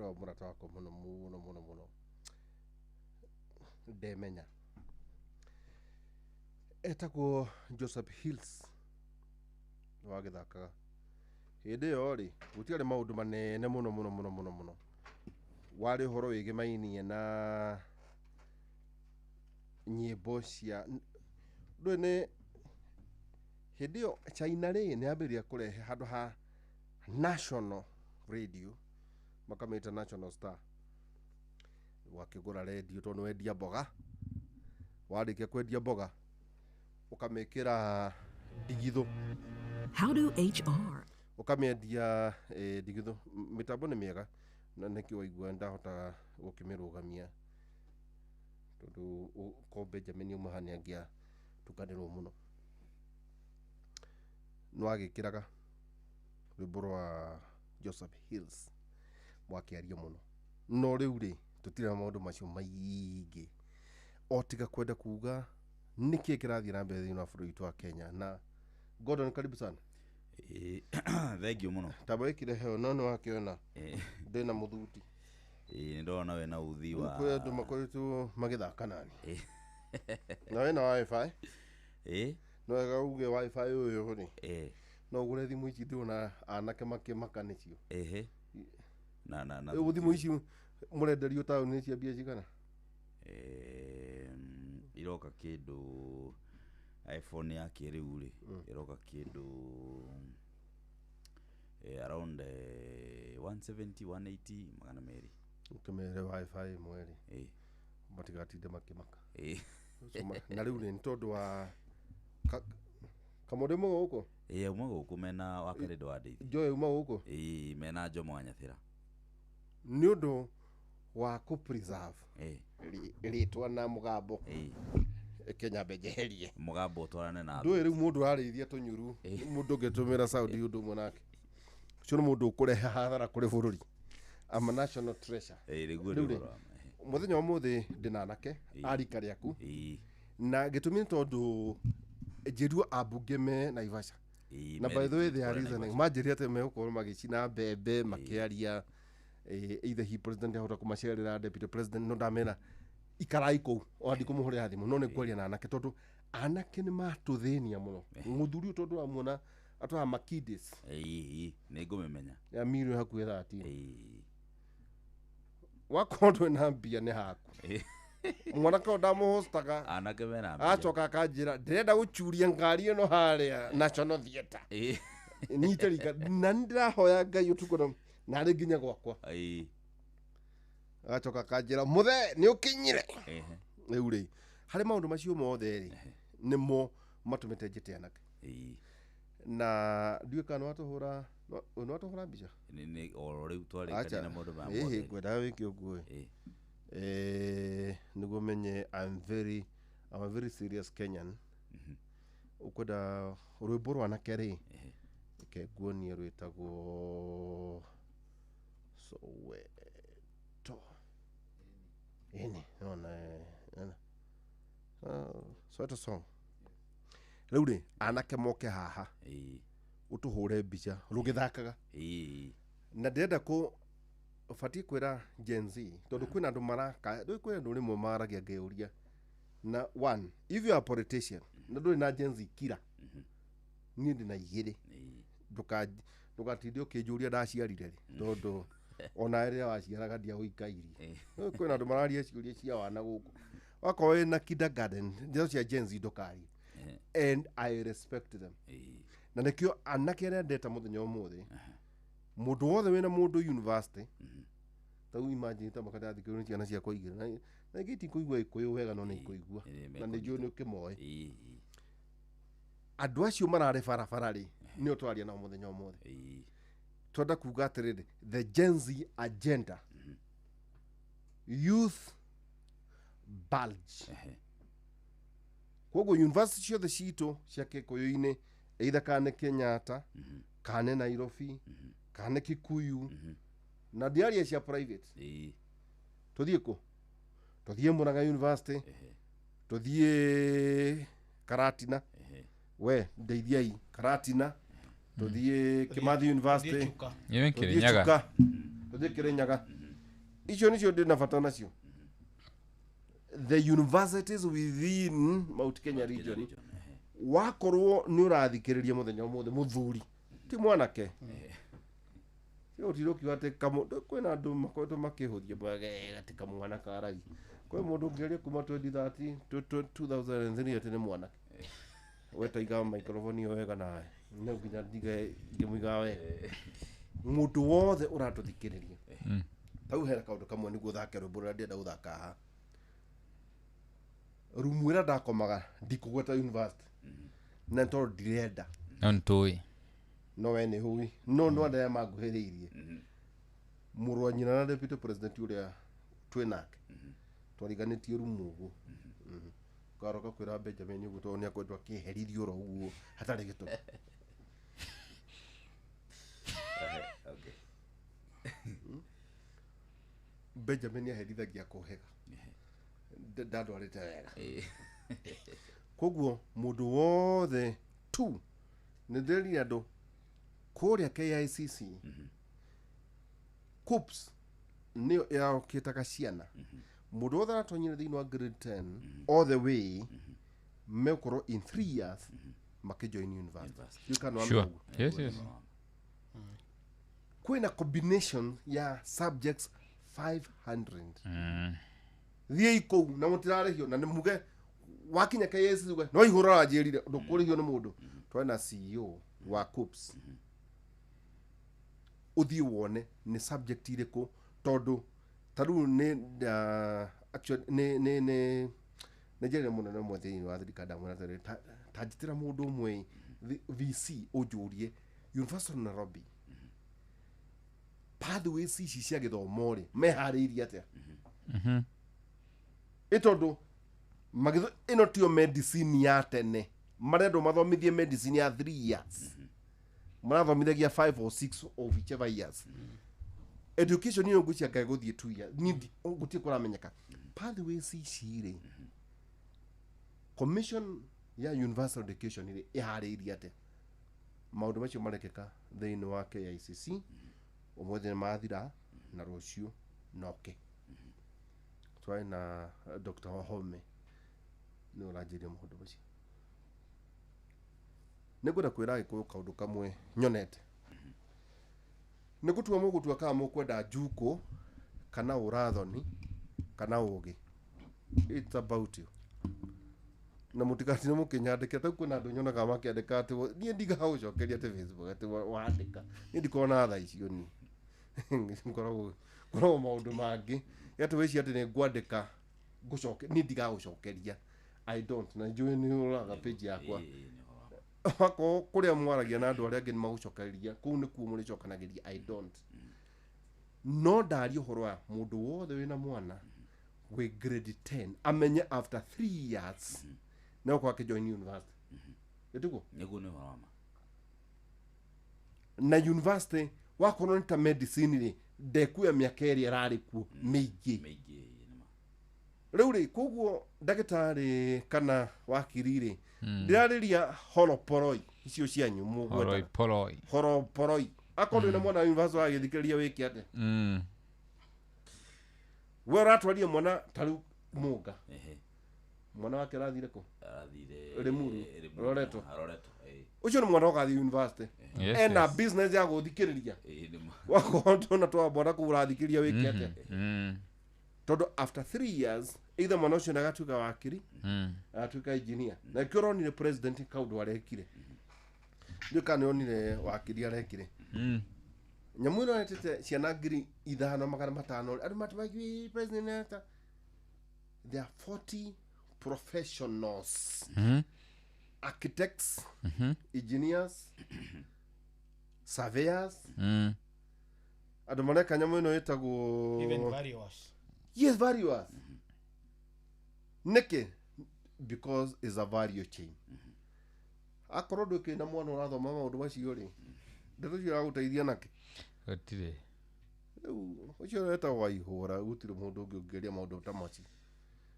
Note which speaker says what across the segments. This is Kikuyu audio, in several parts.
Speaker 1: Ũrĩa mũrata wakwa mũno mũno mũno mũno ndemenya etagwo Joseph Hills wagĩthakaga hĩndĩ ĩyo rĩ, gũtiarĩ maũndũ manene mũno mũno mũno mũno mũno, warĩ ũhoro wĩgĩmainie na nyĩmbo cia ndũĩ nĩ hĩndĩ ĩyo China rĩ nĩ yambĩrĩria kũrehe handũ ha national radio makamĩta National Star. Wakĩgũra radio tondũ nĩ wendia mboga, warĩkia kwendia mboga ũkamĩkĩra ndigithũ.
Speaker 2: How do HR
Speaker 1: Ũkamĩendia ndigithũ. Mĩtambo nĩ mĩega na nĩkĩo waigua ndahota gũkĩmĩrũgamia tondũ ko Benjamin auma haha nĩ angĩatukanĩrwo mũno. Nĩ wagĩkĩraga rwĩmbo rwa Joseph Hills mwakĩaria mũno, no rĩu rĩ tũtirĩ na maũndũ macio maingĩ o tiga kwenda kuga nĩkĩĩ kĩrathiĩ na mbere thĩinĩ wa bũrũri witũ wa Kenya. Na Gordon, karibu sana.
Speaker 3: Ĩĩ, thank you mũno.
Speaker 1: Tamba wĩkire heo no nĩ wakĩona ndĩna mũthuti.
Speaker 3: Ĩĩ, nĩ ndona wĩna uthi wa
Speaker 1: Kwĩ andũ makoretwo magĩthaka nani na wĩna WiFi. No wega uge WiFi ũyũ rĩ no ũgũre thimũ ici ndĩrona anake makĩmaka nĩcio.
Speaker 3: Ehe, na
Speaker 1: Rĩu thimũ ici mũrenderio taũni cia mbia cigana?
Speaker 3: Iroka kĩndũ iPhone ya kĩrĩu rĩ ĩroka kĩndũ around 170, 180, 200.
Speaker 1: Ũkĩmere WiFi ĩmwe rĩ matigatinde makĩmaka. Na rĩu rĩ nĩ tondũ wa kamũndũ ũmwe gũkũ.
Speaker 3: Ĩĩ, auma gũkũ mena wa Karĩndũ wa Ndeithi.
Speaker 1: Joy uma gũkũ.
Speaker 3: Ĩĩ, mena Jomo wa Nyathĩra.
Speaker 1: Nĩ ũndũ wa kũ preserve rĩtwa na mũgambo Kenya mbenjeherie
Speaker 3: mũgambo ũtwarane na
Speaker 1: ndũĩ rĩu mũndũ ararĩithia tũnyuru mũndũ ũngĩtũmĩra Saudi ũndũ ũmwe nake ũcio nĩ mũndũ ũkũrehe hathara kũrĩ bũrũri. I'm a national treasure.
Speaker 3: Ĩĩ, nĩguo.
Speaker 1: Rĩu
Speaker 3: Nĩ
Speaker 1: rĩ,
Speaker 3: ũhoro wa ma.
Speaker 1: Mũthenya wa ũmũthĩ ndĩna anake a rika rĩaku na gĩtũmi nĩ tondũ njĩruo ambunge me Naivasha. Na by the way, they are
Speaker 3: kũrĩa
Speaker 1: reasoning
Speaker 3: Naivasha.
Speaker 1: Manjĩrire atĩ megũkorwo magĩcina mbembe makĩaria, either he president ahota kũmacerera, deputy president, no ndamera ikarai kũu ona ndikũmũhũrĩra thimũ, no nĩ ngwaria na anake tondũ anake nĩ matũthĩnia mũno. Mũthuri ũyũ tondũ wamuona atwara makidis
Speaker 3: Ĩĩ, nĩ ngũmĩmenya.
Speaker 1: Ya mirioni hakuhĩ 13. Wakorwo ndwĩ na mbia nĩ haku mwanake ũyũ ndamũhostaga.
Speaker 3: Anake mena mbia.
Speaker 1: Acoka akanjĩra ndĩrenda gũcuria ngari ĩno harĩa National Theatre nyite rika na nĩ ndĩrahoya Ngai ũtukũ na narĩ nginya gwakwa. Agacoka akanjĩra mũthee nĩ ũkinyire. Rĩu rĩ harĩ maũndũ macio mothe rĩ nĩmo matũmĩte njĩte anake. Na ndiũĩ kana nĩwatũhũra nĩwatũhũra mbica.
Speaker 3: Oro rĩu twarĩkania na maũndũ maya
Speaker 1: ĩhĩ
Speaker 3: mothe.
Speaker 1: Ngwendaga wĩke ũguo ĩ. Nĩguo menye I'm a very serious Kenyan. Ũkwenda rwĩmbo rwa anake rĩ reke nguonie rwĩtagwo Soweto. Ĩni nona nona. Soweto song. Rĩu rĩ anake moke haha ũtũhũre mbica rũgĩthakaga. Na ndĩrenda kũ batiĩ kwĩra Gen Z tondũ kwĩna andũ maraka ndũĩ kwĩna andũ rĩmwe maragia ngeyũria na one, if you are a politician na ndũrĩ na Gen Z kira niĩ ndĩ na igĩrĩ. Ndũgatinde ũkĩnjũria ndaciarire rĩ tondũ ona rĩrĩa waciaraga ndiagũikairie. Kwĩna andũ mararia ciũria cia wana gũkũ wakorwo wĩna kindergarten ndeto cia Gen Z ndũkarie and I respect them. Na nĩkĩo anake arĩa ndeta mũthenya ũmũthĩ mũndũ wothe wĩna mũndũ university tau imagine ta makandathikĩrwo nĩ ciana ciakwa igĩrĩ na ingĩ itikũigua Gĩkũyũ wega no nĩ ikũigua na nĩ njũĩ nĩ ũkĩmoĩ. Andũ acio mararĩ barabara rĩ nĩo twaria nao mũthenya ũmũthĩ. Twenda kuga atĩrĩrĩ, the Gen Z agenda, youth bulge. Koguo university ciothe citũ cia Gĩkũyũ-inĩ either kana nĩ Kenyatta kana nĩ Nairobi kana nĩ Kikuyu na ndiaria cia private. Tũthiĩ kũ? Tũthiĩ Murang'a University, tũthiĩ Karatina, we ndeithiai Karatina, tũthiĩ Kimathi University.
Speaker 4: Chuka.
Speaker 5: Nyewe
Speaker 1: tũthiĩ
Speaker 5: Kirinyaga.
Speaker 1: Chuka, tũthiĩ Kirinyaga. Icio nĩcio ndĩ na bata nacio, the universities within Mount Kenya region.
Speaker 3: Region, ehe.
Speaker 1: Wakorwo nĩ ũrathikĩrĩria mũthenya ũmũthĩ, mũthuri ti mwanake, ũtire ũkiuga atĩ kwĩna andũ makoretwo makĩhũthia mwega atĩ kamwana karagi kwĩ mũndũ ũngĩaria kuma 2030 2003 atĩ nĩ mwanake. Wetaiga microphone ĩyo wega nawe no nginya ndige ngĩmũigaga wega. Mũndũ wothe ũratũthikĩrĩria tau, hena kaũndũ kamwe nĩguo thake rwĩmbo rũrĩa ndĩrenda gũthaka haha. Rumu ĩrĩa ndakomaga, ndikũgweta university na nĩ tondũ ndirenda.
Speaker 4: No nĩtũĩ.
Speaker 1: No we nĩ ũĩ, no no andũ arĩa manguhĩrĩirie, mũrũ wa nyina na deputy president ũrĩa twĩ nake, twariganĩtie rumu ũguo. Karoka kwĩra Benjamin ũguo tondũ nĩ akoretwo akĩherithio oro ũguo hatarĩ gĩtũmi.
Speaker 3: Ehe, okay.
Speaker 1: Benjamin aherithagia kũhega, ndandwarĩte wega. Koguo mũndũ wothe tu nĩ ndĩrire andũ kũrĩa KICC, KUCCPS nĩyo ĩrarokĩtaga ciana. Mũndũ wothe aratonyire thĩinĩ wa grade 10 all the way megũkorwo in 3 years makĩjoin university.
Speaker 3: University.
Speaker 1: You can
Speaker 4: Sure. Yes.
Speaker 1: Kwĩna combination ya subjects 500. Thiĩi kũu na mũtirarĩhio na nĩ muge wakinya KICC uge no ihũra aranjĩrire ndũkũrĩhio nĩ mũndũ. Twena CEO wa KUCCPS, ũthiĩ wone nĩ subject irĩkũ, tondũ ta rĩu nĩ actually nĩ njerire mũnene ũmwe thĩinĩ wa thirikari, ndamwĩra atĩrĩrĩ, ta njĩtĩra mũndũ ũmwe VC ũnjũrie University of Nairobi pathways ici cia gĩthomo rĩ, meharĩirie atĩa? Ĩ tondũ ĩno tiyo medicine ya tene marendwo mathomithie, medicine ya 3 years marathomithagia 5 or 6 or whichever years. Education ĩyo ngwĩciria ngai gũthiĩ 2 years. Niĩ gũtirĩ kũramenyeka pathways ici rĩ, commission ya universal education rĩ ĩharĩirie atĩa maũndũ macio marekĩka thĩinĩ wa KICC. Ũmũthĩ nĩ mathira na rũciũ noke twarĩ na Dr. Wahome nĩ ũranjĩria maũndũ macio. Nĩ ngwenda kwĩra Agĩkũyũ kaũndũ kamwe nyonete. Nĩ gũtua mũgũtua kana mũkwenda njukũ kana ũrathoni kana ũgĩ, it's about you. Na mũtigatinde mũkĩnyandĩkĩra tau. Kwĩna andũ nyonaga makĩandĩka atĩ niĩ ndigaga gũcokeria atĩ Facebook atĩ wandĩka niĩ ndikoragwo na tha icio. Niĩ ngoragwo maũndũ mangĩ atĩ wĩci atĩ nĩ ngwandĩka ngũcoke, niĩ ndigaga gũcokeria. I don't, na njũĩ nĩ ũraga page yakwa.
Speaker 3: Ĩĩ, nĩ ũhoro wa ma.
Speaker 1: Wakorwo kũrĩa mwaragia na andũ arĩa angĩ nĩ magũcokereria kũu nĩkuo mũrĩcokanagĩria. I don't. No ndaria ũhoro wa mũndũ wothe wĩna mwana wĩ grade 10 amenye after 3 years no gũkorwo akĩjoin university, ĩtiguo?
Speaker 3: Nĩguo, nĩ ũhoro wa ma.
Speaker 1: Na university wakorwo nĩ ta medicine rĩ, ndekuoya mĩaka ĩrĩa ĩrarĩ kuo mĩingĩ.
Speaker 3: Mĩingĩ, ĩĩ, nĩ ma.
Speaker 1: Rĩu rĩ, koguo ndagĩtarĩ kana wakiri rĩ, ndĩrarĩria horoporoi icio cianyu
Speaker 4: Horoi
Speaker 1: mũgwetaga.
Speaker 4: Poroi.
Speaker 1: Horoporoi, akorwo ndwĩna mwana wa university wagĩthikĩrĩria, wĩke atĩa? We ũratwarire mwana ta rĩu mũnga, mwana wake arathire kũ?
Speaker 3: Arathire
Speaker 1: Limuru.
Speaker 3: Limuru,
Speaker 1: Loreto.
Speaker 3: Loreto, ĩĩ.
Speaker 1: Ũcio nĩ mwana ũgathiĩ university,
Speaker 4: Yes,
Speaker 1: ena
Speaker 4: yes.
Speaker 1: business ya gũthikĩrĩria.
Speaker 3: Ĩĩ, nĩ ma.
Speaker 1: Wakorwo ndona twa mwana kũu ũrathikĩrĩria, wĩke atĩa? Tondũ after 3 years either mwana ũcio nĩagatuĩka wakiri, agatuĩka engineer. Na nĩkĩo ũronire president kaũndũ arekire, ndiũ kana nĩonire wakiri arekire nyamũ ĩno etĩte ciana 5,500. Andũ matimaigui president eta. There are 40 professionals, architects, engineers, surveyors, andũ mareka nyamũ ĩno ĩtagwo
Speaker 5: Even valuers.
Speaker 1: Yes, valuers. Nĩkĩ? Because is a value chain. Akorwo ndũkĩ na mwana ũrathoma maũndũ macio rĩ, ndeto icio iragũteithia nakĩ?
Speaker 4: Gũtirĩ.
Speaker 1: Rĩu ũcio wetagwo Waihũra, gũtirĩ mũndũ ũngĩ ũngĩaria maũndũ ta macio.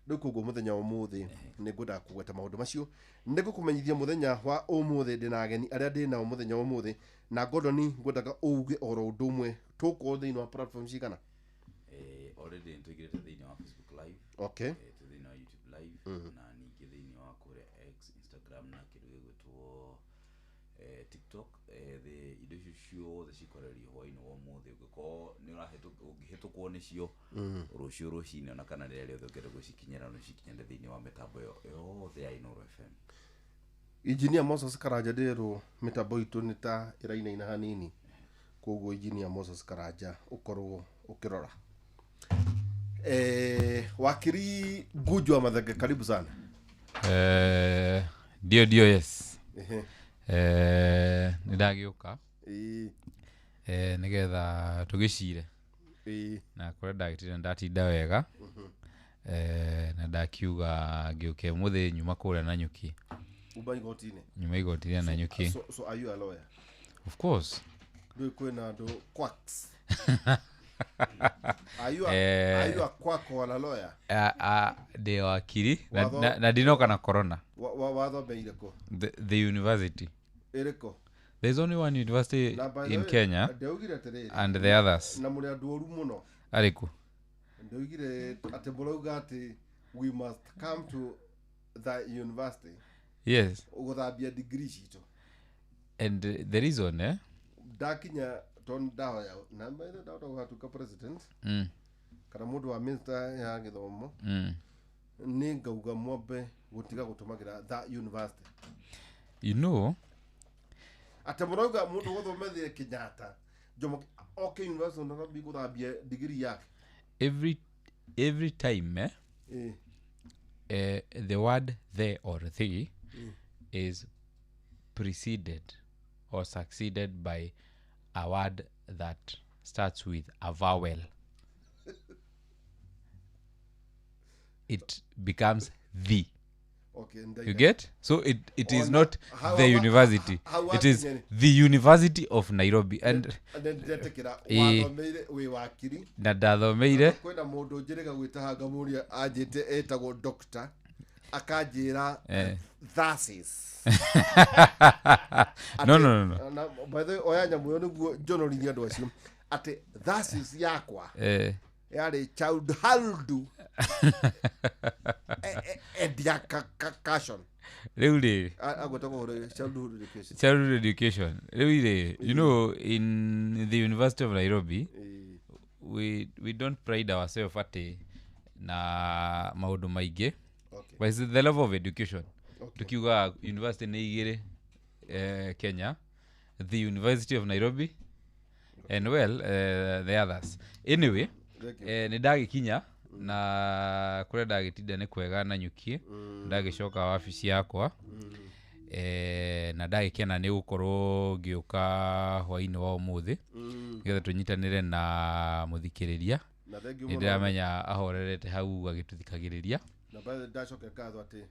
Speaker 1: Rĩu koguo mũthenya wa ũmũthĩ nĩ ngwendaga kũgweta maũndũ macio. Nĩ ngũkũmenyithia mũthenya wa ũmũthĩ ndĩna ageni arĩa ndĩ nao mũthenya wa ũmũthĩ. Na Gordon, ngwendaga uge oro ũndũ ũmwe, tũkorwo thĩinĩ wa platform cigana?
Speaker 3: Eh, Already nĩ tũingĩrĩte thĩinĩ wa Facebook Live.
Speaker 1: Okay.
Speaker 3: Twĩ thĩinĩ wa YouTube Live na ningĩ thĩinĩ wa kũrĩa X, Instagram na kĩndũ gĩgwĩtwo TikTok. Indo icio ciothe cikwarĩrĩrio hwaĩ-inĩ wa ũmũthĩ. Ũngĩkorwo nĩ ũngĩhĩtũkwo nĩcio rũciũ rũcinĩ ona kana rĩrĩa rĩothe ũngĩenda gũcikinyĩra, no cikinyĩre thĩinĩ wa mĩtambo ĩyo yothe ya Inooro FM.
Speaker 1: Engineer Moses Karanja, ndĩrwo mĩtambo itũ nĩ ta ĩrainaina hanini, koguo Engineer Moses Karanja ũkorwo ũkĩrora. Wakiri Nguju wa Mathenge, karibu sana.
Speaker 4: Ndio ndio, yes.
Speaker 1: Ehe.
Speaker 4: Nĩ ndagĩũka
Speaker 1: Ĩĩ,
Speaker 4: nĩgetha tũgĩcire na kũrĩa ndagĩtire ndatinda wega, na ndakiuga ngĩũke ũmũthĩ nyuma kũrĩa Nanyuki.
Speaker 1: Uba igoti-inĩ.
Speaker 4: Nyuma igoti-inĩ Nanyuki.
Speaker 1: So are you a lawyer?
Speaker 4: Of course.
Speaker 1: Ndũĩ kwĩna andũ quacks. Are you a, are you a quack or a lawyer?
Speaker 4: Ndĩ wakiri na,
Speaker 1: Watho-
Speaker 4: na ndinoka na corona.
Speaker 1: Wathomeire kũ?
Speaker 4: The university.
Speaker 1: Ĩrĩkũ?
Speaker 4: There's only one university
Speaker 1: Na by the
Speaker 4: in
Speaker 1: way,
Speaker 4: Kenya
Speaker 1: ndaugire atĩrĩrĩ,
Speaker 4: and the others.
Speaker 1: Na mũrĩ andũ oru mũno.
Speaker 4: Arĩkũ?
Speaker 1: Ndaugire atĩ mũrauga atĩ we must come to the university
Speaker 4: Yes.
Speaker 1: gũthambia degree citũ.
Speaker 4: And the reason, eh?
Speaker 1: Ndakinya tondũ ndahoya namba ĩrĩa ndahota gũgatuĩka president kana mũndũ wa minister ya gĩthomo, nĩ ngauga mwambe gũtiga gũtũmagĩra the university.
Speaker 4: You know,
Speaker 1: Atĩ mũrauga mũndũ gũthomethire Kenyatta, Jomo oke university Nairobi gũthambia degree yake.
Speaker 4: Every time, eh,
Speaker 1: Ĩĩ.
Speaker 4: the word "the" or "the" is preceded or succeeded by a word that starts with a vowel, it becomes "the".
Speaker 1: Okay,
Speaker 4: You
Speaker 1: ndaina.
Speaker 4: get? So it is
Speaker 1: On-
Speaker 4: not
Speaker 1: how
Speaker 4: the university.
Speaker 1: how
Speaker 4: It is
Speaker 1: wakinyene?
Speaker 4: the University of Nairobi. And
Speaker 1: Ndetĩkĩra
Speaker 4: Ĩĩ.
Speaker 1: wathomeire wĩ wakiri.
Speaker 4: Na ndathomeire
Speaker 1: Kwĩna mũndũ njĩrĩga gwĩta ngamũria anjĩte etagwo doctor akanjĩra thesis.
Speaker 4: No, no, no, no.
Speaker 1: Na by the way, oya nyamũ ĩyo nĩguo njonorithie andũ acio atĩ thesis yakwa yarĩ childhood education.
Speaker 4: Rĩu rĩ,
Speaker 1: Agwĩtagwo ũhoro childhood education.
Speaker 4: Childhood education. Rĩu rĩ, you know, in the University of Nairobi,
Speaker 1: Ĩĩ.
Speaker 4: we don't pride ourselves atĩ na maũndũ maingĩ,
Speaker 1: Okay.
Speaker 4: but it's the level of education.
Speaker 1: Okay.
Speaker 4: Tukiuga university nĩ igĩrĩ, Kenya, the University of Nairobi and, well, the others. Anyway,
Speaker 1: Thank you.
Speaker 4: nĩ ndagĩkinya na kũrĩa ndagĩtinda nĩ kwega na nyuki, ndagĩcoka wabici yakwa, na ndagĩkena nĩ gũkorwo ngĩũka hwainĩ wa ũmũthĩ nĩgetha tũnyitanĩre na mũthikĩrĩria.
Speaker 1: Na thank you
Speaker 4: Nĩ
Speaker 1: mũno.
Speaker 4: ndĩramenya ahorerete hau agĩtũthikagĩrĩria.
Speaker 1: Na by the way, ndacokia ngatho atĩ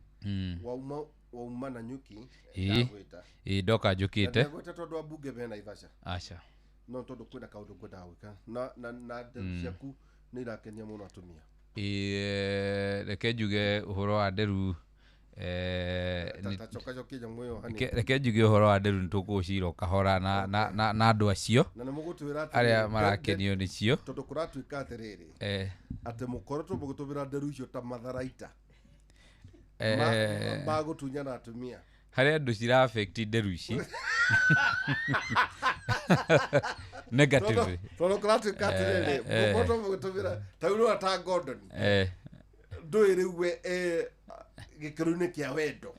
Speaker 1: wauma na nyuki
Speaker 4: Ĩĩ.
Speaker 1: ndagwĩta.
Speaker 4: Ĩ, ndoka njũkĩte.
Speaker 1: Ndagwĩta tondũ ambunge me Naivasha,
Speaker 4: Aca.
Speaker 1: no tondũ kwĩna kaũndũ ngwendaga gwĩka na nderu ciaku nĩ irakenia mũno atumia.
Speaker 4: Ĩ, reke njuge ũhoro wa nderu,
Speaker 1: Ta cokacokia nyamũ ĩyo hanini.
Speaker 4: reke njuge ũhoro wa nderu nĩ tũkũcira o kahora na andũ acio
Speaker 1: Na nĩ mũgũtwĩra atĩrĩrĩ,
Speaker 4: arĩa marakenio nĩcio.
Speaker 1: Tondũ kũratuĩka atĩrĩrĩ atĩ mũkoretwo mũgĩtũmĩra nderu icio ta matharaita ma gũtunyana atumia.
Speaker 4: Harĩ andũ cira affect nderu ici negatively.
Speaker 1: Tondũ kũratuĩka atĩrĩrĩ, mũkoretwo mũgĩtũmĩra ta rĩu ta Gordon ndũĩ rĩu we gĩkĩro-inĩ kĩa wendo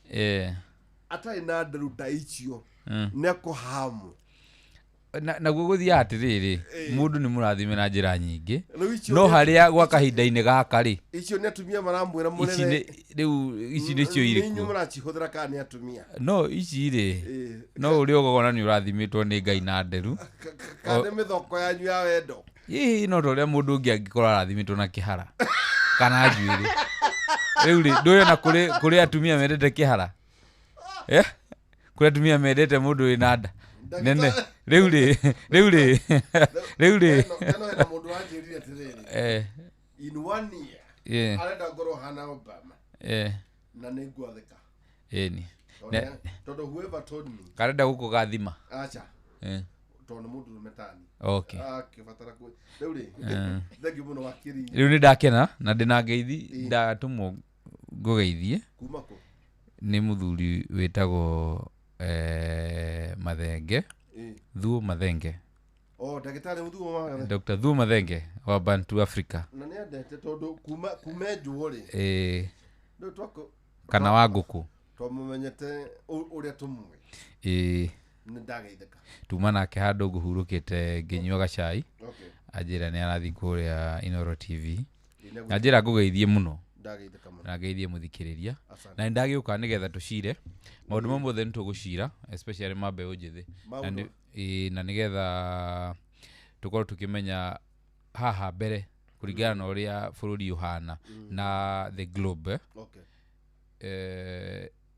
Speaker 1: atarĩ na nderu ta icio nĩ akũhamu.
Speaker 4: Naguo gũthiaga atĩrĩrĩ, mũndũ nĩ mũrathime na njĩra nyingĩ,
Speaker 1: Rĩu icio
Speaker 4: no
Speaker 1: nĩ-
Speaker 4: harĩa gwa kahinda-inĩ gaka rĩ,
Speaker 1: icio nĩ atumia maramwĩra
Speaker 4: ici
Speaker 1: mũnene.
Speaker 4: rĩu ici nĩcio
Speaker 1: nĩ
Speaker 4: irĩ
Speaker 1: inyuĩ
Speaker 4: kuo.
Speaker 1: mũracihũthĩra kana nĩ atumia?
Speaker 4: No ici rĩ,
Speaker 1: Ĩĩ.
Speaker 4: no ũrĩa ũgakora nĩ ũrathimĩtwo nĩ Ngai na nderu.
Speaker 1: Kana nĩ mĩthoko yanyu ya wendo?
Speaker 4: Hihi no ta ũrĩa mũndũ ũngĩ angĩkorwo arathimĩtwo na kĩhara kana njuĩrĩ. Rĩu rĩ, ndũrĩ ona kũrĩ atumia mendete kĩhara, eh? Kũrĩ atumia mendete mũndũ wĩna nda nene. Rĩu rĩ
Speaker 1: Eno hena mũndũ wanjĩrire atĩrĩrĩ, in one year arenda ngorwo hana Obama na nĩ ngwathĩka.
Speaker 4: Ĩni.
Speaker 1: Tondũ whoever told me
Speaker 4: Karenda gũkũ gathima.
Speaker 1: Aca. Tondũ nĩ mũndũ rũme tani.
Speaker 4: Okay.
Speaker 1: Akĩbatara kwĩ rĩu rĩ, thengiũ mũno wakiri.
Speaker 4: Rĩu nĩ ndakena na ndĩna ngeithi ndatũmwo ngũgeithie.
Speaker 1: Kuma kũ?
Speaker 4: Nĩ mũthuri wĩtagwo Mathenge. Thuo Mathenge.
Speaker 1: O ndagĩtarĩ mũthuo wa
Speaker 4: Dr. Thuo Mathenge wa Bantu Africa.
Speaker 1: Na nĩ endete tondũ kuma enjwo rĩ, rĩu twako
Speaker 4: kana wa ngũkũ.
Speaker 1: Twamũmenyete ũrĩa tũmũĩ. Nĩ ndageithĩka.
Speaker 4: Tuma nake handũ ngũhurũkĩte ngĩnyua gacai.
Speaker 1: Okay.
Speaker 4: Anjĩra nĩ arathiĩ kũrĩa Inoro TV.
Speaker 1: Ĩ,
Speaker 4: Na njĩra ngũgeithie mũno.
Speaker 1: Ndageithĩka mũno.
Speaker 4: Na ngeithie mũthikĩrĩria.
Speaker 1: Asante.
Speaker 4: Na nĩ ndagĩũka nĩgetha tũcire maũndũ mamwe mothe, nĩ tũgũcira especially ma mbeũ njĩthĩ. Na
Speaker 1: Maũndũ.
Speaker 4: na nĩgetha tũkorwo tũkĩmenya haha mbere kũringana na ũrĩa bũrũri ũhana na the globe, eh?
Speaker 1: Okay.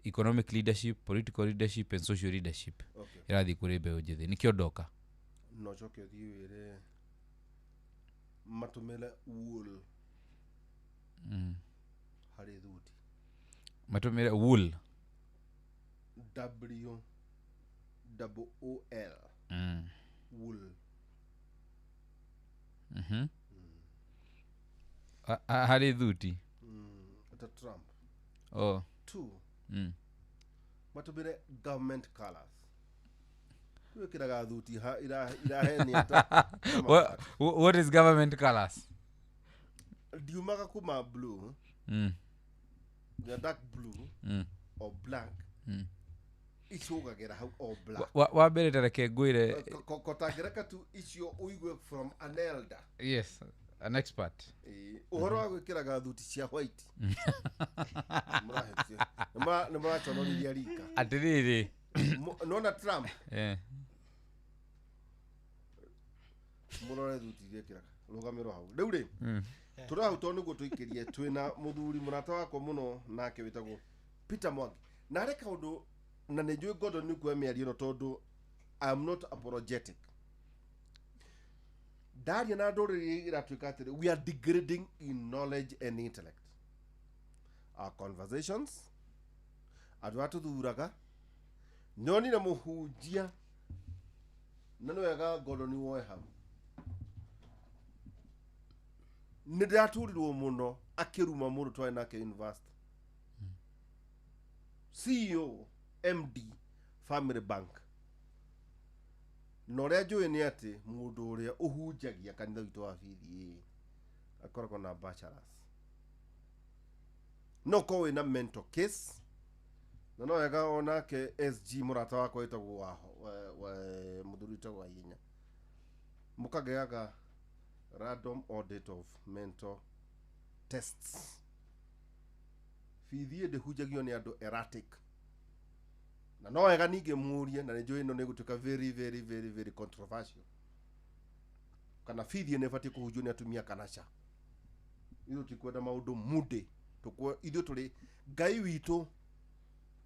Speaker 4: Economic leadership, political leadership and social leadership ĩrathiĩ kũrĩ mbeũ njĩthĩ, nĩkĩo ndoka.
Speaker 1: No coke ũthiĩ wĩre matũmĩre wool harĩ thuti.
Speaker 4: Matũmĩre wool.
Speaker 1: W double O L. Wool.
Speaker 4: Harĩ thuti.
Speaker 1: Ta Trump.
Speaker 4: Oh.
Speaker 1: Two, matũmĩre government colors. Twĩkĩraga thuti irahenia ta
Speaker 4: What is government colors?
Speaker 1: Ndiumaga kuma blue, the dark blue or black, icũgagĩra hau o black.
Speaker 4: Wa mbere tareke ngwĩre.
Speaker 1: Kotangĩreka tu icio ũigue from an elder.
Speaker 4: Yes, an expert.
Speaker 1: Ĩĩ, ũhoro wa gwĩkĩraga thuti cia white, mũrahĩtia. Nĩ mũraconorithia rika.
Speaker 4: Atĩrĩrĩ.
Speaker 1: Nona Trump, mũrore thuti iria ĩkĩraga rũgamĩrwo hau. Rĩu rĩ, tũrĩ hau tondũ nĩguo tũikĩrie twĩna mũthuri mũrata wakwa mũno nake wĩtagwo Peter Mwangi, na harĩ kaũndũ na nĩ njũĩ Gordon nĩ kuoya mĩario ĩno tondũ I am not apologetic. Ndaria na ndũrĩrĩ ĩratuĩka atĩrĩ, we are degrading in knowledge and intellect, our conversations, andũ arĩa tũthuraga. Nyonire mũhunjia, na nĩ wega Gordon woe hau, nĩ ndĩraturirwo mũno akĩruma mũndũ twarĩ nake university, CEO MD Family Bank, na ũrĩa njũĩ nĩ atĩ mũndũ ũrĩa ũhunjagia kanitha witũ wa BDA akoragwo na bachelors, no korwo wĩna mental case. Na no wega onake SG mũrata wakwa wĩtagwo mũthuri wĩtagwo Wahinya, mũkagĩaga random audit of mental tests. Bithi ndĩhunjagio nĩ andũ erratic, na no wega ningĩ mũrie, na nĩ njũĩ ĩno nĩ ĩgũtuĩka very very very very controversial, kana bithi nĩ ĩbatiĩ kũhunjio nĩ atumia kana ca. Ithuĩ tũtikwenda maũndũ munde. Ithuĩ tũrĩ Ngai witũ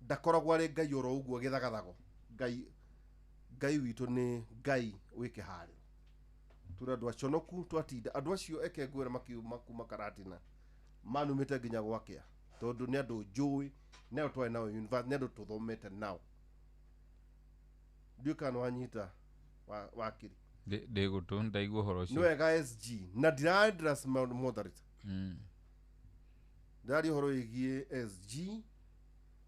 Speaker 1: ndakoragwo arĩ Ngai oro ũguo gĩthagathago. Ngai witũ nĩ Ngai wĩ kĩharĩro. Tũrĩ andũ aconoku, twatinda andũ acio eke ngwĩra makiuma kuma Karatina manumĩte nginya gwakĩa, tondũ nĩ andũ njũĩ, nĩ andũ twarĩ nao university, nĩ andũ tũthomete nao. Ndiũĩ kana nĩ wanyita wakiri.
Speaker 4: Ndĩ gũtũ ndaigua ũhoro
Speaker 1: Nĩ
Speaker 4: ũcio.
Speaker 1: wega SG, na ndira address maũndũ moderator. Ndĩraria ũhoro wĩgiĩ SG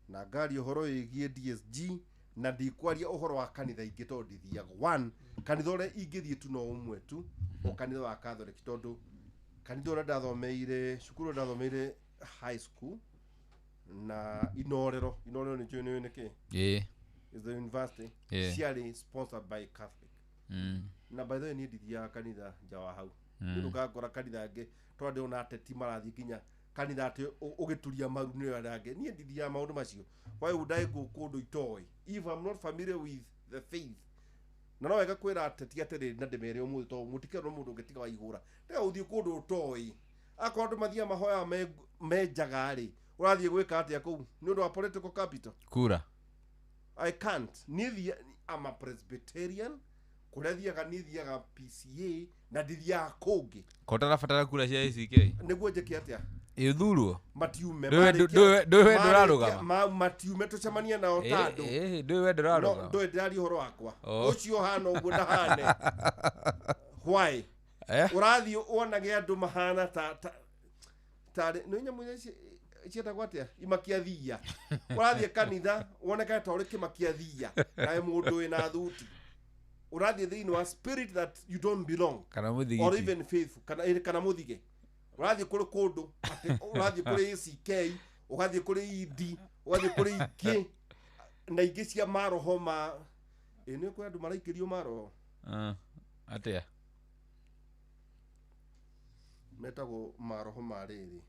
Speaker 1: na ngaria ũhoro wĩgiĩ DSG, na ndikwaria ũhoro wa kanitha ingĩ tondũ ndithiaga one kanitha ũrĩa ingĩthiĩ tu no ũmwe tu, o kanitha wa Catholic, tondũ kanitha ũrĩa ndathomeire cukuru ũrĩa ndathomeire high school na Inorero, nĩ njũĩ nĩ nĩkĩ is the university ciarĩ sponsored by Catholic. Na by the way, niĩ ndithiaga kanitha nja wa hau. Nĩ ndũgakora kanitha angĩ tondũ ndĩrona ateti marathiĩ nginya kanitha atĩ ũgĩturia maru nĩ arĩa angĩ. Niĩ ndithiaga maũndũ macio. Why would I go kũndũ itoĩ if I'm not familiar with the faith? Na no wega kwĩra ateti atĩrĩrĩ, na ndĩmere ũmũthĩ tondũ mũtikerwo mũndũ ũngĩ tiga wa igũra, tiga gũthiĩ kũndũ ũtoĩ. Akorwo andũ mathiaga mahoya menjaga rĩ, ũrathiĩ gwĩka atĩa kũu nĩ ũndũ wa political capital?
Speaker 4: Kura.
Speaker 1: I can't. Niĩ I'm a Presbyterian. Kũrĩa thiaga, niĩ thiaga PCA na ndithiaga kũngĩ.
Speaker 4: Ko ũtarabatara kura cia ACK?
Speaker 1: Nĩguo njĩke atĩa?
Speaker 4: Ĩthurwo.
Speaker 1: Matiume.
Speaker 4: Ndũĩ we ndũrarũgama.
Speaker 1: Matiume tũcemanie nao ta andũ.
Speaker 4: Ndũĩ we
Speaker 1: No
Speaker 4: ndũrarũgama.
Speaker 1: ndũĩ ndĩraria ũhoro wakwa.
Speaker 4: Oh.
Speaker 1: Ũcio hana ũguo ndahane why?
Speaker 4: Eh?
Speaker 1: Ũrathiĩ wonage andũ mahana ta tarĩ nĩ nyamũ iria ciĩtagwo atĩa, imakia thiia. Ũrathiĩ kanitha wonekane ta ũrĩ kĩmakia thiia, nawe mũndũ wĩna thuti ũrathiĩ thĩinĩ wa spirit that you don't belong
Speaker 4: Kana
Speaker 1: or
Speaker 4: mũthigiti.
Speaker 1: even faithful kana kana mũthige. Ũrathiĩ kũrĩ kũndũ atĩ ũrathiĩ kũrĩ ACK, ũgathiĩ kũrĩ ED, ũgathiĩ kũrĩ ingĩ na ingĩ cia maroho ma ĩ nĩ kwĩ andũ maraikĩrio maroho.
Speaker 4: Ah, atĩa?
Speaker 1: Metagwo maroho ma rĩrĩ.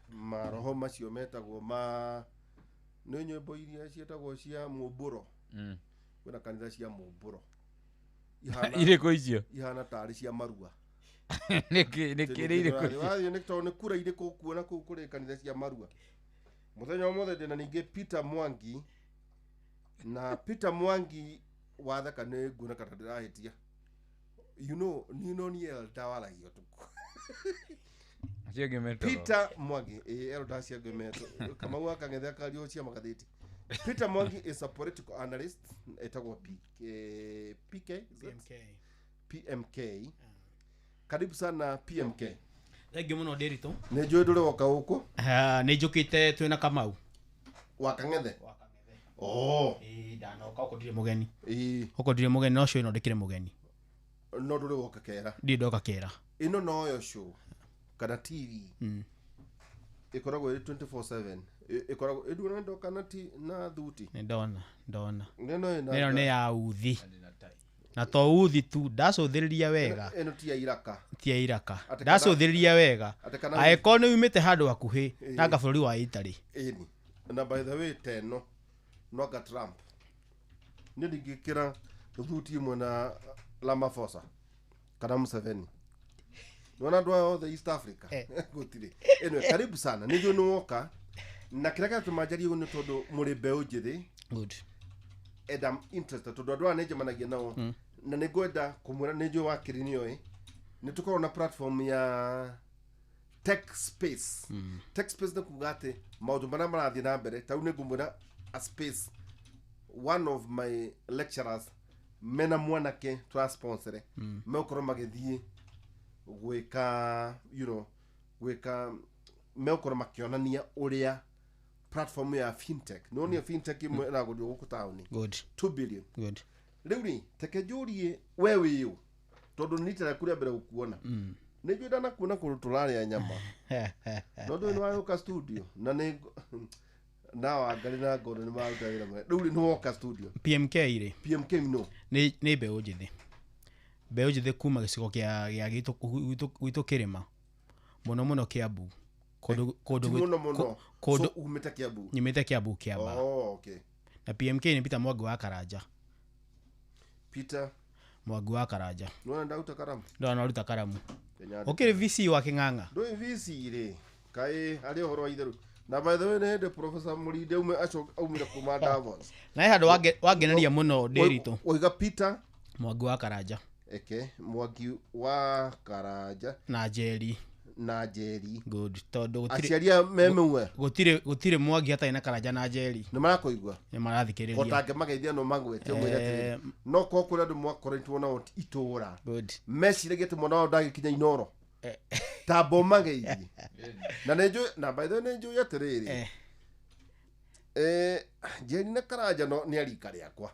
Speaker 1: Maroho macio metagwo ma nĩ nyĩmbo iria ciĩtagwo cia mũmbũro. Kwĩna kanitha cia mũmbũro ihana
Speaker 4: Irĩkũ icio?
Speaker 1: Ihana tarĩ cia marua.
Speaker 4: Nĩkĩ nĩ irĩkũ icio?
Speaker 1: Wathiĩ nĩ tondũ nĩ kura irĩkũ ũkuona kũu kũrĩ kanitha cia marua mũthenya ũmũthĩ. Ndĩna ningĩ Peter Mwangi, na Peter Mwangi wathaka nĩ nguona kana ndĩrahĩtia. You know niĩ no niĩ elda waragia ũtukũ.
Speaker 4: Acio angĩ metagwo.
Speaker 1: Peter Mwangi, ĩ elda acio angĩ metwo Kamau wa Kang'ethe akario cia magathĩti. Peter Mwangi is a political analyst etagwo PK, is it?
Speaker 5: PMK.
Speaker 1: PMK, karibu sana PMK.
Speaker 5: Thengiå må no ndä.
Speaker 1: Nĩ njũĩ ndũrĩ woka gũkũ.
Speaker 5: Nä njå kä te twä na Kamau.
Speaker 1: Wa Kang'ethe. Oh.
Speaker 5: Ndanoka å ndirä må geni.
Speaker 1: Ĩĩ.
Speaker 5: Å ndirä må geni no cio ä no ndä kä rä må geni.
Speaker 1: No ndũrĩ woka kera.
Speaker 5: Ndirä ndoka kä ra.
Speaker 1: Ĩno noyo show kana TV ĩkoragwo ĩrĩ 24/7. Ĩkoragwo ĩnduona ndoka na ti na thuti.
Speaker 5: Nä ndona ndona.
Speaker 1: Ĩno ĩna
Speaker 5: Ä no nä ya uthi na to uthi tu ndacå thä rä ria wega.
Speaker 1: Ĩno ti ya iraka.
Speaker 5: Ti ya iraka.
Speaker 1: Atĩ kana-
Speaker 5: Ndacå thä rä ria wega.
Speaker 1: Atĩ kana
Speaker 5: Angäkorwo nä umä te handå hakuhä nanga bå rå ri wa Italy.
Speaker 1: Ĩni na by the way teno noanga Trump niĩ ndingĩkĩra thuti ĩmwe na Ramaphosa kana Museveni. Nĩwona andũ aya othe East Africa gũtirĩ. Anyway, karibu sana, nĩ njũĩ nĩ woka na kĩrĩa kĩratũma njarie ũguo nĩ tondũ mũrĩ mbeũ njĩthĩ.
Speaker 5: Good.
Speaker 1: And I'm interested tondũ andũ aya nĩ njemanagia nao na nĩ ngwenda kũmwĩra nĩ njũĩ wakiri nĩoĩ nĩ tũkoragwo na platform ya tech space. Tech space nĩ kuga atĩ maũndũ marĩa marathiĩ na mbere ta rĩu nĩ ngũmwĩra a space one of my lecturers mena mwanake tũrasponsore megũkorwo magĩthiĩ gwĩka gwĩka megũkorwo makĩonania ũrĩa platform ya fintech nĩwonio fintech ĩmwe ĩragũrio gũkũ taũni.
Speaker 5: Good.
Speaker 1: 2 billion.
Speaker 5: Good.
Speaker 1: Rĩu rĩ teke njũrie we wĩũ tondũ nĩ rita rĩaku rĩa mbere gũkuona. Nĩ njũĩ ndanakuona kũndũ tũrarĩa nyama no ndũĩ nĩ wagũka studio na nĩ na Wangarĩ na Ngondo nĩ maruta wĩra mwega. Rĩu rĩ nĩ woka studio.
Speaker 5: PMK rä
Speaker 1: PMK no
Speaker 5: nä mbeå njä thä, mbeå njä thä kuma gä cigo gä a gwitå kä rä ma må no må no kä ambu kåndå
Speaker 1: ti mũno mũno.
Speaker 5: kũndũ
Speaker 1: So umĩte Kiambu?
Speaker 5: Nyumä te kä ambu kĩamba.
Speaker 1: Oh, okay.
Speaker 5: Na PMK nä Peter Mwangi wa Karanja.
Speaker 1: Peter
Speaker 5: Mwangi wa Karanja.
Speaker 1: Nĩwona ndaruta karamu.
Speaker 5: Ndona waruta karamu.
Speaker 1: Kenya.
Speaker 5: Å kä rä VC wa kä ng'ang'a.
Speaker 1: Ndũĩ VC rĩ kaĩ harĩ ũhoro wa itherũ na by the way nĩ hĩndĩ Professor Mũrinde ume aumire kuma Davos.
Speaker 5: Na he handå wangeneria må no ndä ritå.
Speaker 1: Waiga Peter
Speaker 5: Mwangi wa Karanja.
Speaker 1: Eke Mwangi wa Karanja.
Speaker 5: Na Njeri.
Speaker 1: Na Njeri.
Speaker 5: Good, tondå
Speaker 1: aciari a memue.
Speaker 5: gå tirä Mwangi hatarä na Karanja na Njeri.
Speaker 1: Nĩ marakũigua.
Speaker 5: Nä marathikä rä ria.
Speaker 1: Kotangĩ mageithia no magwete ũmwĩre atĩrĩrĩ no korwo kũrĩ andũ mwakoretwo nao itũũra
Speaker 5: Good.
Speaker 1: meciragia atĩ mwana wao ndagĩkinya inoro tamba ũmageithie na nĩ njũĩ na by the way nĩ njũĩ atĩrĩrĩ. Njeri na Karanja no nĩ arika rĩakwa.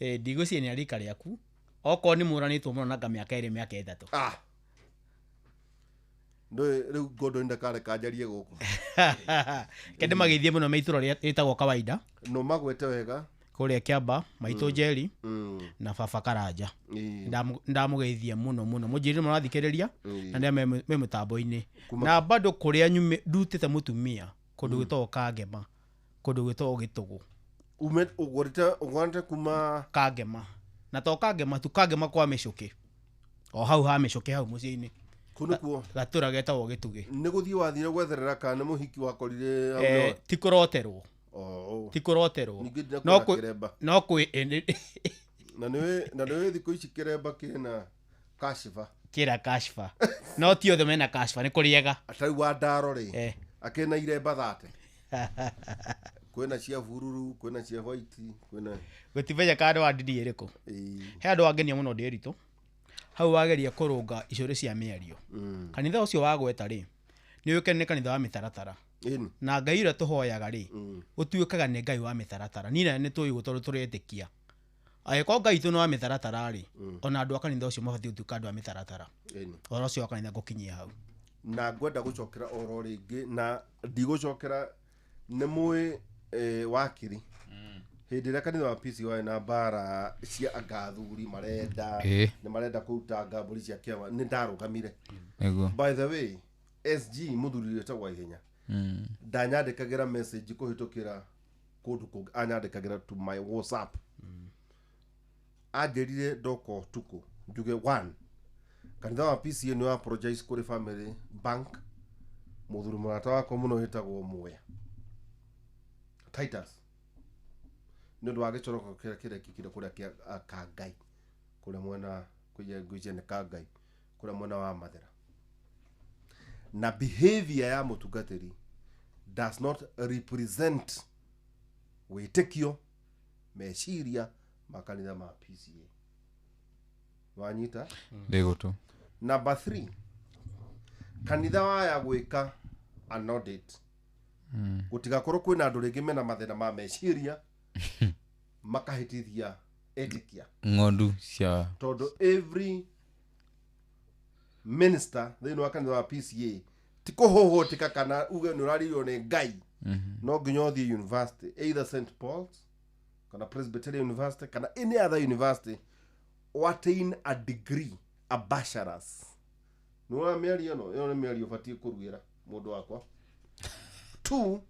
Speaker 5: Ndigwĩciria nĩ arika rĩaku okorwo nĩ mũranĩtwo mũno nanga mĩaka ĩrĩ mĩaka ĩtatũ.
Speaker 1: Ah ndũĩ rĩu Ngondo ndakareka njarie gũkũ.
Speaker 5: Ke ndĩmageithie mũno me itũra rĩtagwo Kawaida.
Speaker 1: No magwete wega.
Speaker 5: Kũrĩa Kĩamba maitũ Njeri na baba Karanja. Ndamũgeithia mũno mũno mũnjĩrire mũrathikĩrĩria na nĩa me mũtambo-inĩ na bado kũrĩa ndutĩte mũtumia kũndũ gwĩtagwo Kangema, kũndũ gwĩtagwo Gĩtũgũ.
Speaker 1: Ume ũgũrĩte kuma
Speaker 5: Kangema na to Kangema tu, Kangema kwa mĩcũkĩ o hau ha mĩcũkĩ hau mũciĩ-inĩ.
Speaker 1: Kũu nĩkuo.
Speaker 5: Gatũra getagwo Gĩtugĩ.
Speaker 1: Nĩ gũthiĩ wathire gwetherera kana nĩ mũhiki wakorire hau?
Speaker 5: Ti kũroterwo.
Speaker 1: Oh.
Speaker 5: Ti kũroterwo.
Speaker 1: Ningĩ
Speaker 5: No
Speaker 1: ndinakuona kĩremba.
Speaker 5: No kwĩ
Speaker 1: Na nĩũĩ thikũ ici kĩremba kĩna kashiba.
Speaker 5: Kĩra kashfa. No ti othe mena kashfa, nĩ kũrĩega.
Speaker 1: Atarĩ wa ndaro rĩ,
Speaker 5: Eh.
Speaker 1: akĩna iremba thate. Kwĩna cia bururu, kwĩna cia white, kwĩna
Speaker 5: Gũtimenya kana andũ a ndini ĩrĩkũ.
Speaker 1: Ĩĩ.
Speaker 5: He andũ angenia mũno ndĩritũ. Hau wageria kũrũnga icũrĩ cia mĩario. Kanitha ũcio wagweta rĩ, nĩ ũĩkaine nĩ kanitha wa mĩtaratara.
Speaker 1: Ĩni.
Speaker 5: Na Ngai ũrĩa tũhoyaga rĩ, ũtuĩkaga nĩ Ngai wa mĩtaratara. Niĩ na nĩ tũĩ ũguo tondũ tũretĩkia. Angĩkorwo Ngai witũ nĩ wa mĩtaratara rĩ, ona andũ a kanitha ũcio mabatiĩ gũtuĩka andũ a mĩtaratara.
Speaker 1: Ĩni.
Speaker 5: Ũhoro ũcio wa kanitha ngũkinyia hau.
Speaker 1: Na ngwenda gũcokera oro rĩngĩ na ndigũcokera nĩ mũĩ wakiri hĩndĩ ĩrĩa kanitha wa PC warĩ na mbara cia anga athuri marenda
Speaker 4: Ĩĩ.
Speaker 1: nĩ marenda kũruta ngambũri cia kĩama nĩ ndarũgamire.
Speaker 4: Nĩguo.
Speaker 1: By the way, SG mũthuri wĩtagwo Ihenya ndanyandĩkagĩra message kũhĩtũkĩra kũndũ kũngĩ, anyandĩkagĩra to my WhatsApp. Anjĩrire ndoka ũtukũ njuge one kanitha wa PCA nĩ wa apologize kũrĩ family bank mũthuri mũrata wakwa mũno wĩtagwo Muya Titus nĩ ũndũ wa gĩcoroko kĩrĩa kĩrekĩkire kũrĩa kĩa Kangai kũrĩa mwena ngwĩciria nĩ Kangai kũrĩa mwena wa Mathera na behavior ya mũtungatĩri does not represent wĩtĩkio meciria ma kanitha ma PCA. Wanyita?
Speaker 4: Ndĩgũtũ.
Speaker 1: Number 3, kanitha waya gwĩka an audit gũtigakorwo kwĩna andũ rĩngĩ mena mathĩna ma meciria makahĩtithia etĩkia
Speaker 4: Ng'ondu cia
Speaker 1: tondũ every minister thĩinĩ wa kanitha wa PCA ti kũhũhũtĩka kana uge nĩ ũrarĩirio nĩ Ngai, no nginya ũthiĩ university either St Paul's kana Presbyterian University kana any other university attain a degree, a bachelor's. Nĩwona mĩario ĩno ĩno nĩ mĩario ũbatiĩ kũruĩra mũndũ wakwa. 2,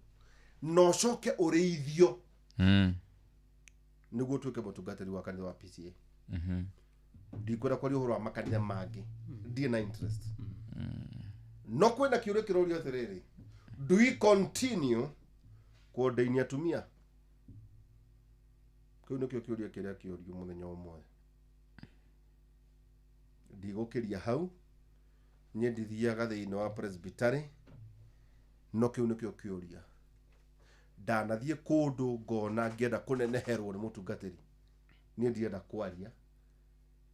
Speaker 1: na ũcoke ũrĩithio nĩguo ũtuĩke mũtungatĩri wa kanitha wa PCA. Ndikwenda kwaria ũhoro wa makanitha mangĩ, ndirĩ na interest. No kwĩna kĩũria kĩrorio atĩrĩrĩ, do we continue kũordaini atumia? Kĩu nĩkĩo kĩũria kĩrĩa kĩũrio mũthenya ũmwe. Ndigũkĩria hau, niĩ ndithiaga thĩinĩ wa presbytery, no kĩu nĩkĩo kĩũria. Ndanathiĩ kũndũ ngona ngĩenda kũneneherwo nĩ mũtungatĩri, niĩ ndirenda kwaria,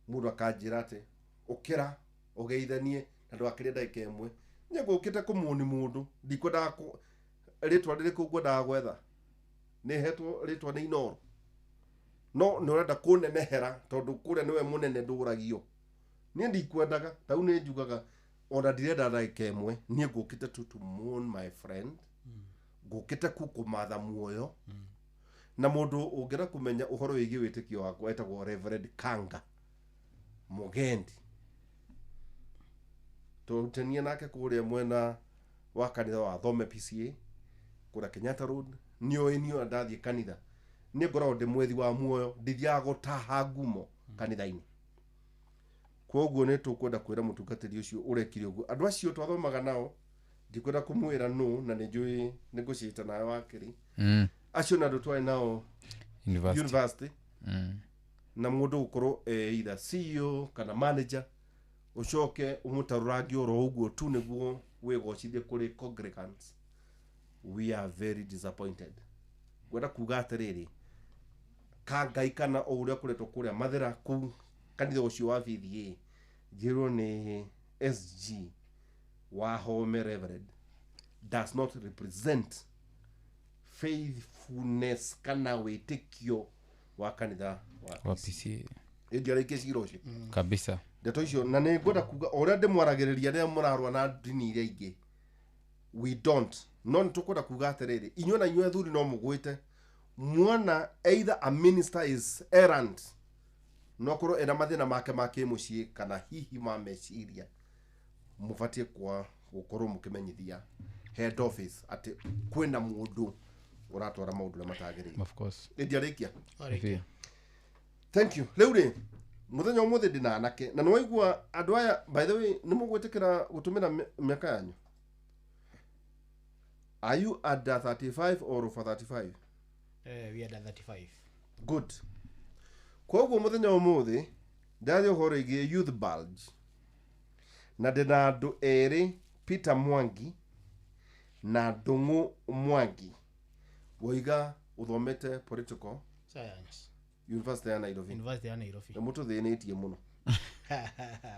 Speaker 1: mũndũ akanjĩra atĩ ũkĩra ũgeithanie na ndũgakĩrie ndagĩka ĩmwe. Niĩ ngũkĩte kũmũni mũndũ, ndikwendaga rĩtwa rĩrĩkũ ngwendaga gwetha, nĩ hetwo rĩtwa nĩ Inoro, no nĩ ũrenda kũnenehera tondũ kũrĩa nĩwe mũnene ndũragio. Niĩ ndikwendaga, tau nĩ njugaga ona ndirenda ndagĩka ĩmwe, niĩ ngũkĩte tu to mourn my friend, ngũkĩte ku kũmatha muoyo. Na mũndũ ũngĩenda kũmenya ũhoro wĩgiĩ wĩtĩkio wakwa etagwo Reverend Kanga Mũgendi, tũrutania nake kũrĩa mwena wa kanitha wa Thome PCA kũrĩa Kenyatta Road. Nĩoĩ niĩ ona ndathiĩ kanitha niĩ ngoragwo ndĩ mwethi wa muoyo, ndithiaga gũtaha ngumo kanitha-inĩ. Koguo nĩ tũkwenda kwĩra mũtungatĩri ũcio ũrekire ũguo, andũ acio twathomaga nao ndikwenda kũmwĩra nũ na nĩ njũĩ nĩ ngũcĩta nawe wakĩrĩ. Acio na andũ twarĩ nao
Speaker 4: University.
Speaker 1: University. Na mũndũ gũkorwo either CEO kana manager ũcoke ũmũtarũrange oro ũguo tu nĩguo wĩgocithie kũrĩ congregants. We are very disappointed. Ngwenda kuga atĩrĩrĩ, Kangai kana o ũrĩa kũretwo kũrĩa Mathera kũu kanitha ũcio wa VDA, njĩrwo nĩ SG wa Home Reverend does not represent faithfulness kana wĩtĩkio wa kanitha wa
Speaker 4: Wa PCA.
Speaker 1: Ĩndiarĩkia cira ũcio
Speaker 4: Kabisa.
Speaker 1: ndeto icio, na nĩ ngwenda kuga o ũrĩa ndĩmwaragĩrĩria rĩrĩa mũrarũa na ndini iria ingĩ, we don't, no nĩ tũkwenda kuga atĩrĩrĩ, inyuĩ na inyuĩ athuri no mũgwĩte muona either a minister is errant, no akorwo ena mathĩna make ma kĩmũciĩ kana hihi ma meciria, mũbatiĩ kwa gũkorwo mũkĩmenyithia head office atĩ kwĩna mũndũ ũratwara maũndũ ũrĩa matagĩrĩire.
Speaker 4: Of course.
Speaker 1: Ĩndiarĩkia.
Speaker 4: Ndio.
Speaker 1: Thank you. Rĩu rĩ, mũthenya ũmũthĩ ndĩ na anake na nĩwaigua andũ aya, by the way, nĩ mũgwĩtĩkĩra gũtũmĩra mĩaka yanyu? Are you under 35 or over 35?
Speaker 5: We are under 35.
Speaker 1: Good. Koguo mũthenya ũmũthĩ ndaria ũhoro ĩgiĩ youth bulge. Na ndĩna andũ erĩ, Peter Mwangi na Ndung'u Mwangi. Woiga ũthomete political
Speaker 5: Science.
Speaker 1: University ya Nairobi.
Speaker 5: University ya Nairobi.
Speaker 1: Nĩ mũtũthĩnĩtie mũno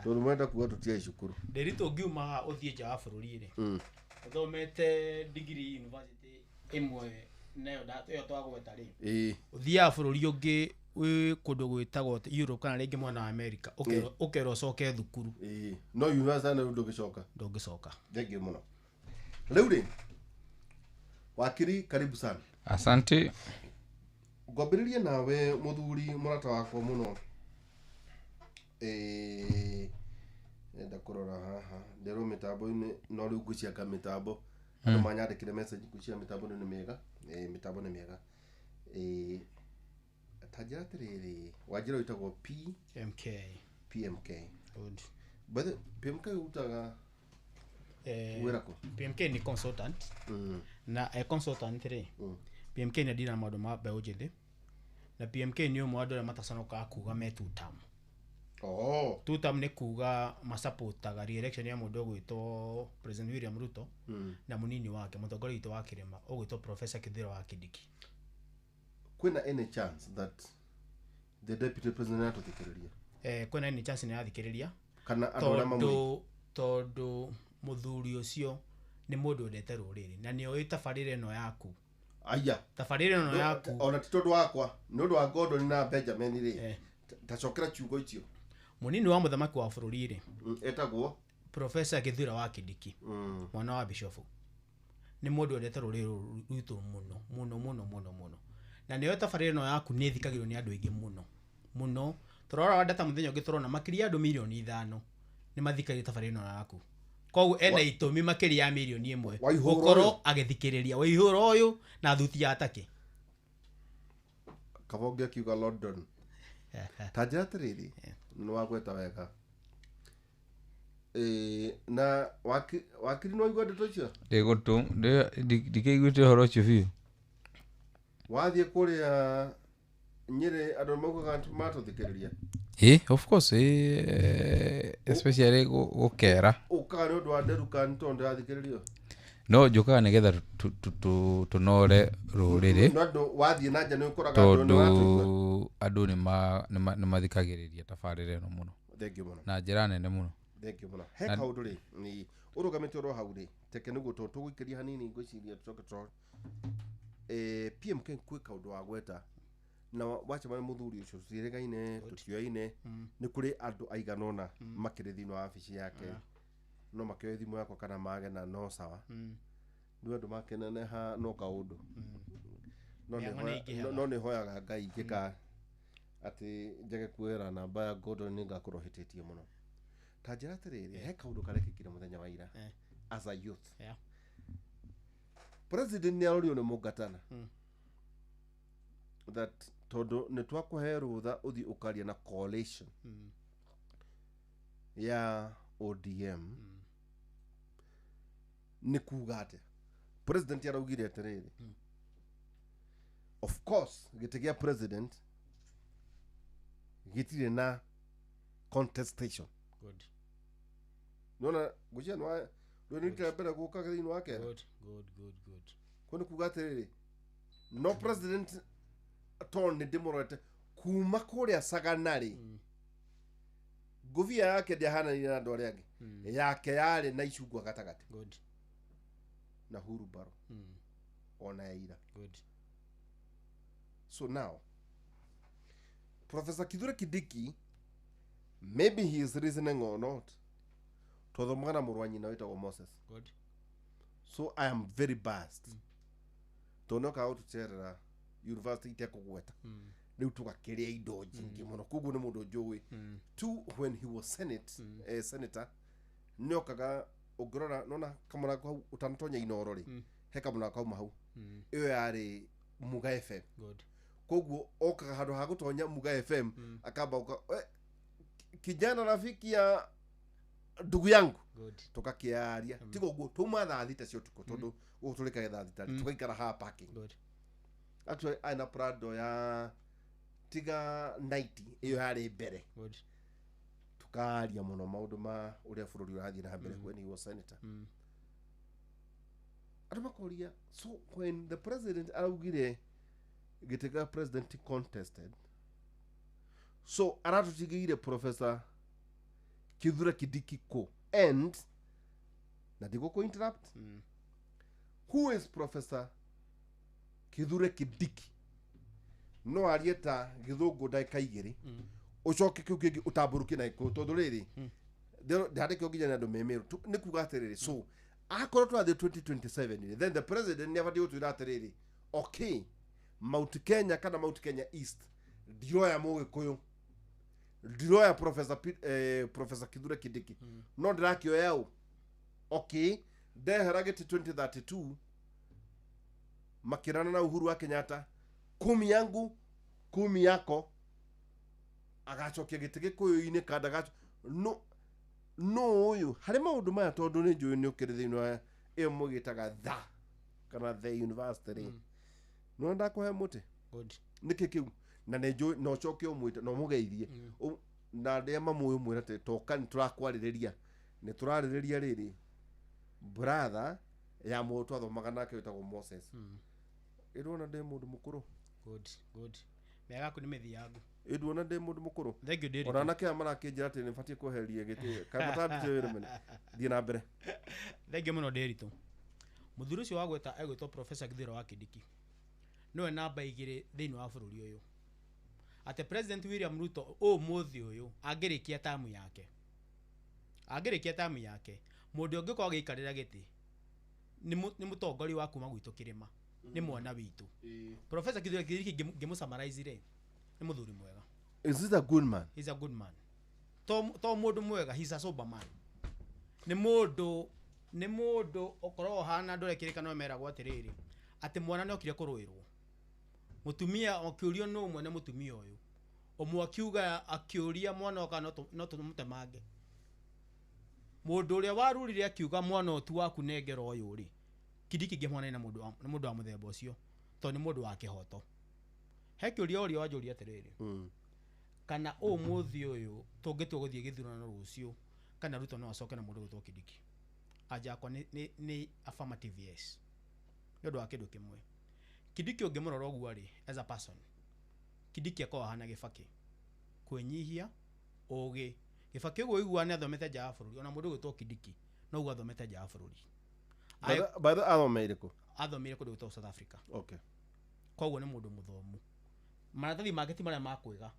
Speaker 1: tondũ mwenda kuga tũtiarĩ cukuru.
Speaker 5: Ndĩritũ ngiuma haha ũthiĩ nja wa bũrũri rĩ, ũthomete degree university ĩmwe nayo ĩyo twagweta rĩ, ũthiaga bũrũri ũngĩ wĩ kũndũ gwĩtagwo Europe kana rĩngĩ mwena wa America, ũkerwo ũcoke thukuru.
Speaker 1: No university ya Nairobi ndũngĩcoka.
Speaker 5: Ndũngĩcoka.
Speaker 1: Thank you mũno. Rĩu rĩ, wakiri, karibu sana.
Speaker 4: Asante.
Speaker 1: Ngwambĩrĩrie nawe mũthuri mũrata wakwa mũno. Enda kũrora haha nderwo mĩtambo-inĩ, no rĩu ngwĩcianga mĩtambo andũ manyandĩkĩre message, ngwĩcia mĩtambo nĩ mĩega. Mĩtambo nĩ mĩega. Ta njĩra atĩrĩrĩ, wanjĩra wĩtagwo
Speaker 5: MK.
Speaker 1: PMK.
Speaker 5: Good.
Speaker 1: By the PMK ũrutaga wĩra kũ?
Speaker 5: PMK nĩ consultant. Na consultant rĩ, PMK nĩ ndira maũndũ ma mbeũ njĩthĩ, na PMK nĩ ũmwe wa andũ arĩa mataconokaga kuga me two term. Two term nĩ kuga masupportaga re-election ya mũndũ ũgwĩtwo President William Ruto na mũnini wake mũtongoria witũ wa kĩrĩma ũgwĩtwo Professor Kithure wa Kindiki.
Speaker 1: Kwĩna any chance that the deputy president atũthikĩrĩria?
Speaker 5: Kwĩna any chance nĩ arathikĩrĩria
Speaker 1: kana andũ arĩa mamwe,
Speaker 5: tondũ mũthuri ũcio nĩ mũndũ wendete rũrĩrĩ na nĩ oĩ tabarĩra ĩno yaku.
Speaker 1: Aya.
Speaker 5: Tabarĩra ĩno yaku.
Speaker 1: Ona ti tondũ wakwa, nĩ ũndũ wa Gordon na Benjamin rĩ. Tacokera ciugo icio.
Speaker 5: Mũnini wa mũthamaki wa bũrũri rĩ,
Speaker 1: etagwo
Speaker 5: Professor Kithure wa Kindiki, mwana wa bishofu, nĩ mũndũ wendete rũrĩrĩ rwitũ mũno mũno mũno mũno mũno, na nĩyo tabarĩra ĩno yaku nĩ ĩthikagĩrwo nĩ andũ aingĩ mũno mũno. Tũrora data mũthenya ũngĩ tũrona makĩria ya andũ 5 milioni nĩ mathikagĩrĩria tabarĩra ĩno yaku, koguo ena itũmi makĩria ya 1 milioni gũkorwo agĩthikĩrĩria Waihũra ũyũ na thuti ya take.
Speaker 1: Kabonge akiuga London. Ta njĩra atĩrĩrĩ, nĩ wagweta wega. Na wakiri no igua ndeto icio?
Speaker 4: Ndĩgũtũ ndikĩiguĩte ũhoro ũcio biũ.
Speaker 1: Wathiĩ kũrĩa Nyĩrĩ andũ maugaga matũthikĩrĩria?
Speaker 4: Of course, especially gũkera.
Speaker 1: Ũkaga nĩ ũndũ wa nderuka nĩ tondũ ndĩrathikĩrĩrio?
Speaker 4: No njũkaga nĩgetha tũnore rũrĩrĩ.
Speaker 1: No andũ wathiĩ na nja nĩ ũkoraga andũ nĩ maratũigua.
Speaker 4: Tondũ andũ nĩ mathikagĩrĩria tabarĩra ĩno mũno.
Speaker 1: Thank you mũno.
Speaker 4: Na njĩra nene mũno.
Speaker 1: Thank you mũno. He kaũndũ rĩ, nĩ ũrũgamĩte oro hau rĩ, teke nĩguo tondũ tũgũikĩria hanini ngwĩciria tũcoke tũrore. PMK kwĩ kaũndũ wagweta na wacemania mũthuri ũcio tũtiĩrĩgaine, tũtioaine, nĩ kũrĩ andũ aigana ũna makĩrĩ thĩinĩ wa wabici yake, no makĩoe thimũ yakwa kana mage na no sawa, nĩ andũ makeneneha no kaũndũ no nĩ hoyaga Ngai ngĩka atĩ njage kuoera namba ya Gordon nĩ ngakorwo hĩtĩtie mũno. Ta njĩra atĩrĩrĩ, he kaũndũ karekĩkire mũthenya wa ira as a youth. President nĩ arorio nĩ Mũngatana that tondũ nĩ twakũhe rũtha ũthiĩ ũkaria na coalition ya ODM, nĩ kuga atĩa? President araugire atĩrĩrĩ, of course gĩtĩ gĩa president gĩtirĩ na contestation.
Speaker 5: Good.
Speaker 1: Nona ngwĩciria nĩ rita rĩa mbere gũka thĩinĩ wa Kenya.
Speaker 5: Good, good, good, good.
Speaker 1: Kũu nĩ kuga atĩrĩrĩ, no president tondũ nĩ ndĩmũrorete kuma kũrĩa Sagana rĩ, ngũbia yake ndĩahananire na andũ arĩa angĩ, yake yarĩ na icungwa gatagatĩ.
Speaker 5: Good.
Speaker 1: Na hurubaro ona ya ira.
Speaker 5: Good.
Speaker 1: So now Professor Kithure Kindiki, maybe he is reasoning or not, twathomaga na mũrũ wa nyina wĩtagwo Moses.
Speaker 5: Good.
Speaker 1: So I am very biased tondũ nĩokaga gũtũcerera university itekũgweta, rĩu tũgakĩrĩa indo nyingĩ mũno, koguo nĩ mũndũ njũĩ. Two, when he was senator nĩokaga, ũngĩrora nona kamũrango hau ũtanatonya Inoro rĩ, he kamũrango kauma hau, ĩyo yarĩ Muga FM.
Speaker 5: Good.
Speaker 1: Koguo okaga handũ ha gũtonya Muga FM akamba gũka, kijana rafiki ya ndugu yangu.
Speaker 5: Good.
Speaker 1: Tũgakĩaria tiga ũguo twauma thaa 6 cia ũtukũ, tondũ gũkũ tũrĩkagia thaa 6, tũgaikara haha parking.
Speaker 5: Good.
Speaker 1: Actually arĩ na Prado ya tiga 90 ĩyo yarĩ mbere.
Speaker 5: Good.
Speaker 1: Akaria mũno maũndũ ma ũrĩa bũrũri ũrathiĩ na mbere when he was senator. Andũ makoria, so when the president araugire gĩtĩ kĩa president contested, so aratũtigĩire Professor Kithure Kindiki kũ? And na ndigũkũ interrupt, who is Professor Kithure Kindiki? No arie ta gĩthũngũ ndagĩka igĩrĩ, ũcoke kĩu kĩngĩ ũtambũrũkie na gĩkũyũ, tondũ rĩrĩ ndandĩkĩo nginya nĩ andũ me Meru. Nĩ kuga atĩrĩrĩ, so akorwo twathiĩ 2027 rĩ, then the president nĩ abatiĩ gũtwĩra atĩrĩrĩ, okay, Mount Kenya kana Mount Kenya East ndiroya mũgĩkũyũ, ndiroya Professor Kithure Kindiki, no ndĩrakĩoya ũ? Okay, ndehera gĩtĩ 2032 makĩrana na Uhuru wa Kenyatta, kumi yangu kumi yako, agacokia gĩtĩ gĩkũyũ-inĩ kana ndagaco no no ũyũ harĩ maũndũ maya, tondũ nĩ njũĩ nĩ ũkĩrĩ thĩinĩ wa ĩyo mũgĩtaga tha kana the university rĩ, no ndakũhe mũtĩ.
Speaker 5: Good.
Speaker 1: Nĩkĩ kĩu na nĩ njũĩ na ũcoke ũmwĩte na ũmũgeithie. Na arĩa mamũĩ ũmwĩre atĩ toka nĩ tũrakwarĩrĩria, nĩ tũrarĩrĩria rĩrĩ brother ya mũndũ twathomaga nake wĩtagwo Moses. Ĩndwona ndĩ mũndũ mũkũrũ.
Speaker 5: Good, good. Mĩaka yaku nĩ mĩthiangu.
Speaker 1: Ĩndwona ndĩ mũndũ mũkũrũ.
Speaker 5: Thank you, Ndiritu.
Speaker 1: Ona anake aya marakĩnjĩra atĩ nĩ batiĩ kweheria gĩtĩ kana matandutĩte wĩra mene. Thiĩ na mbere.
Speaker 5: Thank you mũno Ndiritu. Mũthuri ũcio wagweta egwĩtwo Professor Kithure wa Kindiki, nĩwe namba 2 thĩinĩ wa bũrũri ũyũ. Atĩ President William Ruto ũmũthĩ ũyũ angĩrĩkia tamu yake, angĩrĩkia tamu yake, mũndũ ũngĩkorwo agĩikarĩra gĩtĩ nĩ mũtongoria wa kuma gwitũ kĩrĩma, nĩ mwana witũ. Professor Kithure Kindiki ngĩmũ-summarize rĩ, nĩ mũthuri mwega.
Speaker 1: Is this a good man?
Speaker 5: He's a good man. To mũndũ mwega, he's a sober man. Nĩ mũndũ ũkoragwo ũhana andũ arĩa kĩrĩkanĩro meragwo atĩrĩrĩ, atĩ mwana nĩ okire kũrũĩrwo. Mũtumia akĩũrio nũ mwene mũtumia ũyũ, ũmwe akiuga akĩũria mwana oka no tũmũtemange. Mũndũ ũrĩa warurire akiuga mwana ũyũ ti waku nengera ũyũ rĩ, Kindiki ngĩmwona na mũndũ wa mũthemba ũcio, tondũ nĩ mũndũ wa kĩhoto. He kĩũria ũrĩa wanjũria atĩrĩrĩ, kana ũmũthĩ ũyũ tũngĩtua gũthiĩ gĩthurano rũciũ, kana Ruto no acoke na mũndũ ũgwĩtwo Kindiki? Anja yakwa nĩ affirmative yes. Nĩ ũndũ wa kĩndũ kĩmwe. Kindiki ũngĩmũrora ũguo rĩ, as a person, Kindiki akoragwo ahana Gĩbakĩ. Kwĩnyihia, ũgĩ. Gĩbakĩ ũguo ũiguaga nĩ athomete nja ya bũrũri, ona mũndũ ũgwĩtwo Kindiki no ũguo athomete nja ya bũrũri.
Speaker 1: By the athomeire kũ?
Speaker 5: Athomeire kũndũ gwĩtagwo South Africa.
Speaker 1: Okay.
Speaker 5: Koguo nĩ mũndũ mũthomu. Maratathi make ti marĩa ma kwĩga,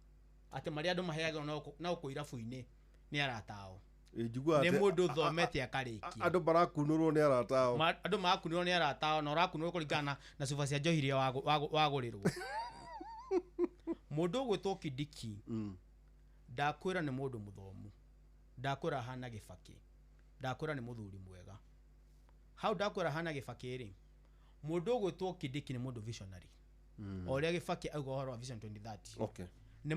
Speaker 5: atĩ marĩa andũ maheagwo no kũ irabu-inĩ nĩ arata ao. Nĩ mũndũ ũthomete akarĩkia.
Speaker 1: Andũ marakunũrwo nĩ arata ao.
Speaker 5: Andũ marakunũrwo nĩ arata ao, na ũrakunũrwo kũringana na cuba cia njohi iria wagũrĩrwo. Mũndũ ũgwĩtwo Kindiki, ndakwĩra nĩ mũndũ mũthomu, ndakwĩra ahana Gĩbakĩ, ndakwĩra nĩ mũthuri mwega. Hau ndakwĩra ahana Gĩbakĩ rĩ, mũndũ ũgwĩtwo Kindiki nĩ mũndũ visionary. O ũrĩa Gĩbakĩ auga ũhoro wa Vision 2030.
Speaker 1: Okay.
Speaker 5: Nĩ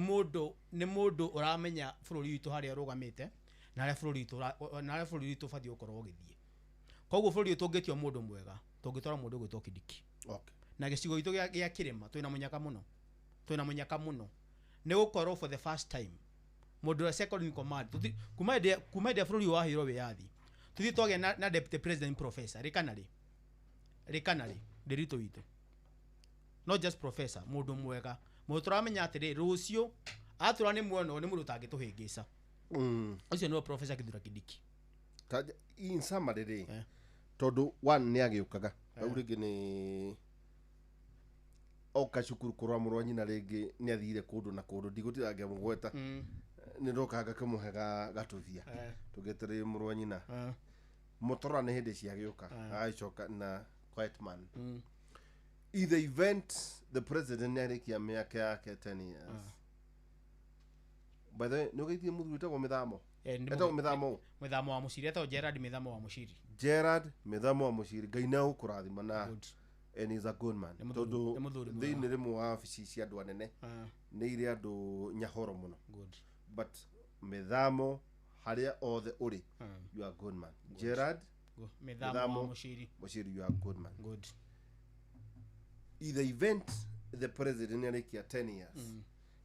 Speaker 5: mũndũ ũramenya bũrũri witũ harĩa ũrũgamĩte na harĩa bũrũri witũ ũbatiĩ gũkorwo ũgĩthiĩ. Koguo bũrũri ũyũ tũngĩtua mũndũ mwega, tũngĩtwara mũndũ ũgwĩtwo Kindiki.
Speaker 1: Okay.
Speaker 5: Na gĩcigo gitũ gĩa kĩrĩma twĩna mũnyaka mũno. Twĩna mũnyaka mũno. Nĩ gũkorwo for the first time mũndũ ũrĩa second in command, kuma hĩndĩ ĩrĩa bũrũri ũyũ waheirwo wĩyathi, tũthiĩ twagĩa na deputy president professor rĩ kana rĩ, rĩ kana rĩ, Ndiritu witũ. Not just professor, mũndũ mwega. Mũndũ tũramenya atĩrĩ, rũciũ atũra nĩ mwena nĩ mũndũ ũtangĩtũhĩngĩca. Ũcio nĩwe Professor Kithure Kindiki.
Speaker 1: In summary rĩ, tondũ one nĩ agĩũkaga, rĩu rĩngĩ nĩ oka cukuru kũrora mũrũ wa nyina rĩngĩ nĩ athire kũndũ na kũndũ, ndigũtinda ngĩmũgweta, nĩ ndoka ngakĩmũhe gatũthia tũgĩetereire mũrũ wa nyina. Mũtũra nĩ hĩndĩ ciagĩũka, agagĩcoka na quiet man. In the event the president nĩ arĩkia mĩaka yake 10 years. By the way, nĩ ũgeithie mũthuri wĩtagwo Mĩthamo? Etagwo Mĩthamo?
Speaker 5: Mĩthamo wa Mũciri, etagwo Gerard Mĩthamo wa Mũciri.
Speaker 1: Gerard Mĩthamo wa Mũciri, Ngai nĩ agũkũrathima na and he's a good man. Tondũ thĩinĩ rĩmwe wa wabici cia andũ anene nĩ irĩ andũ nyahoro mũno.
Speaker 5: Good.
Speaker 1: But Mĩthamo harĩa othe ũrĩ, you are a good man. Gerard
Speaker 5: Mĩthamo wa Mũciri.
Speaker 1: Mũciri, you are a good man.
Speaker 5: Good.
Speaker 1: In the event the president nĩ arĩkia 10 years,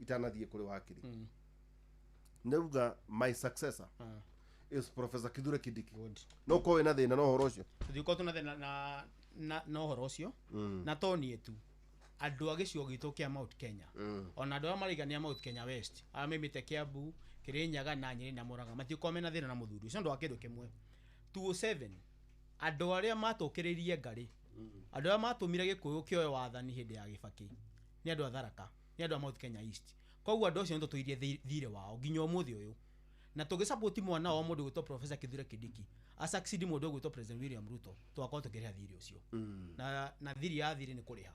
Speaker 1: itanathiĩ kũrĩ wakiri. Nĩauga my successor is Professor Kithure Kindiki. No ũkorwo wĩna thĩna na ũhoro ũcio.
Speaker 5: Tũthiũkorwo tũna thĩna na ũhoro ũcio, na to niĩ tu, andũ a gĩcigo gitũ kĩa Mount Kenya, ona andũ arĩa marigania Mount Kenya West, arĩa maimĩte Kiambu, Kirinyaga na Nyeri na Murang'a, matiũkorwo mena thĩna na mũthuri ũcio nĩ ũndũ wa kĩndũ kĩmwe. 207 andũ arĩa matũkĩrĩirie ngarĩ, andũ arĩa matũmire Gĩkũyũ kĩoe wathani hĩndĩ ya Gĩbakĩ nĩ andũ a Tharaka, nĩ andũ a Mount Kenya East. Koguo andũ acio nĩ tũtũirie thirĩ wao nginya ũmũthĩ ũyũ, na tũgĩsupport mwana wao mũndũ ũgwĩtwo Professor Kithure Kindiki asucceed mũndũ ũgwĩtwo President William Ruto, tũgakorwo tũkĩrĩha thirĩ ũcio, na thiri ya thirĩ nĩ kũrĩha.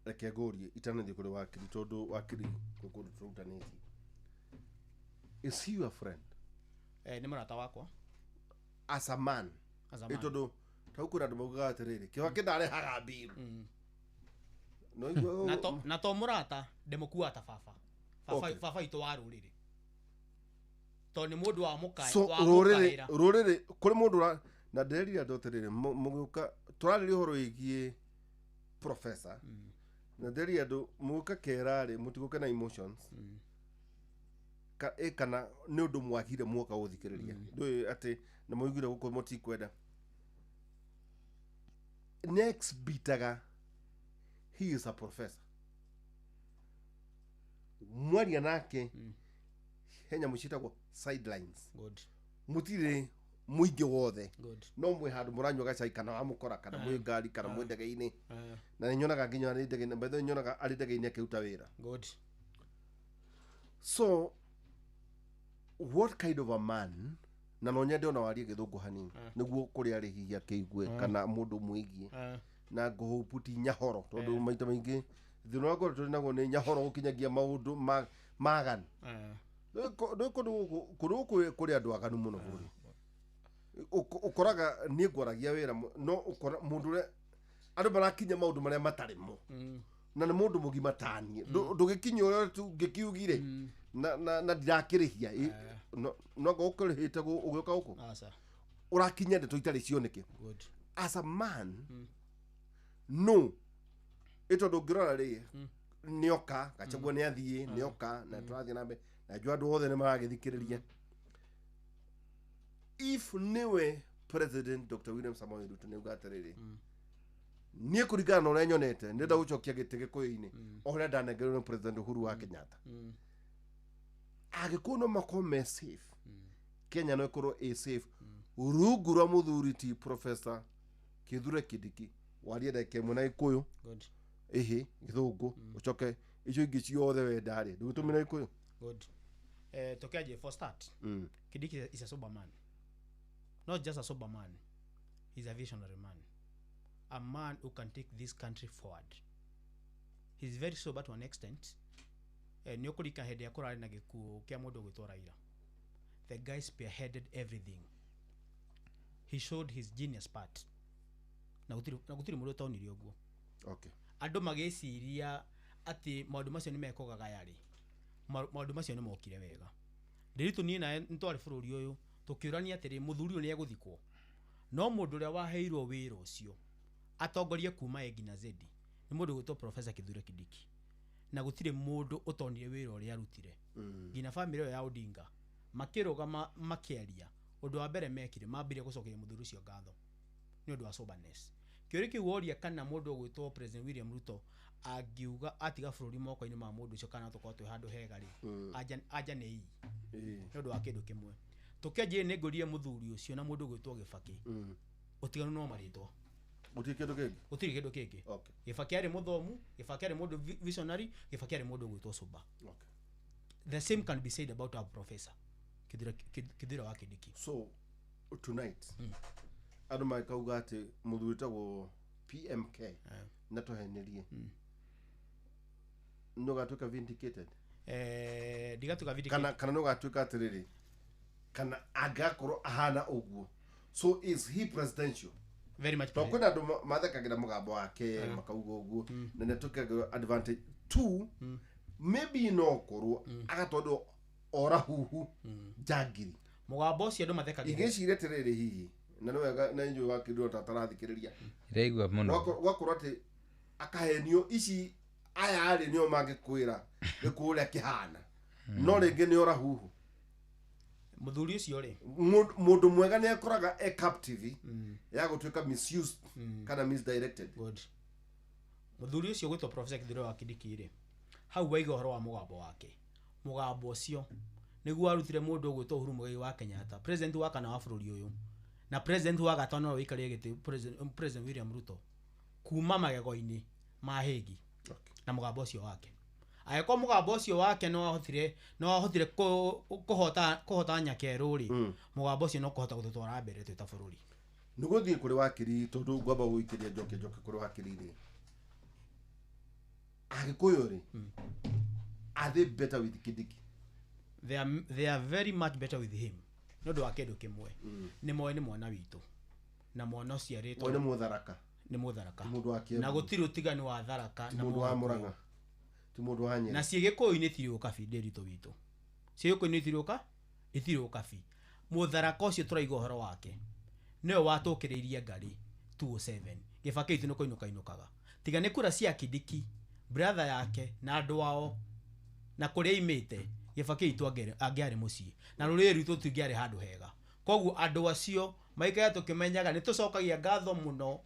Speaker 1: Reke ngũrie itanathiĩ kũrĩ wakiri, tondũ wakiri kwĩ kũndũ tũrutanĩtie. Is he your friend?
Speaker 5: Nĩ mũrata wakwa.
Speaker 1: As a man?
Speaker 5: As a
Speaker 1: Ĩ
Speaker 5: man.
Speaker 1: tondũ tau kwĩna andũ maugaga atĩrĩrĩ, Kĩbakĩ ndarehaga mbiru. No igua-
Speaker 5: Na to mũrata, ndĩmũkuaga ta baba. Baba, baba witũ wa rũrĩrĩ, tondũ nĩ mũndũ wa
Speaker 1: So
Speaker 5: wa
Speaker 1: rũrĩrĩ
Speaker 5: mũkaĩra.
Speaker 1: Rũrĩrĩ kũrĩ mũndũ na ndĩrerire andũ atĩrĩrĩ, mũgĩũka tũrarĩria ũhoro wĩgiĩ professor, na ndĩrerire andũ mũgĩũka kerarĩ mũtigũke na emotions kana nĩ ũndũ mwagire muoka gũthikĩrĩria, ndũĩ atĩ na mũiguire gũkũ mũtikwenda next bitaga. He is a professor, mwaria nake he nyamũ ciĩtagwo sidelines. Mũtirĩ mũingĩ wothe. No mwĩ handũ mũranyua gacai, kana wamũkora, kana mwĩ ngari, kana mwĩ ndege-inĩ. Na nĩ nyonaga nginya arĩ ndege-inĩ. By the way, nyonaga arĩ ndege-inĩ akĩruta wĩra. So what kind of a man, na no nyende ona warie Gĩthũngũ hanini nĩguo kũrĩa arĩ hihi akĩigue kana mũndũ mwĩgiĩ, na ngũhũpu ti nyahoro, tondũ maita maingĩ thĩna ũrĩa ngorwo tũrĩ naguo nĩ nyahoro gũkinyagia maũndũ maganu. Ndũĩ kũndũ gũkũ kũrĩ andũ aganu mũno bũrũri. Ũkoraga niĩ ngwaragia wĩra no ũkora mũndũ ũrĩa andũ marakinya maũndũ marĩa matarĩ mo, na nĩ mũndũ mũgima taniĩ. Ndũgĩkinya ũrĩa tu ngĩkiugire na ndirakĩrĩhia. No ngo ũkĩrĩhĩte ũgĩũka gũkũ.
Speaker 5: Aca.
Speaker 1: Ũrakinya ndeto itarĩ cio nĩkĩ? As a man, no ĩ tondũ ũngĩrora rĩ, nĩoka Gachagua nĩ athiĩ, nĩoka na tũrathiĩ na mbere na njũĩ andũ othe nĩ maragĩthikĩrĩria. If nĩwe President Dr. William Samoei Ruto nĩauga atĩrĩrĩ, niĩ kũringana na ũrĩa nyonete ndĩrenda gũcokia gĩtĩ Gĩkũyũ-inĩ o ũrĩa ndanengerirwo nĩ President Uhuru wa Kenyatta, Agĩkũyũ no makorwo me safe, Kenya no ĩkorwo ĩ safe rungu rwa mũthuri ti Professor Kithure Kindiki. Warie ndagĩka 1 na Gĩkũyũ. Ĩhĩ Gĩthũngũ, ũcoke icio ingĩ ciothe wenda rĩ, ndũgĩtũmĩra Gĩkũyũ.
Speaker 5: Good. Tokeaje for start. Kindiki is a sober man. Not just a sober man. He's a visionary man. A man who can take this country forward. He's very sober to an extent. Nĩ ũkũrika hĩndĩ ĩrĩa kũrarĩ na gĩkuũ kĩa mũndũ ũgwĩtwo Raila. The guy spearheaded everything. He showed his genius part. Na gũtirĩ mũndũ ũtonire ũguo. Andũ magĩciria atĩ maũndũ macio nĩ mekũgagaya rĩ, maũndũ macio nĩ mokire wega. Ndĩritũ niĩ nawe nĩ twarĩ bũrũri ũyũ tũkĩũrania atĩrĩ, mũthuri ũyũ nĩ egũthikwo, no mũndũ ũrĩa waheirwo wĩra ũcio atongorie kuma A nginya Z nĩ mũndũ ũgwĩtwo Professor Kithure Kindiki, na gũtirĩ mũndũ ũtonire wĩra ũrĩa arutire. Nginya bamĩrĩ ĩyo ya Odinga makĩrũgama makĩaria, ũndũ wa mbere mekire mambire gũcokeria mũthuri ũcio ngatho nĩ ũndũ wa soberness. Kĩũria kĩu woria, kana mũndũ ũgwĩtwo President William Ruto angiuga atiga bũrũri moko-inĩ ma mũndũ ũcio, kana tũkorwo twĩ handũ hega rĩ, anja nĩ ii, nĩ ũndũ wa kĩndũ kĩmwe. Tũkĩanjĩre nĩ ngũrire mũthuri ũcio na mũndũ ũgwĩtwo Gĩbakĩ, ũtiganu no marĩtwa.
Speaker 1: Gũtirĩ kĩndũ kĩngĩ.
Speaker 5: Gũtirĩ kĩndũ kĩngĩ. Gĩbakĩ arĩ mũthomu, Gĩbakĩ arĩ mũndũ visionary, Gĩbakĩ arĩ mũndũ ũgwĩtwo sober. The same can be said about our professor Kithure wa Kindiki.
Speaker 1: So tonight andũ magĩkauga atĩ mũthuri wĩtagwo PMK na tũhenerie nĩ ũgatuĩka vindicated?
Speaker 5: Ndigatuĩka vindicated.
Speaker 1: Kana nĩ ũgatuĩka atĩrĩrĩ, kana angĩgakorwo ahana ũguo, so is he presidential?
Speaker 5: Very much.
Speaker 1: Tondũ kwĩna andũ mathekagĩra mũgambo wake makauga ũguo, na nĩ tũkagĩra advantage two, maybe no korwo agatondũ ora huhu njangiri.
Speaker 5: Mũgambo ũcio andũ mathekagĩra.
Speaker 1: Ingĩciria atĩrĩrĩ, hihi na nĩ wega na inyuĩ wakĩrwo tataраthikĩrĩria.
Speaker 4: Ndĩraigua mũno.
Speaker 1: Gwakorwo atĩ akahenio ici aya rĩ, nĩo mangĩkwĩra gĩkũũ ũrĩa kĩhana, no rĩngĩ nĩ ora huhu.
Speaker 5: Muthuri ucio ri
Speaker 1: Mundu mwega ni akoraga e captive ya gutuika misused kana misdirected.
Speaker 5: Good. Muthuri ucio gwitwo Professor Kithure wa Kindiki ri hau waiga uhoro wa mugambo wake. Mugambo ucio niguo arutire mundu ugwitwo Uhuru Muigai wa Kenyatta, president wa kana wa bururi uyu, na president wa gatano wikarie giti president William Ruto kuma magego-ini ma Hegi.
Speaker 1: Okay.
Speaker 5: Na mugambo ucio wake angĩkorwo mugambo ucio wake no ahotire kuhota nyakerũ ri, mugambo ucio no kuhota gututwara mbere twĩ ta bururi.
Speaker 1: Niguthie kuri wakiri tondu ngwamba guikiria njoke kuri wakiri ri Agikuyu ri, are they better with Kindiki?
Speaker 5: They are very much better with him. No ndu wa kindu kimwe, ni moe ni mwana witu na mwana uciaritwo
Speaker 1: ni mutharaka,
Speaker 5: ni mutharaka
Speaker 1: mundu wa Kiambu,
Speaker 5: na gutiri utiganu wa tharaka
Speaker 1: na mundu wa Murang'a, ti mundu wa Nyeri.
Speaker 5: Na ciĩ Gĩkũyũ-inĩ tirĩ ũkabi ndĩritũ witũ, ciĩ Gĩkũyũ-inĩ itirĩ ũkabi. Mũtharaka ũcio tũraiga ũhoro wake nĩwe watũkĩrĩirie ngari 207 Gĩbakĩ itũ nĩ kũinũka inũkaga, tiga nĩ kura cia Kindiki brother yake na andũ ao na kũrĩa imĩte Gĩbakĩ itũ angĩarĩ mũciĩ na rũrĩrĩ rwitũ tũtingĩarĩ handũ hega. Koguo andũ acio maikara tũkĩmenyaga nĩ tũcokagia ngatho mũno,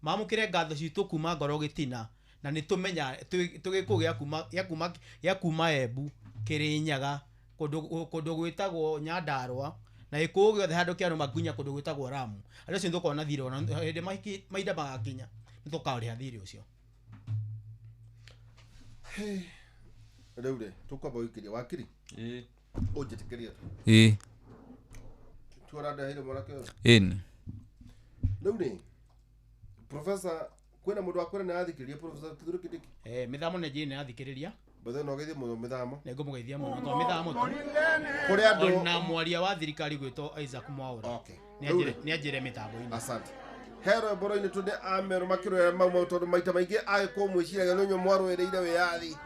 Speaker 5: mamũkĩre ngatho citũ kuma ngoro gĩtina, na nĩ tũmenya tũgĩkũ gĩa kuma Embu, Kĩrĩnyaga, kũndũ gwĩtagwo Nyandarũa, na gĩkũyũ gĩothe handũ kĩarũma nginya kũndũ gwĩtagwo Ramu. Andũ acio nĩtũkoragwo na thirĩ, ona hĩndĩ mahinda magakinya nĩtũkarĩha thirĩ ũcio.
Speaker 1: Rĩu rĩ tũkwamba gũikĩria wakiri ũnjĩtĩkĩrie tu tuorandeheire mwanake ũyũ.
Speaker 4: Ĩni.
Speaker 1: Rĩu rĩ Professor kwĩna mũndũ wakwĩra nĩ arathikĩrĩria Professor Kithure Kindiki?
Speaker 5: Mĩthamo nĩ njĩrĩ nĩ arathikĩrĩria.
Speaker 1: Bethe no geithie mũno mĩthamo.
Speaker 5: Nĩ ngũmũgeithia mũno to mĩthamo tu.
Speaker 1: Kũrĩ andũ
Speaker 5: ona mwaria wa thirikari gwĩtwo Isaac Mwaura.
Speaker 1: Okay.
Speaker 5: Nĩ anjĩre mĩtambo-inĩ.
Speaker 1: Asante. Hero mboro-inĩ tu nĩ amerũ makĩrũĩra mau mau tondũ maita maingĩ agĩkũyũ mwĩciragia no inyuĩ mwarũĩrĩire wĩyathi.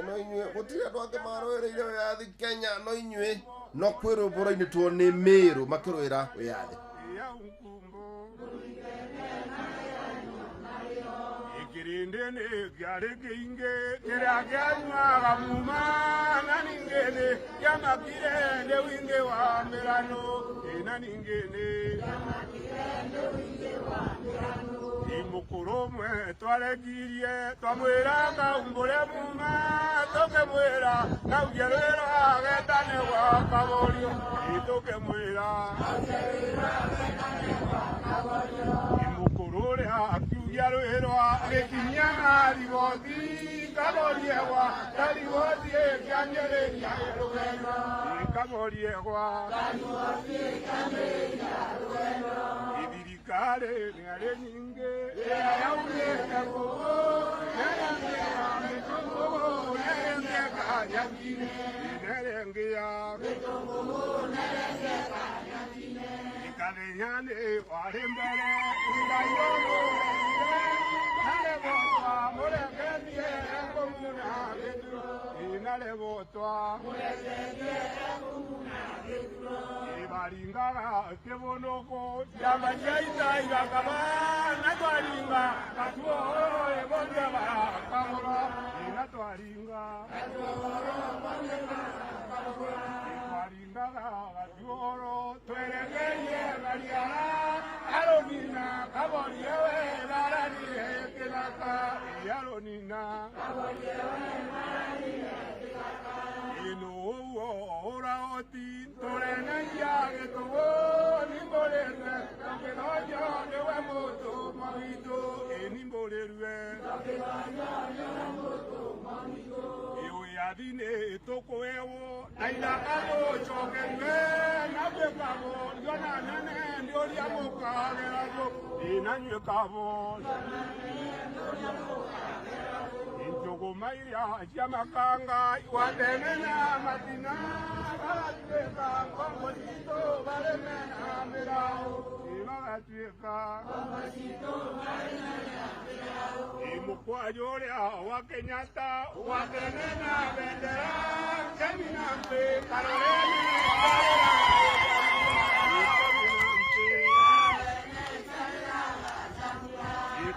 Speaker 1: No inyuĩ gũtirĩ andũ angĩ marũĩrĩire wĩyathi Kenya no inyuĩ, no kwĩ rwĩmbo-inĩ tuo nĩ Mĩrũ makĩrũĩra wĩyathi.
Speaker 6: Ikirindene kyarĩ kĩingĩ kĩrĩa kĩanyuaga muma na ningĩ nĩ kĩamakire nĩ wingĩ wa mĩrano, na ningĩ nĩ mũkũrũ ũmwe twarekirie twamwĩra kaumbũre muma tũkĩmwĩra kaugie rwĩra getane gwa kaborio, tũkĩmwĩra mũkũrũ ũrĩa akiugia rwĩrwa agĩkinyia mariboti kaborie gwa kariboti ĩkĩanjĩrĩria rũgendo, kaborie gwa ithirikari nĩarĩ nyingĩ ĩrĩa yaumĩte gũkũ nerengĩa mĩtũngũgũ nerengeka nyakine nerengĩa ikathenya nĩ warĩ mbere Ngai ũmũrehire narebotwa mũreketie ekũmuna gĩthuro, narebotwa baringaga kĩbũnũkũ ciama cia ita igakaba na twaringa gatuoro ĩbondia bakabũra, na twaringa twaringaga gatuoro twerekerie Mariara Aronina kaborie we baranire kĩthaka, Aronina ĩno ũguo ũraoti tũrenagia gĩtũgũ nimbũrĩrwe tũkĩthonjo nĩwe mũtũmwa witũ, nimbũrĩrwe wĩyathi nĩ tũkũhewo na ithaka tũcokerwe na gwĩkagwo ndiona nene nĩ ũrĩa mũkageragwo, na nywĩkagwo njũgũma iria cia makanga iwatene na matina bagatuĩka ngombo citũ barĩmena mĩraũ, bagatuĩka mũkwanjũ ũrĩa wa Kenyatta watene na bendera Kĩminambĩ karoreni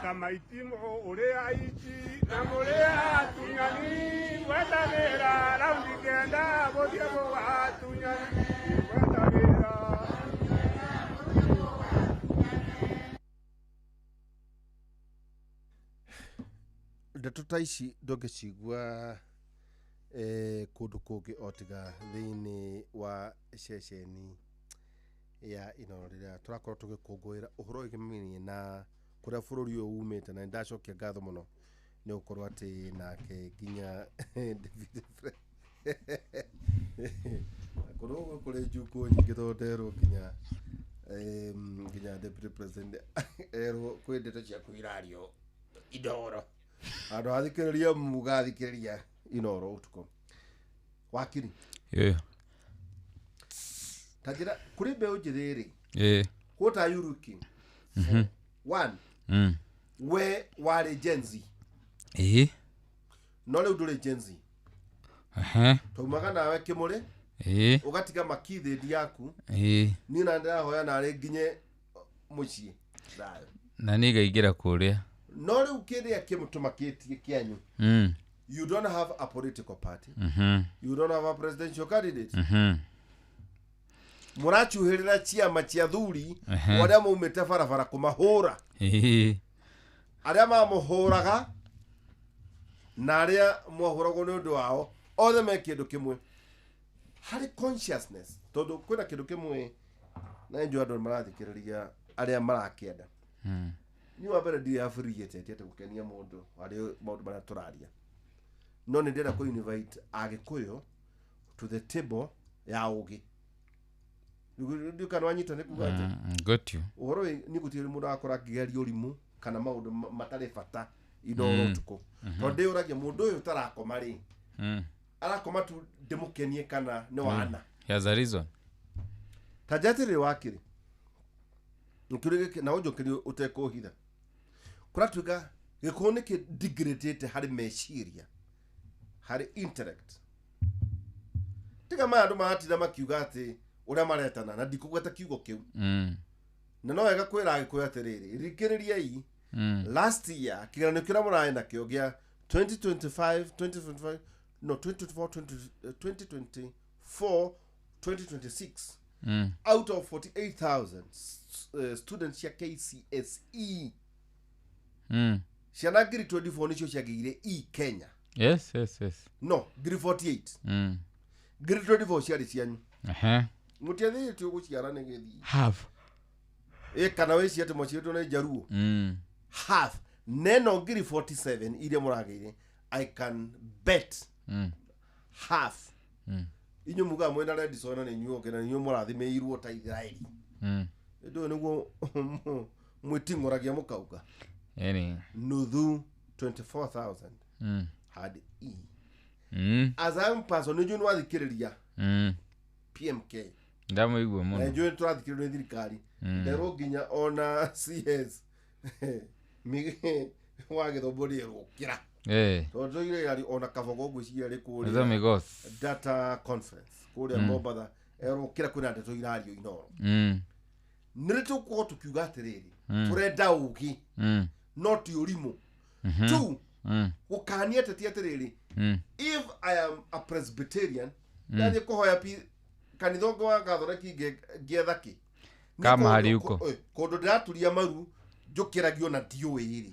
Speaker 6: kamaitimo ũrĩa aici na mũrĩa atunyani wetagĩra raundi kenda gũthiĩ gũgatunyani.
Speaker 1: Ndeto ta ici ndũngĩcigua kũndũ kũngĩ o tiga thĩinĩ wa ceceni ya Inooro rĩrĩa tũrakorwo tũgĩkũngũĩra ũhoro wĩgiĩ na kũrĩa bũrũri ũyũ umĩte. Na nĩndacokia ngatho mũno nĩ gũkorwo atĩ nake nginya David Fre- kũndũ gũkũ kũrĩ njukũ nyingĩ tondũ nderwo nginya nginya deputy president erwo kwĩ ndeto ciaku irario Inooro handũ hathikĩrĩria mugathikĩrĩria Inooro ũtukũ. Wakiri, ta njĩra kũrĩ mbeũ njĩthĩ rĩ, what are you looking for? One, we warĩ Gen Z, no rĩu ndũrĩ Gen Z. Twaumaga nawe kĩmũrĩ, ũgatiga makithĩndi yaku. Niĩ na ndĩrahoya narĩ nginye mũciĩ thayũ.
Speaker 4: Na niĩ ngaingĩra kũrĩa.
Speaker 1: No rĩu kĩrĩa kĩmũtũmakĩtie kĩanyu, you don't have a political party, you don't have a presidential candidate. Mũracuhĩrĩra ciama cia thuri arĩa maumĩte barabara kũmahũra, arĩa mamũhũraga na arĩa mwahũragwo nĩ ũndũ wao, othe me kĩndũ kĩmwe harĩ consciousness. Tondũ kwĩna kĩndũ kĩmwe na njũĩ andũ marathikĩrĩria arĩa marakĩenda. Niĩ wa mbere ndirĩ affiliated atĩ gũkenia mũndũ harĩ maũndũ marĩa tũraria, no nĩ ndĩrenda kũ invite Agĩkũyũ to the table ya ũgĩ. Ndiũ kana wanyita nĩ kuga atĩ
Speaker 4: Got you.
Speaker 1: ũhoro wĩ niĩ gũtirĩ mũndũ akora akĩgeria ũrimũ kana maũndũ matarĩ bata Inooro ũtukũ, tondũ ndĩyũragia mũndũ ũyũ ũtarakoma rĩ, arakoma tu ndĩmũkenie kana nĩ wana.
Speaker 4: He has a reason.
Speaker 1: Ta njatĩrĩrĩ wakĩrĩ nĩkĩũria gĩkĩ na ũnjokerie ũtekũhitha. Kũratuĩka gĩkũyũ nĩkĩ degradĩte harĩ meciria, harĩ intellect. Tiga maya andũ maratinda makiuga atĩ ũrĩa maretana, na ndikũgweta kiugo kĩu. Na no wega kwĩra Agĩkũyũ atĩrĩrĩ, rikĩrĩriai. Last year kĩgeranio kĩrĩa mũrarĩ nakĩo gĩa 2025 2025, no 2024 20, 2024 2026, out of 48,000 students cia KCSE, ciana ngiri 24 nĩcio ciagĩire E Kenya.
Speaker 4: Yes.
Speaker 1: No ngiri 48, ngiri 24 ciarĩ cianyu. Mũtiathĩrĩtio gũciara nĩ gĩthiĩ
Speaker 4: Half.
Speaker 1: ĩ kana wĩcie atĩ mwaciarĩtwo nĩ Njaruo. Half neno ngiri 47 iria mũragĩire, I can bet half. Inyuĩ mugaga mwĩna Redison na nĩ inyuĩ oke na inyuĩ mũrathimĩirwo ta Israeli. Ũndũ ũyũ nĩguo mwĩting'oragia mũkauga.
Speaker 4: Eni.
Speaker 1: Nuthu 24,000 had E. As a young person, nĩ njũĩ nĩ wathikĩrĩria PMK.
Speaker 4: Ndamũigua
Speaker 1: Na
Speaker 4: mũno.
Speaker 1: njũĩ tũrathikĩrĩrio nĩ thirikari. Nderwo nginya ona CS wa gĩthomo nĩerũkĩra. Tondũ tũire arĩ ona Kabogo ngwĩciria arĩ kũrĩa
Speaker 4: Thome gos.
Speaker 1: data conference kũrĩa Mombatha, erũkĩra kwĩna ndeto irario Inooro. Nĩ rĩ tũgũkorwo tũkiuga atĩrĩrĩ, tũrenda ũgĩ no ti ũrimũ. Two, gũkania ateti atĩrĩrĩ, if I am a Presbyterian, ndathiĩ kũhoya kanitha ũngĩ wa Gathoreki ngĩetha kĩ? Nĩ
Speaker 4: Ka mahali
Speaker 1: kũndũ
Speaker 4: huko.
Speaker 1: kũndũ ndĩraturia maru njũkĩragio na ndiũĩ rĩ,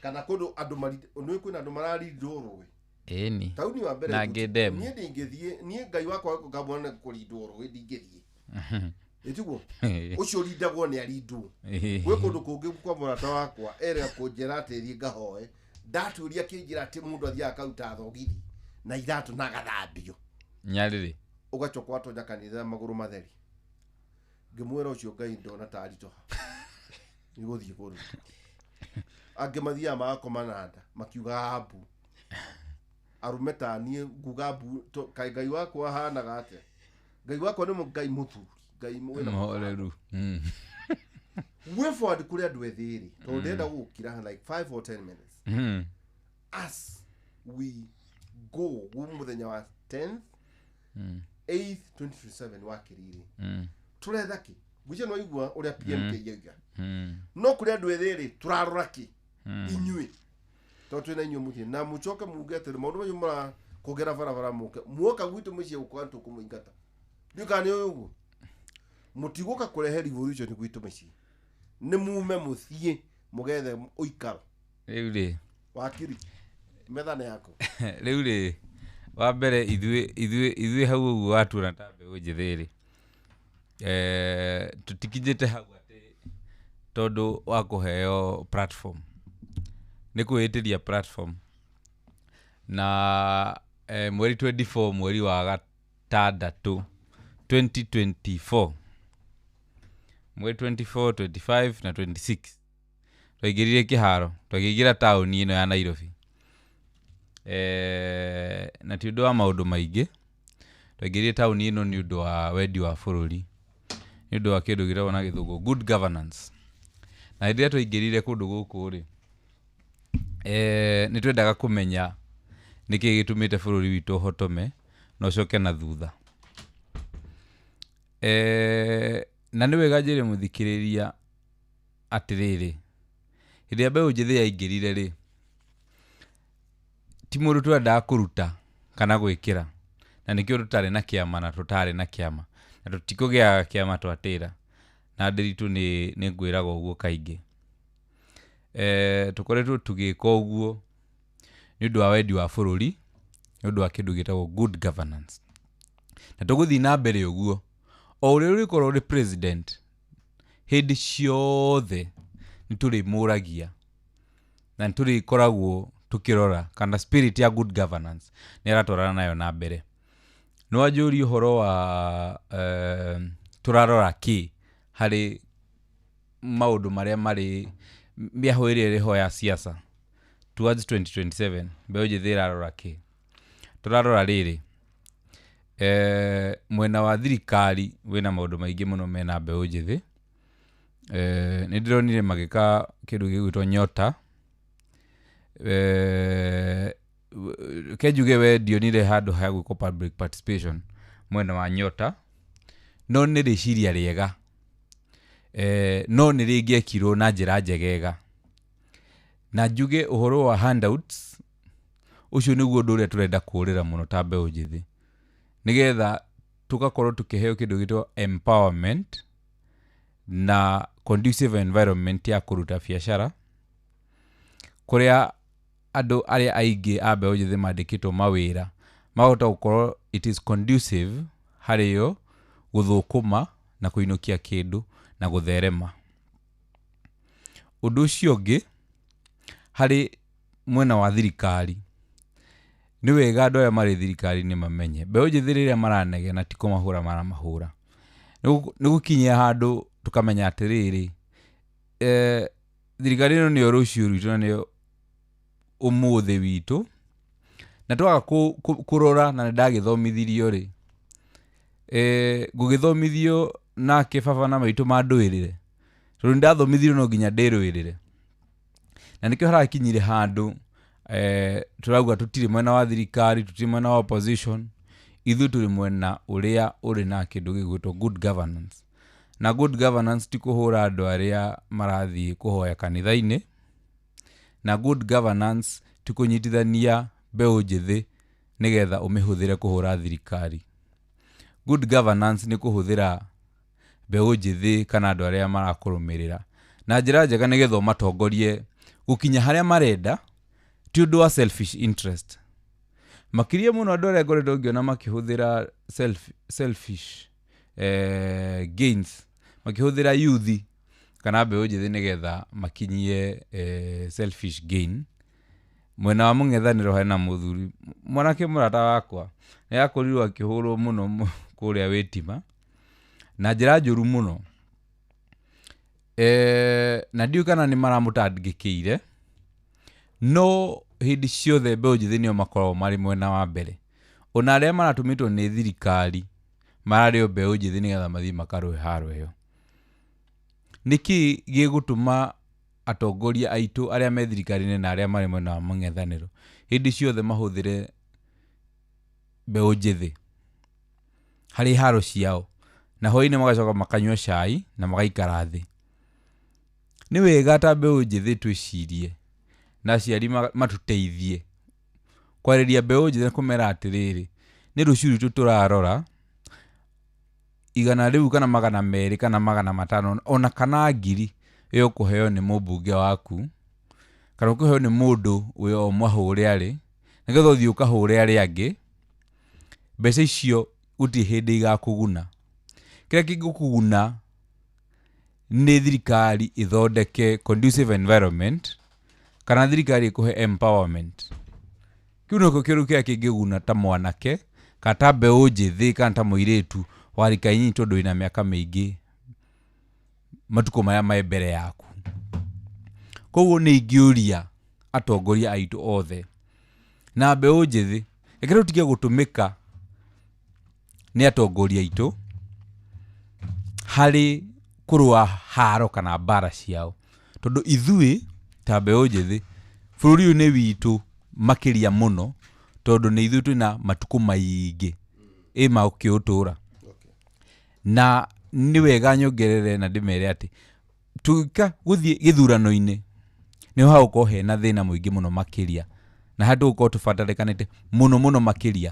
Speaker 1: kana kũndũ andũ nĩ kwĩna andũ mararindwo rũĩ.
Speaker 4: Ĩni.
Speaker 1: Tauni wa mbere
Speaker 4: Na ngĩndemu.
Speaker 1: niĩ ndingĩthiĩ, niĩ Ngai wakwa ngamwona nĩ kũrindwo rũĩ ndingĩthiĩ. Ĩtiguo ũcio ũrindagwo nĩ arindwo. Gwĩ kũndũ kũngĩ kwa mũrata wakwa erega kũnjĩra atĩ thiĩ ngahoe, ndaturia kĩnjĩra atĩ mũndũ athiaga akaruta thogithi na iratũ na agathambio,
Speaker 4: Nyarĩrĩ.
Speaker 1: ũgacoka watonya kanitha magũrũ matheri. Ngĩmwĩra ũcio Ngai ndona ta aritũha nĩgũthiĩ kũndũ. Angĩ mathiaga magakoma na nda makiugaga mbu. Arũme ta niĩ nguga mbu, kaĩ Ngai wakwa ahanaga atĩa? Ngai wakwa nĩ Ngai mũthuri, Ngai wĩna
Speaker 4: Mũhoreru.
Speaker 1: Way forward kũrĩ andũ ethĩ rĩ, tondũ ndĩrenda gũgũkira like 5 or 10 minutes. As we go mũthenya wa 10th 8th 2027 wa kĩrĩrĩ, tũretha kĩ? Ngwĩciria nĩ waigua ũrĩa PMK yauga. No kũrĩ andũ ethĩ rĩ, tũrarora kĩ inyuĩ? Tondũ twĩna inyuĩ mũciĩ na mũcoke muge atĩrĩ maũndũ macio mũra kũgera barabara mũke muoka gwitũ mũciĩ gũkora tũkũmũingata. Ndiũĩ kana nĩ ũĩ ũguo. Mũtigũka kũrehe revolution gwitũ mĩciĩ, nĩ mume mũthiĩ mũgethe ũikaro.
Speaker 4: Rĩu rĩ,
Speaker 1: Wakiri, Metha nĩ yaku.
Speaker 4: Rĩu rĩ, wa mbere ithuĩ hau ũguo watuona ta mbeũ njĩthĩ rĩ, tũtikinyĩte hau atĩ tondũ wa kũheo platform, nĩ kwĩĩtĩria platform. Na mweri 24 mweri wa gatandatũ 2024, mweri 24, 25 na 26 twaingĩrire kĩharo, twakĩingĩra taũni ĩno ya Nairobi. Na ti ũndũ wa maũndũ maingĩ, twaingĩrire taũni ĩno nĩ ũndũ wa wendi wa bũrũri, nĩ ũndũ wa kĩndũ gĩtagwo na gĩthũngũ good governance. Na hĩndĩ ĩrĩa twaingĩrire kũndũ gũkũ rĩ, nĩ twendaga kũmenya nĩkĩ gĩtũmĩte bũrũri witũ ũhotome na ũcoke na thutha. Na nĩ wega njĩre mũthikĩrĩria atĩrĩrĩ, hĩndĩ ĩrĩa mbeũ njĩthĩ yaingĩrire rĩ, ti mũndũ twendaga kũruta kana gwĩkĩra, na nĩkĩo tũtarĩ na kĩama na tũtarĩ na kĩama na tũtikũgĩaga kĩama twatĩra, na ndĩritũ nĩ ngwĩraga ũguo kaingĩ. Tũkoretwo tũgĩka ũguo nĩ ũndũ wa wendi wa bũrũri, nĩ ũndũ wa kĩndũ gĩtagwo good governance, na tũgũthiĩ na mbere ũguo o ũrĩa ũrĩkorwo ũrĩ president hĩndĩ ciothe nĩ tũrĩmũragia na nĩ tũrĩkoragwo tũkĩrora kana spirit ya good governance nĩ aratwarana nayo na mbere. Nĩ wanjũria ũhoro wa tũrarora kĩ harĩ maũndũ marĩa marĩ mĩahũ ĩrĩa ĩrĩho ya siasa towards 2027, mbeũ njĩthĩ ĩrarora kĩ? Tũrarora rĩrĩ, mwena wa thirikari wĩna maũndũ maingĩ mũno mena mbeũ njĩthĩ. Nĩ ndĩronire magĩka kĩndũ gĩgwĩtwo Nyota. Ke njuge we ndionire handũ ha gwĩkwo public participation mwena wa Nyota, no nĩ rĩciria rĩega, no nĩ rĩngĩekirwo na njĩra njegega. Na njuge ũhoro wa handouts, ũcio nĩguo ũndũ ũrĩa tũrenda kũrĩra mũno ta mbeũ njĩthĩ, nĩgetha tũgakorwo tũkĩheo kĩndũ gĩtagwo empowerment na conducive environment ya kũruta biacara, kũrĩa andũ arĩa aingĩ a mbeũ njĩthĩ mandĩkĩtwo mawĩra mahota gũkorwo it is conducive harĩo gũthũkũma na kũinũkia kĩndũ na gũtherema. Ũndũ ũcio ũngĩ harĩ mwena wa thirikari, nĩ wega andũ arĩa marĩ thirikari-inĩ mamenye mbeũ njĩthĩ rĩrĩa maranegena ti kũmahũra maramahũra, nĩ gũkinyia handũ tũkamenya atĩrĩrĩ, thirikari ĩno nĩyo rũciũ rwitũ na nĩyo ũmũthĩ witũ, na twaga kũrora, na nĩ ndagĩthomithirio rĩ, ngũgĩthomithio nake baba na maitũ mandũĩrĩre, tondũ nĩ ndathomithirio no nginya ndĩrũĩrĩre. Na nĩkĩo harakinyire handũ tũrauga tũtirĩ mwena wa thirikari, tũtirĩ mwena wa opposition, ithuĩ tũrĩ mwena ũrĩa ũrĩ na kĩndũ gĩgwĩtwo good governance. Na good governance ti kũhũra andũ arĩa marathiĩ kũhoya kanitha-inĩ, na good governance ti kũnyitithania mbeũ njĩthĩ nĩgetha ũmĩhũthĩre kũhũra thirikari. Good governance nĩ kũhũthĩra mbeũ njĩthĩ kana andũ arĩa marakũrũmĩrĩra na njĩra njega nĩgetha ũmatongorie gũkinya harĩa marenda, ti ũndũ wa selfish interest. Makĩria mũno andũ arĩa ngoretwo ngĩona makĩhũthĩra selfish gains, makĩhũthĩra youth kana mbeũ njĩthĩ nĩgetha makinyie selfish gain. Mwena wa mũng'ethanĩro hena mũthuri mwanake mũrata wakwa nĩ akorirwo akĩhũrwo mũno kũrĩa wĩtima na njĩra njũru mũno, na ndiũĩ kana nĩ maramũtangĩkĩire, no hĩndĩ ciothe mbeũ njĩthĩ nĩo makoragwo marĩ mwena wa mbere. Ona arĩa maratũmĩtwo nĩ thirikari mararĩo mbeũ njĩthĩ nĩgetha mathiĩ makarũe haro ĩyo. Nĩkĩ gĩgũtũma atongoria aitũ arĩa me thirikari-inĩ na arĩa marĩ mwena wa mũng'ethanĩro hĩndĩ ciothe mahũthĩre mbeũ njĩthĩ harĩ haro ciao, na hwaĩ-inĩ magacoka makanyua cai na magaikara thĩ? Nĩ wega ta mbeũ njĩthĩ twĩcirie na aciari matũteithie kwarĩria mbeũ njĩthĩ na kũmera atĩrĩrĩ, nĩ rũciũ rwitũ tũrarora, 100 rĩu kana 200 kana 500 ona kana 1000 ĩyo ũkũheo nĩ mũmbunge waku Kana ũkĩheo nĩ mũndũ wĩ o mwahũre arĩ, nĩgetha ũthiĩ ũkahũre arĩa angĩ, mbeca icio gũtirĩ hĩndĩ igakũguna. Kĩrĩa kĩngĩkũguna nĩ thirikari ĩthondeke conducive environment, kana thirikari ĩkũhe empowerment. Kĩu nĩkĩo kĩndũ kĩrĩa kĩngĩguna ta mwanake, kana ta mbeũ njĩthĩ, kana ta mũirĩtu wa rika inyinyi tondũ wĩna mĩaka mĩingĩ matukũ maya me mbere yaku. Koguo nĩ ingĩũria atongoria aitũ othe na mbeũ njĩthĩ, reke tũtige gũtũmĩka nĩ atongoria aitũ harĩ kũrũa haro kana mbara ciao, tondũ ithuĩ ta mbeũ njĩthĩ bũrũri ũyũ nĩ witũ makĩria mũno, tondũ nĩ ithuĩ twĩna matukũ maingĩ ĩ ma ũkĩũtũra. Na nĩ wega nyongerere na ndĩmere atĩ tũgĩka gũthiĩ gĩthurano-inĩ nĩho hagũkorwo hena thĩna mũingĩ mũno makĩria, na handũ gũkorwo tũbatarĩkanĩte mũno mũno makĩria.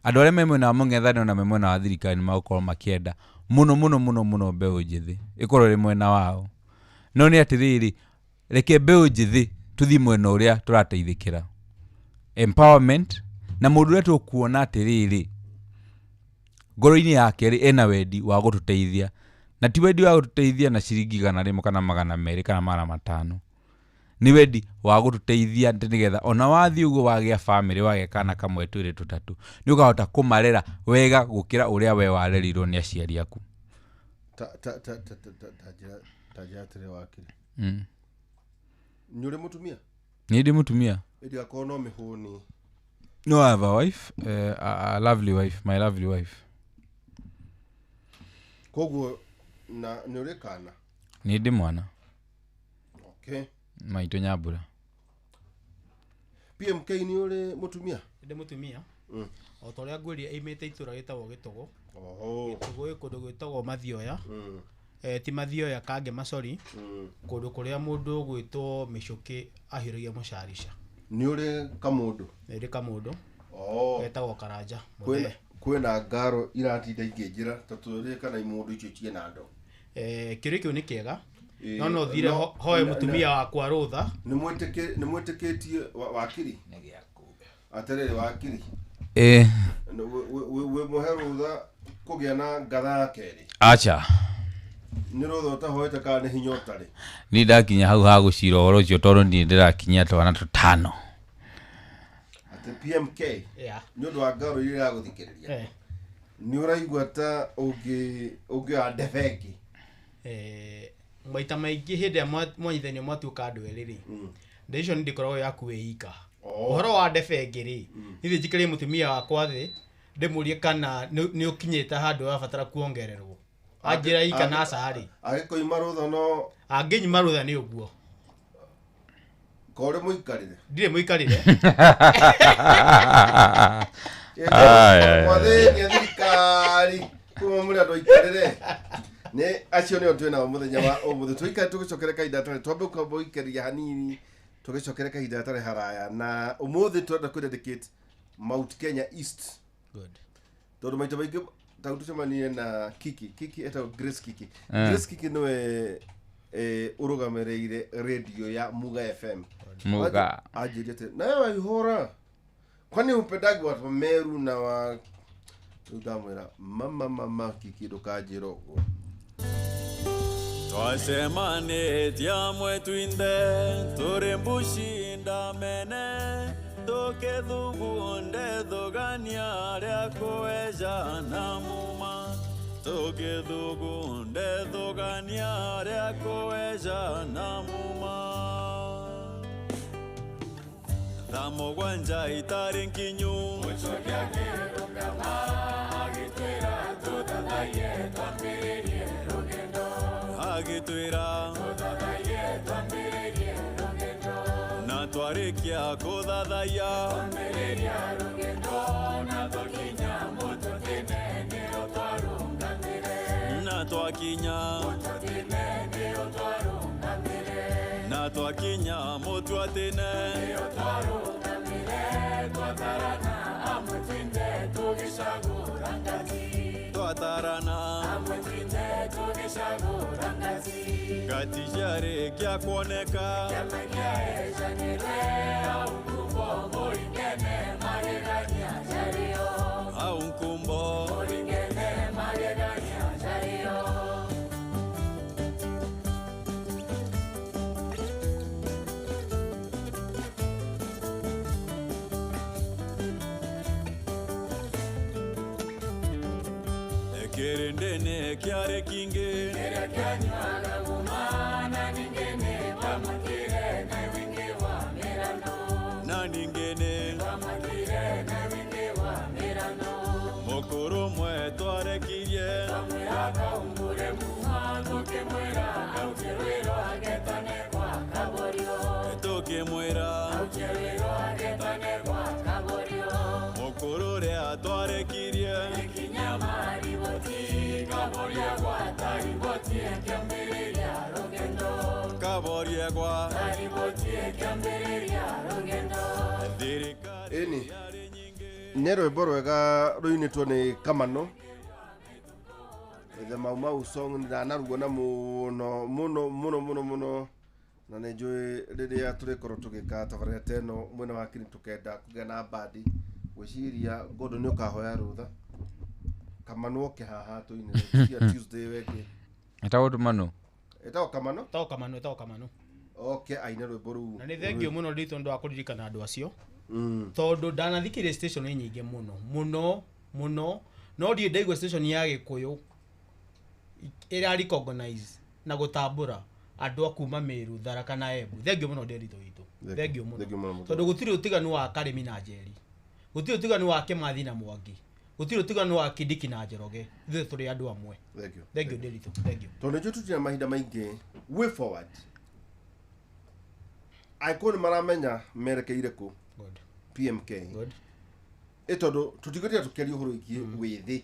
Speaker 4: Andũ arĩa me mwena wa mũng'ethanĩro na me mwena wa thirikari nĩ magũkorwo makĩenda mũno mũno mũno mũno mbeũ njĩthĩ ĩkorwo ĩrĩ mwena wao. No nĩ atĩrĩrĩ, reke mbeũ njĩthĩ tũthiĩ mwena ũrĩa tũrateithĩkĩra, empowerment, na mũndũ ũrĩa tũkuona atĩrĩrĩ ngoro-inĩ yake rĩ ena wendi wa gũtũteithia, na ti wendi wa gũtũteithia na ciringi 100 kana 200 kana 500, nĩ wendi wa gũtũteithia atĩ nĩgetha ona wathiĩ ũguo wagĩa bamĩrĩ, wagĩa kana kamwe twĩrĩ tũtatũ, nĩ ũkahota kũmarera wega gũkĩra ũrĩa we warerirwo nĩ aciari aku.
Speaker 1: Ta ta ta ta ta ta ta njĩra ta njĩra atĩrĩ wakiri. Nĩ ũrĩ mũtumia?
Speaker 4: Nĩ ndĩ mũtumia.
Speaker 1: Ĩndĩ akorwo no mĩhũni.
Speaker 4: No, I have a wife, a lovely wife, my lovely wife.
Speaker 1: Koguo na nĩ ũrĩ kana?
Speaker 4: Nĩ ndĩ mwana.
Speaker 1: Okay.
Speaker 4: Maitũ Nyambura.
Speaker 1: PMK nĩ ũrĩ mũtumia?
Speaker 5: Ndĩ mũtumia. O ta ũrĩa ngwĩrire aimĩte itũra rĩtagwo Gĩtũgũ.
Speaker 1: Oho.
Speaker 5: Gĩtũgũ ĩ kũndũ gwĩtagwo Mathioya. Ti Mathioya Kangema, sorry. Kũndũ kũrĩa mũndũ ũgwĩtwo Mĩcũkĩ ahiũragia mũcarica.
Speaker 1: Nĩ ũrĩ kamũndũ?
Speaker 5: Nĩ ndĩ kamũndũ.
Speaker 1: Oh.
Speaker 5: Getagwo Karanja.
Speaker 1: Kwĩna kwĩna ngaro iratinda ikĩnjĩra ta tũrĩ kana imũndũ icio ciĩna ndo.
Speaker 5: Kĩũria kĩu nĩ kĩega.
Speaker 1: Ĩĩ,
Speaker 5: No thire hoe mũtumia wakwa rũtha.
Speaker 1: Nĩ mwĩtĩkĩtie wakiri? Atĩrĩrĩ wakiri.
Speaker 4: Ĩ.
Speaker 1: Wĩ mũhe rũtha kũgĩa na ngatha ya kerĩ?
Speaker 4: Acha.
Speaker 1: Nĩ rũtha ũtahoete kana nĩ hinya ũtarĩ?
Speaker 4: Niĩ ndakinya hau ha gũcira ũhoro ũcio tondũ niĩ ndĩrakinyia twana tũtano.
Speaker 1: Atĩ PMK
Speaker 5: Yeah.
Speaker 1: nĩ ũndũ wa ngaro iria iragũthikĩrĩria. Nĩ ũraigua ta ũngĩoya ndebe ĩngĩ?
Speaker 5: Maita maingĩ hĩndĩ ĩrĩa mwanyithanio mwatuĩka andũ erĩ rĩ, decision ndĩkoragwo yaku wĩ ika. Ũhoro wa ndebe ĩngĩ rĩ, niĩ njikĩrie mũtumia wakwa thĩ ndĩmũrie kana nĩ ũkinyĩte handũ ũrabatara kuongererwo. Anjĩra ika na aca rĩ.
Speaker 1: Angĩkoima rũtha no
Speaker 5: Angĩnyima rũtha nĩ ũguo.
Speaker 1: Korĩ mũikarĩre?
Speaker 5: Ndirĩ mũikarĩre.
Speaker 1: Mwathĩnia thirikari kuma mũrĩ andũ aikarĩre. Nĩ acio nĩo twĩ nao mũthenya wa ũmũthĩ. Tũikare tũgĩcokere kahinda gatarĩ, twambe kwamba gũikĩria hanini tũgĩcokere kahinda gatarĩ haraya. Na ũmũthĩ tũrenda kũ dedicate Mount Kenya East.
Speaker 5: Good.
Speaker 1: Tondũ maita maingĩ ta tũcemanie na Kiki. Kiki etagwo Grace Kiki. Grace Kiki nĩwe ũrũgamĩrĩire radio ya Muga FM.
Speaker 4: Muga.
Speaker 1: Anjĩrire atĩ nawe waihũra, kwani upendagi watu wa Meru na wa rĩu ndamwĩra mama mama Kiki ndũkanjĩre ũguo.
Speaker 7: Twacemanĩtie mwetwinde tũrĩ mbushinda mene tũkĩthugunde thũgania rĩa kũeja na muma tũkĩthugunde thũgania rĩa kũeja na muma thaa mũgwanja itarĩ nkinyu Mũchoki akĩrũgama agĩtwĩra tũthathaiye twambĩrĩrie rũgendo agĩtwĩra tũthathaiye twambĩrĩrie rũgendo na twarĩkia kũthathaiya twambĩrĩria rũgendo na twakinya mũtwe-inĩ nĩho twarũgamire na twakinya mũtwe-inĩ nĩho twarũgamire na twakinya mũtwe-inĩ nĩho twarũgamire twatarana amwe twinde tũgĩcagũra ngathi twatarana amwe twinde tũgĩcagũra ngathi Atijarĩ kĩa kuoneka. Au nkumbo. Kirindene kyare kinge. Na ningene. Mukuru mwe twarekirie. Tukimwira. Mukuru ria twarekirie. Kaborie gwa. Thirikari
Speaker 1: Ĩni. Nĩ rwĩmbo rwega rũinĩtwo nĩ Kamano, the Mau Mau song. Ndanaruona mũno mũno mũno mũno mũno, na nĩ njũĩ rĩrĩa tũrĩkorwo tũgĩka tabarĩra ta ĩno mwena wa kini tũkenda kũgĩa na bandi, ngwĩciria Ngondo nĩ ũkahoya rũtha Kamano oke haha tũinĩre cia Tuesday wengĩ.
Speaker 4: Etagwo tumano.
Speaker 1: Ĩtagwo Kamano.
Speaker 5: Tao Kamano, tao Kamano.
Speaker 1: Oke aine rwĩmbo rũu.
Speaker 5: Na nĩ thengio mũno nditũ ndå wa kũririkana andũ acio, tondũ ndanathikĩrĩria station nyingĩ mũno mũno mũno, no ndirĩ ndaigua station ya Gĩkũyũ ĩra recognize na gũtambũra andũ a kuma Meru, Tharaka na Embu. Thengio mũno Nderitu witũ, thengio mũno,
Speaker 1: Thengio mũno.
Speaker 5: Tondũ gũtirĩ ũtiganu wa Karĩmi na Njeri, gũtirĩ ũtiganu wa Kĩmathi na Mwangi, gũtirĩ ũtiganu wa Kindiki na Njoroge, ithuĩ tũrĩ andũ amwe.
Speaker 1: Thengio.
Speaker 5: Thengio Nderitu, thengio.
Speaker 1: Tondũ nĩnjũĩ tũtirĩ mahinda maingĩ. Way forward, angĩkorwo nĩ maramenya merekeire kũ.
Speaker 5: Good.
Speaker 1: PMK.
Speaker 5: Good.
Speaker 1: Ĩ tondũ tũtigũtinda tũkĩaria ũhoro wĩgiĩ wĩthĩ,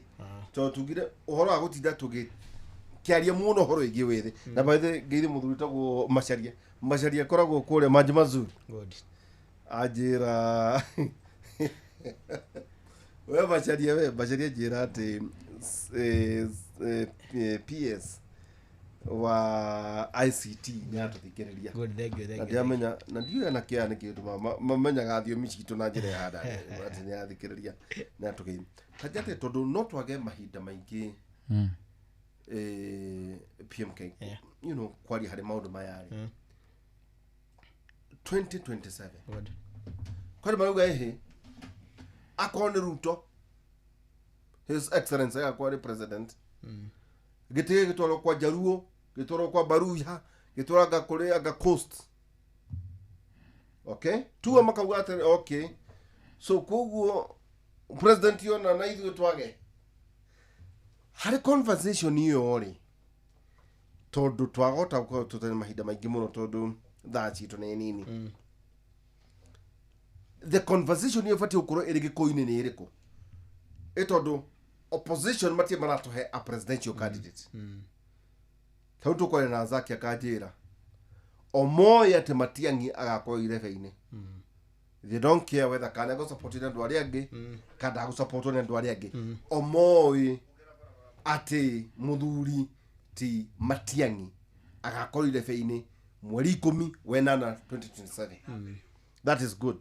Speaker 1: tondũ tugire ũhoro wa gũtinda tũgĩkĩaria mũno ũhoro wĩgiĩ wĩthĩ. Na by the way, ngeithi mũthuri tagwo Macharia. Macharia akoragwo kũrĩa Maji Mazuri.
Speaker 5: Good.
Speaker 1: Anjĩra we Macharia, we Macharia, njĩra atĩ PS wa ICT nĩ atũthikĩrĩria.
Speaker 5: Good, thengio,
Speaker 1: Na
Speaker 5: thengio.
Speaker 1: ndiamenya na ndiũĩ na kĩa nĩ kĩndũ mamenyaga thiomi citũ na njĩra ya handa atĩ nĩ athikĩrĩria nĩ atũgeithia kanja atĩ tondũ no twage mahinda maingĩ, PMK,
Speaker 5: Yeah.
Speaker 1: kwaria harĩ maũndũ maya rĩ, 2027,
Speaker 5: Good.
Speaker 1: kwani marauga ĩhĩ akorwo nĩ Ruto, His Excellency agakorwo nĩ president, gĩtĩ gĩtwarwo kwa Jaruo, gĩtwarwo kwa Baruya, gĩtwarwo anga kũrĩ anga Coast, okay, tuga makauga atĩ okay, so koguo president yona na ithuĩ twage harĩ conversation ĩyo rĩ, tondũ twagota gũkorwo tũtarĩ mahinda maingĩ mũno tondũ thaa citũ nĩ nini. The conversation ĩyo ĩbatiĩ gũkorwo ĩrĩ Gĩkũyũ-inĩ nĩ ĩrĩkũ? Ĩ tondũ opposition matirĩ maratũhe a presidential candidate. Ta rĩu tũkwaria na Zaki akanjĩra omoĩ atĩ Matiang'i agakorwo irebe-inĩ. They don't care whether kana egũsupport nĩ andũ arĩa angĩ kana ndagũsupportwo nĩ andũ arĩa angĩ, omoĩ atĩ mũthuri ti Matiang'i agakorwo irebe-inĩ mweri 18 2027. That is good.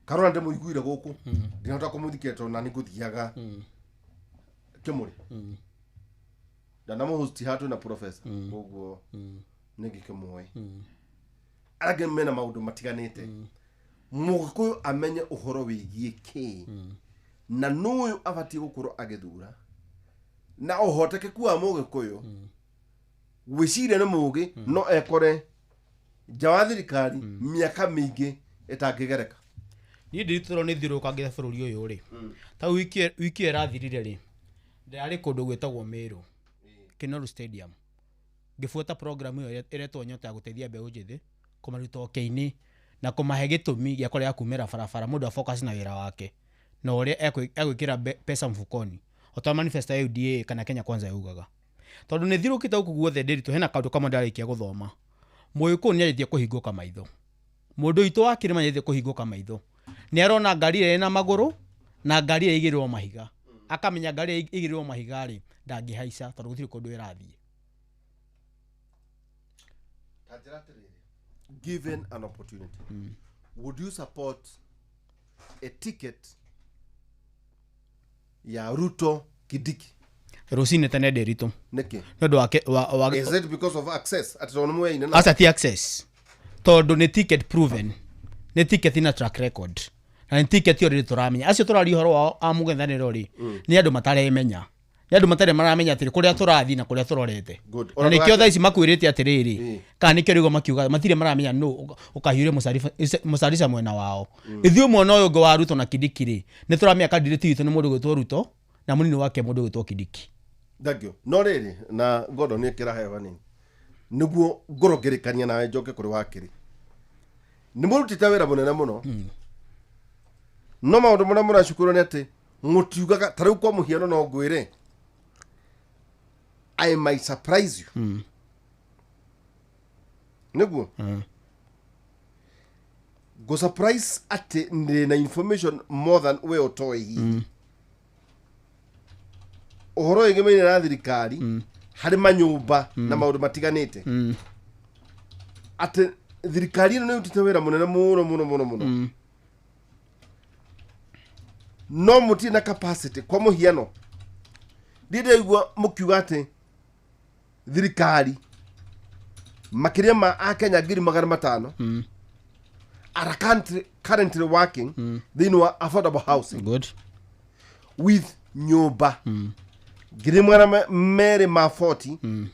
Speaker 1: Karora ndĩmũiguire gũkũ, ndinahota kũmũthikĩra tondũ nani ngũthiaga kĩmũrĩ ndanamũhosti haha twĩna professor, koguo nĩngĩkĩmũĩ. Arĩa angĩ mena maũndũ matiganĩte. Mũgĩkũyũ amenye ũhoro wĩgiĩ kĩ na nũyũ abatiĩ gũkorwo agĩthura na ũhotekeku wa mũgĩkũyũ gwĩciria nĩ mũgĩ no ekore nja wa thirikari mĩaka mĩingĩ ĩtangĩgereka.
Speaker 5: Niĩ ndiritũrwo nĩ thiũrũrũkangĩte bũrũri ũyũ rĩ, ta wiki ĩyo ĩrathirire rĩ, ndĩrarĩ kũndũ gwĩtagwo Meru, Kinoru Stadium, ngĩbuata program ĩyo ĩretwo Nyota ya gũteithia mbeũ njĩthĩ, kũmaruta ũkĩa-inĩ na kũmahe gĩtũmi gĩa kũrega kumĩra barabara, mũndũ afocus na wĩra wake na ũrĩa egwĩkĩra pesa mfukoni, o ta manifesto ya UDA kana Kenya Kwanza yaugaga. Tondũ nĩ thiũrũkĩte gũkũ guothe ndĩritũ, hena kaũndũ kamwe ndarĩkia gũthoma. Mũgĩkũyũ nĩ arĩtie kũhingũka maitho, mũndũ witũ wa kĩrĩma nĩ arĩtie kũhingũka maitho, nĩ arona ngari ĩrĩa ĩna magũrũ na ngari ĩrĩa ĩigĩrĩrwo mahiga, akamenya ngari ĩrĩa ĩigĩrĩrwo mahiga rĩ ndangĩhaica tondũ gũtirĩ kũndũ ĩrathiĩ.
Speaker 1: Ta njĩra atĩrĩrĩ, given an opportunity, would you support a ticket ya Ruto Kindiki?
Speaker 5: Rũcinĩ tene ndĩritũ.
Speaker 1: Nĩkĩ?
Speaker 5: Nĩ ũndũ wake wa
Speaker 1: Is it because of access, atĩ tondũ nĩ mũyaine na
Speaker 5: Aca, ti access, tondũ nĩ ticket proven, nĩ ticket ina track record, na nĩ ticket already tũramenya. Acio tũraria ũhoro wao a mũng'ethanĩro rĩ, nĩ andũ mataremenya, nĩ andũ matarĩ maramenya atĩrĩ kũrĩa tũrathiĩ na kũrĩa tũrorete.
Speaker 1: Good.
Speaker 5: Na nĩkĩo thaa ici makwĩrĩte atĩrĩrĩ, kana nĩkĩo rĩu makiuga matirĩ maramenya nũ ũkahiũria mũcarica mwena wao. Ithuĩ mwena ũyũ ũngĩ wa Ruto na Kindiki rĩ, nĩ tũramenya candidate witũ nĩ mũndũ gwĩtwo Ruto na mũnini wake mũndũ gwĩtwo Kindiki.
Speaker 1: Thank you. No rĩrĩ, na Gordon nĩ kĩrahe hanini nĩguo ngorwo ngĩrĩkania nawe njoke kũrĩ wakĩrĩ. Nĩ mũrutĩte wĩra mũnene mũno, no maũndũ marĩa mũracukurwo nĩ atĩ mũtiugaga. Ta rĩu kwa mũhiano, no ngwĩre, I might surprise you, nĩguo ngũ surprise atĩ ndĩ na information more than we ũtoĩ hihi ũhoro wĩgĩmaine na thirikari harĩ manyũmba na maũndũ matiganĩte, atĩ thirikari ĩno nĩ ĩrutĩte wĩra mũnene mũno mũno mũno mũno, no mũtirĩ na capacity. Kwa mũhiano, ndiĩ ndĩraigua mũkiuga atĩ thirikari makĩria ma akenya 500,000 are currently working thĩinĩ wa affordable housing with nyũmba 240,000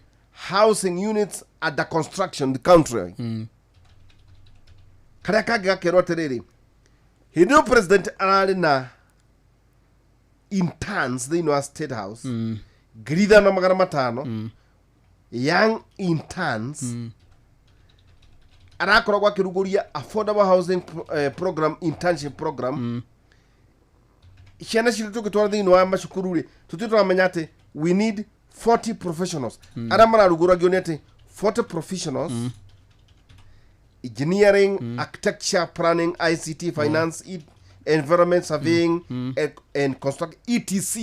Speaker 1: housing units under construction the country. Karĩa kangĩ gakerwo atĩrĩrĩ, hĩndĩ ĩyo president ararĩ na interns thĩinĩ wa State House 5,500 young interns, arakoragwo akĩrugũria affordable housing program, internship program. Ciana citũ tũgĩtwara thĩinĩ wa macukuru rĩ, tũtirĩ tũramenya atĩ we need 40 professionals. Arĩa mararugũragio nĩ atĩ 40 professionals, engineering, architecture, planning, ICT, finance, environment, surveying and construct, etc.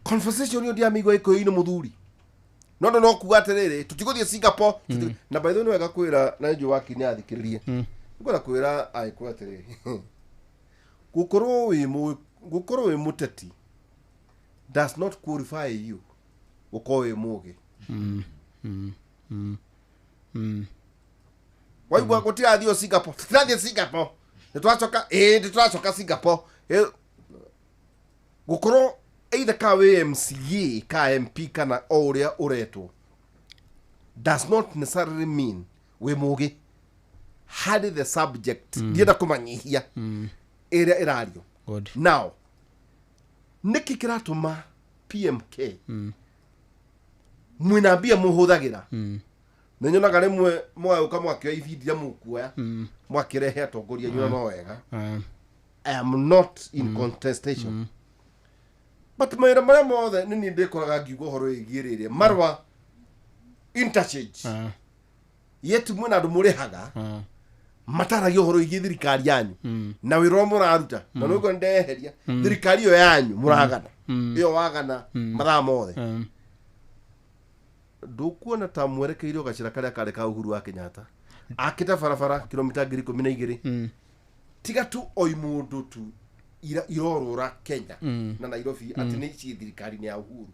Speaker 1: Conversation ĩyo ndiamĩigua gĩkũyũ-inĩ, mũthuri. No no no kuga atĩrĩrĩ, tũtigũthiĩ Singapore, na by the way, nĩ wega kwĩra na njũ waki nĩ athikĩrĩrie. Ngwenda kwĩra agĩkũyũ atĩrĩrĩ, gũkorwo wĩ mũteti does not qualify you gũkorwo wĩ mũgĩ. Waigua gũtirathiĩ Singapore, tũtirathiĩ Singapore, nĩ twacoka, ĩĩ, nĩ tũracoka Singapore. Gũkorwo either ka wĩ MCA ka MP kana o ũrĩa ũretwo does not necessarily mean wĩ mũgĩ harĩ the subject. Ndienda kũmanyihia ĩrĩa ĩrario. Now, nĩkĩ kĩratũma PMK mwĩna mbia mũhũthagĩra? Nĩ nyonaga rĩmwe mũgagũka mwakĩoya ibindi iria mũkuoya mwakĩrehe atongoria anyu, na no wega. I am not in contestation, but mawĩra marĩa mothe nĩ niĩ ndĩkoraga ngiuga ũhoro wĩgiĩ rĩrĩa marwa interchange, yet mwĩna andũ mũrĩhaga mataragia ũhoro wĩgiĩ thirikari yanyu na wĩra ũrĩa mũraruta. Na nĩguo ndeheria thirikari ĩyo yanyu mũragana, ĩyo wagana mathaa mothe. Ndũkuona ta mwerekeire gacĩra karĩa karĩ ka Uhuru wa Kenyatta akĩte barabara kilomita 12,000, tiga tu oi mũndũ tu irorũra Kenya na Nairobi atĩ nĩ ciĩ thirikari-inĩ ya Uhuru.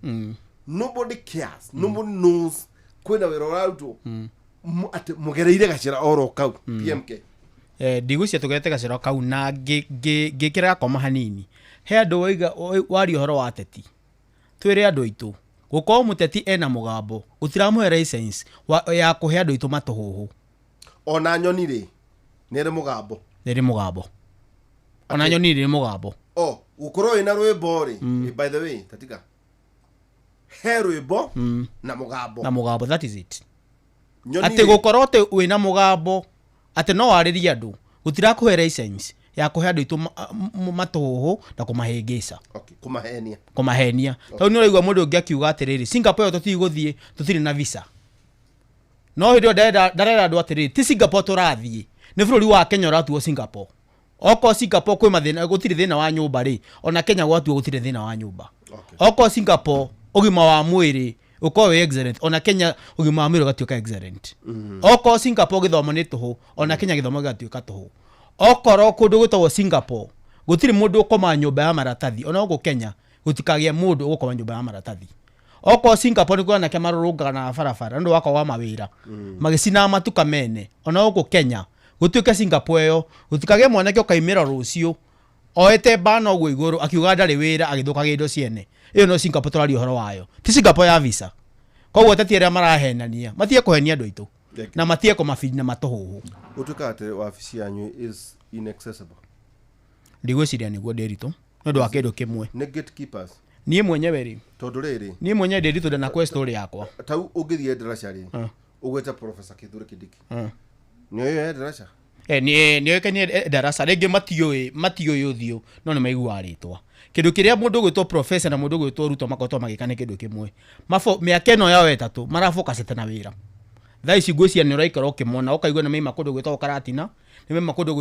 Speaker 1: Nobody cares, nobody knows kwĩna wĩra ũrarutwo. Atĩ mũgereire gacĩra oro kau PMK.
Speaker 5: Ndigwĩciria tũgerete gacĩra kau na ngĩkĩra gakoma hanini he andũ waiga waria ũhoro wa ateti. Twĩre andũ aitũ, gũkorwo mũteti ena mũgambo gũtiramũhe license ya kũhe andũ aitũ matũhũhũ.
Speaker 1: Ona nyoni rĩ, nĩ ĩrĩ mũgambo.
Speaker 5: Nĩ ĩrĩ mũgambo, ona nyoni nĩ ĩrĩ mũgambo.
Speaker 1: O gũkorwo wĩna rwĩmbo rĩ, by the way, tatika he rwĩmbo na mũgambo.
Speaker 5: Na mũgambo, that is it.
Speaker 1: Nyoni
Speaker 5: atĩ
Speaker 1: rĩ,
Speaker 5: gũkorwo atĩ wĩna mũgambo atĩ no warĩrie andũ gũtirakũhe license ya kũhe andũ aitũ matũhũhũ na kũmahĩngĩca.
Speaker 1: Okay, kũmahenia.
Speaker 5: Kũmahenia, tondũ nĩ ũraigua mũndũ ũngĩ akiuga atĩrĩrĩ, Singapore ĩyo tũtigũthiĩ, tũtirĩ na visa. No hĩndĩ ĩyo ndarera andũ atĩrĩrĩ, ti Singapore tũrathiĩ, nĩ bũrũri wa Kenya ũratuo Singapore. Okorwo Singapore kwĩ mathĩna, gũtirĩ thĩna wa nyũmba rĩ, ona Kenya gwatuo gũtirĩ thĩna wa nyũmba. Okorwo Singapore ũgima wa mwĩrĩ Ũkorwo wĩ excellent, ona Kenya ũgima wa mwĩrĩ ũgatuĩka excellent. Okorwo Singapore gĩthomo nĩ tũhũ, ona Kenya gĩthomo gĩgatuĩka tũhũ. Okorwo kũndũ gwĩtagwo Singapore gũtirĩ mũndũ ũkoma nyũmba ya maratathi, ona gũkũ Kenya gũtikagĩa mũndũ ũgũkoma nyũmba ya maratathi. Okorwo Singapore nĩ anake marũrũngaga na barabara nĩ ũndũ wa kwaga mawĩra, magĩcinaga matuka mene, ona gũkũ Kenya gũtuĩke Singapore ĩyo, gũtikagĩe mwanake ũkaimĩra rũciũ oete bana ũguo igũrũ akiuga ndarĩ wĩra, agĩthũkagia indo ciene. Ĩyo no Singapore tũraria ũhoro wayo, ti Singapore ya visa. Koguo ateti arĩa marahenania matige kũhenia andũ aitũ na matige kũmabindi na matũhũhũ.
Speaker 1: Gũtuĩka atĩ wabici yanyu is inaccessible?
Speaker 5: Ndigwĩciria nĩguo, Ndĩritũ, nĩ ũndũ wa kĩndũ kĩmwe.
Speaker 1: Nĩ gatekeepers?
Speaker 5: Niĩ mwenyewe rĩ,
Speaker 1: Tondũ rĩrĩ,
Speaker 5: niĩ mwenyewe Ndĩritũ ndanakwe story yakwa.
Speaker 1: Tau ũngĩthiĩ ndaraca rĩ, ũgwĩte Professor Kithure Kindiki, nĩ ũyũ ndaraca?
Speaker 5: Nĩ nĩoĩkaine darasa rĩngĩ, matiũĩ ũthiũ no nĩ maiguaga rĩtwa. Kĩndũ kĩrĩa mũndũ ũgwĩtwo professor na mũndũ ũgwĩtwo Ruto makoretwo magĩka nĩ kĩndũ kĩmwe. Mĩaka ĩno yao 3 marafocusĩte na wĩra. Thaa ici ngwĩciria nĩ ũraikara ũkĩmona, ũkaigua nĩ maima kũndũ gwĩtagwo Karatina, nĩ maima kũndũ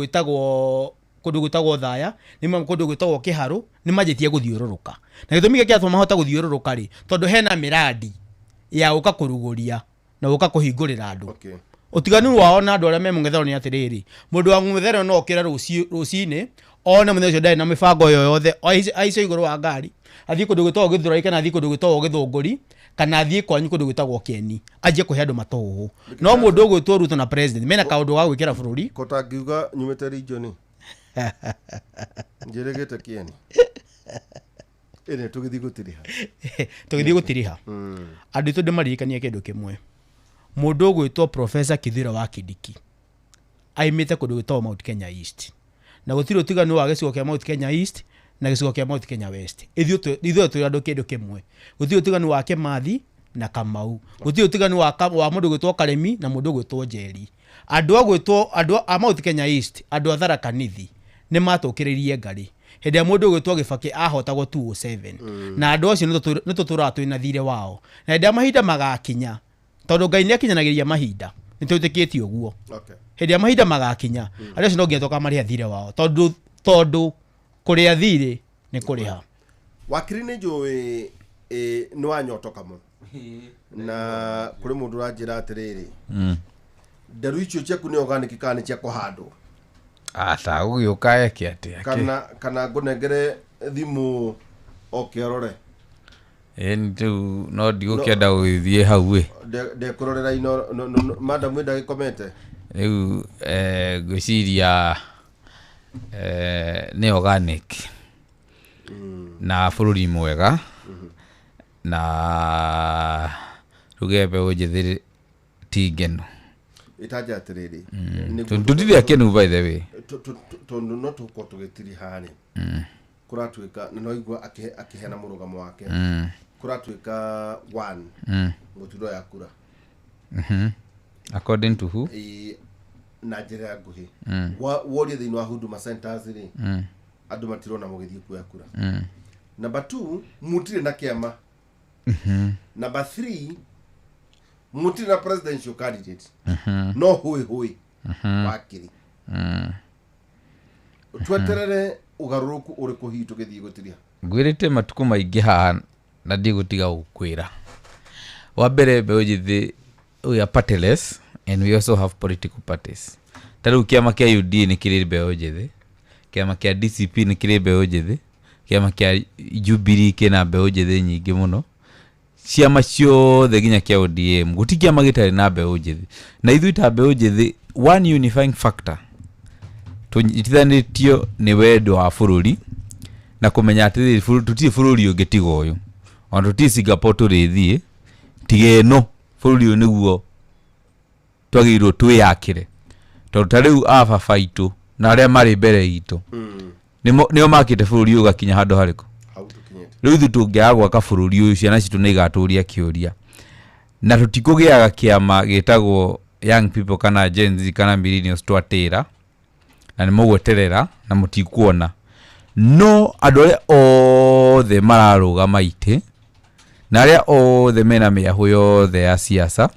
Speaker 5: gwĩtagwo Thaya, nĩ maima kũndũ gwĩtagwo Kĩharũ, nĩ manjĩtie gũthiũrũrũka. Na gĩtũmi gĩkĩ gĩatũma mahota gũthiũrũrũka rĩ, tondũ hena mĩrandi ya gũka kũrugũria na gũka kũhingũrĩra andũ. Ũtiganu wao na andũ arĩa me mũng'ethanĩro nĩ atĩrĩrĩ, mũndũ wa mũng'ethanĩro no okĩre rũcinĩ one mũthenya ũcio ndarĩ na mĩbango yo yothe, aice igũrũ wa ngari athiĩ kũndũ gwĩtagwo Gĩthũrai, kana athiĩ kũndũ gwĩtagwo Gĩthũngũri, kana athiĩ kwanyu kũndũ gwĩtagwo Kĩeni, anjie kũhe andũ matũhũhũ. No mũndũ ũgwĩtwo Ruto na president mena kaũndũ ga gwĩkĩra bũrũri.
Speaker 1: Ko tangiuga nyumĩte region njĩrĩgĩte kĩeni ĩrĩa tũgĩthiĩ gũtiriha?
Speaker 5: Tũgĩthiĩ gũtiriha, andũ aitũ, ndĩmaririkanie kĩndũ kĩmwe. Mũndũ ũgwĩtwo Professor Kithure wa Kindiki aimĩte kũndũ gwĩtagwo Mount Kenya East, na gũtirĩ ũtiganu wa gĩcigo kĩa Mount Kenya East na gĩcigo kĩa Mount Kenya West. Ithuĩ twĩ andũ kĩndũ kĩmwe. Gũtirĩ ũtiganu wa Kĩmathi na Kamau, gũtirĩ ũtiganu wa mũndũ ũgwĩtwo Karĩmi na mũndũ ũgwĩtwo Njeri. Andũ a gwĩtwo andũ a Mount Kenya East, andũ a Tharaka Nithi, nĩ matũkĩrĩirie ngarĩ hĩndĩ ĩrĩa mũndũ ũgwĩtwo Gĩbakĩ ahotagwo 207, na andũ acio nĩ tũtũraga twĩna thirĩ wao. Na hĩndĩ ĩrĩa mahinda magakinya, tondũ Ngai nĩ akinyanagĩria mahinda, nĩ twĩtĩkĩtie ũguo, hĩndĩ ĩrĩa mahinda magakinya, arĩa acio no nginya tũkamarĩha thirĩ wao, tondũ kũrĩa thirĩ nĩ kũrĩha.
Speaker 1: Wakiri, nĩ njũĩ nĩ wanyotoka mũno, na kũrĩ mũndũ ũranjĩra atĩrĩrĩ, nderu icio ciaku nĩ organic kana nĩ cia kũhandwo?
Speaker 4: Aca, gũgĩũka eke atĩa?
Speaker 1: Kana ngũnengere thimũ oke arore?
Speaker 4: Ĩni rĩu no ndigũkĩenda gũgĩthiĩ hau ĩ.
Speaker 1: Ndekũrorera ino madam ĩndagĩkomete.
Speaker 4: Rĩu ngwĩciria nĩ organic na bũrũri mwega, na ruge mbeũ njĩthĩ ti ngenu.
Speaker 1: Ĩtanja atĩrĩrĩ.
Speaker 4: Tũtirĩ akenu, by the way.
Speaker 1: Tondũ no tũkorwo tũgĩtiriha rĩ, kũratuĩka na no igua akĩheana mũrũgamo wake, kũratuĩka one mũturo ya kura.
Speaker 4: According to who?
Speaker 1: Ĩ, na njĩra ya nguhĩ, worie thĩinĩ wa Huduma Centers rĩ, andũ matirona mũgĩthiĩ kuoya kura. Number two, mũtirĩ na kĩama. Number three, mũtirĩ na presidential candidate, no hũĩ hũĩ. Wakiri, tweterere ũgarũrũku ũrĩkũ hihi tũgĩthiĩ gũtiria?
Speaker 4: Ngwĩrĩte matukũ maingĩ haha na ndigũtiga gũkwĩra. Wa mbere, mbeũ njĩthĩ, we are partyless and we also have political parties. Ta rĩu kĩama kĩa UDA nĩ kĩrĩ mbeũ njĩthĩ, kĩama kĩa DCP nĩ kĩrĩ mbeũ njĩthĩ, kĩama kĩa Jubilee kĩna mbeũ njĩthĩ nyingĩ mũno, ciama ciothe nginya kĩa ODM, gũti kĩama gĩtarĩ na mbeũ njĩthĩ. Na ithuĩ ta mbeũ njĩthĩ, one unifying factor tũnyitithanĩtio nĩ wendo wa bũrũri na kũmenya atĩrĩrĩ, tũtirĩ bũrũri ũngĩ tiga ũyũ, ona tũtirĩ Singapore tũrĩthiĩ tiga ĩno. Bũrũri ũyũ nĩguo twagĩrĩirwo twĩyakĩre, tondũ ta rĩu a baba itũ na arĩa marĩ mbere itũ nĩo makĩte bũrũri ũyũ ũgakinya handũ harĩkũ?
Speaker 1: Hau tũkinyĩte.
Speaker 4: Rĩu ithuĩ tũngĩaga gwaka bũrũri ũyũ, ciana citũ nĩ igatũria kĩũria. Na tũtikũgĩaga kĩama gĩtagwo young people kana Gen Z kana millennials twatĩra na nĩ mũgweterera na mũtikuona. No andũ arĩa othe mararũgama itĩ na arĩa othe mena mĩahũ yothe ya siasa,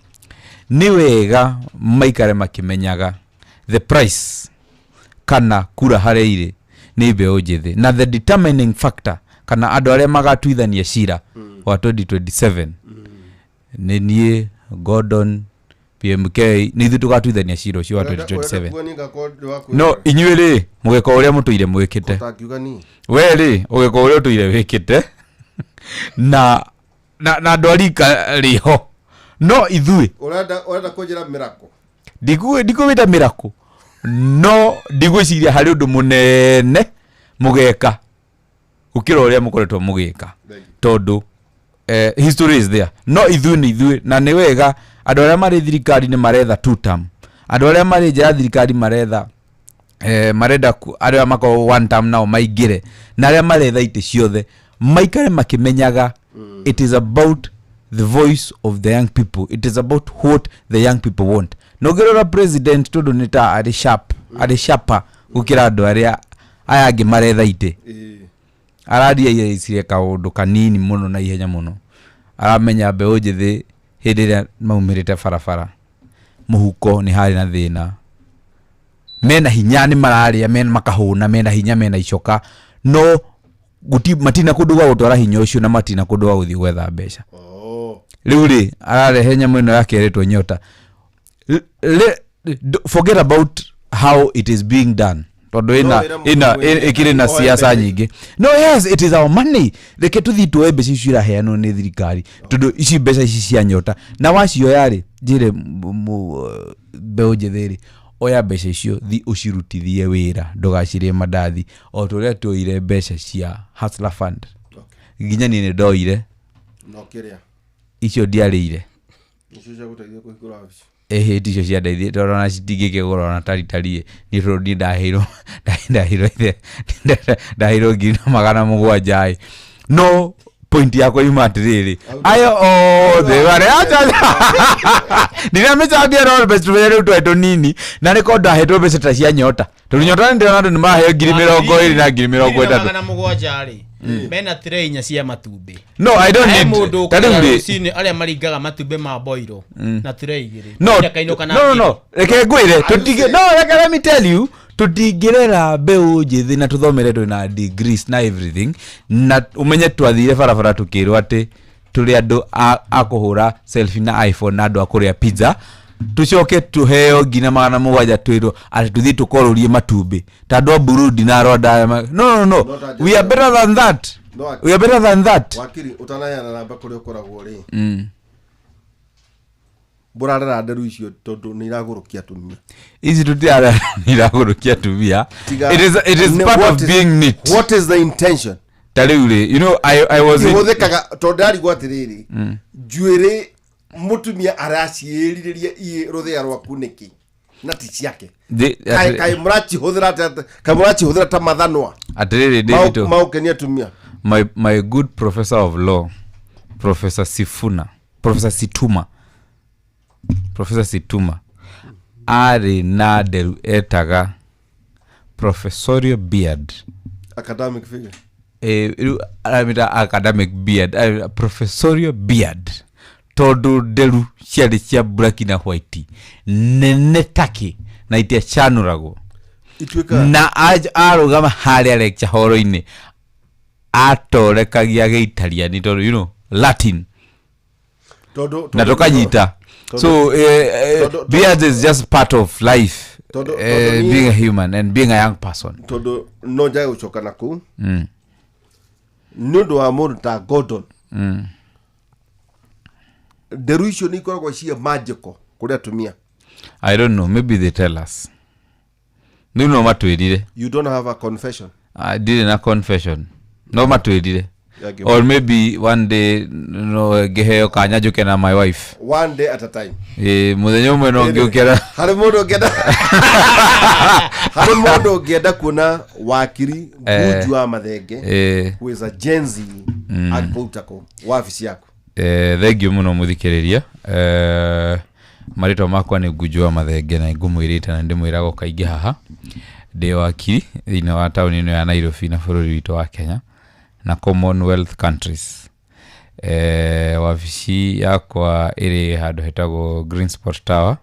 Speaker 4: nĩ wega maikare makĩmenyaga the price kana kura harĩa irĩ nĩ mbeũ njĩthĩ, na the determining factor kana andũ arĩa magatuithania cira wa 2027. Nĩ niĩ Gordon PMK nĩ ithuĩ tũgatuithania cira ũcio wa 2027. No inyuĩ rĩ, mũgeka ũrĩa mũtũire mwĩkĩte. We rĩ, ũgeka ũrĩa ũtũire wĩkĩte na andũ a rika rĩho. No ithuĩ
Speaker 1: ũrenda kũnjĩra mĩrako?
Speaker 4: Ndikũwĩta mĩrako, no ndigwĩciria harĩ ũndũ mũnene mũgeka gũkĩra ũrĩa mũkoretwo mũgĩka, tondũ history is there. No ithuĩ nĩ ithuĩ, na nĩ wega andũ arĩa marĩ thirikari nĩ maretha two term, andũ arĩa marĩ nja ya thirikari maretha marenda arĩa makorwo one term nao maingĩre, na arĩa maretha itĩ ciothe maikare makĩmenyaga it is about the voice of the young people, it is about what the young people want. No ngĩrora president tondũ nĩ ta arĩ sharp, arĩ sharper gũkĩra andũ arĩa aya angĩ maretha itĩ. Araria icirie kaũndũ kanini mũno na ihenya mũno. Aramenya mbeũ njĩthĩ hĩndĩ ĩrĩa maumĩrĩte barabara mũhuko nĩ harĩ na thĩna, mena hinya nĩ mararĩa, mena makahũna, mena hinya, mena icoka, no matina kũndũ gwa gũtwara hinya ũcio na matina kũndũ gwa gũthiĩ gwetha mbeca. Rĩu rĩ, ararehe nyamũ ĩno yake ĩretwo nyota. Forget about how it is being done, tondũ ĩna ĩkĩrĩ na siasa nyingĩ. No yes, it is our money. Reke tũthiĩ tuoe mbeca icio iraheanwo nĩ thirikari, tondũ ici mbeca ici cia nyota na wacioya rĩ, njĩre mbeũ njĩthĩ rĩ, oya mbeca icio thi ũcirutithie wĩra, ndũgacirĩe mandathi o ta ũrĩa tuoire mbeca cia Hustler Fund. Nginya niĩ nĩ ndoire icio ndiarĩire, ĩhĩ ticio ciandeithie tondũ ona citingĩkĩgũra ona taritari niĩ tondũ niĩ ndaheirwo 1,700. No point yakwa yuma atĩrĩrĩ, ayo othe marĩa ndiramĩcambia no mbeca tũmenye rĩu twarĩ tũnini, na nĩko ndahetwo mbeca ta cia nyota, tondũ nyota nĩndĩrona andũ nĩmaraheo 20,000 na 30,000.
Speaker 5: 700 rĩ, mena tray inya cia matumbĩ.
Speaker 4: No, I don't need.
Speaker 5: Mũndũ ũkĩra arĩa maringaga matumbĩ ma boiro na tray igĩrĩ.
Speaker 4: No, no, reke ngwĩre, tũtingĩ, no, reke let me tell you, tũtingĩrera mbeũ njĩthĩ na tũthomere twĩ na degrees na everything, na ũmenye twathire barabara tũkĩrwo atĩ tũrĩ andũ a kũhũra selfie na iPhone na andũ a kũrĩa pizza, tũcoke tũheo 700 twĩrwo atĩ tũthiĩ tũkorũrie matumbĩ ta andũ a Burundi na Rwanda. No, no, no, we are better than that. We are better than that.
Speaker 1: Wakiri, ũtanaheana namba kũrĩa ũkoragwo rĩ, mũrarera nderu icio tondũ nĩ iragũrũkia atumia.
Speaker 4: Ici tũtirarera nĩ iragũrũkia atumia. It is part of being neat.
Speaker 1: What is the intention?
Speaker 4: Ta rĩu rĩ, you know, I was in
Speaker 1: ihũthĩkaga tondũ ndarigwo atĩrĩrĩ, njuĩrĩ mũtumia araciĩrirĩria i rũthĩa rwaku nĩkĩ na ti ciake? Kaĩ mũracihũthĩra ta mathanwa
Speaker 4: atĩrĩrĩ David
Speaker 1: maũkenia atumia?
Speaker 4: My good professor of law, Professor Sifuna, Professor Situma arĩ na nderu etaga professorial beard.
Speaker 1: Academic figure.
Speaker 4: Rĩu aramĩta academic beard, professorial beard, tondũ nderu ciarĩ cia black na white nene take na itiacanũragwo, na arũgama harĩa lecture hall-inĩ atorekagia gĩitariani tondũ you know Latin na tũkanyita. So beard is just part of life, being a human and being a young person.
Speaker 1: Tondũ no njage gũcoka na kũu nĩ ũndũ wa mũndũ ta Gordon, nderu icio nĩ ikoragwo ciĩ magical kũrĩ atumia.
Speaker 4: I don't know, maybe they tell us. Nĩ no matwĩrire.
Speaker 1: You don't have a confession?
Speaker 4: I didn't a confession. No matwĩrire. Or maybe one day no ngĩheo kanya njũke na my wife.
Speaker 1: One day at a time.
Speaker 4: Mũthenya ũmwe no ngĩũkĩra.
Speaker 1: Harĩ mũndũ ũngĩenda harĩ mũndũ ũngĩenda kuona wakiri Ngunju wa Mathenge, who is a Gen Z angĩkũruta kũ wabici yaku?
Speaker 4: Thengiũ mũno mũthikĩrĩria. Marĩtwa makwa nĩ Ngunju wa Mathenge na ngũmwĩrĩte na ndĩmwĩraga kaingĩ haha ndĩ wakiri thĩinĩ wa taũni ĩno ya Nairobi na bũrũri witũ wa Kenya na Commonwealth countries. Wabici yakwa ĩrĩ handũ hetagwo Green Sport Tower,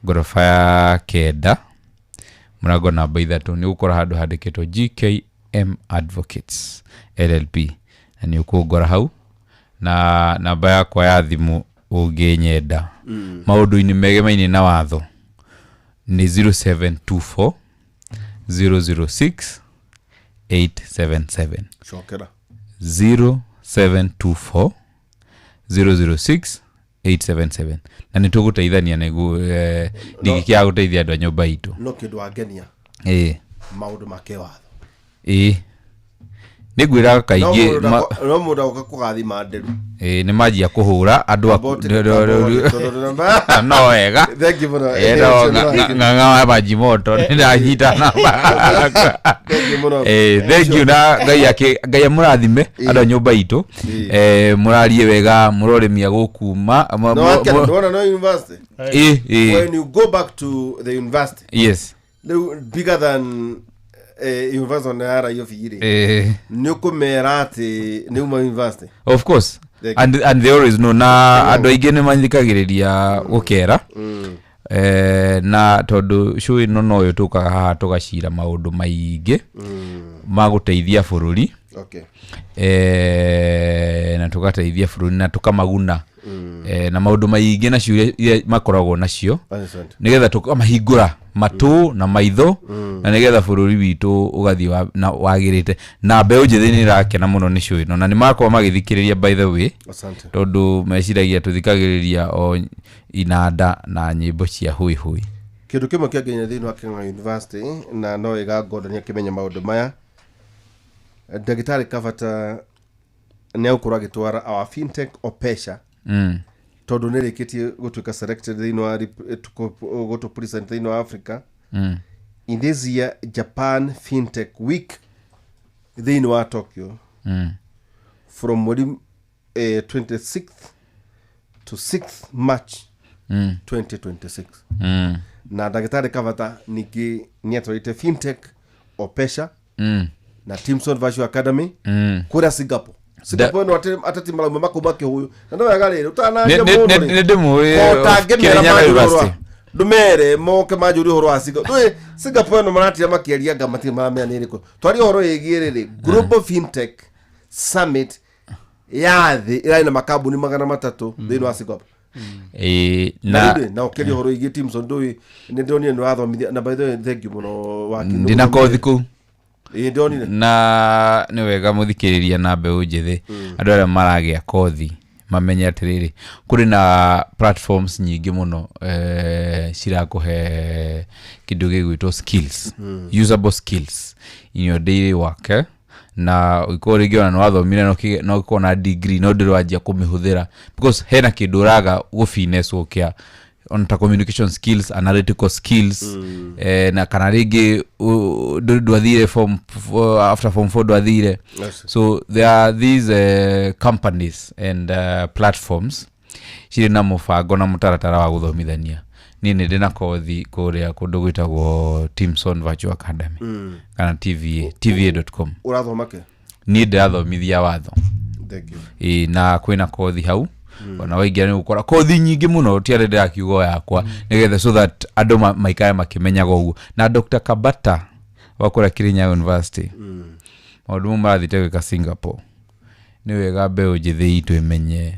Speaker 4: ngoroba ya 9, mũrango namba 3. Nĩ ũgũkora handũ handĩkĩtwo GKM Advocates LLP, na nĩ ũkũngora hau. Na namba yakwa ya thimũ ũngĩnyenda maũndũ-inĩ megemaine na watho nĩ 0724 006 877.
Speaker 1: Cokera.
Speaker 4: 0724 006 877. Na nĩ tũgũteithania nĩguo ndingĩkĩaga gũteithia andũ a nyũmba itũ.
Speaker 1: No kĩndũ wangenia maũndũ ma kĩwatho.
Speaker 4: Ĩĩ, nĩngwĩraga kaingĩ
Speaker 1: no mũndũ agoka kũgathima nderu.
Speaker 4: Ĩĩ, nĩ manjia kũhũra andũ no wega.
Speaker 1: Thank you mũno.
Speaker 4: Ng'ang'a wa maji moto nĩndanyita namba.
Speaker 1: Thank you mũno.
Speaker 4: Thank you na Ngai amũrathime andũ a nyũmba itũ. Mũrarie wega, mũrorĩmia gũkuma.
Speaker 1: No no university.
Speaker 4: Ĩĩ.
Speaker 1: When you go back to the university.
Speaker 4: Yes.
Speaker 1: Bigger than university na yara yo figire. Nĩ ũkũmera atĩ nĩ uma university.
Speaker 4: Of course. And they always know na andũ aingĩ nĩ manyikagĩrĩria gũkera. Na tondũ show ĩno noyo tũkaga haha tũgacira maũndũ maingĩ ma gũteithia bũrũri.
Speaker 1: Okay.
Speaker 4: Na tũgateithia bũrũri na tũkamaguna na maũndũ maingĩ na ciũria iria makoragwo nacio nĩgetha tũkamahingũra matũ na maitho na nĩgetha bũrũri witũ ũgathiĩ na wagĩrĩte. Na mbeũ njĩthĩ nĩ ĩrakena mũno nĩ show ĩno na nĩ makorwo magĩthikĩrĩria by the way, tondũ meciragia tũthikagĩrĩria o inanda na nyĩmbo cia hũi hũi.
Speaker 1: Kĩndũ kĩmwe kĩangenia thĩinĩ wa Kenya University na no ĩga Gordon akĩmenya maũndũ maya, Ndagĩtarĩ Kabata nĩ egũkorwo agĩtwara our fintech Opesha tondũ nĩ rĩkĩtie gũtuĩka selected thĩinĩ wa gũtũ present thĩinĩ wa Africa in this year Japan Fintech Week thĩinĩ wa Tokyo from mweri 26th to 6th March 2026. Na Ndagĩtarĩ Kabata ningĩ nĩ atwarĩte fintech Opesha na Timson Virtual Academy kũrĩa Singapore. Singapore no ateti marauma makuma kĩhũyũ na no wega rĩrĩ ũtanaria mũndũ
Speaker 4: rĩ nĩ
Speaker 1: ũtangĩmera manjũri ndũmere moke manjũri ũhoro wa Singapore. Ndũĩ Singapore no maratira makĩaria anga matirĩ maramenya nĩ ĩrĩkũ. Twaria ũhoro ĩgiĩ rĩrĩ Global Fintech Summit ya thĩ ĩrarĩ na makambuni 300 thĩinĩ wa Singapore. Na ũkĩaria ũhoro ĩgiĩ Timson ndũĩ nĩ ndĩronire nĩ wathomithia na by the way thank you mũno wakiri.
Speaker 4: Ndĩna kothi kũu.
Speaker 1: Na
Speaker 4: nĩ wega mũthikĩrĩria na mbeũ njĩthĩ andũ arĩa maragĩa kothi mamenye atĩrĩrĩ kũrĩ na platforms nyingĩ mũno cirakũhe kĩndũ gĩgwĩtwo skills, usable skills in your daily work. Na ũngĩkorwo rĩngĩ ona nĩ wathomire no ũkorwo na degree no ndĩrwanjia kũmĩhũthĩra because hena kĩndũ ũraga gũfineswo kĩa on ta communication skills, analytical skills, na kana rĩngĩ ndwathire form after form 4 ndwathire.
Speaker 1: Yes.
Speaker 4: So there are these companies and platforms cirĩ na mũbango na mũtaratara wa gũthomithania. Niĩ nĩ ndĩ na kothi kũrĩa kũndũ gwĩtagwo Timson Virtual Academy kana TVA, tva.com.
Speaker 1: Ũrathoma kĩ?
Speaker 4: Niĩ ndĩrathomithia watho.
Speaker 1: Thank you.
Speaker 4: Na kwĩna kothi hau ona waingĩra nĩ gũkora kothi nyingĩ mũno ti arĩa ndĩrakiuga yakwa nĩgetha so that andũ maikare makĩmenyaga ũguo. Na Dr. Kabata wa kũrĩa Kirinyaga University maũndũ mau marathiĩte gwĩka Singapore nĩ wega mbeũ njĩthĩ itũ ĩmenye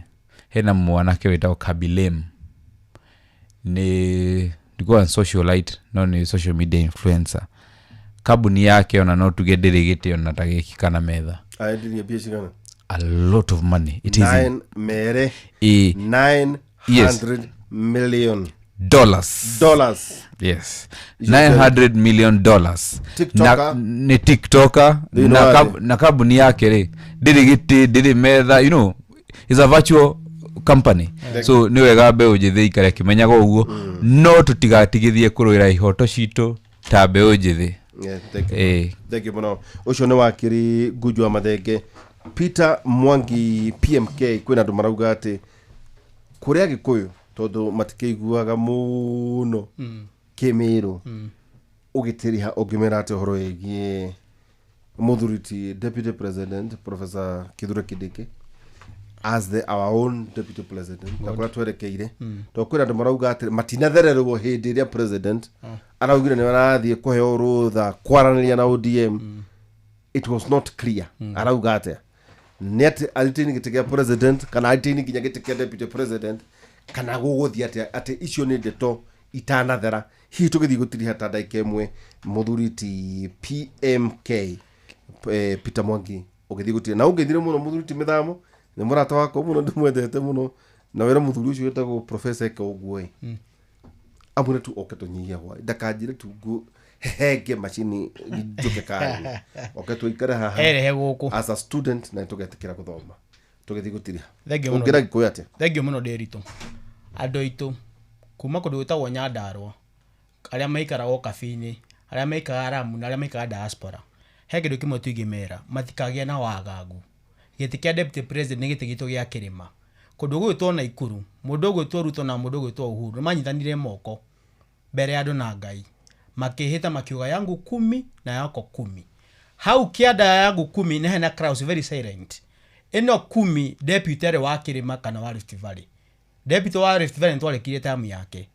Speaker 4: hena mwanake wĩtagwo Kabilem, nĩ ndikuwa socialite no nĩ social media influencer. Kambuni yake ona no tuge ndĩrĩ gĩtĩ ona ta gĩkĩ kana metha.
Speaker 1: Aendirie mbia cigana?
Speaker 4: A lot of money. It is
Speaker 1: $900 million
Speaker 4: dollars. Yes, $900 million.
Speaker 1: TikToker.
Speaker 4: Na ni TikToker na kambuni yake rĩ ndĩrĩ gĩtĩ ndĩrĩ metha, you know, is a virtual company. So nĩ wega mbeũ njĩthĩ ikare kĩmenyaga ũguo, no tũtigatigithie kũrũĩra ihoto citũ ta mbeũ njĩthĩ.
Speaker 1: Thank you. Thank you mũno. Ũcio nĩ wakiri Ngugi wa Mathenge. Peter Mwangi PMK kwĩna andũ marauga atĩ kũrĩa Gĩkũyũ tondũ matikĩiguaga mũno kĩmĩrũ ũgĩtĩriha ũngĩmera atĩ ũhoro wĩgiĩ mũthuri ti Deputy President Professor Kithure Kindiki as the our own Deputy President na kũrĩa twerekeire tondũ kwĩna andũ marauga atĩ matinathererwo hĩndĩ ĩrĩa President araugire nĩ arathiĩ kũheo rũtha kwaranĩria na ODM. It was not clear. Arauga atĩa? Nĩ atĩ aritini gĩtĩ kĩa president kana aritini nginya gĩtĩ kĩa deputy president kana gũgũthiĩ atĩa, atĩ icio nĩ ndeto itanathera. Hihi tũgĩthiĩ gũtiriha ta ndagĩka ĩmwe, mũthuri ti PMK Peter Mwangi ũgĩthiĩ gũtiriha na ũngĩthire mũno mũthuri ti mĩthamo nĩ mũrata wakwa mũno, ndĩmwendete mũno, na wĩra mũthuri ũcio wĩtagwo professor eke ũguo ĩ amwĩre tu oke tũnyihie hwaĩ, ndakanjĩre tu hehenge macini njũke kari, oke tũikare haha
Speaker 5: Erehe gũkũ.
Speaker 1: As a student na tũgetĩkĩra gũthoma tũgĩthiĩ gũtiriha.
Speaker 5: Thank you mũno.
Speaker 1: Ũngĩra Gĩkũyũ atĩa?
Speaker 5: Thengiũ mũno ndĩritũ. Andũ aitũ kuma kũndũ gwĩtagwo Nyandarũa, arĩa maikaraga ũkabi-inĩ, arĩa maikaraga Ramu na arĩa maikaraga diaspora, he kĩndũ kĩmwe tũingĩmera, matikagĩe na wagagu. Gĩtĩ kĩa deputy president nĩ gĩtĩ gitũ gĩa kĩrĩma. Kũndũ gũgwĩtwo Naikuru, mũndũ ũgwĩtwo Ruto na mũndũ ũgwĩtwo Uhuru nĩ manyitanire moko mbere ya andũ na Ngai, makĩhĩta makiuga yangu kumi na yako kumi. Hau kĩanda ya yangu kumi nĩ hena crowds very silent. Ĩno kumi deputy arĩ wa kĩrĩma kana wa Rift Valley. Deputy wa Rift Valley nĩtwarĩkirie tamu yake.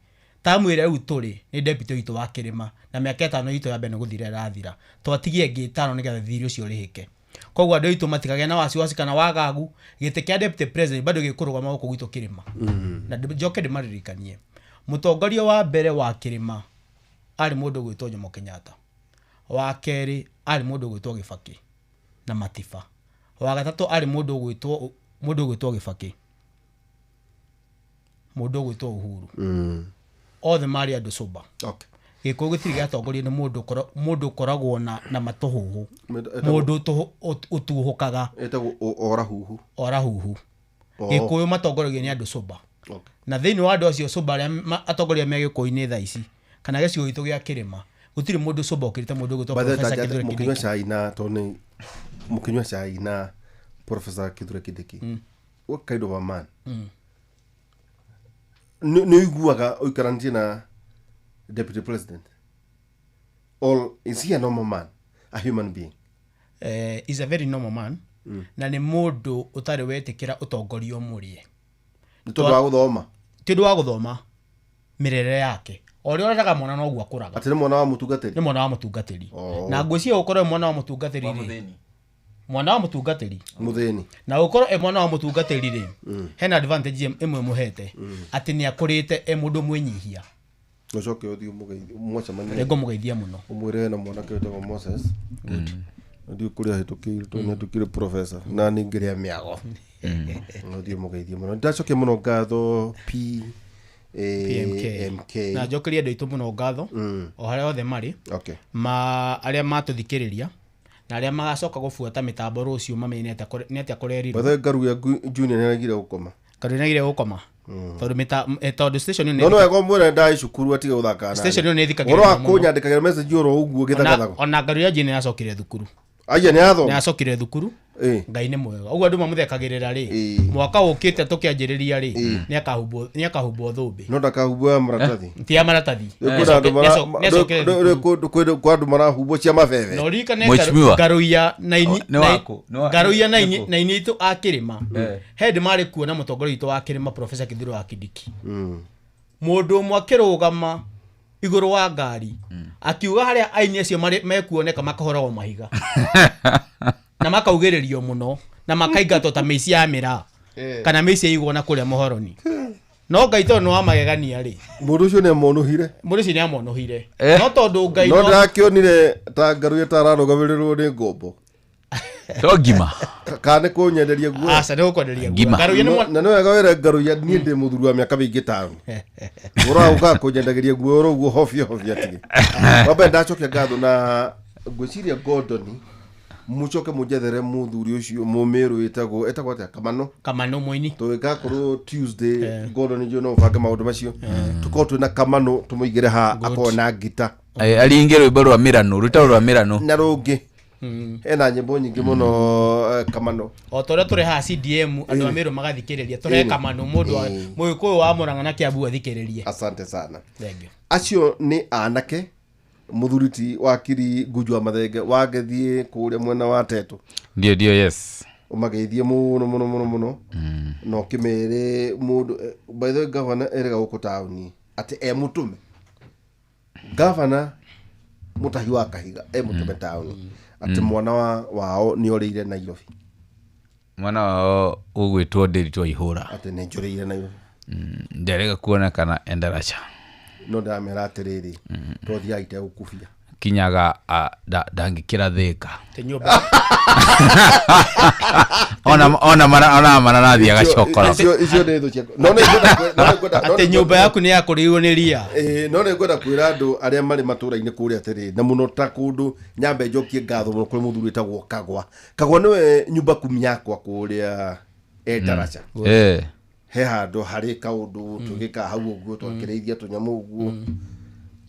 Speaker 5: Tamu ĩrĩa rĩu tũrĩ nĩ deputy witũ wa kĩrĩma, na mĩaka 5 itũ ya mbere nĩ gũthira ĩrathira. Twatigie ĩngĩ 5 nĩgetha thirĩ ũcio ũrĩhĩke. Koguo andũ aitũ matikagĩe na wasiwasi kana wagagu, gĩtĩ kĩa deputy president bado gĩkũrũgama gũkũ gwitũ kĩrĩma. Na njoke ndĩmaririkanie, mũtongoria wa mbere wa kĩrĩma arĩ mũndũ ũgwĩtwo Jomo Kenyatta, wa kerĩ arĩ mũndũ ũgwĩtwo Gĩbakĩ na Matiba, wa gatatũ arĩ mũndũ ũgwĩtwo Gĩbakĩ, mũndũ ũgwĩtwo Uhuru. Othe marĩ andũ sober.
Speaker 1: Okay.
Speaker 5: Gĩkũyũ gĩtirĩ gĩatongorio nĩ mũndũ ũkoragwo na matũhũhũ, mũndũ ũtuhũkaga.
Speaker 1: Etagwo orahuhu.
Speaker 5: Orahuhu. Gĩkũyũ matongoragio nĩ andũ sober.
Speaker 1: Okay.
Speaker 5: Na thĩinĩ wa andũ acio sober arĩa atongoria me Gĩkũyũ-inĩ thaa ici kana gĩcigo gitũ gĩa kĩrĩma, gũtirĩ mũndũ sober ũkĩrĩte mũndũ ũgwĩtwo Professor Kithure
Speaker 1: Mũkĩnyua
Speaker 5: Kindiki.
Speaker 1: cai na tondũ mũkĩnyua cai na Professor Kithure Kindiki, what kind of a man? Nĩ ũiguaga ũikaranĩtie na deputy president, or is he a normal man, a human being?
Speaker 5: Is a very normal man. Na nĩ mũndũ ũtarĩ wetĩkĩra ũtongoria mũrĩe.
Speaker 1: Nĩ tondũ wa gũthoma?
Speaker 5: Ti ũndũ wa gũthoma, mĩrerere yake. O ũrĩa ũreraga mwana noguo akũraga.
Speaker 1: Atĩ nĩ mwana wa mũtungatĩri?
Speaker 5: Nĩ mwana wa mũtungatĩri. Na ngwĩciria gũkorwo e mwana wa mũtungatĩri rĩ, mwana wa mũtungatĩri.
Speaker 1: Mũthĩni.
Speaker 5: Na gũkorwo e mwana wa mũtungatĩri rĩ, hena advantage ĩmwe mũhete, atĩ nĩ akũrĩte e mũndũ mwĩnyihia.
Speaker 1: Ũcoke ũthiĩ ũmũgeithie, mwacemania.
Speaker 5: Nĩ ngũmũgeithia mũno.
Speaker 1: Ũmwĩre hena mwanake wĩtagwo Moses. Ndiũĩ kũrĩa ahĩtũkĩire tondũ nĩ atuĩkire professor na niĩ ngĩrĩa mĩago. Ũthiĩ ũmũgeithie mũno. Ndacokia mũno ngatho P
Speaker 5: PMK. Na njokerie andũ aitũ mũno ngatho o harĩa othe marĩ.
Speaker 1: Okay.
Speaker 5: Ma arĩa matũthikĩrĩria na arĩa magacoka gũbuata mĩtambo rũciũ mamenye nĩ atĩa kũrerirwo.
Speaker 1: By the way, Ngaruiya Junior nĩ aregire gũkoma.
Speaker 5: Ngaruiya nĩ aregire gũkoma. Tondũ station ĩyo nĩ
Speaker 1: No no wega ũmwĩre ndaĩ cukuru atige gũthaka nani.
Speaker 5: Station ĩyo nĩ ĩthikagĩrĩria
Speaker 1: Ũhoro wa
Speaker 5: mũno.
Speaker 1: kũnyandĩkagĩra message oro ũguo gĩthagathago.
Speaker 5: Ona Ngaruiya Junior nĩ acokire thukuru.
Speaker 1: Aya nĩ athoma.
Speaker 5: Nĩ acokire thukuru. Ngai nĩ mwega. Ũguo andũ mamũthekagĩrĩra rĩ, mwaka ũkĩte tũkĩanjĩrĩria rĩ, nĩ akahumbwo thũmbĩ.
Speaker 1: No ndakahumbwo ya maratathi.
Speaker 5: Ti ya maratathi.
Speaker 1: Kwĩ andũ
Speaker 5: Nĩacokire thukuru.
Speaker 1: kwĩ andũ marahumbwo cia mabebe.
Speaker 5: Na ũririkane
Speaker 3: Mheshimiwa.
Speaker 5: Ngaruiya na ini-
Speaker 3: Nĩ waku, nĩ wa-
Speaker 5: Ngaruiya na ini-
Speaker 3: nĩ kũ?
Speaker 5: na ini itũ a kĩrĩma. He hĩndĩ marĩ kuo na mũtongoria witũ wa kĩrĩma Professor Kithure wa Kindiki. Mũndũ ũmwe akĩrũgama igũrũ wa ngari akiuga harĩa aini acio mekuoneka makahoragwo mahiga na makaugĩrĩrio mũno na makaingatwo ta mĩici ya mĩraa kana mĩici ya igwa na kũrĩa mũhoroni. No Ngai tondũ nĩ wa magegania rĩ,
Speaker 1: Mũndũ ũcio nĩ amonũhire.
Speaker 5: Mũndũ ũcio nĩ amonũhire. No tondũ Ngai
Speaker 1: No
Speaker 5: no-
Speaker 1: ndakĩonire ta Ngaruiya ta ararũgamĩrĩrwo nĩ ngombo.
Speaker 3: To ngima.
Speaker 1: Kana nĩ kũnyenderia guo?
Speaker 5: Aca, nĩ gũkwenderia guo.
Speaker 3: Ngima.
Speaker 5: Ngaruiya nĩ
Speaker 1: Na nĩ wega wĩre Ngaruiya niĩ ndĩ mũthuri wa mĩaka mĩingĩ taũni. Ũhoro wa gũkaga kũnyendagĩria guo oro ũguo hobia hobia atige. Wa mbere ndacokia ngatho na ngwĩciria Gordon, mũcoke mũnjethere mũthuri ũcio mũmĩrũ etagwo atĩa? Kamano.
Speaker 5: Kamano mũini.
Speaker 1: Tũgĩgakorwo Tuesday, Gordon njũĩ no ũbange maũndũ macio. Tũkorwo twĩna Kamano tũmũigĩre haha akorwo na ngita.
Speaker 4: Aringe rwĩmbo rwa Mĩrano, rwĩtagwo rwa Mĩrano.
Speaker 1: Na rũngĩ. Ena nyĩmbo nyingĩ mũno, Kamano.
Speaker 5: O ta ũrĩa tũrehaga CDM andũ a Meru magathikĩrĩria, tũrehe Kamano mũndũ wa Mũgĩkũyũ wa Mũrang'a na Kiambu athikĩrĩrie.
Speaker 1: Asante sana.
Speaker 5: Thank you.
Speaker 1: Acio nĩ anake mũthuri ti wakiri Ngunju wa Mathenge wagĩthiĩ kũrĩa mwena wa Tetu.
Speaker 4: Ndio, ndio, yes.
Speaker 1: Ũmageithie mũno mũno mũno mũno. Na ũkĩmere mũndũ, by the way, governor erĩga gũkũ taũni atĩ e mũtũme. Governor Mũtahi wa Kahiga e mũtũme taũni atĩ mwana wao nĩ orĩire Nairobi.
Speaker 4: Mwana wao ũgwĩtwo Ndĩritũ Waihũra.
Speaker 1: Atĩ nĩ njũrĩire nayo.
Speaker 4: Nderega kuonekana Endaracha.
Speaker 1: No ndamera atĩrĩrĩ, twathiaga itegũkubia.
Speaker 4: Kinyaga ndangĩkĩra thĩka.
Speaker 5: Te nyũmba.
Speaker 4: Ona mara ona maranathi agacokora.
Speaker 1: Icio nĩ thũ ciakwa. No nĩ ngwenda no
Speaker 5: Atĩ
Speaker 1: nĩ
Speaker 5: nyũmba yaku nĩ yakũrĩirwo nĩ ria.
Speaker 1: Ĩĩ, no nĩ ngwenda kwĩra andũ arĩa marĩ matũra-inĩ kũrĩa atĩrĩ, na mũno ta kũndũ nyambe njokie ngatho mũno kũrĩ mũthuri wĩtagwo Kagwa. Kagwa nĩwe nyumba kumi yakwa kũrĩa Endaracha. He handũ harĩ kaũndũ tũgĩka hau ũguo, twakĩrĩithia tũnyamũ ũguo.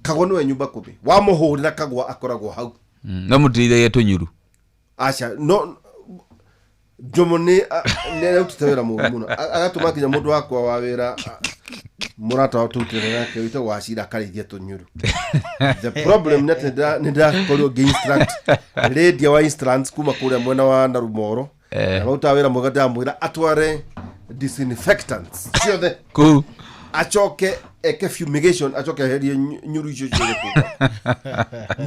Speaker 1: Kagwa nĩwe nyumba kumi. Wamũhũrĩra Kagwa akoragwo hau.
Speaker 4: No mũtirĩithagia tũnyuru.
Speaker 1: Aca, no Jomo nĩ arutĩte wĩra mũru mũno. Agatũma nginya mũndũ wakwa wa wĩra, mũrata wa tũrutĩte nake wĩtagwo Wachira akarĩithia tũnyuru. The problem nĩ atĩ nĩ ndĩrakorirwo ngĩ-instruct Lydia wa Instrants kuma kũrĩa mwena wa Narumoro. Na marutaga wĩra mwega, ndĩramwĩra atware disinfectants ciothe.
Speaker 4: Kũu.
Speaker 1: Acoke eke fumigation, acoke eherie nyuru icio ciothe kũu.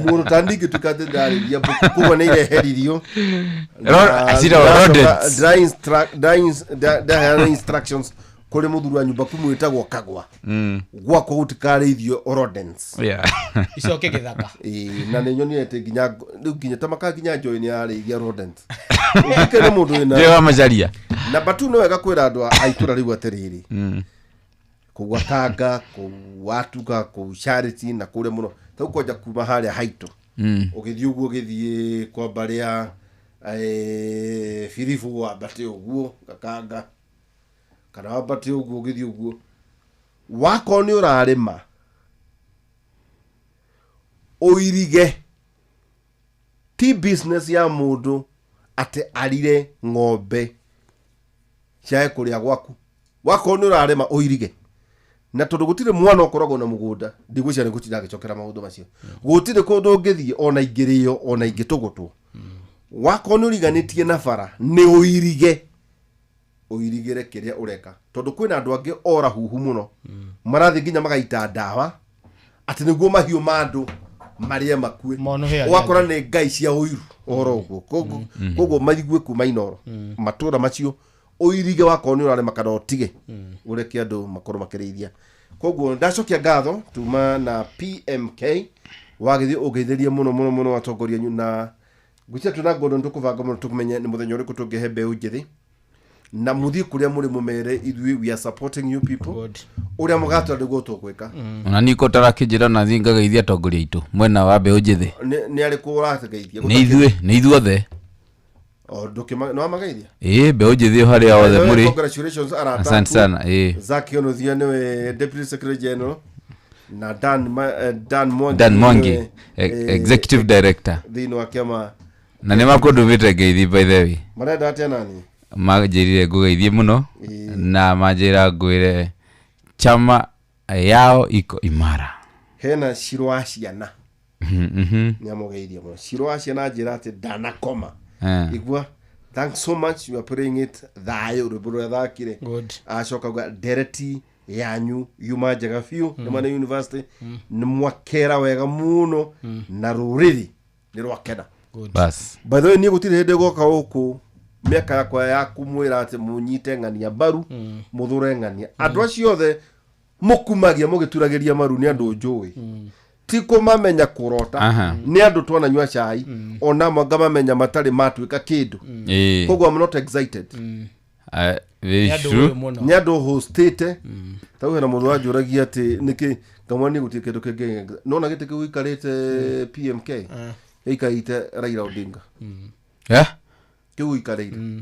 Speaker 1: Mũndũ ta niĩ ingĩtuĩka atĩ ndarĩithia mbũkũ, koguo nĩ ireheririo.
Speaker 4: Acira wa rodents.
Speaker 1: Ndaheana instructions kũrĩ mũthuri wa nyũmba kumwe wĩtagwo Kagwa. Gwakwa gũtikarĩithio rodents.
Speaker 5: Icoke gĩthaka.
Speaker 1: Ĩĩ, na nĩ nyonire atĩ nginya rĩu nginya ta maka nginya Joy nĩ ararĩithia rodents. Ũngĩkĩra mũndũ wĩna
Speaker 4: Joy wa Macharia.
Speaker 1: Namba 2 nĩ wega kwĩra andũ a itũra rĩu atĩrĩrĩ. Kũu Gatanga, kũu Watuga, kũu Charity na kũrĩa mũno. Ta rĩu kwanja kuma harĩa haitũ. Ũgĩthiĩ ũguo ũgĩthiĩ kwa mbarĩ ya, Biribu wambate ũguo Gakanga. Kana wambate ũguo ũgĩthiĩ ũguo. Wakorwo nĩ ũrarĩma, ũirige. Ti business ya mũndũ atĩ arire ng'ombe ciage kũrĩa gwaku. Wakorwo nĩ ũrarĩma ũirige. Na tondũ gũtirĩ mwana ũkoragwo na mũgũnda, ndigwĩciria nĩ gũtinda agĩcokera maũndũ macio. Gũtirĩ kũndũ ũngĩthiĩ ona ingĩrĩo, ona ingĩtũgũtwo. Wakorwo nĩ ũriganĩtie na bara, nĩ ũirige. Ũirigĩre kĩrĩa ũreka. Tondũ kwĩna andũ angĩ ora huhu mũno. Marathiĩ nginya magaita ndawa, atĩ nĩguo mahiũ ma andũ marĩe makue.
Speaker 5: Mono he arĩa
Speaker 1: Ũgakora
Speaker 5: angĩ.
Speaker 1: nĩ ngai cia ũiru ũhoro ũguo. Koguo maigue kuma Inooro. Matũra macio ũirige wakorwo nĩ ũrarĩma kana ũtige. Ũreke andũ makorwo makĩrĩithia. Koguo ndacokia ngatho tuma na PMK wagĩthiĩ ũgeithĩrie mũno mũno mũno atongoria anyu, na ngwĩciria twĩna Gordon tũkũbanga mũno tũmenye nĩ mũthenya ũrĩkũ tũngĩhe mbeũ njĩthĩ. Na mũthiĩ kũrĩa mũrĩ mũmere ithuĩ we are supporting you people.
Speaker 5: Good.
Speaker 1: Ũrĩa mũgatwara nĩguo tũgwĩka.
Speaker 4: Ona niĩ ko tarakĩnjĩra na thiĩ ngageithia atongoria aitũ mwena wa mbeũ njĩthĩ.
Speaker 1: Nĩ arĩkũ ũrageithia?
Speaker 4: Nĩ ithuĩ, nĩ ithuothe.
Speaker 1: O, ndũkĩma-, nĩ wamageithia?
Speaker 4: Ĩĩ, mbeũ njĩthĩ harĩa othe mũrĩ.
Speaker 1: Congratulations, arata
Speaker 4: Asante
Speaker 1: aku.
Speaker 4: sana, ĩĩ.
Speaker 1: Zaki Onuthia nĩwe Deputy Secretary General na Dan Mwangi
Speaker 4: Dan Mwangi,
Speaker 1: nĩwe,
Speaker 4: Executive Director.
Speaker 1: thĩinĩ wa kĩama.
Speaker 4: Na nĩ makũndũmĩte ngeithi by the way.
Speaker 1: Marenda atĩa nani?
Speaker 4: Manjĩrire ngũgeithie mũno.
Speaker 1: Ĩĩ.
Speaker 4: Na manjĩra ngwĩre chama yao iko imara.
Speaker 1: Hena Shiro wa ciana. Nĩ amũgeithia mũno. Shiro wa ciana anjĩra atĩ ndanakoma. Igua, thanks so much, you are putting it thayũ rwĩmbo rũrĩa thakire.
Speaker 5: Good.
Speaker 1: Acoka auga ndereti yanyu yuma njega biũ, nĩ Mane University, nĩ mwakera wega mũno na rũrĩrĩ nĩ rwakena.
Speaker 5: Good.
Speaker 4: Bas.
Speaker 1: By the way, niĩ gũtirĩ hĩndĩ goka gũkũ mĩaka yakwa ya kũmwĩra atĩ mũnyite ng'ania mbaru, mũthũre ng'ania. Andũ acio othe mũkumagia mũgĩturagĩria maru nĩ andũ njũĩ. Ti kũmamenya kũrota. Nĩ andũ twananyua cai, ona ngamamenya matarĩ matuĩka kĩndũ. Koguo I'm not excited.
Speaker 4: Very
Speaker 5: Nĩ andũ
Speaker 4: true.
Speaker 5: ũĩ mũno.
Speaker 1: Nĩ andũ hostĩte. Ta rĩu hena mũndũ wanjũragia atĩ nĩkĩ ngamwona niĩ gũtirĩ kĩndũ kĩngĩ. Nona gĩtĩ kĩu gĩikarĩte PMK. Gĩikarĩte Raila Odinga. Kĩu gĩikarĩire.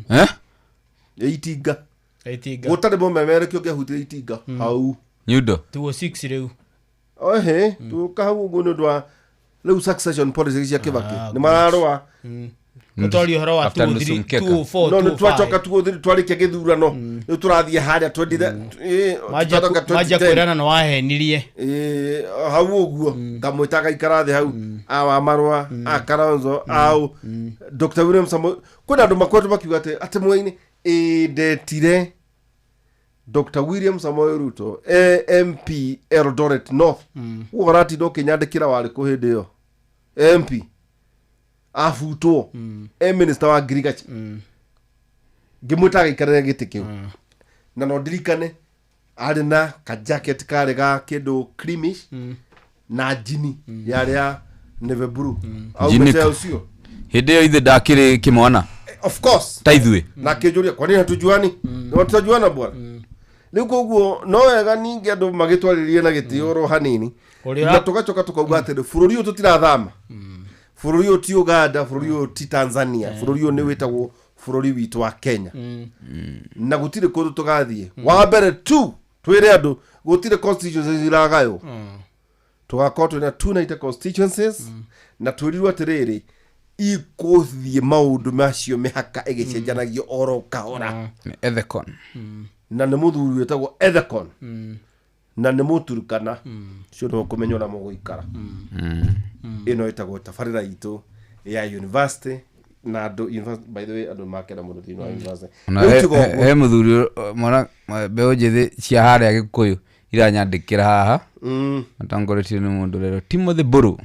Speaker 1: Ĩ itinga.
Speaker 5: Itinga.
Speaker 1: Gũtarĩ mũmemerekio ũngĩahutire itinga. Hau.
Speaker 4: Nyundo.
Speaker 5: 206 rĩu.
Speaker 1: Ohe, tuka hau ũguo nĩ ũndũ wa rĩu succession policy cia Kibaki. Nĩ mararũa.
Speaker 5: Tũtwarie ũhoro wa
Speaker 4: After
Speaker 5: two
Speaker 4: nusu
Speaker 5: three,
Speaker 4: mkeka.
Speaker 5: two four,
Speaker 1: No, nĩ
Speaker 5: two
Speaker 1: twacoka
Speaker 5: five.
Speaker 1: two three, twarĩkia gĩthurano. Rĩu tũrathiĩ harĩa twendire,
Speaker 5: Manjia
Speaker 1: tũgacoka
Speaker 5: manjia
Speaker 1: twenty ten.
Speaker 5: kwĩrana nĩ wahenirie.
Speaker 1: Hau ũguo. Ngamwĩta agaikara thĩ hau. Awa marũa, a Kalonzo, au Dr. William Samoei. Kwĩna andũ makoretwo makiuga atĩ mwei-inĩ, ndetire Dr. William Samoei Ruto, MP Eldoret North. Ũguo ũratinda ũkĩnyandĩkĩra warĩ kũ hĩndĩ ĩyo? MP. Abutwo. Minister wa Agriculture. Ngĩmwĩta agĩikarĩra gĩtĩ kĩu na no ndirikane arĩ na kajacket karĩ ga kĩndũ creamish na njini yarĩ ya navy blue.
Speaker 3: Njini
Speaker 1: Aumĩte ũcio.
Speaker 3: Hĩndĩ ĩyo ithe ndakĩrĩ kĩmwana.
Speaker 1: Of course.
Speaker 3: Ta ithuĩ.
Speaker 1: Na akĩnjũria, kwani hatujuani? No tutajuana bwana. Rĩu koguo no wega ningĩ andũ magĩtwarĩrie na gĩtĩo oro hanini.
Speaker 5: Ũrĩa
Speaker 1: Na tũgacoka tũkauga atĩrĩ, bũrũri ũyũ tũtirathama, bũrũri ũyũ ti Uganda, bũrũri ũyũ ti Tanzania, bũrũri ũyũ nĩ wĩtagwo bũrũri witũ wa Kenya, na gũtirĩ kũndũ tũgathiĩ. Wa mbere tu twĩre andũ gũtirĩ constituencies iragaywo. Tũgakorwo twĩna 290 constituencies, na twĩrirwo atĩrĩrĩ, ikũthiĩ maũndũ macio mĩhaka ĩgĩcenjanagio oro kahora.
Speaker 4: Nĩ Ethekon.
Speaker 1: Na nĩ mũthuri wĩtagwo Ethekon, na nĩ mũturukana ũcio nĩwe ũkũmenya ũrĩa mũgũikara. Ĩno ĩtagwo tabarĩra itũ ya university na andũ by the way, andũ makena mũno thĩinĩ wa university.
Speaker 4: Ona
Speaker 1: Rĩu tiga ũguo.
Speaker 4: He mũthuri mwana mbeũ njĩthĩ cia harĩa Gĩkũyũ iranyandĩkĩra haha, matongoretio nĩ mũndũ rero Timothy Mburu.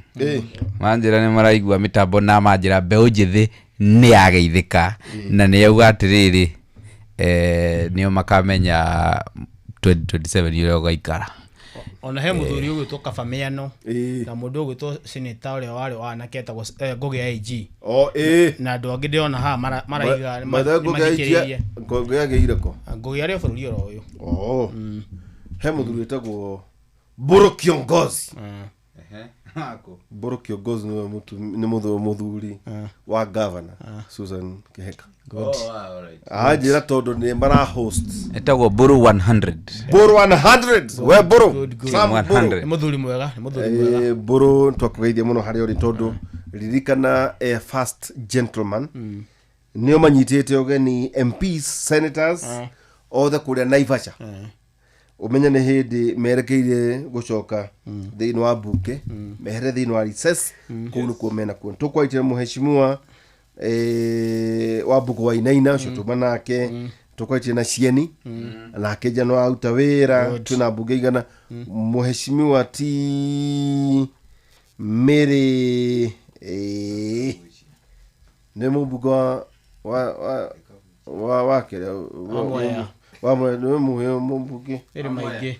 Speaker 4: Manjĩra nĩ maraigua mĩtambo na manjĩra mbeũ njĩthĩ nĩ yageithĩka na nĩ yauga atĩrĩrĩ, nĩo makamenya 2027 ũrĩa ũgaikara.
Speaker 5: Ona he mũthuri ũgwĩtwo Kabamiano na mũndũ ũgwĩtwo seneta ũrĩa warĩ wa anake etagwo Ngũgĩ IG.
Speaker 1: O ĩĩ.
Speaker 5: Na andũ angĩ ndĩrona haha maraiga
Speaker 1: By the way, Ngũgĩ
Speaker 5: nĩmathikĩrĩirie.
Speaker 1: Ngũgĩ agĩire kũ?
Speaker 5: Ngũgĩ arĩ o bũrũri oro ũyũ.
Speaker 1: Oh. He mũthuri wĩtagwo Mbũrũ Kiongozi. Mbũrũ Kiongozi nĩwe nĩ mũthuri wa governor Susan Kihika. Anjĩra tondũ nĩ mara host.
Speaker 4: Etagwo Mburu 100.
Speaker 1: Mbũrũ 100, we Mbũrũ.
Speaker 5: Good, good.
Speaker 1: Sam Mbũrũ.
Speaker 4: 100.
Speaker 5: Nĩ mũthuri mwega, nĩ mũthuri mwega.
Speaker 1: Mbũrũ, twakũgeithia mũno harĩa ũrĩ, tondũ ririkana, first gentleman nĩo manyitĩte ũgeni MPs, senators othe kũrĩa Naivasha. Ũmenye nĩ hĩndĩ merekeire gũcoka thĩinĩ wa mbunge, mehere thĩinĩ wa recess kũu nĩkuo mena kuo. Tũkwaitire mũheshimiwa wa Mbugu wa Inaina ũcio tuma nake, tũkwaitire na Cieni nake njano aruta wĩra. Twĩna mbunge igana. Mũheshimiwa ti Mary, nĩ mũmbunge wa kĩrĩa
Speaker 5: Mwea.
Speaker 1: wa Mwea, nĩ mũmbunge.
Speaker 5: Ĩrĩ maingĩ.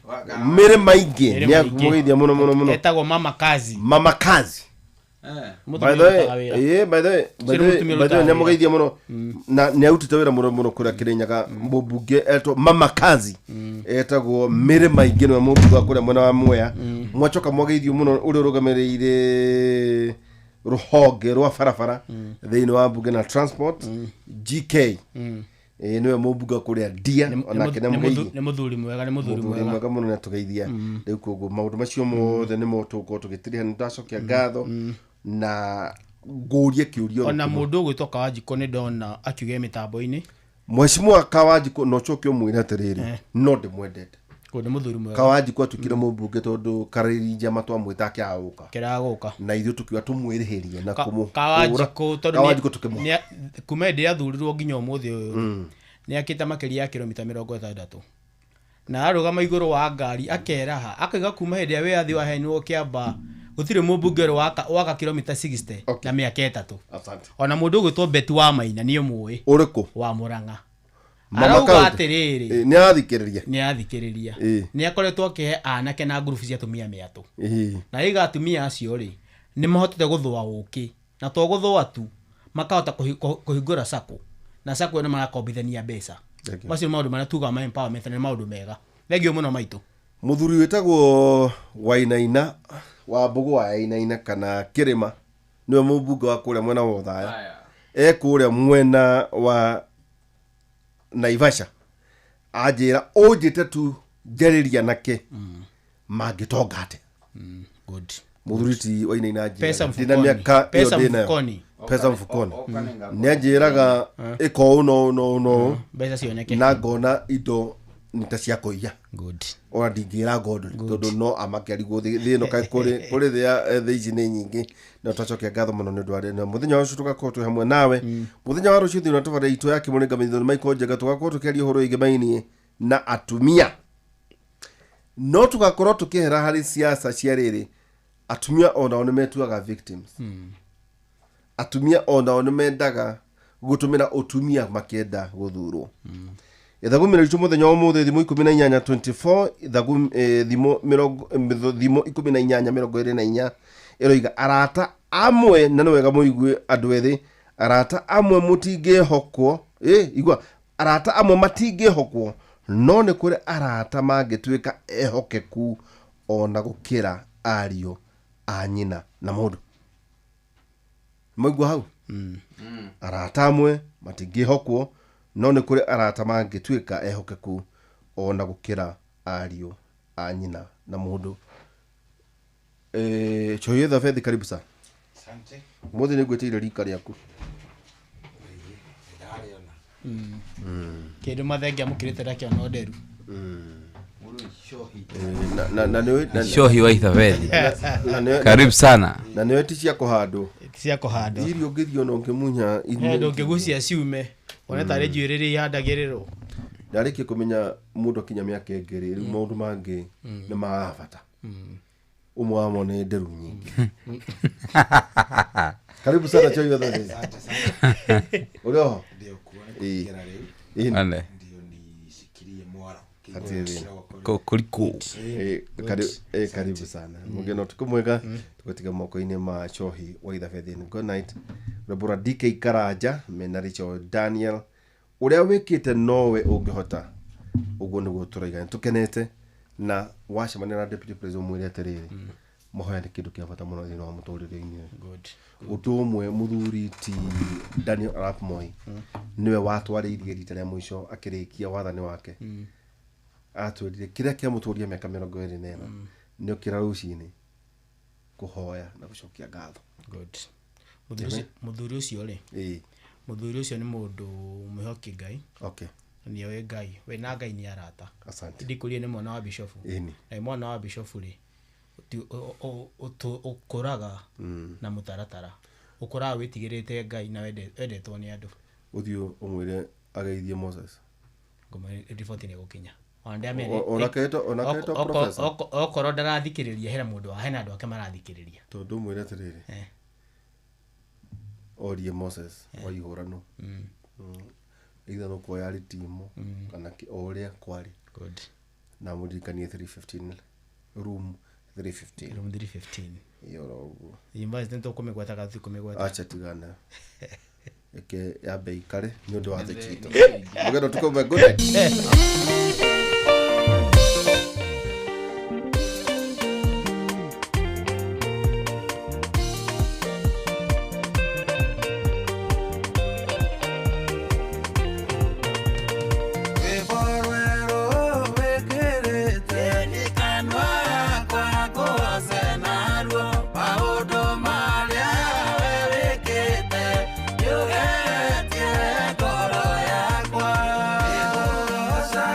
Speaker 1: Mĩrĩ maingĩ.
Speaker 5: Mĩrĩ
Speaker 1: nĩ
Speaker 5: maingĩ.
Speaker 1: akũgeithia mũno mũno mũno.
Speaker 5: Etagwo Mama Kazi.
Speaker 1: Mama Kazi. By
Speaker 5: Mũtumia
Speaker 1: the way,
Speaker 5: ũrutaga wĩra.
Speaker 1: by the way, by
Speaker 5: Ũcio
Speaker 1: the
Speaker 5: nĩ
Speaker 1: way,
Speaker 5: mũtumia
Speaker 1: by the way,
Speaker 5: ũrutaga
Speaker 1: nĩ amũgeithia mũno na nĩ arutĩte wĩra mũno mũno kũrĩa Kĩrĩnyaga. Mũmbunge etwo Mama Kazi, etagwo Mĩrĩ Maingĩ, nĩwe mũmbunge wa kũrĩa mwena wa Mwea. Mwacoka mwageithio mũno ũrĩa ũrũgamĩrĩire rũhonge rwa barabara thĩinĩ wa mbunge na transport, GK. Nĩwe mũmbunge wa kũrĩa Ndia, onake nĩ amũgeithia.
Speaker 5: Nĩ mũthuri mwega, nĩ mũthuri
Speaker 1: Mũthuri
Speaker 5: mwega.
Speaker 1: mwega mũno, nĩatũgeithia. Rĩu koguo maũndũ macio mothe nĩmo tũgũkorwo tũgĩtiriha. Nĩ ndacokia ngatho na ngũrie kĩũria oro
Speaker 5: Ona
Speaker 1: kĩmwe.
Speaker 5: mũndũ ũgwĩtwo Kawanjikũ nĩ ndona akiuga mĩtambo-inĩ.
Speaker 1: Mheshimiwa Kawanjikũ, no coke ũmwĩre atĩrĩrĩ, no ndĩmwendete.
Speaker 5: Kũ nĩ mũthuri mwega.
Speaker 1: Kawanjikũ atuĩkire mũmbunge tondũ Karĩri Njama twamwĩta akĩaga gũka.
Speaker 5: Kĩragũka.
Speaker 1: Na ithuĩ tũkiuga tũmwĩrĩhĩrie na kũmũhũra.
Speaker 5: Kawanjikũ tondũ
Speaker 1: Kawanjikũ tũkĩmũ
Speaker 5: kuma hĩndĩ ĩrĩa athurirwo nginya ũmũthĩ ũyũ nĩ akĩte makĩria ya kilomita 60 na arũgama igũrũ wa ngari akeraha akauga kuma hĩndĩ ĩrĩa wĩyathi waheanirwo Kĩamba gũtirĩ mũmbunge ũrĩ waka kilomita 60
Speaker 1: Okay.
Speaker 5: na mĩaka 3.
Speaker 1: Asante.
Speaker 5: Ona mũndũ ũgwĩtwo Betty wa Maina nĩ ũmũĩ?
Speaker 1: Ũrĩkũ?
Speaker 5: Wa Mũrang'a.
Speaker 1: Mama
Speaker 5: Arauga
Speaker 1: County.
Speaker 5: atĩrĩrĩ,
Speaker 1: Nĩ arathikĩrĩria.
Speaker 5: nĩ athikĩrĩria. Nĩ akoretwo akĩhe anake na ngurubu cia atumia mĩatũ. Na aiga atumia acio rĩ nĩ mahotete gũthũa ũkĩ, na to gũthũa tu, makahota kũhingũra sacco, na sacco ĩyo nĩ marakombithania mbeca.
Speaker 1: Thank you.
Speaker 5: Macio nĩ maũndũ marĩa tugaga ma empowerment na nĩ maũndũ mega. Thengiũ mũno maitũ.
Speaker 1: Mũthuri wĩtagwo Wainaina wa Mbũgũ wa Wainaina kana Kĩrĩma, nĩwe mũmbunge wa kũrĩa mwena wa Othaya, e kũrĩa mwena wa Naivasha, anjĩra ũnjĩte tu njarĩria anake mangĩtonga atĩa.
Speaker 5: Good.
Speaker 1: Mũthuri ti Wainaina anjĩraga,
Speaker 5: Pesa
Speaker 1: ndĩna
Speaker 5: mfukoni.
Speaker 1: mĩaka ĩyo
Speaker 5: Pesa
Speaker 1: ndĩnayo.
Speaker 5: mfukoni.
Speaker 1: Pesa mfukoni, nĩ anjĩraga ĩka ũũ na ũũ na ũũ na ũũ
Speaker 5: Mbeca cioneke.
Speaker 1: na ngona indo nĩ ta cia kũiya.
Speaker 5: Good.
Speaker 1: Ona ndingĩra Gordon tondũ no amakerigwo thĩ ĩno kaĩ kũrĩ thĩ ici nĩ nyingĩ. No twacokia ngatho mũno nĩ ũndũ wa na mũthenya wa rũciũ tũgakorwo twĩ hamwe nawe. Mũthenya wa rũciũ thĩinĩ wa tabarĩra itũ ya Kĩmũrĩnga Mĩthithũ nĩ Michael Njenga, tũgakorwo tũkĩaria ũhoro wĩgĩmainie na atumia, no tũgakorwo tũkĩehera harĩ siasa cia rĩrĩ. Atumia onao nĩ metuaga victims. Atumia onao nĩ mendaga Gũtũmĩra ũtumia makĩenda gũthurwo. Ithagumĩro ritũ mũthenya wa ũmũthĩ, thimũ 18 24 thimũ mĩrongo thimũ 18 24 ĩroiga arata amwe, na nĩ wega mũigue andũ ethĩ, arata amwe mũtingĩhokwo. Igua, arata amwe matingĩhokwo, no nĩ kũrĩ arata mangĩtuĩka ehokeku ona gũkĩra ariũ a nyina na mũndũ. Maigua hau? Arata amwe matingĩhokwo, no nĩ kũrĩ arata mangĩtuĩka ehokeku ona gũkĩra ariũ a nyina na mũndũ. Choyetha Thabethi, karibu sana.
Speaker 8: Asante.
Speaker 1: Mũthĩ nĩ ngwĩtĩire rika rĩaku.
Speaker 8: Ndariona.
Speaker 5: Kĩndũ mathenge amũkĩrĩte ndakĩona nderu.
Speaker 1: Na nĩ
Speaker 4: Shohi wa Ithabethi,
Speaker 1: na nĩ
Speaker 4: karibu sana.
Speaker 1: Na nĩ ti cia kũhandwo.
Speaker 5: Cia kũhandwo.
Speaker 1: Irio ũngĩthiĩ ona ũngĩmunya.
Speaker 5: Ndũngĩgucia ciume one tarĩ njuĩrĩ rĩrĩa ihandagĩrĩrwo.
Speaker 1: Ndarĩkia kũmenya mũndũ akinya mĩaka ĩngĩ rĩ, rĩu maũndũ mangĩ nĩ magaga bata. Ũmwe wamo nĩ nderu nyingĩ. Karibu sana, Choyetha Thabethi.
Speaker 8: Asante sana.
Speaker 1: Ũrĩ oho?
Speaker 8: Ndio kuona kuingĩra rĩu.
Speaker 1: Ĩni.
Speaker 4: Ane.
Speaker 8: Ndio nishikilie mwaro.
Speaker 1: Hatirĩ thĩna.
Speaker 4: Kokoriko.
Speaker 1: Karibu sana mũgeno, ũtukũ mwega. Tũgũtiga moko-inĩ ma Chohi wa Ithabethi. Good night. Rebora DK Karanja mena Richard Daniel, ũrĩa wĩkĩte nowe ũngĩhota. Ũguo nĩguo tũraiga. Nĩ tũkenete na wacemania na deputy president mwĩre atĩrĩrĩ, mahoya nĩ kĩndũ kĩa bata mũno thĩinĩ wa mũtũrĩre-inĩ ũyũ.
Speaker 5: Good.
Speaker 1: Ũndũ ũmwe, mũthuri ti Daniel Arap Moi nĩwe watwarĩirie rita rĩa mũico akĩrĩkia wathani wake, atwĩrire kĩrĩa kĩamũtũria mĩaka 24 nĩ ũkĩra rũcinĩ kũhoya na gũcokia ngatho.
Speaker 5: Good. Mũthuri ũcio rĩ, mũthuri ũcio nĩ mũndũ mwĩhoki Ngai. Na nĩoĩ Ngai, we na Ngai nĩ arata.
Speaker 1: Asante.
Speaker 5: Ndikũrie nĩ mwana wa bishofu. Na mwana wa bishofu rĩ, ũkũraga na mũtaratara, ũkũraga wĩtigĩrĩte Ngai na wendetwo nĩ andũ.
Speaker 1: Ũthiĩ ũmwĩre ageithie Moses.
Speaker 5: Riboti nĩ gũkinya.
Speaker 1: Ona ketwo professor.
Speaker 5: Okorwo ndarathikĩrĩria, hena mũndũ hena andũ ake marathikĩrĩria.
Speaker 1: Tondũ ũmwĩre atĩrĩrĩ, orie Moses waihũrano either no kuoya arĩ timo kana o ũrĩa kwarĩ.
Speaker 5: Good.
Speaker 1: Na mũririkanie 315, room 315.
Speaker 5: Room 315.
Speaker 1: Ĩyo oro ũguo.
Speaker 5: University nĩtũkũmĩgweta kana tũtikũmĩgweta?
Speaker 1: Acha, tigana, eke yambe ikare nĩ ũndũ wa thekito. Mũgendo, tukũmwe. Good night.
Speaker 7: Rwĩmbo rwerũ wĩkĩrĩte kanua gakwa ngũgoce naruo, maũndũ marĩa we wĩkĩte nĩũgeretie ngoro yakwa. Ngũgoca.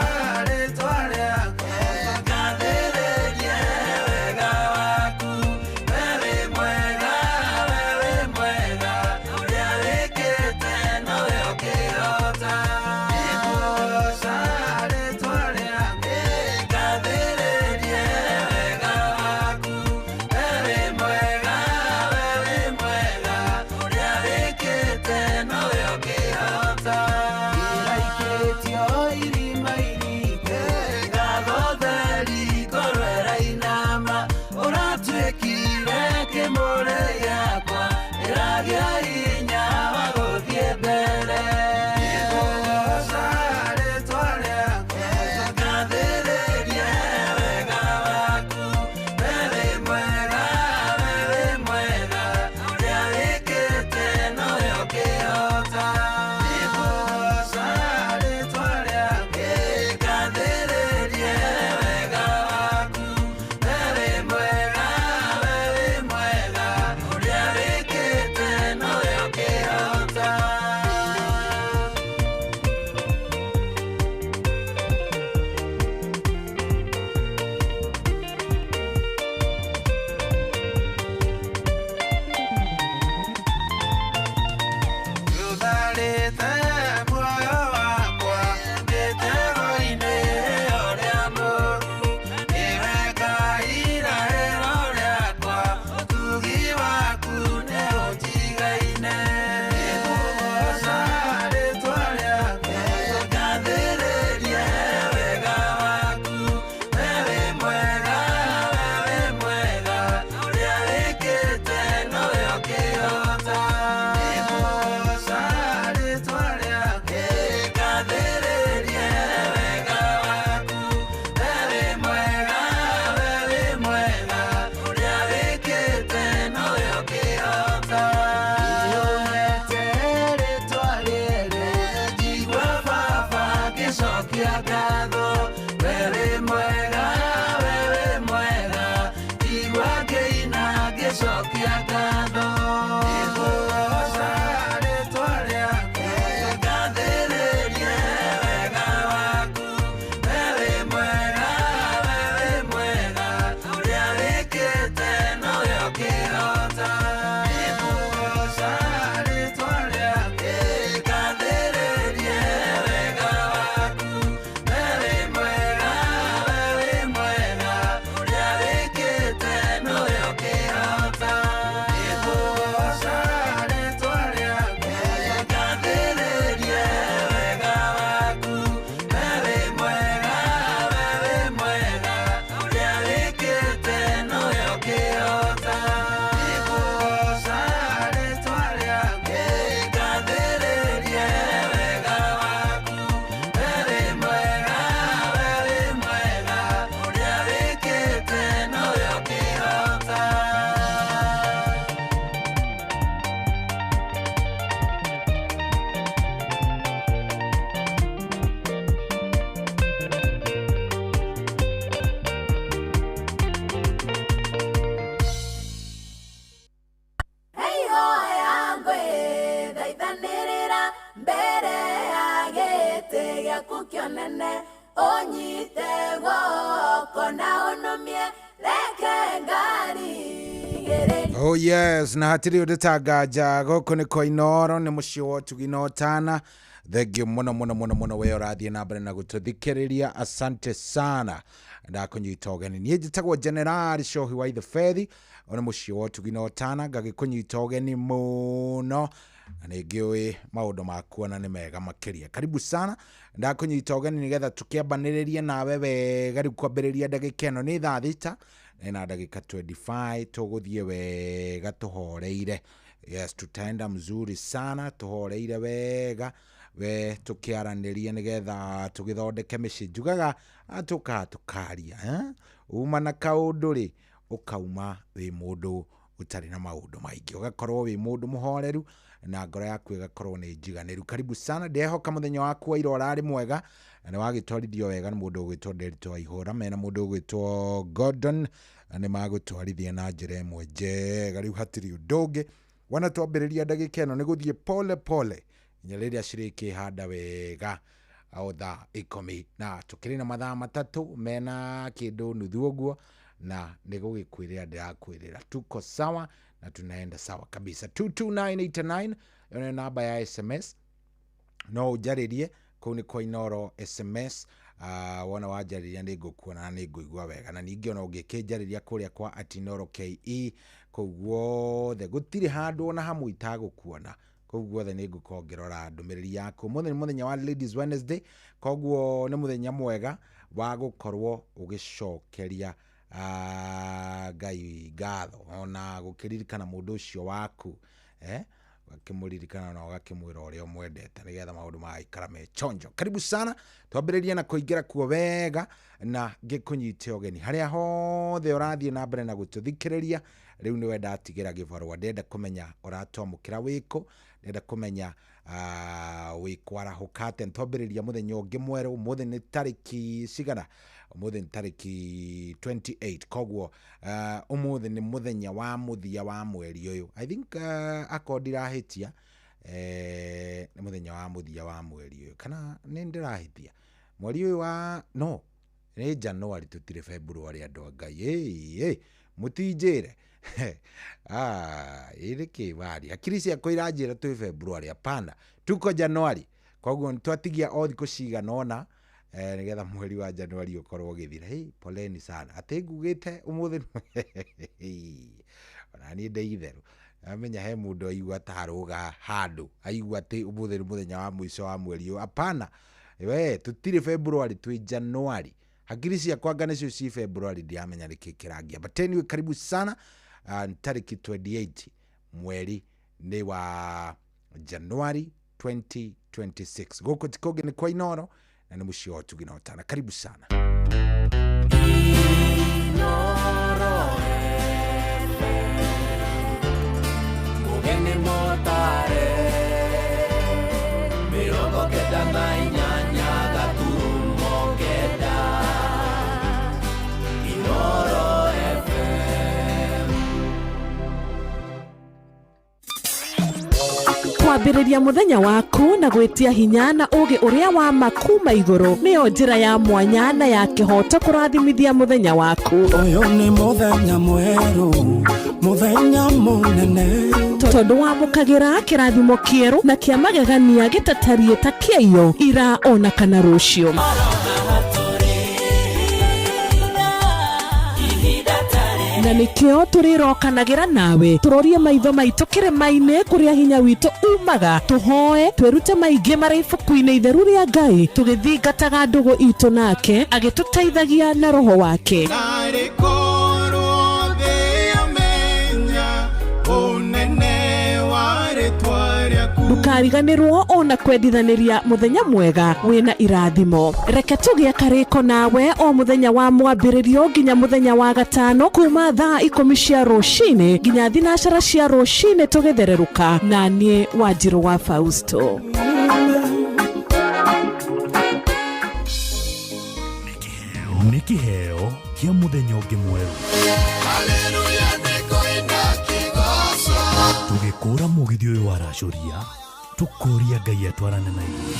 Speaker 8: Oh yes, na hatirĩ ũndũ ta nganja gũkũ nĩ kwa Inooro nĩ mũciĩ wa ũtugi na ũtana. Thengiũ mũno mũno mũno mũno we ũrathiĩ na mbere na gũtũthikĩrĩria, asante sana ndakũnyita ũgeni. Niĩ njĩtagwo General Shohi wa Ithefethi, ũyũ nĩ mũciĩ wa ũtugi na ũtana, ngagĩkũnyita ũgeni mũno na nĩ ngĩũĩ maũndũ makuona nĩ mega makĩria. Karibu sana, ndakũnyita ũgeni nĩgetha tũkĩambanĩrĩrie nawe wega. Rĩu kwambĩrĩria ndagĩka ĩno nĩ thaa 6 na ndagĩka 25, tũgũthiĩ wega tũhoreire. Yes, tutaenda mzuri sana tũhoreire wega we tũkĩaranĩria nĩgetha tũgĩthondeke mĩciĩ. Njugaga tũkaga tũkaria, eh? Uma na kaũndũ rĩ, ũkauma wĩ mũndũ ũtarĩ na maũndũ maingĩ, ũgakorwo wĩ mũndũ mũhoreru na ngoro yaku ĩgakorwo nĩ njiganĩru. Karibu sana, ndehoka mũthenya waku wa ira ũrarĩ mwega na nĩ wagĩtwarithio wega nĩ mũndũ ũgwĩtwo Nderitu Waihũra mena mũndũ ũgwĩtwo Gordon, na nĩ magũtwarithia na njĩra ĩmwe njega. Rĩu hatirĩ ũndũ ũngĩ wana twambĩrĩria ndagĩka ĩno nĩ gũthiĩ pole pole nginya rĩrĩa cirĩkĩhanda wega o thaa 10, na tũkĩrĩ na mathaa 3 mena kĩndũ nuthu ũguo, na nĩ gũgĩkwĩrĩra ndĩrakwĩrĩra tuko sawa na tunaenda sawa kabisa. 22989 ĩyo nĩyo namba ya SMS, no ũnjarĩrie kũu nĩ kwa Inooro SMS. Wona wanjarĩria nĩ ngũkuona na nĩ ngũigua wega, na ningĩ ona ũngĩkĩnjarĩria kũrĩa kwa @Inooro KE, kũu guothe gũtirĩ handũ ona hamwe itagũkuona, kũu guothe nĩ ngũkorwo ngĩrora ndũmĩrĩri yaku. Ũmũthĩ nĩ mũthenya wa Ladies Wednesday, koguo nĩ mũthenya mwega wa gũkorwo ũgĩcokeria Ngai ngatho ona gũkĩririkana mũndũ ũcio waku, ũgakĩmũririkana na ũgakĩmwĩra ũrĩa ũmwendete nĩgetha maũndũ magaikara me chonjo. Karibu sana, twambĩrĩrie na kũingĩra kuo wega na ngĩkũnyite ũgeni harĩa hothe ũrathiĩ na mbere na gũtũthikĩrĩria. Rĩu nĩwe ndatigĩra gĩbarũa, ndĩrenda kũmenya ũratwamũkĩra wĩkũ, ndĩrenda kũmenya wĩkwarahũka atĩa. Nĩtwambĩrĩria mũthenya ũngĩ mwerũ, ũmũthĩ nĩ tarĩki cigana? Ũmũthĩ nĩ tarĩki 28, koguo ũmũthĩ nĩ mũthenya wa mũthia wa mweri ũyũ. I think akorwo ndirahĩtia, nĩ mũthenya wa mũthia wa mweri ũyũ, kana nĩ ndĩrahĩtia mweri ũyũ wa no nĩ January, tũtirĩ February andũ a Ngai, mũtinjĩre ĩrĩ kĩ hakiri ciakwa iranjĩra twĩ February, hapana, tuko January. Koguo twatigia o thikũ cigana ũna nĩgetha mweri wa January ũkorwo ũgĩthira. Hey, poleni sana atĩ ngugĩte ũmũthĩ ona niĩ ndĩ itherũ amenya he mũndũ aigua ta arũga handũ aigua atĩ ũmũthĩ nĩ mũthenya wa mũico wa mweri ũyũ. Hapana, we tũtirĩ February, twĩ January. Hakiri ciakwa anga nĩcio ci February, ndiramenya nĩkĩ kĩrangia. But anyway, karibu sana. Tarĩki 28 mweri nĩ wa January 2026. Gũkũ ti kũngĩ nĩ kwa Inooro na nĩ mũciĩ wa ũtugi na ũtana. Karibu sana.
Speaker 7: Inooro FM, mũgeni mũtare, 98.9 Inooro FM.
Speaker 2: Kwambĩrĩria mũthenya waku na gwĩtia hinya na ũũgĩ ũrĩa wa ma kuma igũrũ nĩyo njĩra ya mwanya na ya kĩhooto kũrathimithia mũthenya waku.
Speaker 9: Ũyũ nĩ mũthenya mwerũ, mũthenya mũnene,
Speaker 2: tondũ wamũkagĩra kĩrathimo kĩerũ na kĩa magegania gĩtatariĩ ta kĩaiyo ira ona kana rũciũ. Na nĩkĩo tũrĩrokanagĩra nawe tũrorie maitho maitũ kĩrĩma-inĩ kũrĩa hinya witũ umaga, tũhoe twĩrute maingĩ marĩ ibuku-inĩ itheru rĩa Ngai, tũgĩthingataga ndũgũ itũ nake agĩtũteithagia na roho wake.
Speaker 9: Narĩ korwo thĩ yamenya ũnene wa rĩtwa rĩaku.
Speaker 2: Ndũkariganĩrwo ona kwendithanĩria mũthenya mwega wĩna irathimo. Reke tũgĩe karĩko nawe o mũthenya wa mwambĩrĩrio nginya mũthenya wa gatano kuma thaa 10 cia rũcinĩ nginya 12 cia rũcinĩ tũgĩthererũka na niĩ Wanjirũ wa Fausto.
Speaker 10: Nĩ kĩheo kĩa mũthenya ũngĩ mwerũ. Tũgĩkũra mũgithi ũyũ waracũria, tũkũria Ngai atwarane na ithuĩ.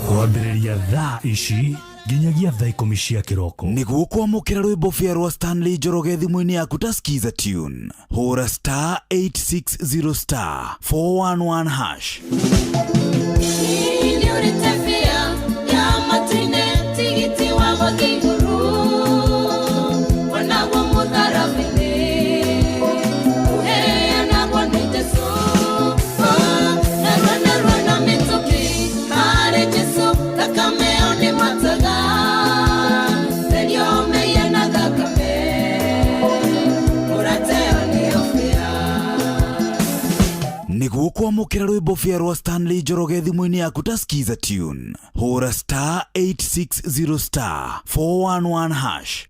Speaker 10: Kwambĩrĩria thaa ici Nginyagia thaa 10 cia kĩroko.
Speaker 3: Nĩguo kwamũkĩra rwĩmbo bĩa rwa Stanley Njoroge thimũ-inĩ yaku ta skiza tune, hũra star 860 star 411 hash. Nĩguo kwamũkĩra rwĩmbo bĩa rwa Stanley Njoroge thimũ-inĩ yaku ta skiza tune, hũra star 860 star 411 hash.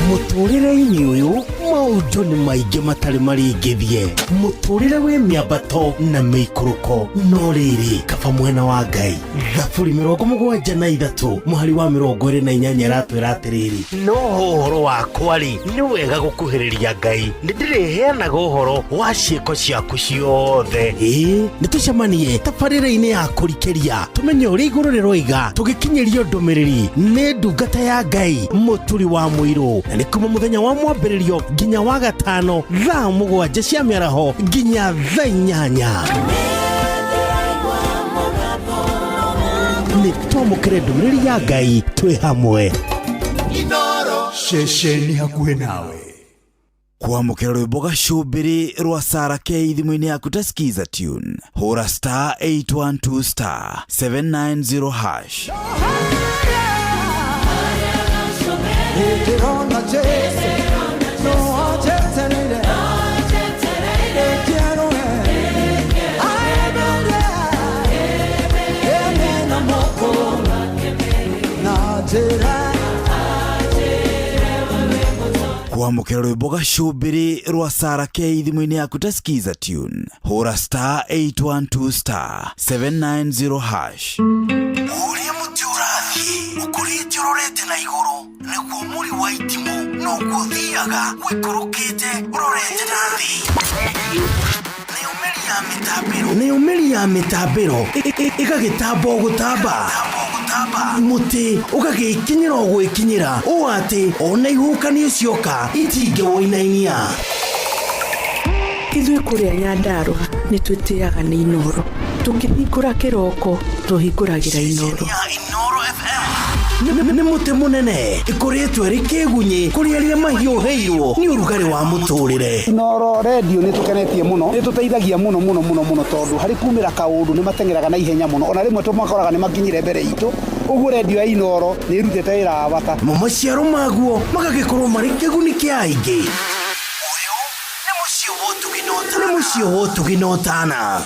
Speaker 11: Mũtũrĩre-inĩ ũyũ maũndũ nĩ maingĩ matarĩ maringithie, mũtũrĩre wĩ mĩambato na mĩikũrũko, no rĩrĩ kaba mwena wa Ngai. Thaburi 73 mũhari wa 28 ĩratwĩra atĩrĩrĩ, no ũhoro wakwa rĩ, nĩ wega gũkuhĩrĩria Ngai, nĩ ndĩrĩheanaga ũhoro wa ciĩko ciaku ciothe. Ĩĩ, nĩ tũcemanie tabarĩra-inĩ ya kũrikĩria, tũmenye ũrĩa igũrũ rĩroiga, tũgĩkinyĩrio ndũmĩrĩri nĩ ndungata ya Ngai Mũturi wa Mũirũ, na nĩ kuma mũthenya wa mwambĩrĩrio nginya wa gatano thaa 7 cia mĩaraho nginya thaa 8. Nĩ twamũkĩre ndũmĩrĩri ya Ngai twĩ hamwe.
Speaker 10: Ceceni hakuhĩ nawe.
Speaker 3: Kwamũkĩra rwĩmbo gacũmbĩrĩ rwa Sarah K thimũ-inĩ yaku ta skiza tune, hũra star 812 star 790 hash. Kwamũkĩra rwĩmbo gacũmbĩrĩ rwa Sarah K thimũ-inĩ yaku ta skiza tune, hũra star 812 star 790 hash.
Speaker 11: Ũrĩa mũtĩ ũrathiĩ ũkũrĩte ũrorete na igũrũ, nĩguo mũri wa itimũ noguo ũthiaga ũikũrũkĩte ũrorete na thĩ. Nayo mĩri ya mĩtambĩro ĩgagĩtamba o gũtamba, mũtĩ ũgagĩkinyĩra o gwĩkinyĩra, ũũ atĩ ona ihuhũkanio cioka itingĩwũinainia.
Speaker 2: Ithuĩ kũrĩa Nyandarũa nĩ twĩtĩaga nĩ Inooro, tũkĩhingũra kĩroko tũhingũragĩra Inooro.
Speaker 11: Nĩ mũtĩ mũnene ĩkũrĩtwo ĩrĩ kĩgunyĩ kũrĩ arĩa mahiũhĩirwo nĩ ũrugarĩ wa mũtũrĩre.
Speaker 12: Inooro redio nĩ tũkenetie mũno, nĩ tũteithagia mũno mũno mũno mũno, tondũ harĩ kumĩra kaũndũ nĩ mateng'eraga na ihenya mũno, ona rĩmwe tũmakoraga nĩ makinyire mbere itũ. Ũguo redio ya Inooro nĩ ĩrutĩte wĩra wa bata.
Speaker 11: Mo maciaro maguo magagĩkorwo marĩ kĩguni kĩa aingĩ. Ũyũ nĩ mũciĩ wa ũtugi na ũtana.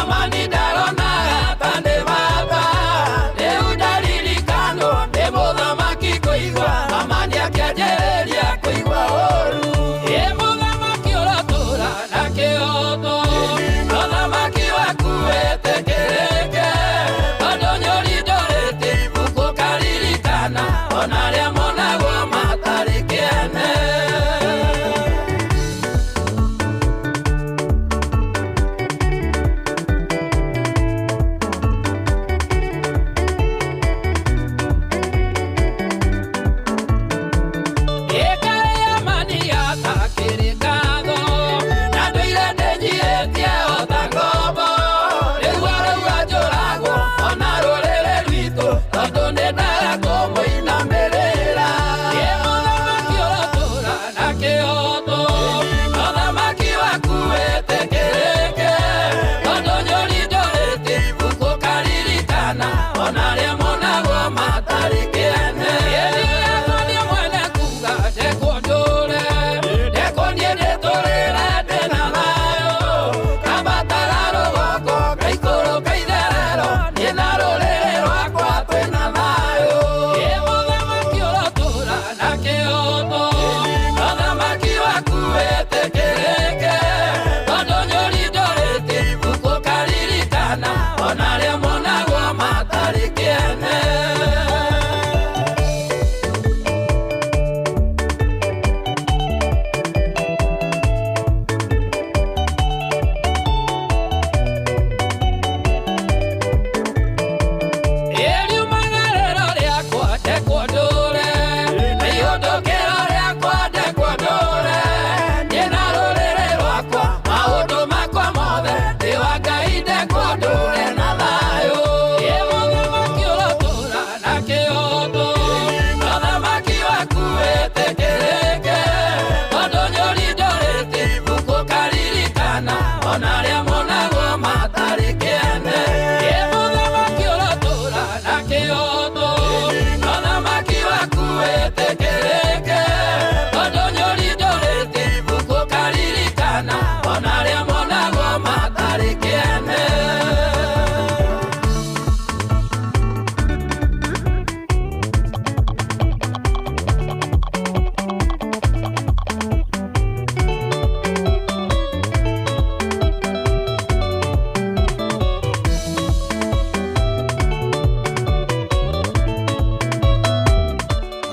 Speaker 9: Amani darona tande baba, Leuda.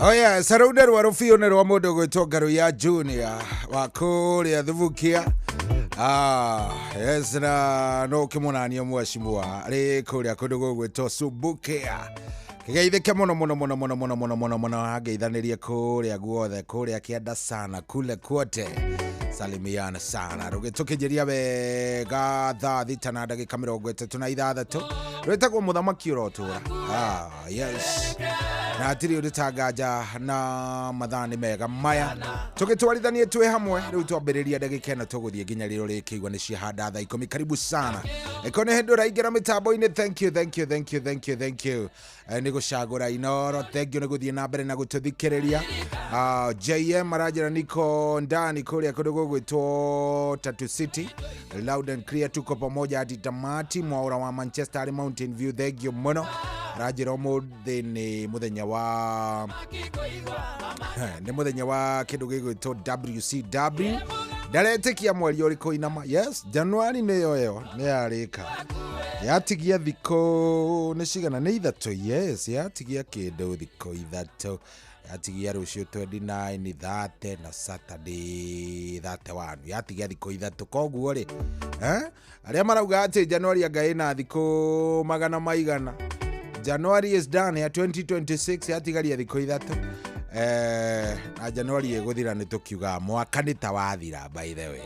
Speaker 8: Oh yes, rũu rwa rũbiũ nĩ rwa mũndũ gwĩtwo Ngaruiya Junior wa kũrĩa Thubukia. Ah, yes, na no ũkĩmũnanie mheshimiwa arĩ kũrĩa kũndũ gũgwĩtwo Subukia. Kĩgeithĩke mũno mũno mũno mũno mũno mũno mũno mũno, angeithanĩrie kũrĩa guothe, kũrĩa kĩanda sana, kule kwote salimiana sana. Rũgĩtũkinyĩria wega thaa 6 na ndagĩka 36, rwĩtagwo mũthamaki ũrotũra. Ah, yes, na hatirĩ ũndũ ta nganja na mathaa nĩ mega maya tũgĩtwarithanie twĩ hamwe. Rĩu twambĩrĩria ndagĩka ĩno tũgũthiĩ nginya rĩrĩa ũrĩkĩigua nĩ ciahanda thaa 10. Karibu sana ĩko nĩ hĩndĩ ũraingĩra mĩtambo-inĩ. Thank you, thank you, thank you, thank you, thank you. Nĩ gũcagũra Inoro, thank you nĩ gũthiĩ na mbere na gũtũthikĩrĩria. JM aranjĩra niko ndani kũrĩa kũndũ gũgwĩtwo Tatu City, loud and clear, tuko pamoja hadi tamati. Mwaura wa Manchester arĩ Mountain View, thank you mũno. Aranjĩra ũmũthĩ nĩ mũthenya wa kĩndũ gĩgwĩtwo WCW, ndaretĩkia mweri ũrĩkũ inama. Yes, Januari nĩyo ĩyo nĩ yarĩka, yatigia thikũ nĩ cigana? Nĩ 3. Yes, yatigia kĩndũ thikũ 3, yatigia rũciũ 29, 30 na Saturday 31, yatigia thikũ 3. Koguo rĩ, arĩa marauga atĩ Januari anga ĩna thikũ magana maigana, January is done ya 2026, yatigaria thikũ 3. Na Januari ĩgũthira nĩ tũkiuga mwaka nĩ ta wathira, by the way.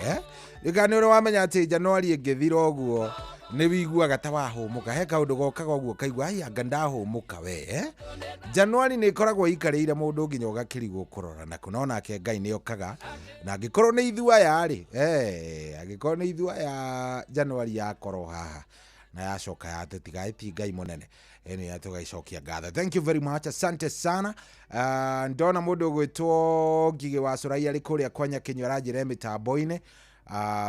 Speaker 8: Rĩu nĩ ũrĩ wamenya atĩ Januari ĩngĩthira ũguo nĩ wiguaga ta wahũmũka, he kaũndũ gokaga ũguo kaigua ai anga ndahũmũka we. Januari nĩ ĩkoragwo ĩikarĩire mũndũ nginya ũgakĩrigwo kũrora naku, no nake Ngai nĩ okaga, na angĩkorwo nĩ ithuĩ aya rĩ, angĩkorwo nĩ ithuĩ aya, Januari yakorwo haha na yacoka yatũtiga, ĩti Ngai mũnene ĩno tũgaicokia ngatho. Thank you very much, asante sana. Ndona mũndũ ũgwĩtwo Ngigĩ wa Cũrai arĩ kũrĩa kwa Nyakinyua, aranjĩra mĩtambo-inĩ.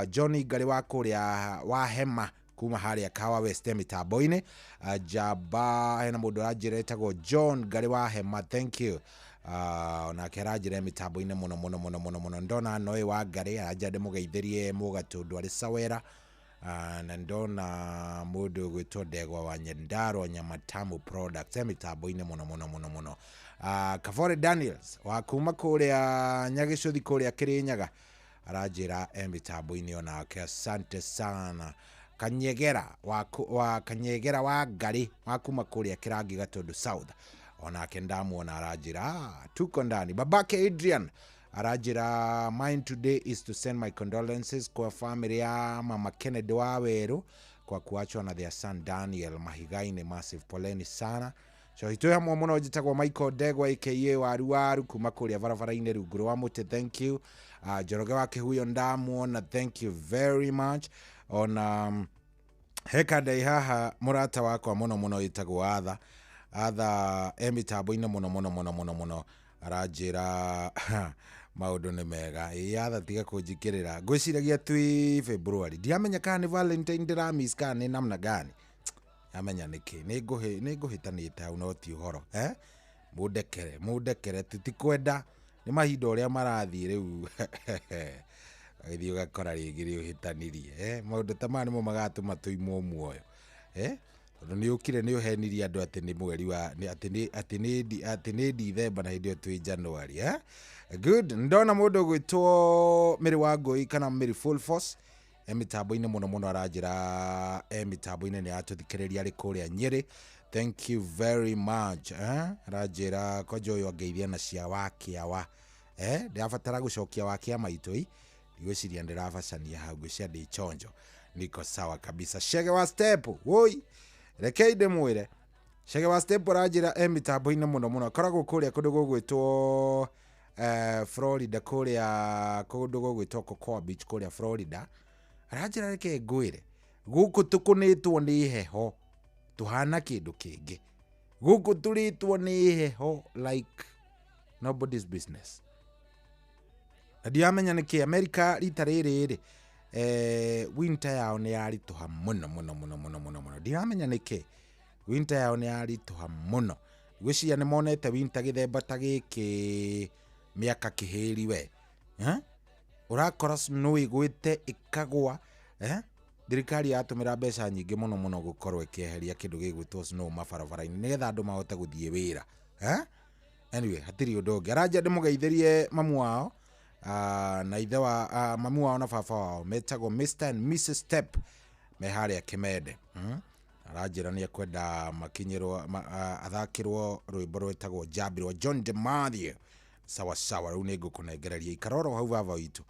Speaker 8: Johnny Ngarĩ wa kũrĩa wa Hema kuma harĩa Kawa West mĩtambo-inĩ. Jaba hena mũndũ aranjĩra ĩtagwo John Ngarĩ wa Hema, thank you. Onake aranjĩra mĩtambo-inĩ mũno mũno mũno mũno mũno. Ndona Noĩ wa Ngarĩ aranjĩra ndĩmũgeithĩrie mũgatũndũ arĩ Sawera. Na ndona mũndũ ũgwĩtwo Ndegwa wa Nyandarua Nyamatamu Products mĩtambo-inĩ mũno mũno mũno mũno. Kabore Daniels wa kuma kũrĩa Nyagĩcũthi kũrĩa Kĩrĩnyaga aranjĩra mĩtambo-inĩ onake, asante sana. Kanyegera wa Kanyegera wa Ngarĩ wa kuma kũrĩa Kĩrangi Gatũndũ South onake ndamuona aranjĩra tuko ndani. Babake Adrian aranjĩra mine today is to send my condolences kwa family ya mama Kennedy wa Weru kwa kuachwa na their son Daniel Mahigaini, massive poleni sana. So itwe hamwe mũno. Njĩtagwo Michael Ndegwa aka Waru Waru kuma kũrĩa barabara-inĩ rungu rwa mũtĩ, thank you. Njoroge wa Kĩhuyo ndamuona, thank you very much. Ona heka ndai haha mũrata wakwa mũno mũno ĩtagwo Atha Atha e mĩtambo-inĩ mũno mũno mũno mũno mũno, aranjĩra maũndũ nĩ mega. Ĩ Atha, tiga kũnjikĩrĩra, ngwĩciragia twĩ February, ndiramenya kana nĩ Valentine ndĩramiss kana nĩ namna gani, amenya nĩkĩ nĩ ngũhĩtanĩte hau, no ti ũhoro. Mũndekere, mũndekere, tutikwenda nĩ mahinda ũrĩa marathiĩ rĩu, ũgĩthiĩ ũgakora rĩngĩ nĩ ũhĩtanirie. Maũndũ ta maya nĩmo magatũma tũimwo muoyo, tondũ nĩ ũkire nĩ ũhenirie andũ atĩ nĩ mweri wa atĩ nĩ Dithemba na hĩndĩ ĩyo twĩ January. Good, ndona mũndũ ũgwĩtwo Mĩrĩ wa Ngũi kana Mĩrĩ Full Force mĩtambo-inĩ mũno mũno, aranjĩra mĩtambo-inĩ nĩ atũthikĩrĩria arĩ kũrĩa Nyĩrĩ, thank you very much. Aranjĩra kwanja ũyũ angeithia na cia wakĩawa, ndĩrabatara gũcokia wakĩa maitũ i ndigwĩciria ndĩrabacania hau, ngwĩciria ndĩ chonjo, niko sawa kabisa. Shege wa Step, woi, rekei ndĩmwĩre Shege wa Step aranjĩra mĩtambo-inĩ mũno mũno, akoragwo kũrĩa kũndũ gũgwĩtwo Florida, kũrĩa kũndũ gũgwĩtwo Cocoa Beach kũrĩa Florida. Aranjĩra reke ngwĩre gũkũ tũkũnĩtwo nĩ heho tũhana kĩndũ kĩngĩ, gũkũ tũrĩtwo nĩ heho like nobody's business, na ndiramenya nĩkĩ America rita rĩrĩ rĩ winter yao nĩ yaritũha mũno mũno mũno mũno mũno mũno, ndiramenya nĩkĩ winter yao nĩ yaritũha mũno. Ngwĩciria nĩ monete winter gĩthemba ta gĩkĩ mĩaka kĩhĩri we. Ũrakora snow ĩgwĩte ĩkagwa. Thirikari yatũmĩra mbeca nyingĩ mũno mũno gũkorwo ĩkĩeheria kĩndũ gĩgwĩtwo snow mabarabara-inĩ nĩgetha andũ mahote gũthiĩ wĩra. Anyway, hatirĩ ũndũ ũngĩ. Aranja ndĩmũgeithĩrie mamu wao na ithe wa mamu wao na baba wao metagwo Mr and Mrs Step me harĩa Kĩmende. Aranjĩra nĩ ekwenda makinyĩrwo athakĩrwo rwĩmbo rwĩtagwo Njambi rwa John de Mathew. Sawa sawa, rĩu nĩ ngũkũnengereria ikara oro hau baba witũ,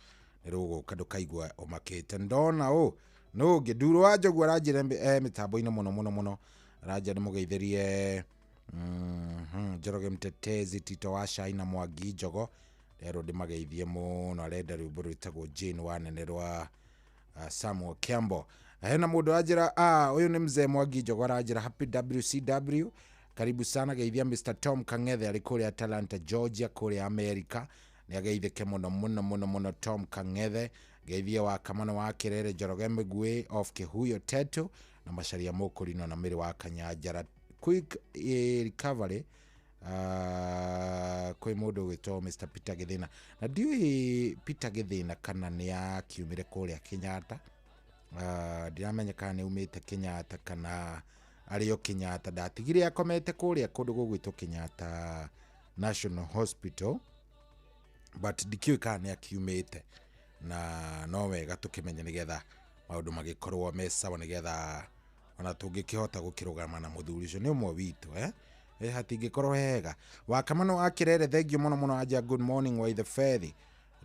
Speaker 8: nĩ rũgũka ndũkaigua ũmakĩte. Ndona ũ nũ ũngĩ Nduru wa Njogu aranjĩra mĩtambo-inĩ mũno mũno mũno, aranjĩra ndĩmũgeithĩrie Njoroge Mtetezi, Tito wa Cai na Mwangi Njogo, rero ndĩmageithie mũno. Arenda rwĩmbo rwĩtagwo Jane Wanene rwa Samuel Kiambo. Hena mũndũ anjĩra ũyũ nĩ mzee Mwangi Njogo aranjĩra happy WCW, karibu sana, geithia Mr Tom Kang'ethe arĩ kũrĩa Atlanta Georgia kũrĩa America, nĩ ageithĩke mũno mũno mũno mũno. Tom Kang'ethe, geithie wa Kamano wa Kĩrere, Njoroge Mĩguĩ of Kĩhuyo Tetu na Macaria Mũkũrino na Mĩrĩ wa Kanyanjara. Quick recovery kwĩ mũndũ ũgwĩtwo Mr Peter Gĩthĩna, na ndiũĩ Peter Gĩthĩna kana nĩ akiumire kũrĩa Kenyatta. Ndiramenya kana nĩ aumĩte Kenyatta kana arĩ o Kenyatta, ndatigire akomete kũrĩa kũndũ gũgwĩtwo Kenyatta National Hospital, but ndikĩũĩ kana nĩ akiumĩte, na no wega tũkĩmenye nĩgetha maũndũ magĩkorwo me sawa, nĩgetha ona tũngĩkĩhota gũkĩrũgama na mũthuri ũcio nĩ ũmwe witũ, eh? Hatingĩkorwo hega. Wakamano wa Kĩrere, thengio mũno mũno. Anja good morning wa ithe Fethi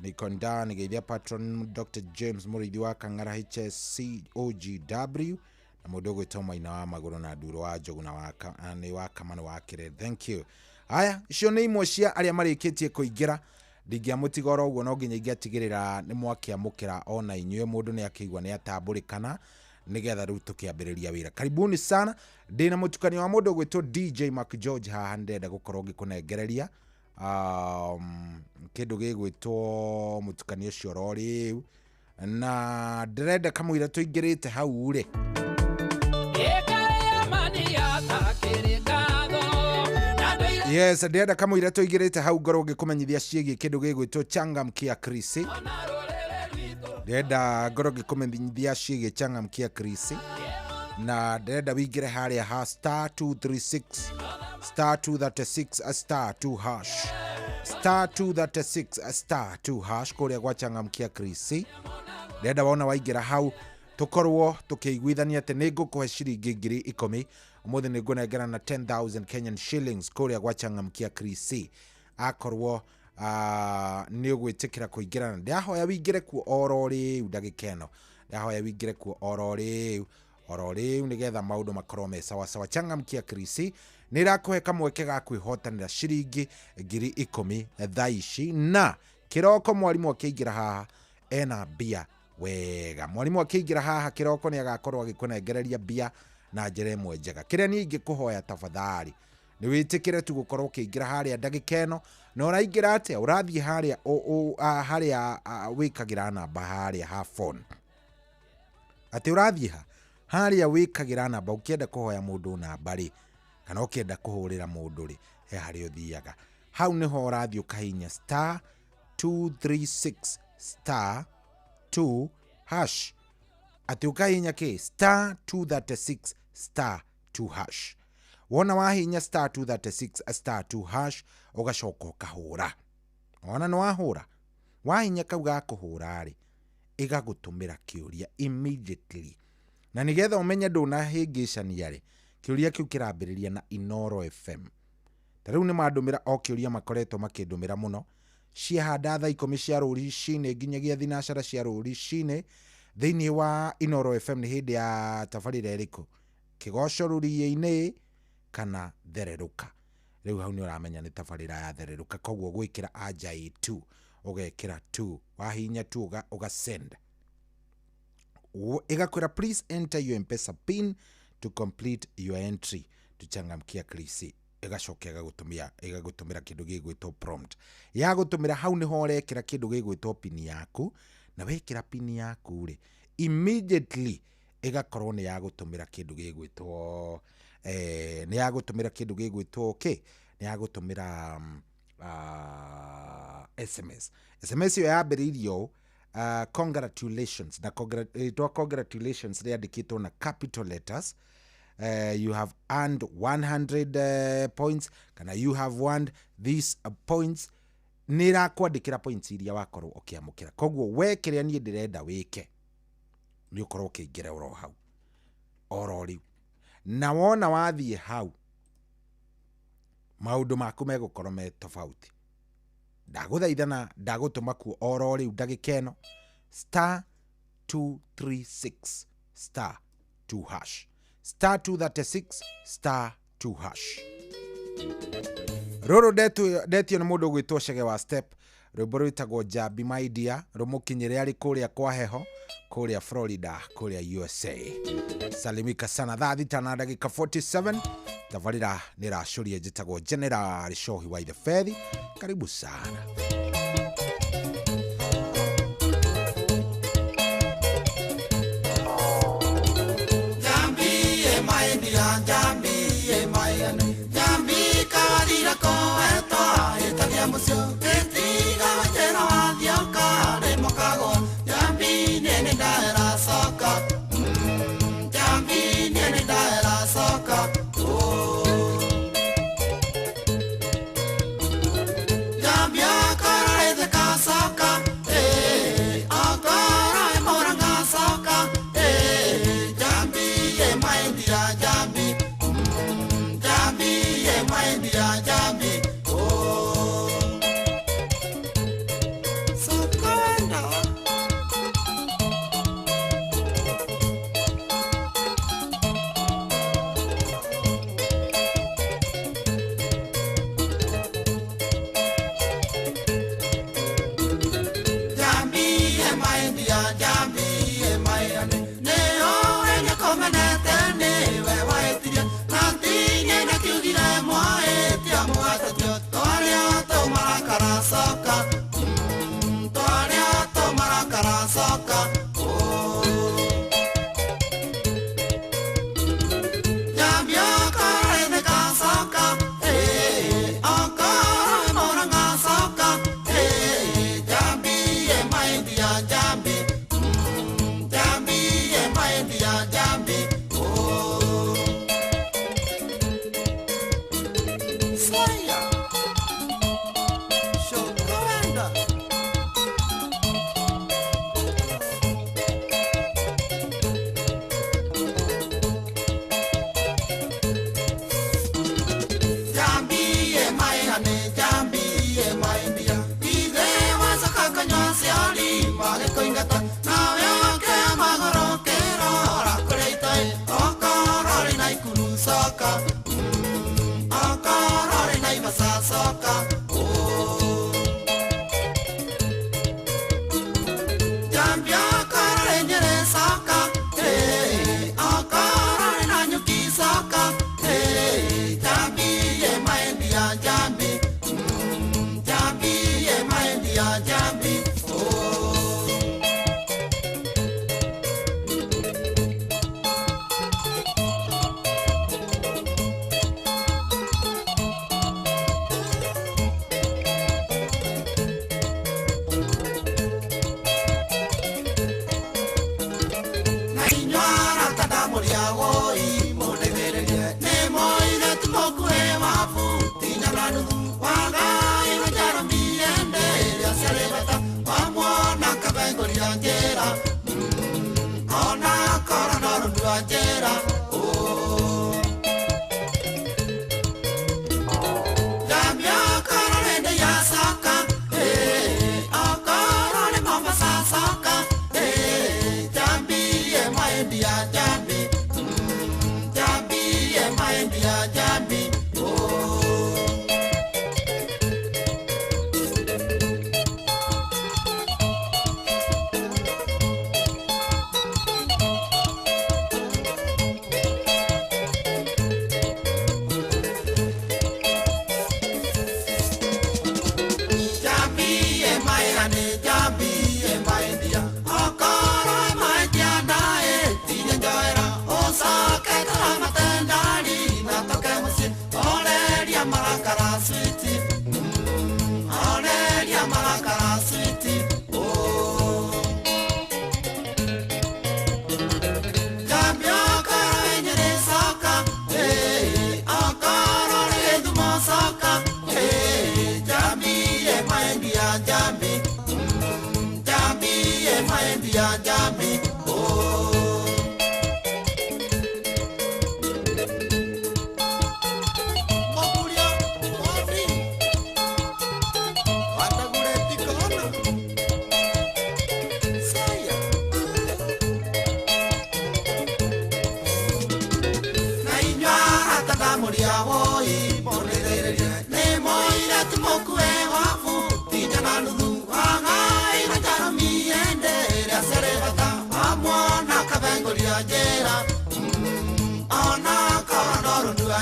Speaker 8: niko ndani, geithia patron Dr James Mũrĩithi wa Kang'ara HSC OGW na mũndũ ũgwĩtwo Maina wa Magũrũ na Nduro wa Njogu na nĩ wa Kamano wa Kĩrere, thank you. Aya, icio nĩ imwe cia arĩa marĩkĩtie kũingĩra, ndingĩamũtiga oro ũguo, no nginya ingĩatigĩrĩra nĩ mwakĩamũkĩra ona inyuĩ, mũndũ nĩ akĩigua nĩ atambũrĩkana, nĩgetha rĩu tũkĩambĩrĩria wĩra. Karibuni sana, ndĩna mũtukanio wa mũndũ ũgwĩtwo DJ Mark George haha, ndĩrenda gũkorwo ngĩkũnengereria kĩndũ gĩgwĩtwo mũtukanio ũcio oro rĩu, na ndĩrenda kamũira tũingĩrĩte hau rĩ. Yes, ndĩrenda kamũira tũingĩrĩte hau ngorwo ngĩkũmenyithia ciĩgiĩ kĩndũ gĩgwĩtwo Changamkia Krisi. Ndĩrenda ngorwo ngĩkũmenyithia ciĩgiĩ Changamkia Krisi, na ndĩrenda wĩingĩre harĩa ha star 236 star 236 star 2 hash, star 236 star 2 hash kũrĩa gwa Changamkia Krisi. Ndĩrenda wona waingĩra hau tũkorwo tũkĩiguithania atĩ nĩ ngũkũhe ciringi 10,000 ũmũthĩ, nĩ ngũnengera na 10,000 Kenyan shillings kũrĩa gwa Changamkia Krisi, akorwo nĩ ũgwĩtĩkĩra kũingĩra, na ndĩrahoya wĩingĩre kuo oro rĩu ndagĩka ĩno, ndĩrahoya wĩingĩre kuo oro rĩu oro rĩu nĩgetha maũndũ makorwo me sawasawa. Changamkia Krisi nĩ ĩrakũhe kamweke ga kwĩhotanĩra ciringi 10,000 thaa ici, na kĩroko mwarimũ akĩingĩra haha ena mbia wega. Mwarimũ akĩingĩra haha kĩroko nĩ agakorwo agĩkũnengereria mbia na njĩra ĩmwe njega. Kĩrĩa niĩ ingĩkũhoya tafadhali nĩ wĩtĩkĩre tu gũkorwo ũkĩingĩra harĩa ndagĩka ĩno, na ũraingĩra atĩa? Ũrathiĩ harĩa harĩa wĩkagĩra namba harĩa ha phone, atĩ ũrathiĩ ha harĩa wĩkagĩra namba, ũkĩenda kũhoya mũndũ namba rĩ, kana ũkĩenda kũhũrĩra mũndũ rĩ, he harĩa ũthiaga, hau nĩho ũrathiĩ ũkahihinya star 236 star 2 hash, atĩ ũkahihinya kĩ? Star 236 star 2 hash. Wona wahihinya star 236 star 2 hash, ũgacoka ũkahũra. Wona nĩ wahũra, wahihinya kau ga kũhũra rĩ, ĩgagũtũmĩra kĩũria immediately, na nĩgetha ũmenye ndũnahĩngĩcania rĩ, kĩũria kĩu kĩrambĩrĩria na Inoro FM. Ta rĩu nĩ mandũmĩra o kĩũria makoretwo makĩndũmĩra mũno, ciahanda thaa 10 cia rũcinĩ nginyagia thinacara cia rũcinĩ thĩinĩ wa Inoro FM nĩ hĩndĩ ya tabarĩra ĩrĩkũ? Kĩgoco rũriĩ-inĩ kana thererũka? Rĩu hau nĩ ũramenya nĩ tabarĩra ya thererũka, koguo gwĩkĩra anja ĩ 2, ũgekĩra 2, wahihinya 2 ũga send, ĩgakwĩra please enter your M-Pesa pin to complete your entry to Changamkia Krisi. Ĩgacoka ĩgagũtũmĩra kĩndũ gĩgwĩtwo prompt ya gũtũmĩra, hau nĩho ũrekĩra kĩndũ gĩgwĩtwo pin yaku, na wekĩra pin yaku rĩ, immediately ĩgakorwo nĩ yagũtũmĩra kĩndũ gĩgwĩtwo nĩ yagũtũmĩra kĩndũ gĩgwĩtwo kĩ, nĩ yagũtũmĩra SMS. SMS ĩyo yambĩrĩirie ũũ, congratulations, na rĩtwa congratulations rĩandĩkĩtwo na capital letters. You have earned 100 points kana you have won these points. Nä ĩrakwandĩkĩra points iria wakorwo ũkĩamũkĩra. Koguo we kĩrĩa niĩ ndĩrenda wĩke nĩ ũkorwo ũkĩingĩra oro hau oro rĩu, na wona wathiĩ hau maũndũ maku megũkorwo me tofauti. Ndagũthaithana, ndagũtũma kuo oro rĩu ndagĩka ĩno, star 236 star 2 hash, star 236 star 2 hash. Rũrũ ndetio nĩ mũndũ ũgwĩtwo Chege wa Step, rwĩmbo rwĩtagwo Njambi my dear, rũmũkinyĩre arĩ kũrĩa kwa heho kũrĩa Florida kũrĩa USA. Salimika sana. Thaa 6 na ndagĩka 47, tabarĩra nĩ racũria, njĩtagwo General Shohi wa Ithefethi. Karibu sana.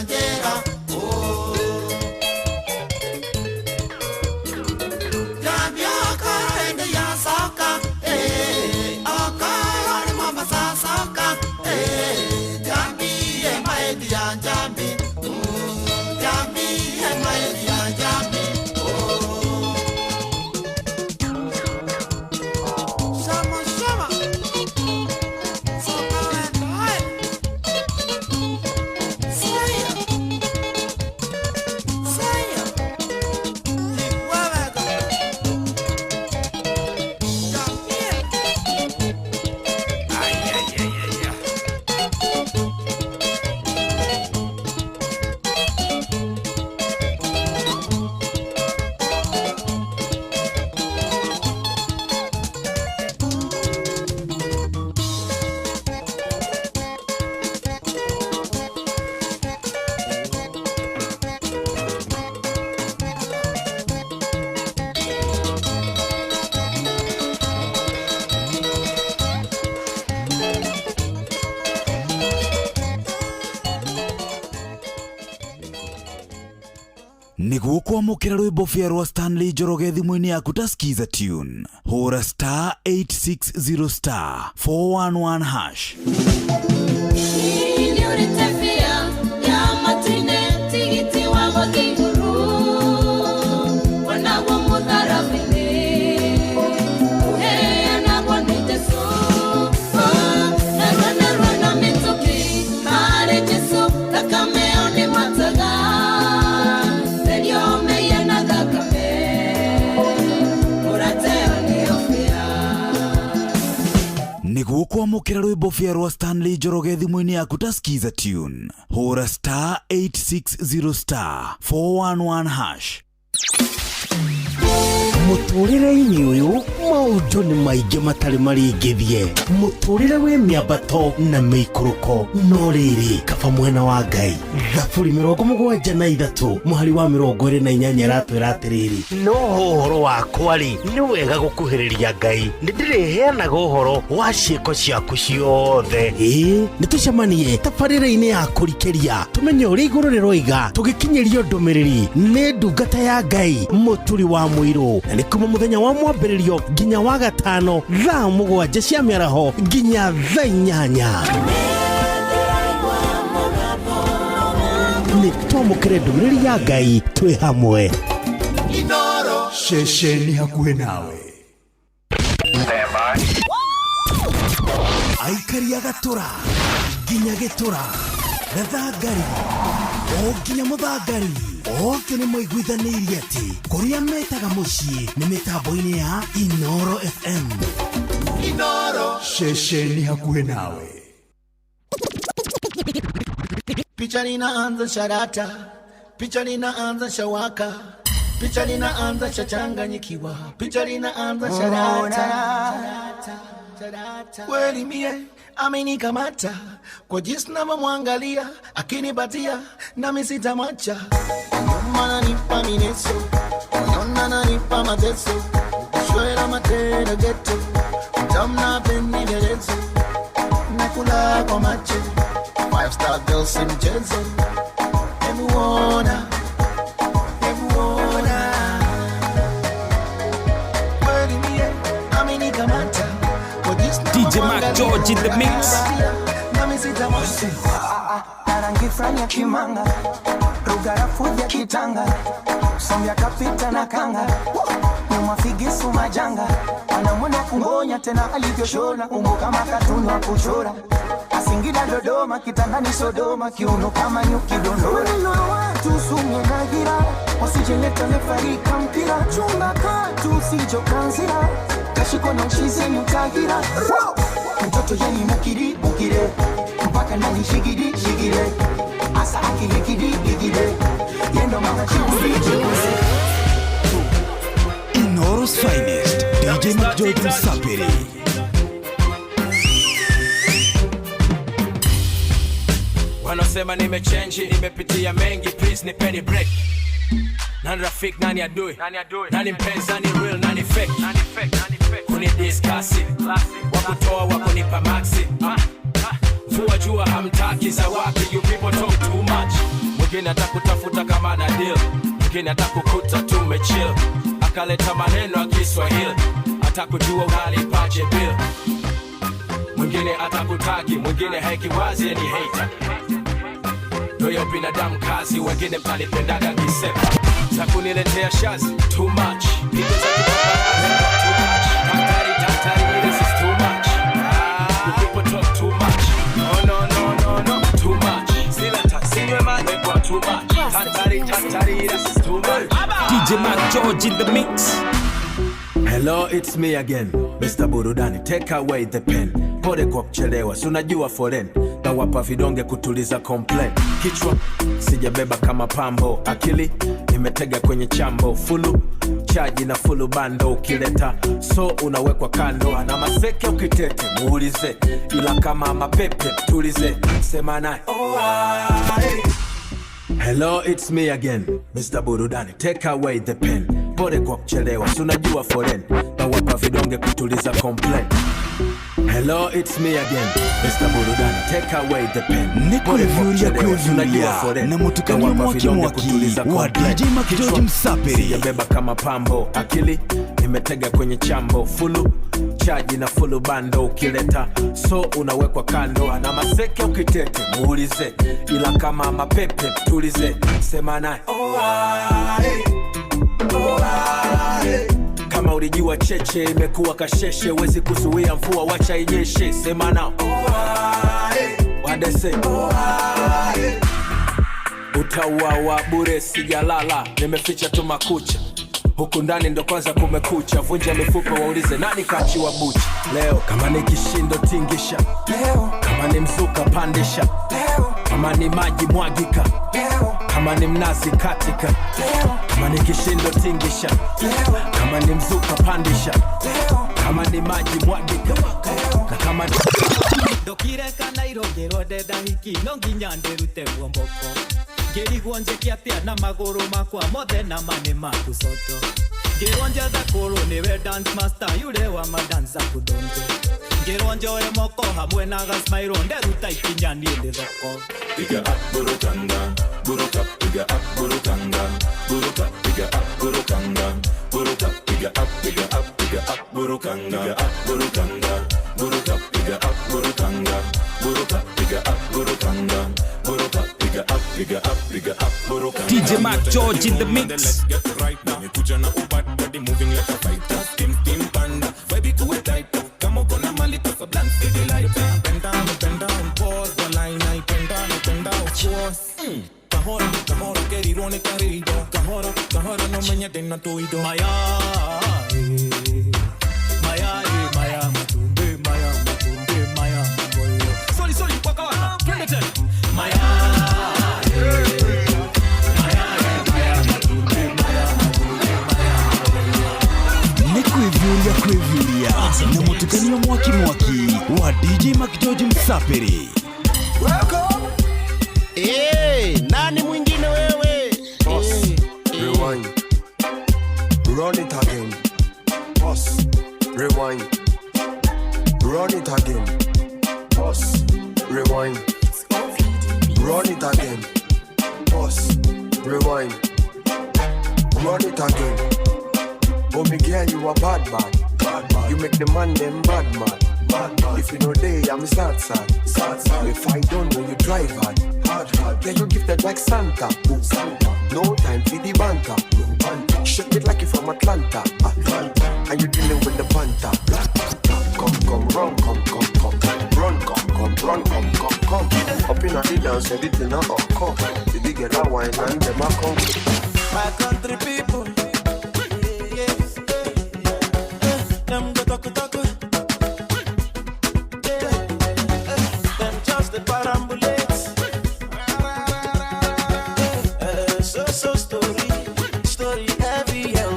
Speaker 9: njera. Njambi okorwo hĩndĩ ya coka, okorwo nĩ Mombasa coka, Njambi ye maĩthi ya Njambi, Njambi ye maĩthi ya Njambi. Shama shama, soka wendo hai, saya saya, jigwa wega, Njambi.
Speaker 3: Nĩguo kwamũkĩra rwĩmbo bĩa rwa Stanley Njoroge thimũ-inĩ yaku ta Skiza Tune, hũra star 860 star 411 hash. Nĩguo kwamũkĩra rwĩmbo bĩa rwa Stanley Njoroge thimũ-inĩ yaku ta Skiza Tune, hũra star 860 star 411 hash.
Speaker 11: Mũtũrĩre-inĩ ũyũ maũndũ nĩ maingĩ matarĩ maringithie. Mũtũrĩre wĩ mĩambato na mĩikũrũko, no rĩrĩ kaba mwena wa Ngai. Thaburi 73 mũhari wa 28 ĩratwĩra atĩrĩrĩ, no ũhoro wakwa rĩ, nĩ wega gũkuhĩrĩria Ngai, nĩndĩrĩheanaga ũhoro wa ciĩko ciaku ciothe. Ĩĩ, nĩtũcemanie tabarĩra-inĩ ya kũrikĩria, tũmenye ũrĩa igũrũ rĩroiga, tũgĩkinyĩrio ndũmĩrĩri nĩ ndungata ya Ngai Mũturi wa Mũirũ, na nĩ kuma mũthenya wa mwambĩrĩrio nginya wa gatano thaa 7 cia mĩaraho nginya thaa 8. Nĩ twamũkĩre ndũmĩrĩri ya Ngai twĩ hamwe.
Speaker 10: Ceceni hakuhĩ nawe.
Speaker 11: Aikari a Gatũra nginya Gĩtũra, Gathangari o nginya Mũthangari, othe nĩ maiguithanĩirie atĩ kũrĩa metaga mũciĩ nĩ mĩtambo-inĩ ya Inoro FM.
Speaker 10: Ceceni hakuhĩ nawe.
Speaker 9: Picha linaanza sharata, picha linaanza shawaka, picha linaanza shachanganyikiwa, picha linaanza sharata. Kweli mie amenikamata kwa jinsi navyomwangalia, akinipatia nami sitamwacha. Nyuma ananipa mineso, moyoni ananipa mateso, shwela matendo ghetto, tamna peni vyerezo, nakula kwa macho, 5 star girls si mchezo. Hebu ona, hebu ona, kweli mie amenikamata kwa jinsi
Speaker 13: DJ Mark George in the mix.
Speaker 9: nami sitamwacha.
Speaker 14: Rangi fulani ya kimanga, rugarafu ya kitanga, sombya kapita na kanga, nyuma figisu majanga, anamwona kungonya tena alivyoshona, umbo kama katuni wa kuchora, Singida Dodoma, kitandani Sodoma, kiuno kama nyuki dondora. Watu sumye nagira, wasijeleta lefarika mpira, chunga katu sijokanzira, kashiko na uchize nyutagira. Mtoto yani mukiri mukire, mpaka nani shigiri shigire, asa akilikiri igire, yendo mama chikuri chikuse.
Speaker 3: Inoro's finest, DJ Mark George Msapiri.
Speaker 15: Wanasema nimechange, nimepitia mengi, please nipeni break. Nani rafiki, nani adui, nani mpenzi, nani real, nani fake. Kuni discuss, wakutoa wakunipa maxi. Mvua jua hamtaki za wapi, you people talk too much. Mwingine atakutafuta kama na deal, mwingine atakukuta tumechill, akaleta maneno ya Kiswahili, atakujua unalipaje bill. Mwingine atakutaki, mwingine hakiwazi ni hater. Ndoyo binadamu kazi, wengine mtanipendaga kisepa za kuniletea shazi too much, pigo za kipaparazzi too much, tatari tatari, this is too much. You people talk too much. No no no no no, too much. Sila sinywe maji kwa too much. Tatari tatari, this is too much.
Speaker 13: DJ Mac George in the mix.
Speaker 15: Hello, it's me again, Mr. Burudani, take away the pen. Pole kwa kuchelewa, si unajua foreign. Nawapa vidonge kutuliza complain. Kichwa sijabeba kama pambo, akili nimetega kwenye chambo. Fulu chaji na fulu bando, ukileta so unawekwa kando. Ana maseke ukitete, muulize, ila kama mapepe tulize, sema naye. Hello, it's me again, Mr. Burudani, take away the pen. Pole kwa kuchelewa, si unajua foreign. Nawapa vidonge kutuliza complain. Hello, it's me again, Mr. Burudani, take away the pen.
Speaker 10: Nĩ
Speaker 15: Pole kwa
Speaker 10: kwĩvyũria
Speaker 15: kuchelewa, si unajua
Speaker 10: kwĩvyũria
Speaker 15: foreign.
Speaker 10: na mũtukanio
Speaker 15: Nawapa
Speaker 10: mwaki
Speaker 15: vidonge
Speaker 10: mwaki
Speaker 15: kutuliza
Speaker 10: wa
Speaker 15: complain.
Speaker 10: DJ Mac George
Speaker 15: Kichwa
Speaker 10: Msapiri.
Speaker 15: sijabeba kama pambo, akili nimetega kwenye chambo. Fulu chaji na fulu bando, ukileta so unawekwa kando. Ana maseke ukitete, muulize, ila kama mapepe tulize, sema naye. Kama ulijua cheche imekuwa kasheshe, wezi kuzuia mvua, wacha inyeshe, sema nao. Wadese utauawa bure, sijalala, nimeficha tu makucha huku ndani ndo kwanza kumekucha, vunja mifupa waulize nani kachiwa bucha leo. Kama ni kishindo tingisha leo, kama ni mzuka pandisha leo, kama ni maji mwagika leo, kama ni mnazi katika leo, kama ni kishindo tingisha leo, kama ni mzuka pandisha leo, kama ni maji mwagika leo, na kama
Speaker 16: ndokire kana irongĩrwo ndenda hiki no nginya ndĩrute muomboko ngĩrigwo njĩke atĩa na magũrũ makwa mothe na ma nĩ maku soto ngĩrwo njetha kũrũ nĩwe dance master yule wa madansa kudonjo ngĩrwo njoe moko hamwe na gasmairo nderuta ikinya niĩ ndĩ thoko.
Speaker 17: Piga up burukanga, buruka piga up burukanga, buruka piga up burukanga, buruka piga up piga up piga up burukanga, piga up burukanga, buruka piga up burukanga, buruka piga up burukanga, buruka piga up piga up piga up burukanga.
Speaker 13: DJ Mac George in the mix.
Speaker 17: Let's get right now. Nimekuja na ubad body moving like a fighter. Team team panda, vibe ikuwe tight. Kama uko na mali pesa blank city light. Bend down, pause the line. I bend down, of course. Kahora, kahora, kerirwo ni karido. Kahora, kahora, no menya tena tuido.
Speaker 16: Maya, maya, maya, matumbe, maya, matumbe, maya, maboyo. Sorry, sorry, waka waka, twende tena. Maya,
Speaker 10: Nĩ kwĩvyũria kwĩvyũria na mũtukanio mwaki mwaki wa DJ Mac George Msapiri.
Speaker 18: Welcome. Hey, nani mwingine wewe?
Speaker 1: Boss, rewind. Run it again. Boss, rewind. Run it again. Boss, rewind. Run it again. Boss, rewind. Run it again. Oh, me girl, you a bad man. Bad man. You make the man them bad man. Bad man. If you know day, I'm sad sad. Sad sad. If I don't know you drive hard. Hard hard. Yeah, you gifted like Santa. Ooh, Santa. No time for the banter. No banter. Shake it like you from Atlanta. Atlanta. And you dealing with the panther. Come come run come come come. Run come come run come come come. Up in the dance everything a up come. The big girl a wine and them a come.
Speaker 7: My country people. Them go talk talk, yeah. Them just the perambulate. So so story, story every year. Oh,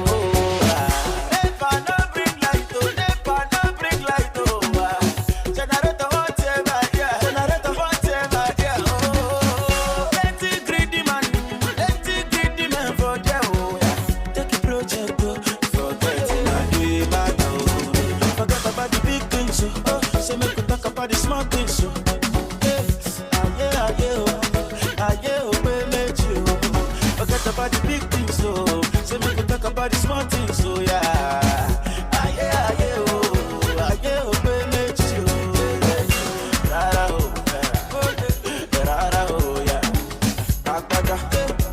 Speaker 7: never no bring light, oh, never no bring light, oh. Generator whatever, yeah, generator whatever, yeah. Oh, plenty greedy man, plenty greedy man for there, oh. Yeah. Take a project, oh, forget it, I do it.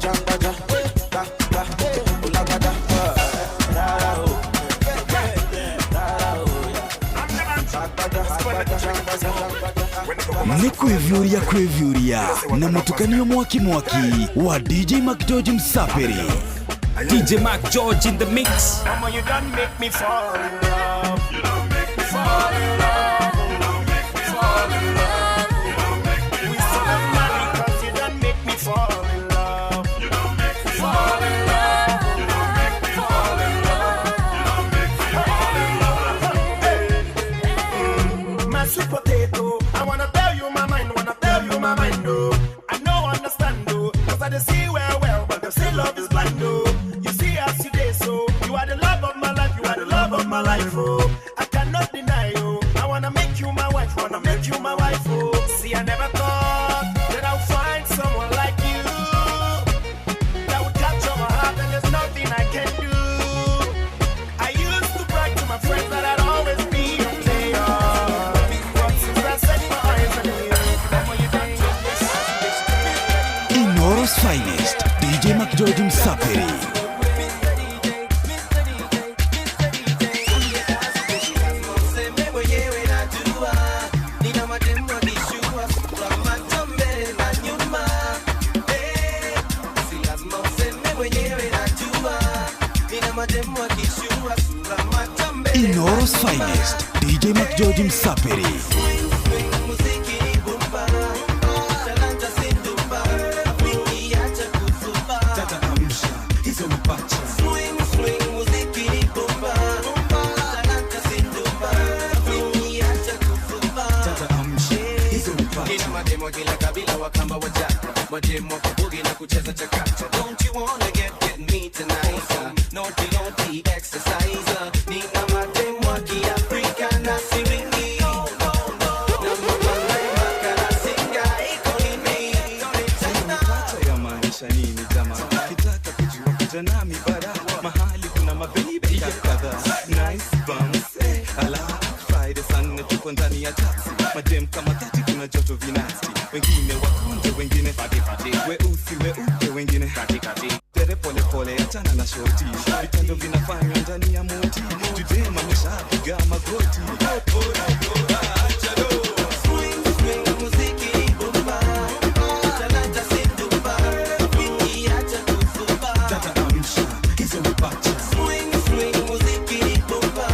Speaker 7: jangbaja, gba gba, olagbada. Rara o, rara o, agbada, agbada, jangbaja, jangbaja.
Speaker 10: Nĩ kwĩviũria kwĩviũria na mũtukanio mwaki mwaki wa DJ McGeorge Msapiri.
Speaker 13: DJ Mark George in the mix.
Speaker 6: Mama, you done make me fall in love. You done make me fall in love. You done make me fall in love. You done make me we fall in love. Cause you done make me fall in love. You done make me fall in love. You done make me fall in love. You done make me fall in love. Hey. My sweet potato, I wanna tell you my mind, wanna tell you my mind, oh. I know understand, oh, 'cause I just see well, well, but they say love is blind, oh. You see us today, so you are the love of my life, you are the love of my life, oh. I cannot deny, oh. I wanna make you my wife, wanna make you my wife, oh. See, I never thought that I'll find someone like you that would capture my heart, and there's nothing I can do. I used to brag to my friends that I'd always be a player, but since I set my eyes on you, mama, you done took this.
Speaker 10: Inoro's finest, DJ McGeorge Msapiri.
Speaker 7: Useme mwenyewe najua, nina mademu wakishua, sura macho mbele na nyuma. Eh, si lazima useme mwenyewe najua, nina mademu wakishua, sura macho mbele na
Speaker 10: Inoro's
Speaker 7: nyuma.
Speaker 10: finest, DJ McGeorge Msapiri.
Speaker 7: Muziki ni bomba, talanta si ndumba, Rafiki acha kuzuba.
Speaker 17: Tata amsha hizo mapacha.
Speaker 7: Swing, swing, muziki ni bomba, talanta si ndumba, Rafiki acha kuzuba.
Speaker 17: Tata amsha hizo mapacha.
Speaker 15: Nina mademo kila kabila wakamba wajaka mademo kubugi na kucheza chakacha. Don't you wanna get with me tonight? Naughty naughty exercise. Nina mademo wa Kiafrika na siringi. Na mapanga makarasinga iko nini?
Speaker 17: Mapacha ya maanisha nini jamaa? Ukitaka kujua kuja nami bara mahali kuna mababy kadhaa. Nice bumps, eh, ala Friday sana tuko ndani ya taxi. Madem kama 30 kuna joto vinasti. Wengine wakonde, wengine weusi weupe, wengine tere pole pole, achana na shoti. Vitendo vinafanywa ndani ya moti. Judem ameshapiga magoti. Acha do.
Speaker 7: Swing, swing, muziki ni bomba, talanta si ndumba, Rafiki acha kuzuba.
Speaker 17: Tata amsha hizo mapacha.
Speaker 7: Swing, swing, muziki ni bomba,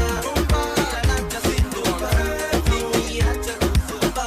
Speaker 7: talanta si ndumba, Rafiki acha kuzuba.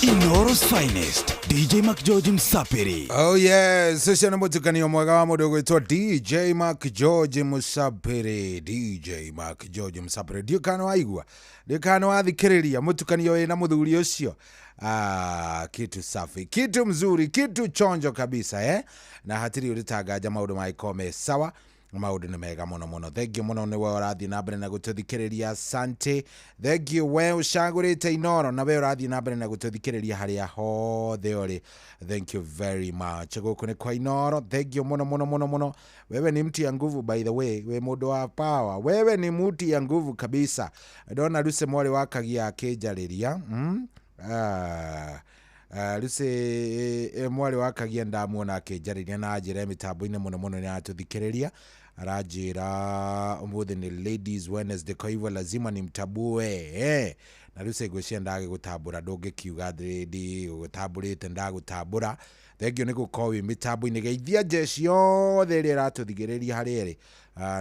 Speaker 10: Inoro's finest, DJ McGeorge Msapiri.
Speaker 8: Oh yes, ũcio nĩ mũtukanio mwega wa mũndũ ũgwĩtwo DJ Mark George Mũcapĩrĩ. DJ Mark George Mũcapĩrĩ, ndiũ kana waigua, ndiũ kana wathikĩrĩria mũtukanio wĩna mũthuri ũcio. Ah, kitu safi, kitu mzuri, kitu chonjo kabisa eh? Na hatirĩ ũrĩtanganja maũndũ magĩkorwo me sawa, maũndũ nĩ mega mũno mũno. Thengiũ mũno nĩ we ũrathiĩ na mbere na gũtũthikĩrĩria, asante. Thengiũ we ũcagũrĩte Inoro na we ũrathiĩ na mbere na gũtũthikĩrĩria harĩa hothe ũrĩ, thank you very much. Gũkũ nĩ kwa Inoro, thengiũ mũno mũno mũno mũno. Wewe ni mti ya nguvu, by the way, we mũndũ wa power, wewe ni mti ya nguvu kabisa. Ndona Lucy mwarĩ wa Kagia akĩnjarĩria. Ah, Lucy mwarĩ wa Kagia ndamuona akĩnjarĩria na anjĩra mĩtambo-inĩ mũno mũno nĩ aratũthikĩrĩria, aranjĩra ũmũthĩ nĩ Ladies Wednesday, kwa hivyo lazima nimtabue eh. Na Lucy ngwĩciria ndagĩgũtambũra, ndũngĩkiuga ndigũgũtambũrĩte, ndagũtambũra. Thengio nĩ gũkorwo wĩ mĩtambo-inĩ, geithia njeci yothe ĩrĩa ĩratũthigĩrĩria harĩa ĩrĩ,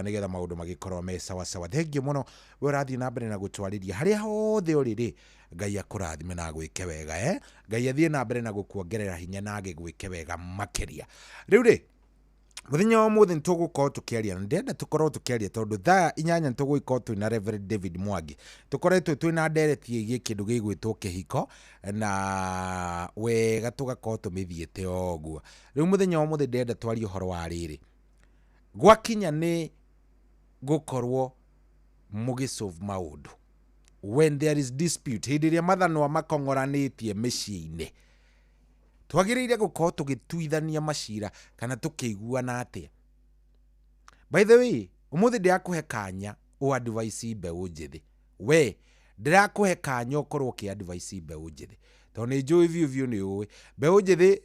Speaker 8: nĩgetha maũndũ magĩkorwo me sawasawa. Thengio mũno we ũrathiĩ na mbere na gũtwarĩria harĩa hothe ũrĩ rĩ, Ngai akũrathime na agwĩke wega eh? Ngai athiĩ na mbere na gũkuongerera hinya na agĩgwĩke wega makĩria. Rĩu rĩ, muthenya wa ũmũthĩ nĩ tũgũkorwo tũkĩaria na ndĩrenda tũkorwo tũkĩaria tondũ thaa 8 nĩ tũgũgĩkorwo twĩna Reverend David Mwangi, tũkoretwo twĩna ndereti ĩgiĩ kĩndũ gĩgwĩtwo kĩhiko na wega tũgakorwo tũmĩthiĩte o ũguo. Rĩu mũthenya wa ũmũthĩ ndĩrenda twarie ũhoro wa rĩrĩ, gwakinya nĩ gũkorwo mũgĩsolve maũndũ when there is dispute, hĩndĩ ĩrĩa mathanwa makong'oranĩtie mĩciĩ-inĩ, twagĩrĩire gũkorwo tũgĩtuithania macira kana tũkĩiguana atĩa. By the way, ũmũthĩ ndĩrakũhe kanya ũ advice mbeũ njĩthĩ, we ndĩrakũhe kanya ũkorwo ũkĩ advice mbeũ njĩthĩ, tondũ nĩ njũĩ biũ biũ nĩ ũĩ mbeũ njĩthĩ.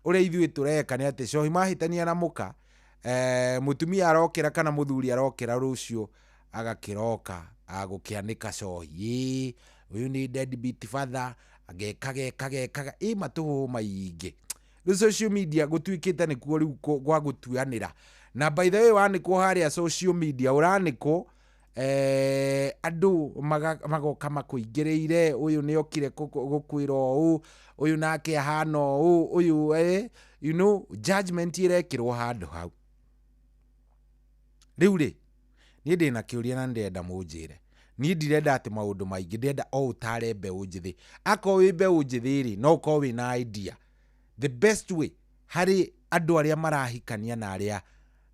Speaker 8: Ũrĩa ithuĩ tũreka nĩ atĩ cohi mahĩtania na mũka, mũtumia arokĩra kana mũthuri arokĩra rũciũ agakĩroka agũkĩanĩka cohi, ĩĩ ũyũ nĩ deadbeat father, agekaga ekaga ekaga ĩ matũhũhũ maingĩ. Rĩu social media gũtuĩkĩte nĩkuo rĩu gwa gũtuanĩra. Na by the way, wanĩkwo harĩa social media ũranĩkwo, andũ magoka makũingĩrĩire, ũyũ nĩ okire gũkwĩra ũũ, ũyũ nake ahana ũũ, ũyũ judgment ĩrekĩrwo handũ hau. Rĩu rĩ, niĩ ndĩna kĩũria na ndĩrenda mũnjĩre. Niĩ ndirenda atĩ maũndũ maingĩ, ndĩrenda o ũtare mbeũ njĩthĩ. Akorwo wĩ mbeũ njĩthĩ rĩ, no ũkorwo wĩna idea. The best way harĩ andũ arĩa marahikania na arĩa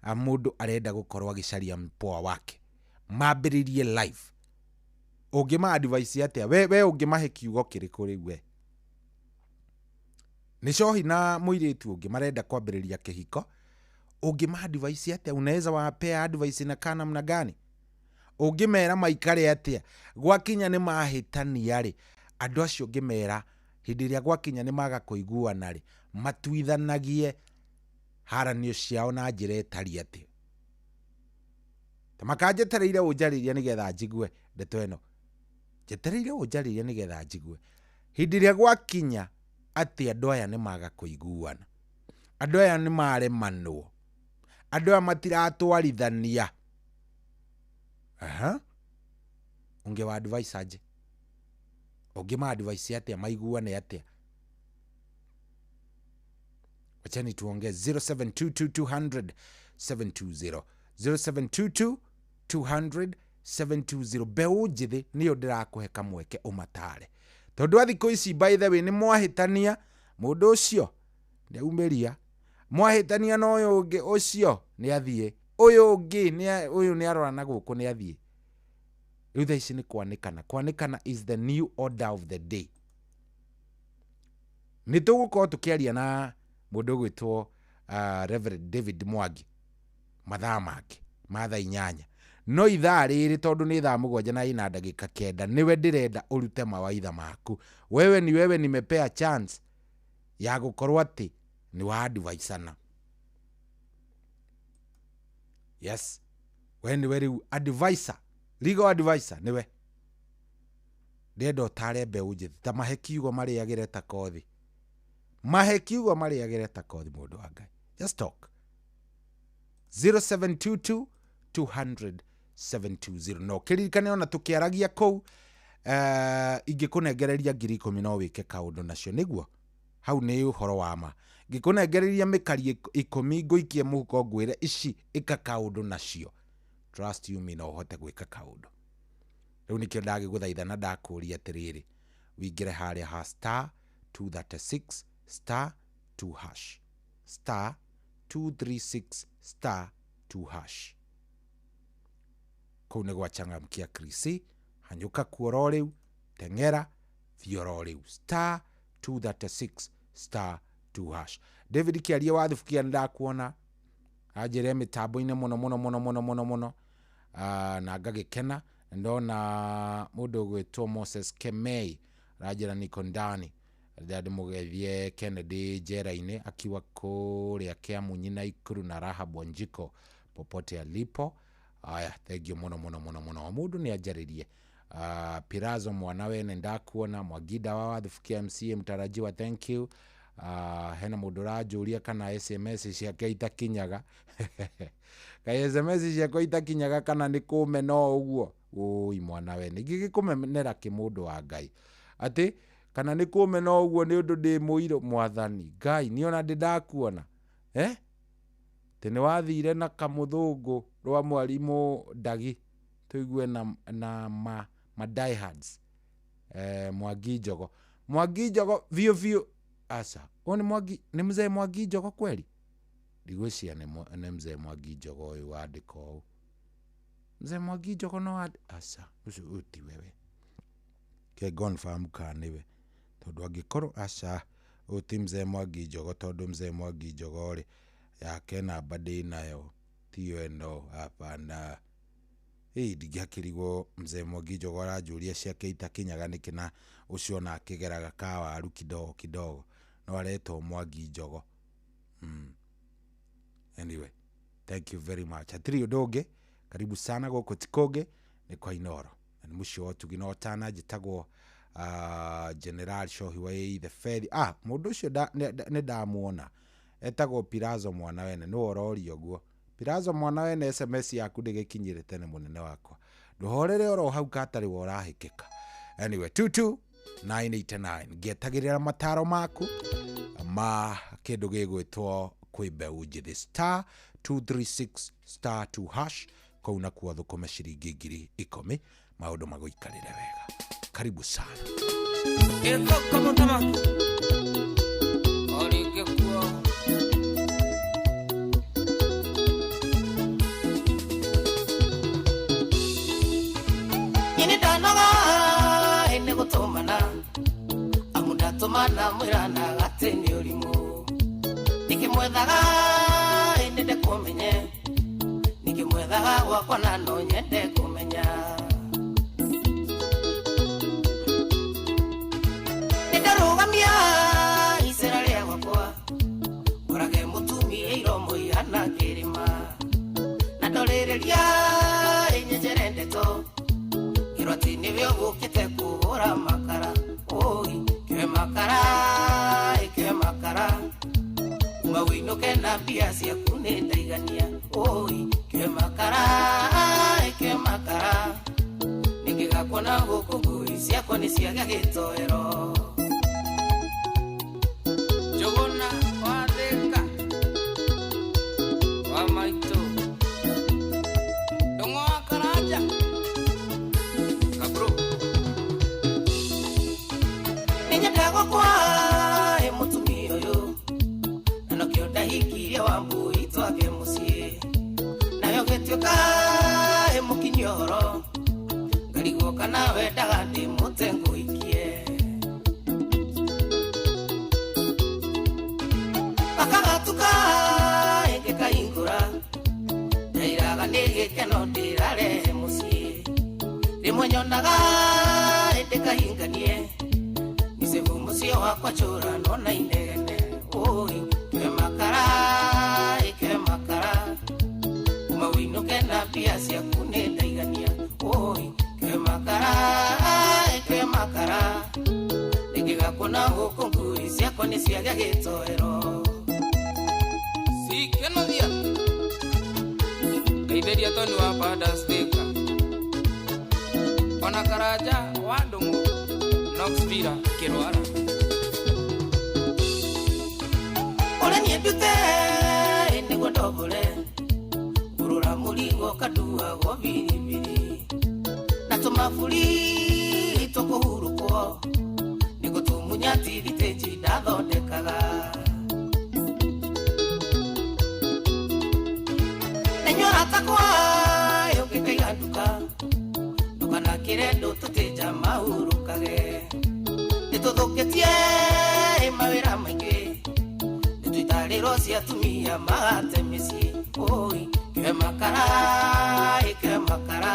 Speaker 8: mũndũ arenda gũkorwo agĩcaria mpoa wake, mambĩrĩrie life. Ũngĩma advice atĩa? We ũngĩmahe kiugo kĩrĩkũ rĩu we? Nĩ cohi na mũirĩtu ũngĩ marenda kwambĩrĩria kĩhiko, ũngĩma advice atĩa? Unaweza wapea advice inakaa namna gani? Ũngĩmera maikare atĩa? Gwakinya nĩ mahĩtania rĩ, andũ acio ũngĩmera hĩndĩ ĩrĩa gwakinya nĩ maga kũiguana rĩ, matuithanagie haranio ciao na njĩra ĩtariĩ atĩa? Ta makanjetereire ũnjarĩrie nĩgetha njigue ndeto ĩno. Njetereire ũnjarĩrie nĩgetha njigue. Hĩndĩ ĩrĩa gwakinya atĩ andũ aya nĩ maga kũiguana, andũ aya nĩ maremanwo, andũ aya matiratwarithania, aha, ũngĩwa advice aje? Ũngĩma advice atĩa maiguane atĩa? Wacheni tuongee. 0722 200 720, 0722 200 720. Mbeũ njĩthĩ nĩyo ndĩrakũhe kamweke ũmatare, tondũ a thikũ ici by the way nĩ mwahĩtania mũndũ ũcio nĩ aumĩria, mwahĩtania na ũyũ ũngĩ ũcio nĩ athiĩ, ũyũ ũngĩ ũyũ nĩ arora na gũkũ nĩ athiĩ. Rĩu thaa ici nĩ kwanĩkana. Kwanĩkana is the new order of the day. Nĩ tũgũkorwo tũkĩaria na mũndũ ũgwĩtwo Reverend David Mwangi mathaa make ma thaa 8, no ithaa rĩrĩ tondũ nĩ thaa 7 na ina ndagĩka 9, nĩwe ndĩrenda ũrute mawaitha maku. Wewe ni wewe nimepea chance ya gũkorwo atĩ nĩ wa advisana. Yes, we nĩwe rĩu advisor, legal advisor nĩwe. Ndĩrenda ũtare mbeũ njĩthĩ ta mahe kiugo marĩagĩre ta kothi, mahe kiugo marĩagĩre ta kothi, mũndũ wa Ngai. Just talk. 0722 200 720. No kĩririkane ona tũkĩaragia kũu, ingĩkũnengereria 10,000 no wĩke kaũndũ nacio, nĩguo hau nĩ ũhoro wa ma. Ngĩkũnengereria mĩkari 10 ngũikie mũhuko ngwĩre ici ĩka kaũndũ nacio, trust you me, no ũhote gwĩka kaũndũ. Rĩu nĩkĩo ndagĩgũthaitha na ndakũria atĩrĩrĩ, wĩingĩre harĩa ha star 236 star 2 hash, star 236 star 2 hash. Kũu nĩ gwachangamkia Krisi, hanyũka kuo rĩu, teng'era thiĩ oro rĩu, star 236 star 2 hash. David Kĩarie wa Thubukia nĩndakuona anjĩre mĩtambo-inĩ mũno mũno mũno mũno mũno mũno, na ngagĩkena. Ndona mũndũ ũgwĩtwo Moses Kemei aranjĩra niko ndani, ndĩmũgeithie Kennedy njera-inĩ akiwa kũrĩa Kĩamunyi na Ikuru na Rahab Wanjiko popote alipo. Aya, thank you mũno mũno mũno mũno. Mũndũ nĩ anjarĩrie. Pirazo mwana wene ndakuona, Mwagida wa Wathubukia MCA mtarajiwa, thank you. Hena mũndũ ũranjũria kana SMS ciake itakinyaga. Kaĩ SMS ciakwa itakinyaga kana nĩ kũmena o ũguo? Ũi mwana wene, ingĩgĩkũmenera kĩ mũndũ wa Ngai? Atĩ kana nĩ kũmena o ũguo nĩ ũndũ ndĩ mũirũ? Mwathani Ngai, niĩ ona ndĩ ndakuona. Atĩ nĩ wathire na kamũthũngũ rwa mwarimũ Ndagi tũigue na ma diehards. Mwangi Njogo, Mwangi Njogo biũ biũ. Aca, ũyũ nĩ Mwangi, nĩ mzee Mwangi Njogo kweli? Ndigwĩciria nĩ mzee Mwangi Njogo ũyũ wandĩka ũũ. Mzee Mwangi Njogo no aca, ũcio ũyũ ti wewe. Ke confirm kana nĩwe, tondũ angĩkorwo aca, ũyũ ti mzee Mwangi Njogo, tondũ mzee Mwangi Njogo rĩ, yake namba ndĩnayo, tiyo ĩno, hapana. Ĩ ndingĩakĩrigwo mzee Mwangi Njogo aranjũria ciake itakinyaga nĩkĩ, na ũcio ona akĩgeraga kawaru kidogo kidogo, no aretwo Mwangi Njogo. Anyway, thank you very much. Hatirĩ ũndũ ũngĩ, karibu sana gũkũ ti kũngĩ nĩ kwa Inooro na nĩ mũciĩ wa ũtugi na ũtana. Njĩtagwo General Shohi wa the Ferry. Mũndũ ũcio nĩ ndamuona, etagwo Pirazo mwana wene, nĩwe ũroria ũguo. Pirazo mwana wene, SMS yaku ndĩgĩkinyĩre tene mũnene wakwa, ndũhorere oro hau katarĩ we ũrahĩkĩka. Anyway, 22989 ngĩetagĩrĩra mataro maku ma kĩndũ gĩgwĩtwo kwĩ mbeũ njĩthĩ, star 236 star 2 hash, kũu nakuo thũkũme ciringi 10,000, maũndũ magũikarĩre wega. Karibu sana.
Speaker 19: Ĩkoka mũthamaki o rĩngĩ kuo.
Speaker 20: Ini ndanoga nĩ gũtũmana amu ndatũmana mwĩranaga atĩ nĩ ũrimũ ndikĩmwethaga nyende kũmenye ndikĩmwethaga gwakwa na no nyende kũmenya nĩndarũgamia icera rĩa gwakwa ngorage mũtumia iromo ihana kĩrĩma na ndorĩrĩria ĩnyenjere ndeto ngĩrwo atĩ nĩwe ũgũkĩte kũhũra makara ũi kĩwe makara ĩkĩwe makara uma wĩinũke na mbia ciaku nĩ ndaigania ũi kĩwe makara ĩkĩwe makara nĩngĩgakuona gũkũ ngui ciakwa nĩ ciagĩa gĩtoero.
Speaker 19: Njũgũna wa Thĩka wa maitũ Ndũng'ũ wa Karanja Kabro.
Speaker 20: Nĩnyendaga gwakwa ĩ mũtumia ũyũ na nokĩo ndahikirie wa mbui twake mũciĩ nayo gĩtuĩka ĩ mũkinyia ũhoro ngarigwo kana wendaga ndĩmũte ngũhikie akagatuka ĩngĩkahingũra ndairaga nĩ gĩkeno ndĩrarehe mũciĩ rĩmwe nyonaga ĩndĩkahinganie mĩcĩbũ mũciĩ wakwa cũranwo na inegene ũi kĩwe makara ĩkĩwe makara uma wĩinũke na mbia ciaku nĩ ndaigania ũi kĩwe makara ĩkĩwe makara nĩngĩgakuona gũkũ ngui ciakwa nĩ ciagĩa gĩtoero.
Speaker 19: Sikenothia ngeithĩria Toni wa Bandas Thĩka ona Karanja wa Ndũng'ũ Knox Villa kĩrwara.
Speaker 20: Ũrĩa niĩ ndute nĩguo ndombore ngũrũra mũrigo kanduagwo biribiri na tũmaburi tũkũhurũkwo nĩguo tũmunya tirithĩnji ndathondekaga na inyuĩ aratakwa ũngĩkaiga nduka ndũkanakĩre ndũ tũtĩnja mahurũkage nĩtũthũkĩtie mawĩra maingĩ nĩtũitarĩrwo cia atumia magate mĩciĩ ũi kĩwe makara ĩkĩwe makara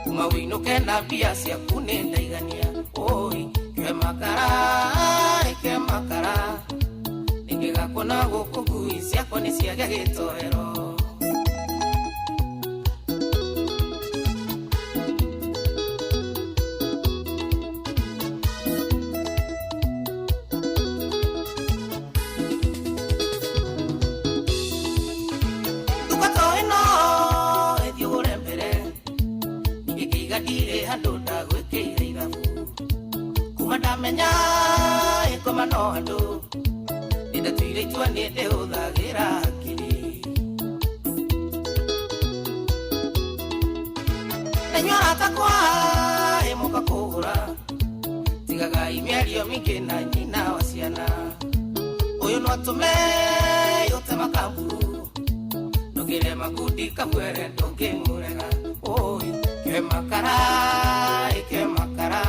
Speaker 20: uma wĩinũke na mbia ciaku nĩ ndaigania ũi kĩwe makara ĩkĩwe makara nĩngĩgakuona gũkũ ngui ciakwa nĩ ciagĩa gĩtoero. Nduka to ĩno ĩthiĩ ũgũre mbere ningĩkĩiga ndirĩ handũ ndagwĩkĩire ithabu kuma ndamenya ĩkoma no andũ nĩndatuire itua nĩ ndĩhũthagĩra hakiri na inyuĩ aratakwa ĩmũka kũgũra tigagai mĩario mĩingĩ na nyina wa ciana ũyũ no atũme ũte makamburu ndũngĩre makundi kabwere ndũngĩmũrega ũi kĩwe makara ĩkĩwe makara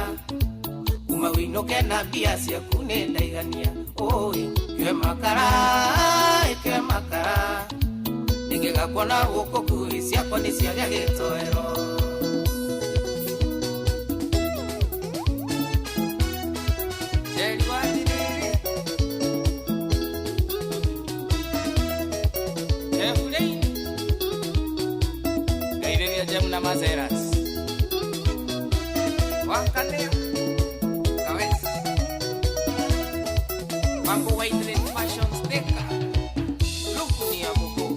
Speaker 20: uma wĩinũke na mbia ciaku nĩ ndaigania ũi kĩwe makara ĩkĩwe makara nĩngĩgakuona gũkũ ngui ciakwa nĩ ciagĩa gĩtoero.
Speaker 19: Njeri wa Njiriri. Jeff Lane Gaireria Jem na Mazeras Wakaneo Kawes Mambo White Fashion Sticker Lukuni ya Boko.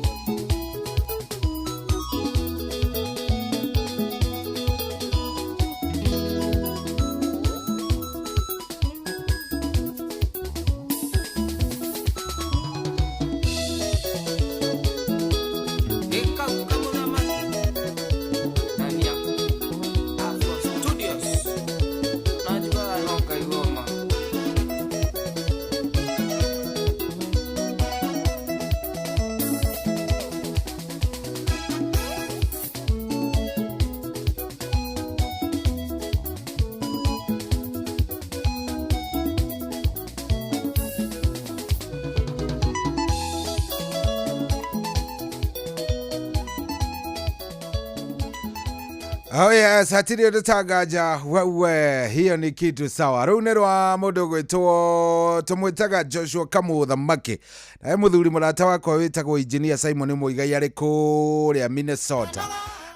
Speaker 8: Oh yes, hatirĩ ũndũ tanganja wewe, hiyo ni kitu sawa. Rũu nĩ rwa mũndũ gwĩtwo tũmwĩtaga Joshua Kamũthamaki, nawe mũthuri mũrata wakwa wĩtagwo Engineer Simon Muigai arĩ kũrĩa Minnesota.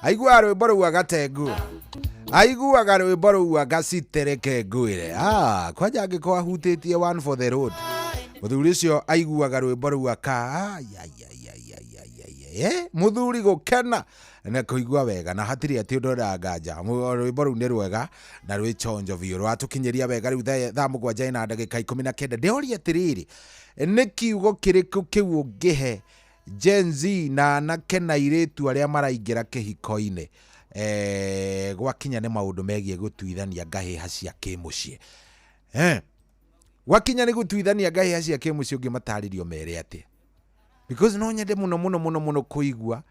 Speaker 8: Aiguaga rwĩmbo rũu agatengu, aiguaga rwĩmbo rũu agacitereke ngwĩre. Ah, kwanja angĩkorwo ahutĩtie one for the road, mũthuri ũcio aiguaga rwĩmbo rũu aka ai, ai, ai, ai, ai, ai, ai, ai, eh, mũthuri gũkena na kũigua wega na hatirĩ atĩ ũndũ ũranganja. Rwĩmbo rũu nĩ rwega na rwĩ chonjo biũ, rwatũkinyĩria wega rĩu thaa 7 na ndagĩka 19. Ndĩoria atĩrĩrĩ, nĩ kiugo kĩrĩkũ kĩu ũngĩhe Gen Z na anake na airĩtu arĩa maraingĩra kĩhiko-inĩ gwakinya nĩ maũndũ megiĩ gũtuithania ngahĩha cia kĩmũciĩ? Gwakinya nĩ gũtuithania ngahĩha cia kĩmũciĩ ũngĩmatarĩrio mere atĩa? Because no nyende mũno mũno mũno mũno kũigua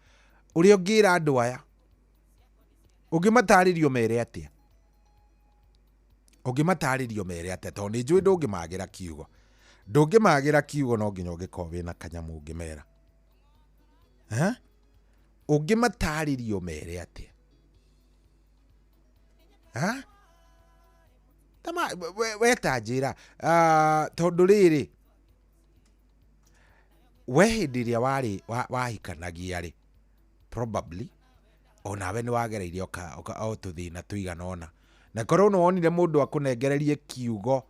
Speaker 8: ũrĩa ũngĩra andũ aya, ũngĩmatarĩrio mere atĩa, ũngĩmatarĩrio mere atĩa, tondũ nĩ njũĩ ndũngĩmagĩra kiugo, ndũngĩmagĩra kiugo no nginya ũngĩkorwo wĩna kanyamũ ũngĩmera. Ũngĩmatarĩrio mere atĩa? Tama we ta njĩra, tondũ rĩrĩ we hĩndĩ ĩrĩa warĩ wahikanagia rĩ, probably onawe nĩ wagereirie o tũthĩna tũigana ũna, na korwo nĩ wonire mũndũ akũnengererie kiugo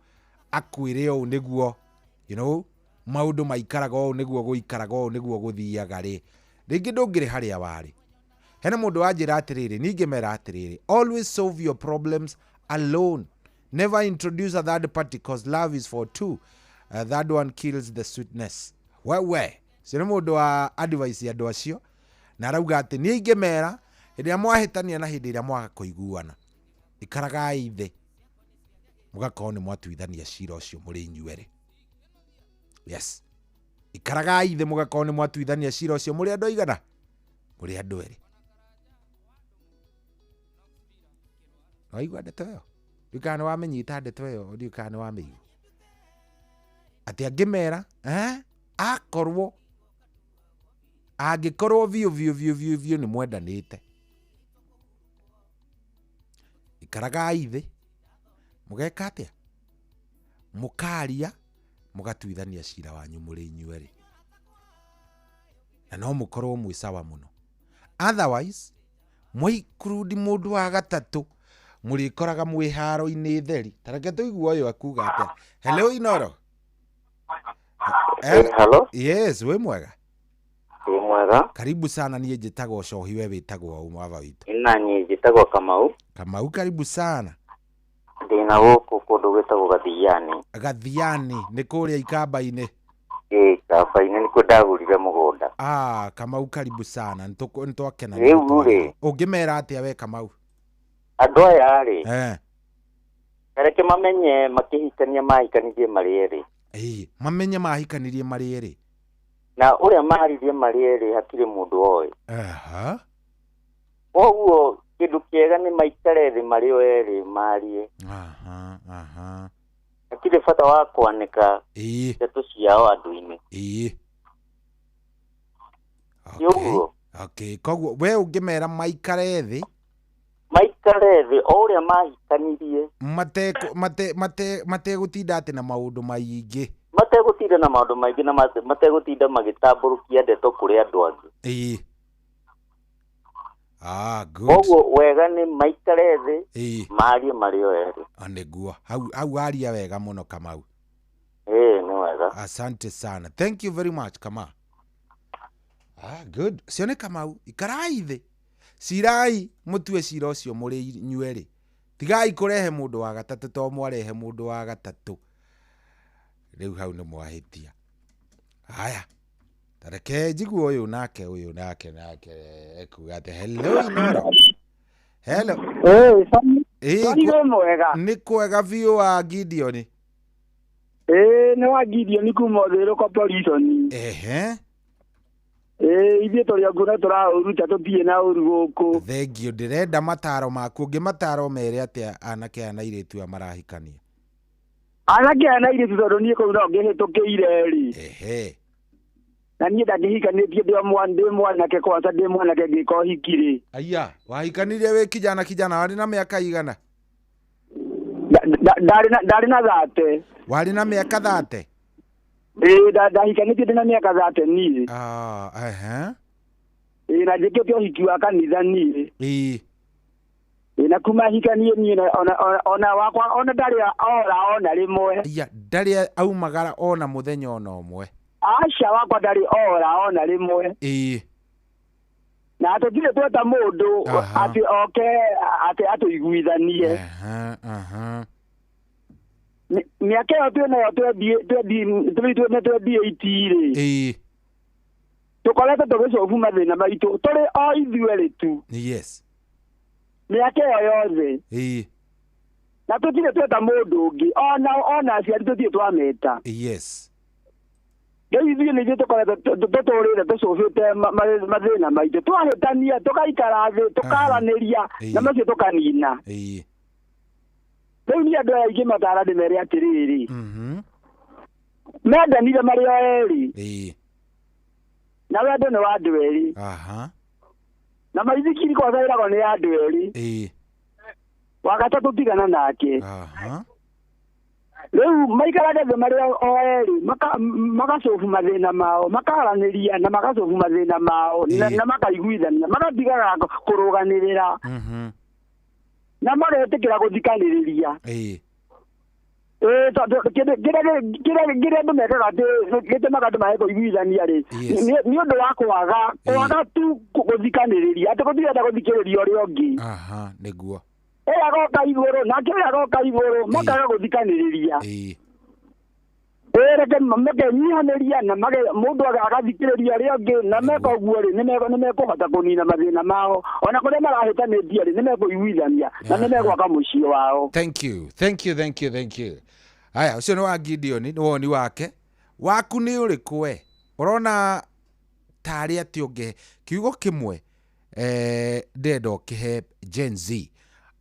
Speaker 8: akwĩre ũũ nĩguo, you know, maũndũ maikaraga ũũ nĩguo gũikaraga ũũ nĩguo gũthiaga rĩ, rĩngĩ ndũngĩrĩ harĩa warĩ. Hena mũndũ wanjĩra atĩrĩrĩ, ningĩ mera atĩrĩrĩ, always solve your problems alone, never introduce a third party cause love is for two, that one kills the sweetness. Wewe cio nĩ mũndũ wa advice andũ acio, na arauga atĩ niĩ ingĩmera hĩndĩ ĩrĩa mwahĩtania na hĩndĩ ĩrĩa mwaga kũiguana, ikaragai thĩ mũgakorwo nĩ mwatuithania cira ũcio mũrĩ inyuerĩ. Yes, ikaragai thĩ mũgakorwo nĩ mwatuithania cira ũcio mũrĩ andũ aigana, mũrĩ andũ erĩ. Waigua ndeto ĩyo? Ndiũĩ kana nĩ wamĩnyita ndeto ĩyo, ndiũĩ kana nĩ wamĩigua. Atĩ angĩmera, akorwo angĩkorwo biũ biũ biũ biũ biũ nĩ mwendanĩte, ikaragai thĩ mũgeka atĩa, mũkaria mũgatuithania cira wanyu mũrĩ inyuerĩ, na no mũkorwo mwĩ sawa mũno. Otherwise mwaikurundi mũndũ wa gatatũ mũrĩkoraga mwĩ haro-inĩ theri. Ta reke tũigue ũyũ akuga atĩa. Hello Inoro.
Speaker 21: Hello.
Speaker 8: Yes, wĩ mwega?
Speaker 21: Wĩ mwega.
Speaker 8: Karibu sana. Niĩ njĩtagwo Cohi, we wĩtagwo ũ mwaba witũ?
Speaker 21: Ina niĩ njĩtagwo Kamau.
Speaker 8: Kamau, karibu sana.
Speaker 21: Ndĩna gũkũ kũndũ gwĩtagwo Gathiani.
Speaker 8: Gathiani nĩ kũrĩa Ikamba-inĩ?
Speaker 21: Ĩĩ, Ikamba-inĩ nĩkuo ndagũrire mũgũnda.
Speaker 8: Ah, Kamau karibu sana, nĩtwakena.
Speaker 21: Rĩu rĩ,
Speaker 8: ũngĩmera atĩa we Kamau?
Speaker 21: Andũ aya rĩ, kareke mamenye makĩhikania mahikanirie marĩ erĩ.
Speaker 8: Ĩĩ, mamenye mahikanirie marĩ erĩ.
Speaker 21: Na ũrĩa maharirie marĩ erĩ hatirĩ mũndũ oĩ.
Speaker 8: Aha.
Speaker 21: Koguo kĩndũ kĩega nĩ maikare thĩ marĩ o erĩ marie.
Speaker 8: Aha, aha.
Speaker 21: Hatirĩ bata wa kwanĩka ndeto ciao andũ-inĩ.
Speaker 8: Ĩĩ.
Speaker 21: Ti ũguo?
Speaker 8: Okay, koguo we ũngĩmera maikare thĩ,
Speaker 21: maikare thĩ o ũrĩa mahikanirie,
Speaker 8: mategũtinda atĩ na maũndũ maingĩ,
Speaker 21: Mategũtinda na maũndũ maingĩ na mategũtinda magĩtambũrũkia ndeto kũrĩ andũ angĩ.
Speaker 8: Ĩĩ. Ah, good.
Speaker 21: Koguo wega nĩ maikare thĩ,
Speaker 8: Ĩĩ.
Speaker 21: marie marĩ o erĩ.
Speaker 8: Ah, nĩguo hau aria wega mũno Kamau.
Speaker 21: Ĩĩ, nĩ wega.
Speaker 8: Asante sana, thank you very much Kamau. Ah, good. Cio nĩ Kamau, ikarai thĩ, cirai mũtue cira ũcio mũrĩ inyuerĩ, tigai kũrehe mũndũ wa gatatũ, to mwarehe mũndũ wa gatatũ rĩu hau nĩ mwahĩtia. Haya, tareke njigue ũyũ nake, ũyũ nake nake ekuga atĩ hello Inoro. Hello. Ĩĩ,
Speaker 4: Sami wĩ mwega?
Speaker 8: Nĩ kwega biũ wa Gideon.
Speaker 4: Ĩĩ, nĩ wa Gideon kuma Ũthĩrũ Corporation.
Speaker 8: Ehe.
Speaker 4: Ĩĩ, ithuĩ tũrĩ o nguo tũraũruta, tũtirĩ na ũru gũkũ.
Speaker 8: Thengiũ, ndĩrenda mataro maku, ũngĩmataro mere atĩa anake aya na airĩtu aya marahikania?
Speaker 4: Anake aya na airĩtu, tondũ niĩ kũu no ngĩhĩtũkĩire rĩ.
Speaker 8: Ehe.
Speaker 4: Na niĩ ndangĩhikanĩtie ndĩ o ndĩ mwanake, kwanza ndĩ mwanake ngĩka ũhiki rĩ.
Speaker 8: Aya, wahikanirie wĩ kijana kijana, warĩ na mĩaka igana?
Speaker 4: Ndarĩ na 30.
Speaker 8: Warĩ na mĩaka 30?
Speaker 4: Ĩĩ, ndahikanĩtie ndĩ na mĩaka 30 niĩ.
Speaker 8: Ah, ehe.
Speaker 4: Ĩĩ, na njĩkĩte ũhiki wa kanitha niĩ.
Speaker 8: Ĩĩ.
Speaker 4: Ĩĩ, na kuma hikanie niĩ ona wakwa ona ndarĩ ora ona rĩmwe.
Speaker 8: Aya, ndarĩ aumagara ona mũthenya ona ũmwe?
Speaker 4: Aca, wakwa ndarĩ ora ona rĩmwe.
Speaker 8: Ĩĩ.
Speaker 4: Na tũtirĩ tweta mũndũ atĩ oke atĩ atũiguithanie.
Speaker 8: Aha, aha.
Speaker 4: Mĩaka ĩyo twĩ nayo 28 rĩ.
Speaker 8: Ĩĩ.
Speaker 4: Tũkoretwo tũgĩcobu mathĩna maitũ tũrĩ o ithuerĩ tu.
Speaker 8: Yes.
Speaker 4: Mĩaka ĩyo yothe.
Speaker 8: Ĩĩ.
Speaker 4: Na tũtirĩ tweta mũndũ ũngĩ, ona aciari tũtirĩ twameta.
Speaker 8: Yes.
Speaker 4: Rĩu ithuĩ nĩ ithuĩ tũkoretwo tũtũrĩte tũcũbĩte mathĩna maitũ, twahĩtania tũgaikara thĩ tũkaranĩria na macio tũkanina.
Speaker 8: Ĩĩ.
Speaker 4: Rĩu niĩ andũ aya aingĩ matara ndĩmere atĩrĩrĩ, mendanire marĩ o erĩ.
Speaker 8: Ĩĩ.
Speaker 4: Na wendo nĩ wa andũ erĩ.
Speaker 8: Aha.
Speaker 4: Na maithikiri kwanza ĩragwo nĩ ya andũ erĩ.
Speaker 8: Ĩĩ.
Speaker 4: Wa gatatũ tigana nake.
Speaker 8: Aha.
Speaker 4: Rĩu maikarage thĩ marĩ o erĩ, magacobu mathĩna mao, makaranĩria na magacobu mathĩna mao na makaiguithania, magatigaga kũrũganĩrĩra. Na magetĩkĩra gũthikanĩrĩria.
Speaker 8: Ĩĩ.
Speaker 4: Ĩĩ, tondũ kĩrĩa andũ mekaga atĩ gĩtũmaga andũ mage kũiguithania rĩ, nĩ ũndũ wa kwaga tu gũthikanĩrĩria, atĩ gũtirenda gũthikĩrĩria ũrĩa ũngĩ.
Speaker 8: Aha, nĩguo.
Speaker 4: Ũyũ agoka igũrũ nake ũyũ agoka igũrũ, makaga gũthikanĩrĩria.
Speaker 8: Ĩĩ.
Speaker 4: Ĩĩ, reke makenyihanĩria na mũndũ agathikĩrĩria ũrĩa ũngĩ, na meka ũguo rĩ, nĩmekũhota kũnina mathĩna mao, ona kũrĩa marahĩtanĩtie rĩ, nĩmekũiguithania na nĩmegwaka mũciĩ wao.
Speaker 8: Thank you, thank you, thank you, thank you. Haya, ũcio nĩ wa Gideon, nĩ woni wake. Waku nĩ ũrĩkũ we? Ũrona tarĩ atĩ ũngĩhe kiugo kĩmwe, ndĩrenda ũkĩhe Gen Z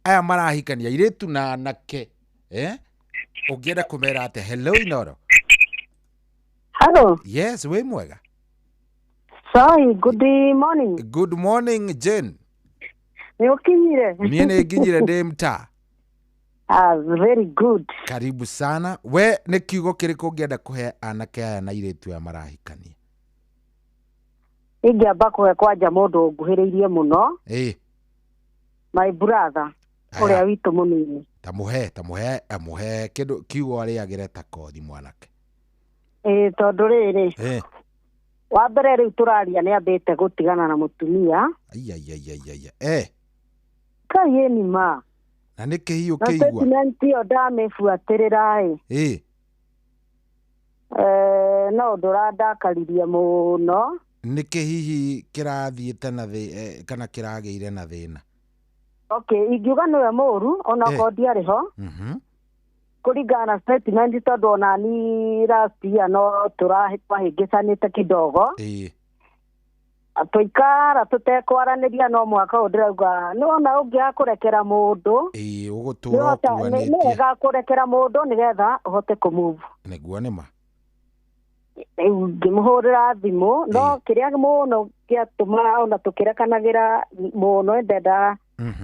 Speaker 8: aya marahikania airĩtu na anake, ũngĩenda kũmera atĩa? Hello Inoro.
Speaker 22: Hello.
Speaker 8: Yes, wĩ mwega?
Speaker 22: Sorry, good morning.
Speaker 8: Good morning Jane.
Speaker 22: Nĩ ũkinyire?
Speaker 8: Niĩ nĩ nginyire ndĩ mtaa.
Speaker 22: Ah, very good.
Speaker 8: Karibu sana. We nĩ kiugo kĩrĩkũ ũngĩenda kũhe anake aya na airĩtu aya marahikania?
Speaker 22: Ingĩamba kũhe kwanja mũndũ ũnguhĩrĩirie mũno.
Speaker 8: Ĩĩ.
Speaker 22: My brother, ũrĩa witũ mũnini.
Speaker 8: Ta mũhe, ta mũhe, mũhe kĩndũ kiugo arĩagĩre ta kothi mwanake.
Speaker 22: Ĩĩ, tondũ rĩrĩ.
Speaker 8: Ĩĩ.
Speaker 22: Wa mbere rĩu tũraria nĩ ambĩte gũtigana na mũtumia.
Speaker 8: Ai ai ai ai ai. Eh.
Speaker 22: Kai ĩni ma.
Speaker 8: Na nĩkĩ hihi
Speaker 22: Na
Speaker 8: ũkĩigua?
Speaker 22: statement ĩyo ndamĩbuatĩrĩra ĩ.
Speaker 8: Ĩĩ.
Speaker 22: No ũndũ ũrandakaririe mũno.
Speaker 8: Nĩkĩ hihi kĩrathiĩte na kana kĩragĩire na thĩna?
Speaker 22: Okay, ingiuga nĩwe mũũru ona okorwo ndiarĩ ho. Kũringana na statement, tondũ ona ni last year no twahĩngĩcanĩte kidogo.
Speaker 8: Ĩĩ.
Speaker 22: Tũikara tũtekwaranĩria, no mwaka ũyũ ndĩrauga nĩwona ũngĩaga kũrekera mũndũ.
Speaker 8: Ĩĩ, ũgũtũra ũkuanĩtie.
Speaker 22: Nĩ wega kũrekera mũndũ nĩgetha ũhote kũmove.
Speaker 8: Nĩguo nĩ ma.
Speaker 22: Rĩu ngĩmũhũrĩra thimũ, no kĩrĩa mũno gĩatũma ona tũkĩrekanagĩra mũno, ndenda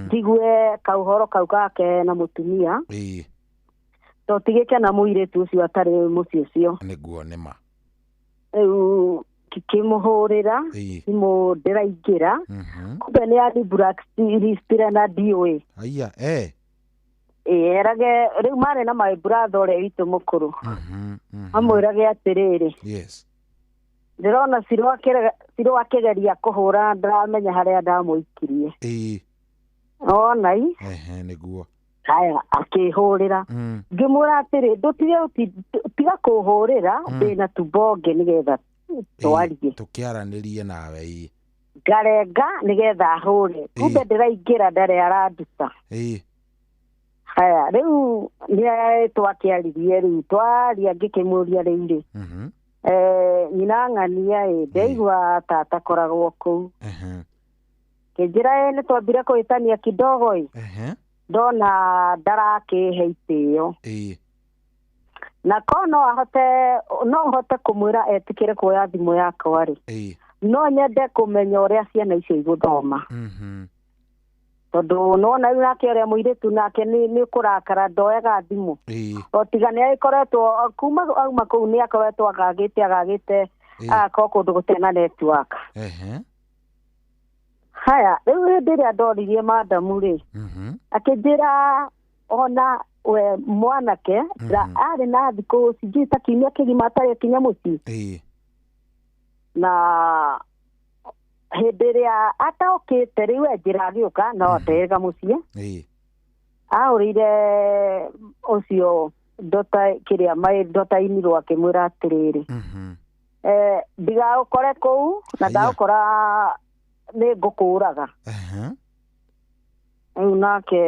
Speaker 22: njigue kauhoro kau gake na mũtumia.
Speaker 8: Ĩĩ.
Speaker 22: Tũtigĩkena mũirĩtu ũcio atarĩ mũciĩ ũcio.
Speaker 8: Nĩguo nĩma.
Speaker 22: Rĩu ngĩkĩmũhũrĩra thimũ ndĩraingĩra, kumbe nĩ ani blacklistire na ndiũĩ.
Speaker 8: Aya, eh.
Speaker 22: Ĩ, erage rĩu marĩ na my brother ũrĩa witũ mũkũrũ, amwĩrage atĩrĩrĩ,
Speaker 8: Yes.
Speaker 22: ndĩrona Ciro akĩgeria kũhũra, ndaramenya harĩa ndamũikirie. Wona i?
Speaker 8: Ehe, nĩguo.
Speaker 22: Haya, akĩhũrĩra. Ngĩmwĩra atĩrĩ, ndũtige tiga kũhũrĩra, ndĩna tubonge nĩgetha twarie.
Speaker 8: Tũkĩaranĩrie nawe ĩ.
Speaker 22: Ngarenga nĩgetha ahũre. Kumbe ndĩraingĩra ndarĩ aranduta. Haya, rĩu nĩ twakĩaririe, rĩu twaria ngĩkĩmũria rĩu rĩ, nyina ng'ania ĩ, ndaigua tata koragwo kũu. Kĩnjĩra ĩ, nĩ twambire kũhĩtania kidogo ĩ, ndona ndarakĩhe itĩo. Na ko no ahote, no hote kũmwĩra etĩkĩre kuoya thimũ yakwa rĩ, no nyende kũmenya ũrĩa ciana icio igũthoma. Tondũ nĩwona rĩu nake ũrĩa mũirĩtu nake nĩ kũrakara ndoyaga thimũ. O tiga nĩ agĩkoretwo kuma auma kũu nĩ akoretwo agagĩte agakorwo kũndũ gũtarĩ na network. Haya, rĩu hĩndĩ ĩrĩa ndoririe madamu rĩ, akĩnjĩra ona we mwanake arĩ na thikũ sijui ta kiumia kĩgima atarĩ akinya mũciĩ. Na hĩndĩ ĩrĩa ataokĩte rĩu enjĩra agĩũka no ndega mũciĩ. Ahũrĩire ũcio ndota kĩrĩa my daughter-in law akĩmwĩra atĩrĩrĩ, ndigaũkore kũu na ndaũkora nĩ ngũkũraga. Rĩu nake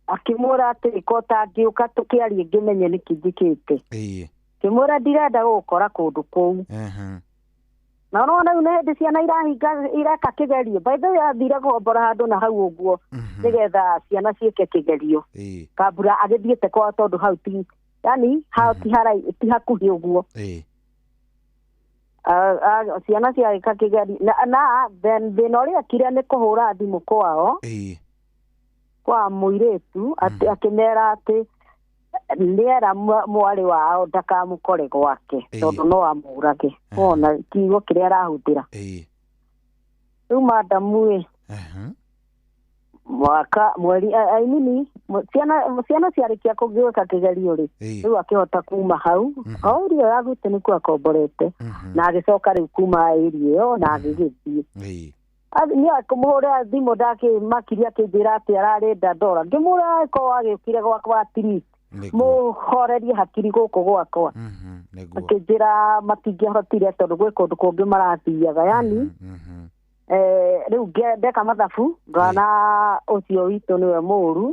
Speaker 22: akĩmwĩra atĩrĩ, ko tangĩũka tũkĩarie ngĩmenye nĩkĩ njĩkĩte. Kĩmwĩra ndirenda gũgũkora kũndũ kũu. Na nĩwona rĩu nĩ hĩndĩ ciana irahinga ireka kĩgerio. By the way athire kũgombora handũ na hau ũguo nĩgetha ciana ciĩke kĩgerio. Kambura agĩthiĩte kwao tondũ hau ti, yani hau ti ti hakuhĩ ũguo. Ciana ciagĩka kĩgerio na then thĩna ũrĩa ekire nĩ kũhũra thimũ kwao kwa mũirĩtu akĩmera atĩ nĩera mwarĩ wao ndakamũkore gwake tondũ no amũrage. Wona kiugo kĩrĩa arahũthĩra. Rĩu madamu ĩ, mwaka mweri nini ciana ciarĩkia kũgĩka kĩgerio rĩ, rĩu akĩhota kuma hau o area ya gwitũ nĩkuo akomborete, na agĩcoka rĩu kuma area ĩyo na agĩgĩthiĩ. Nĩ akũmũhũrĩra thimũ ndakĩmakirie akĩnjĩra atĩ ararĩ Dandora. Ngĩmũra akorwo agĩũkire gwakwa at least mũhorerie hakiri gũkũ gwakwa. Akĩnjĩra matingĩahotire tondũ gwĩ kũndũ kũngĩ marathiaga, yani rĩu ndeka mathabu ngona ũcio witũ nĩwe mũũru,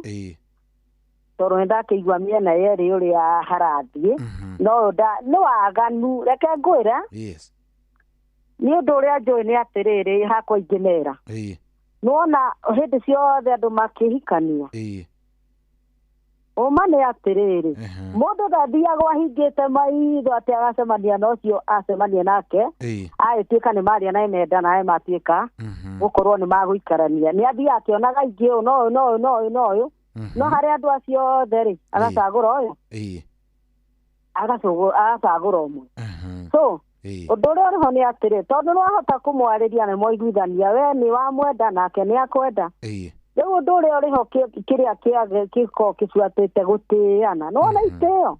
Speaker 22: tondũ nĩ ndakĩigua mĩena yerĩ ũrĩa harathiĩ, no nĩ waganu. Reke ngwĩre, nĩ ũndũ ũrĩa njũĩ nĩ atĩrĩrĩ, hakwa ingĩmera, nĩwona hĩndĩ ciothe andũ makĩhikania, ũma nĩ atĩrĩrĩ, mũndũ ndathiagwo ahingĩte maitho atĩ agacemania na ũcio acemania nake, agĩtuĩka nĩ maria na menda nawe matuĩka gũkorwo nĩ magũikarania. Nĩ athiaga akĩonaga ingĩ ũyũ na ũyũ na ũyũ na ũyũ na ũyũ, no harĩ andũ acio othe rĩ, agacagũra ũyũ, agacagũra ũmwe. So ũndũ ũrĩa ũrĩho nĩ atĩrĩ, tondũ nĩwahota kũmwarĩria na mwaiguithania, we nĩ wamwenda nake nĩ akwenda. Rĩu ũndũ ũrĩa ũrĩho kĩrĩa gĩkoragwo kĩbuatĩte gũtĩana, nĩwona itĩo,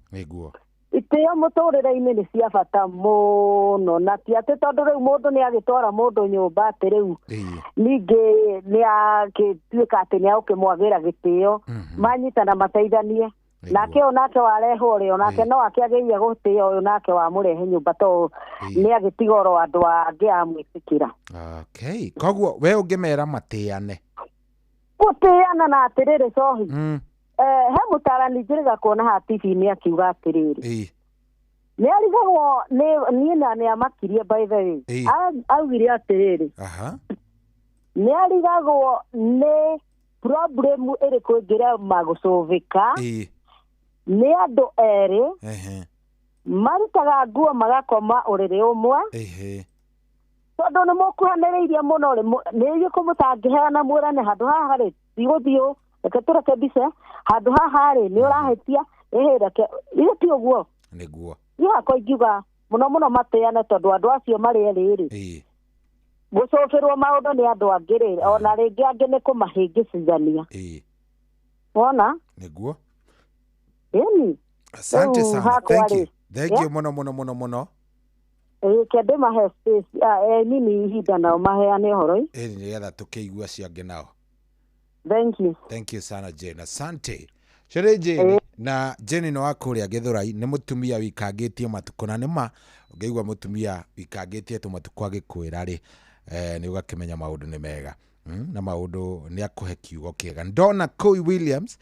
Speaker 22: itĩo mũtũrĩre-inĩ nĩ cia bata mũno, na ti atĩ tondũ rĩu mũndũ nĩ agĩtwara mũndũ nyũmba atĩ rĩu ningĩ nĩ agĩtuĩka atĩ nĩ agũkĩmwagĩra gĩtĩo, manyitana mateithanie. Nake ũyũ nake warehwo rĩ, onake no akĩagĩrĩire gũtĩo ũyũ nake wamũrehe nyũmba, tondũ nĩ agĩtiga oro andũ angĩ amwĩtĩkĩra.
Speaker 8: Okay, koguo we ũngĩmera matĩane.
Speaker 22: Gũtĩana na atĩrĩrĩ cohi, he mũtarani njĩrĩga kuona haha TV-inĩ akiuga atĩrĩrĩ, nĩ arigagwo niĩ na nĩ amakirie by the way. Augire atĩrĩrĩ, nĩ arigagwo nĩ problem ĩrĩkũ ĩngĩrema gũcũvĩka nĩ andũ erĩ marutaga nguo magakoma ũrĩrĩ ũmwe, tondũ nĩ mũkuhanĩrĩirie mũno rĩ, nĩ irĩkũ mũtangĩheana mwĩrane handũ haha rĩ, tigũthiĩ ũũ, reke tũrekebishe handũ haha rĩ, nĩ ũrahĩtia, Ĩhĩ reke ithe ti ũguo.
Speaker 8: Nĩguo.
Speaker 22: Niĩ hakwa ingiuga mũno mũno mateane tondũ andũ acio marĩ erĩ rĩ, gũcũbĩrwo maũndũ nĩ andũ angĩ rĩ, ona rĩngĩ angĩ nĩ kũmahĩngĩcithania. Wona?
Speaker 8: Nĩguo.
Speaker 22: Ĩni.
Speaker 8: Asante
Speaker 22: Rĩu
Speaker 8: sana.
Speaker 22: hakwa
Speaker 8: Thank you.
Speaker 22: rĩ,
Speaker 8: Thank you mũno mũno mũno mũno.
Speaker 22: Ĩĩ kende mahe space, nini ihinda nao maheane ũhoro ĩ.
Speaker 8: Ĩni nĩgetha tũkĩigua acio angĩ nao.
Speaker 22: Thank you.
Speaker 8: Thank you sana Jane. Asante. Cere Jane na Jane nĩ wa kũrĩa Gĩthũrai, nĩ mũtumia wikangĩtie matukũ, na nĩ ma ũngĩigua mũtumia wikangĩtie tũmatukũ agĩkwĩra rĩ, nĩ ũgakĩmenya maũndũ nĩ mega. Na maũndũ nĩ akũhe kiugo kĩega. Ndona Koi Williams,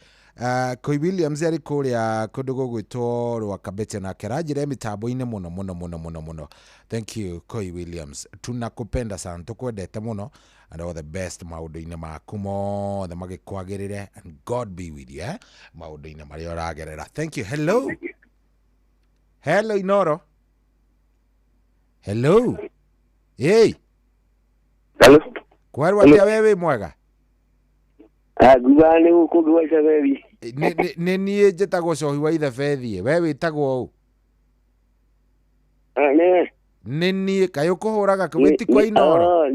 Speaker 8: Koi Williams arĩ kũrĩa kũndũ gũgwĩtwo Rwakabete, nake aranjĩra mĩtambo-inĩ mũno mũno mũno mũno mũno. Thank you Koi Williams, tunakupenda sana, tũkwendete mũno, and all the best maũndũ-inĩ maku mothe magĩkwagĩrĩre, and God be with you, maũndũ-inĩ marĩa ũragerera. Thank you. Hello. Hello Inoro. Hello. Hey.
Speaker 2: Hello.
Speaker 8: Kwerwo atĩa we wĩ mwega?
Speaker 2: Nguga nĩ gũkũ ngwa Icabethi.
Speaker 8: Nĩ niĩ njĩtagwo Cohi wa Ithebethi, we wĩtagwo ũ? Nĩ niĩ kaĩ ũkũhũraga kũ wĩ ti kwa Inoro?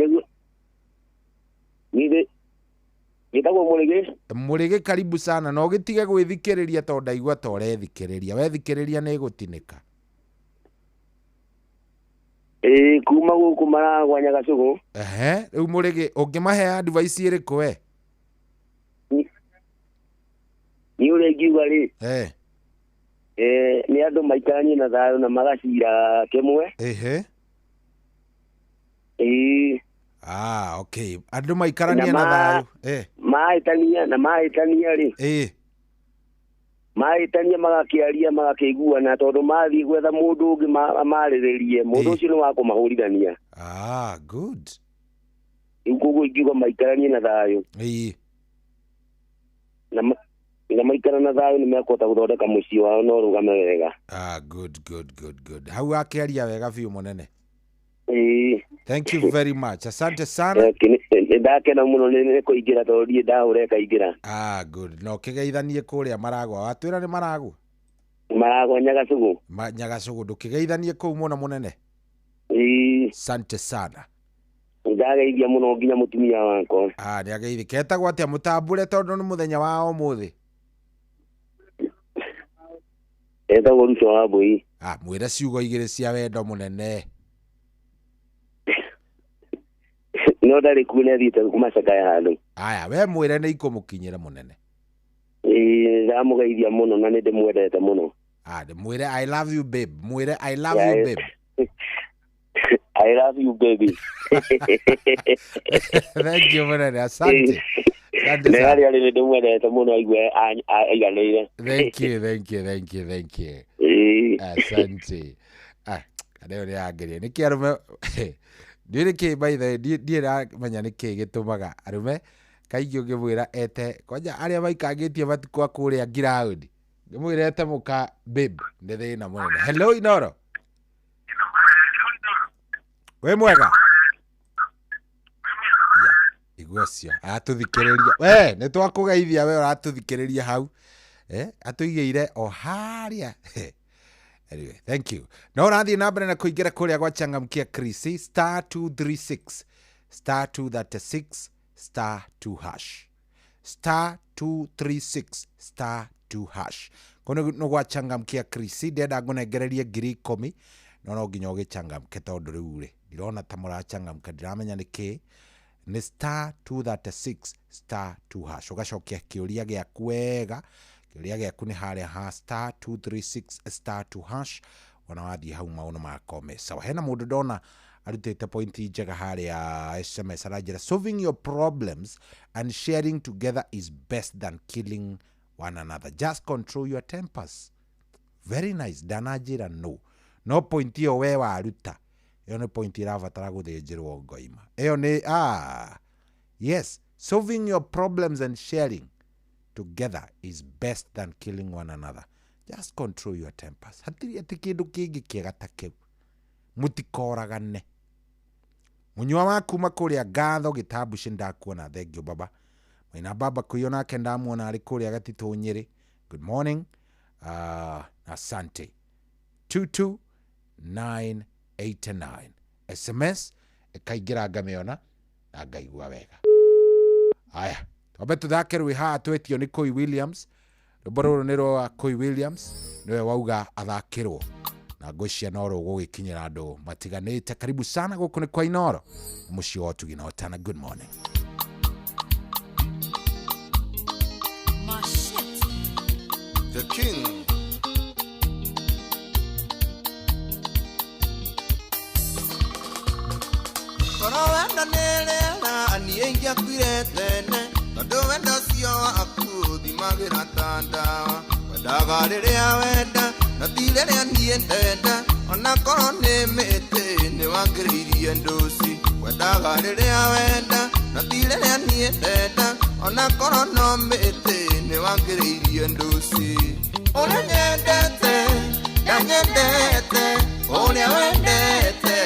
Speaker 2: Njĩtagwo Mũrĩgĩ.
Speaker 8: Mũrĩgĩ, karibu sana, na ũgĩtige gwĩthikĩrĩria tondũ ndaigua ta ũrethikĩrĩria. Wethikĩrĩria nĩ ĩgũtinĩka.
Speaker 2: Ĩĩ, kuma gũkũ Maragwa Nyagacũgũ.
Speaker 8: Ehe, rĩu Mũrĩgĩ ũngĩmahe advice ĩrĩkũ we?
Speaker 2: Niĩ ũrĩa ingiuga rĩ, nĩ andũ maikaranie na thayũ na magacira kĩmwe.
Speaker 8: Ehe.
Speaker 2: Ĩĩ.
Speaker 8: Ah, okay. Andũ maikaranie na thayũ.
Speaker 2: Mahĩtania na mahĩtania rĩ, mahĩtania magakĩaria magakĩiguana, tondũ mathiĩ gwetha mũndũ ũngĩ amarĩrĩrie, mũndũ ũcio nĩ wa kũmahũrithania.
Speaker 8: Ah, good.
Speaker 2: Rĩu koguo ingiuga maikaranie na thayũ. Na maikara na thayũ nĩ mekũhota gũthondeka mũciĩ wao na ũrũgame wega.
Speaker 8: Ah, good good good good. Hau akĩaria wega biũ mũnene. Thank you very much. Asante sana.
Speaker 2: Nĩ ndakena mũno nĩ kũingĩra tondũ ndiĩ ndahũra ĩkaingĩra.
Speaker 8: Ah, good. No kĩgeithanie kũrĩa Maragwa. Watwĩra nĩ Maragwa?
Speaker 2: Maragwa Nyagacũgũ.
Speaker 8: Nyagacũgũ, ndũkĩgeithanie kũu mũno mũnene. Asante sana.
Speaker 2: Ndageithia mũno nginya mũtumia wakwa.
Speaker 8: Ah, nĩ ageithie. Ketagwo atĩa mũtambũre tondũ nĩ mũthenya wa ũmũthĩ?
Speaker 2: Etagwo Ruto wa Mbũi.
Speaker 8: Ah, mwĩre ciugo igĩrĩ cia wendo mũnene.
Speaker 2: No ndarĩ kuo, nĩ athiĩte kũmacakaya handũ.
Speaker 8: Aya, we mwĩre nĩ ikũmũkinyĩra mũnene.
Speaker 2: Ĩĩ, ndamũgeithia mũno na nĩ ndĩmwendete mũno.
Speaker 8: Ah, mwĩre I love you babe. Mwĩre I love you babe.
Speaker 2: I love you baby.
Speaker 8: Thank you mũnene, asante. Asante
Speaker 2: Nĩ
Speaker 8: sana.
Speaker 2: harĩa arĩ nĩ ndĩmwendete mũno aigue aiganĩire.
Speaker 8: Thank you, thank you, thank you, thank you. Asante. Ah, kana ĩyo nĩ yangeria. Nĩkĩ arũme ndiũĩ nĩkĩ, by the way, ndiĩ ndamenya nĩkĩ gĩtũmaga arũme kaingĩ ũngĩmwĩra ete kwanja arĩa maikangĩtie matukũ a kũrĩa ngiraũndi, ngĩmwĩra ete mũka babe nĩ thĩna mũnene. Hello Inoro. Wĩ mwega? Igua ũcio aratũthikĩrĩria. We nĩ twakũgeithia, we ũratũthikĩrĩria hau, atũigĩire o harĩa. Anyway, thank you. No ũrathiĩ na mbere na kũingĩra kũrĩa gwa Changamkia Krisi, star 236 star 236 star 2 hash, star 236 star 2 hash. Kũu nĩ gwa Changamkia Krisi. Ndĩrenda ngũnengererie 10,000, no no nginya ũgĩchangamke tondũ rĩu rĩ ndirona ta mũrachangamka, ndiramenya nĩ kĩ. Nĩ star 236 star 2 hash, ũgacokia kĩũria gĩaku wega. Kĩũria gĩaku nĩ harĩa ha star 236 star 2 hash. Ona wathiĩ hau maũndũ magakorwo me sawa. Hena mũndũ ndona arutĩte pointi njega harĩa SMS, aranjĩra solving your problems and sharing together is best than killing one another, just control your tempers. Very nice. Ndananjĩra no point ĩyo we waruta, ĩyo nĩ point ĩrabatara gũthĩnjĩrwo ngoima. Ĩyo nĩ, ah yes, solving your problems and sharing together is best than killing one another, just control your tempers. Hatirĩ atĩ kĩndũ kĩngĩ kĩega ta kĩu, mũtikoragane. Mũnyua wa kuma kũrĩa ngatho gĩtambuci, ndakuona, thank you baba. Maina baba kũiywo nake ndamuona arĩ kũrĩa Gatitũ Nyĩrĩ, good morning. Asante. 22989 SMS ĩkaingĩra ngamĩona na ngaigua wega. Aya, twambe tũthake rwĩ haha twetio nĩ Koi Williams. Rwĩmbo rũrũ nĩ rwa Koi Williams, nĩwe wauga athakĩrwo na ngwĩciria no rũgũgĩkinyĩra andũ matiganĩte. Karibu sana gũkũ nĩ kwa Inooro, mũciĩ wa ũtugi na ũtana. Good morning.
Speaker 5: The King. Koro wendo nĩ rĩera niĩ ingĩakuire tene, tondũ wendo ũcio waku ũthimagĩra ta ndawa. Wendaga rĩrĩa wenda na ti rĩrĩa niĩ ndenda, ona korwo nĩ mĩtĩ nĩ wangĩrĩirie ndũci. Wendaga rĩrĩa wenda na ti rĩrĩa niĩ ndenda, ona korwo no mĩtĩ nĩ wangĩrĩirie ndũci. Ũrĩa nyendete ndanyendete, ũrĩa wendete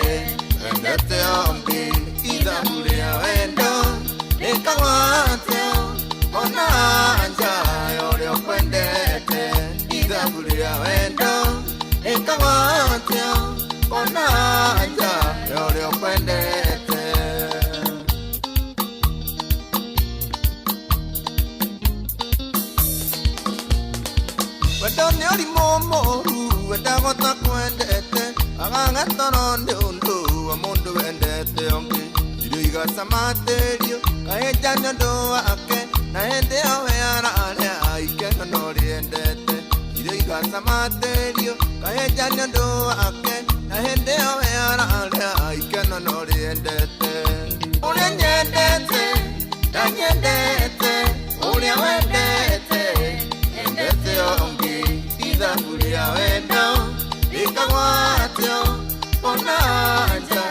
Speaker 5: wendete ombi, ithabu rĩa wendo rĩkagwatio ona nja ya ũrĩa ũkwendete. Ithabu rĩa wendo rĩkagwatio ona nja ya ũrĩa ũkwendete. Wendo nĩ ũrimũ mũũru, wendagwo ta kwendete, agaga toro nĩ ũndũ wa mũndũ wendete ũngĩ. Irio igacamatĩrio kahinda nĩ ũndũ wake, na hĩndĩ ĩyo we ararĩa ikeno no rĩendete. Irio igacamatĩrio kahinda nĩ ũndũ wake, na hĩndĩ ĩyo we ararĩa ikeno no rĩendete. Ũrĩa nyendete ndanyendete, ũrĩa wendete endete ũngĩ, ithabu rĩa wendo rĩkagwatio ona nja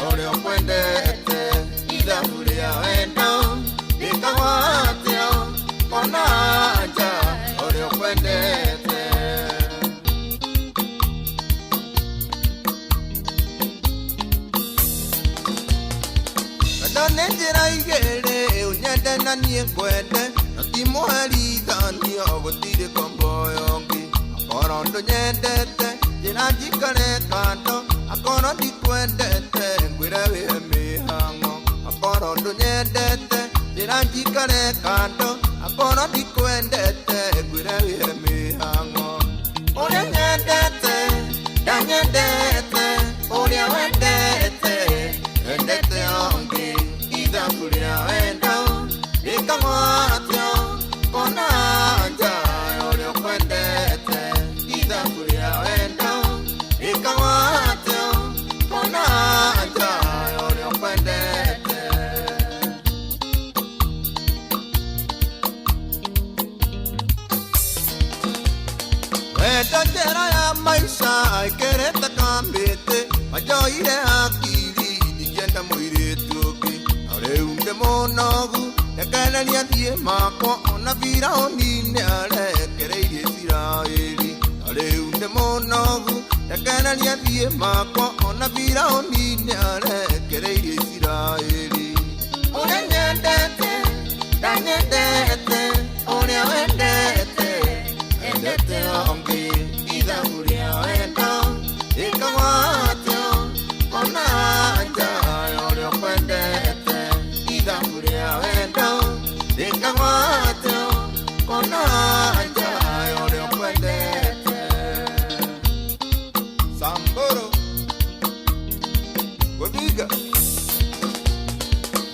Speaker 5: ũrĩa ũkwendete. Ithabu rĩa wendo rĩkagwatio ona nja ũrĩa ũkwendete. Wendo nĩ njĩra igĩrĩ, ũnyende na niĩ ngwende, na ti mũherithanio gũtirĩ komboyo ũngĩ. Akorwo ndũnyendete njĩra njikare kando, akorwo ndikwendete ngwĩre wĩhe mĩhang'o. Akorwo ndũnyendete njĩra njikare kando, akorwo ndikwendete ngwĩre wĩhe mĩhang'o. Ũrĩa nyendete ndanyendete, ũrĩa wendete wendete ũngĩ, ithabu rĩa wendo rĩkagwatio kona nja ya ũrĩa ũkwendete. Ithabu rĩa wendo rĩkagwatio kona nja ya ũrĩa ũkwendete. Wendo njĩra ya maica ĩkĩrĩte kamĩtĩ, wanjoire hakiri ndingĩenda mũirĩtu ũngĩ. Na rĩu ndĩ mũnogu rekereria thiĩ makwa, ona Firaũni nĩarekereirie Isiraeli. Na rĩu ndĩ mũnogu rekereria thiĩ makwa, ona Firaũni nĩarekereirie Isiraeli. Ũrĩa nyendete ndanyendete, ũrĩa wendete endete ũngĩ, ithabu rĩa wendo rĩkagwatio ona nja ya ũrĩa ũkwendete. Ithabu rĩa wendo rĩkagwatio ona nja ya ũrĩa ũkwendete. Samburu Gũthiga.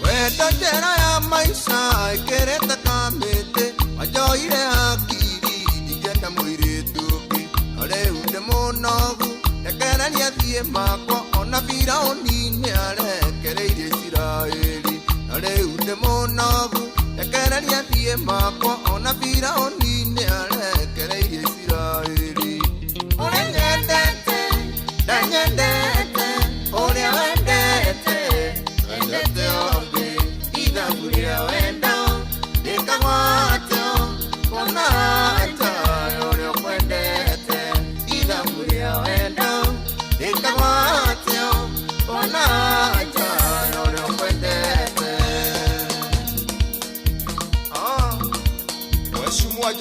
Speaker 5: Wendo njĩra ya maica ĩkĩrĩte kamĩtĩ, wanjoire hakiri ndingĩenda mũirĩtu ũngĩ. Na rĩu ndĩ mũnogu rekereria thiĩ makwa, ona Firaũni nĩarekereirie Isiraeli. Na rĩu ndĩ mũnogu rekereria thiĩ makwa, ona Firaũni nĩarekereirie Isiraeli. Ũrĩa nyendete ndanyendete, ũrĩa wendete wendete ũngĩ, ithabu rĩa wendo rĩkagwatio ona nja ya ũrĩa ũkwendete. Ithabu rĩa wendo rĩkagwatio ona nja ya ũrĩa ũkwendete. Mheshimiwa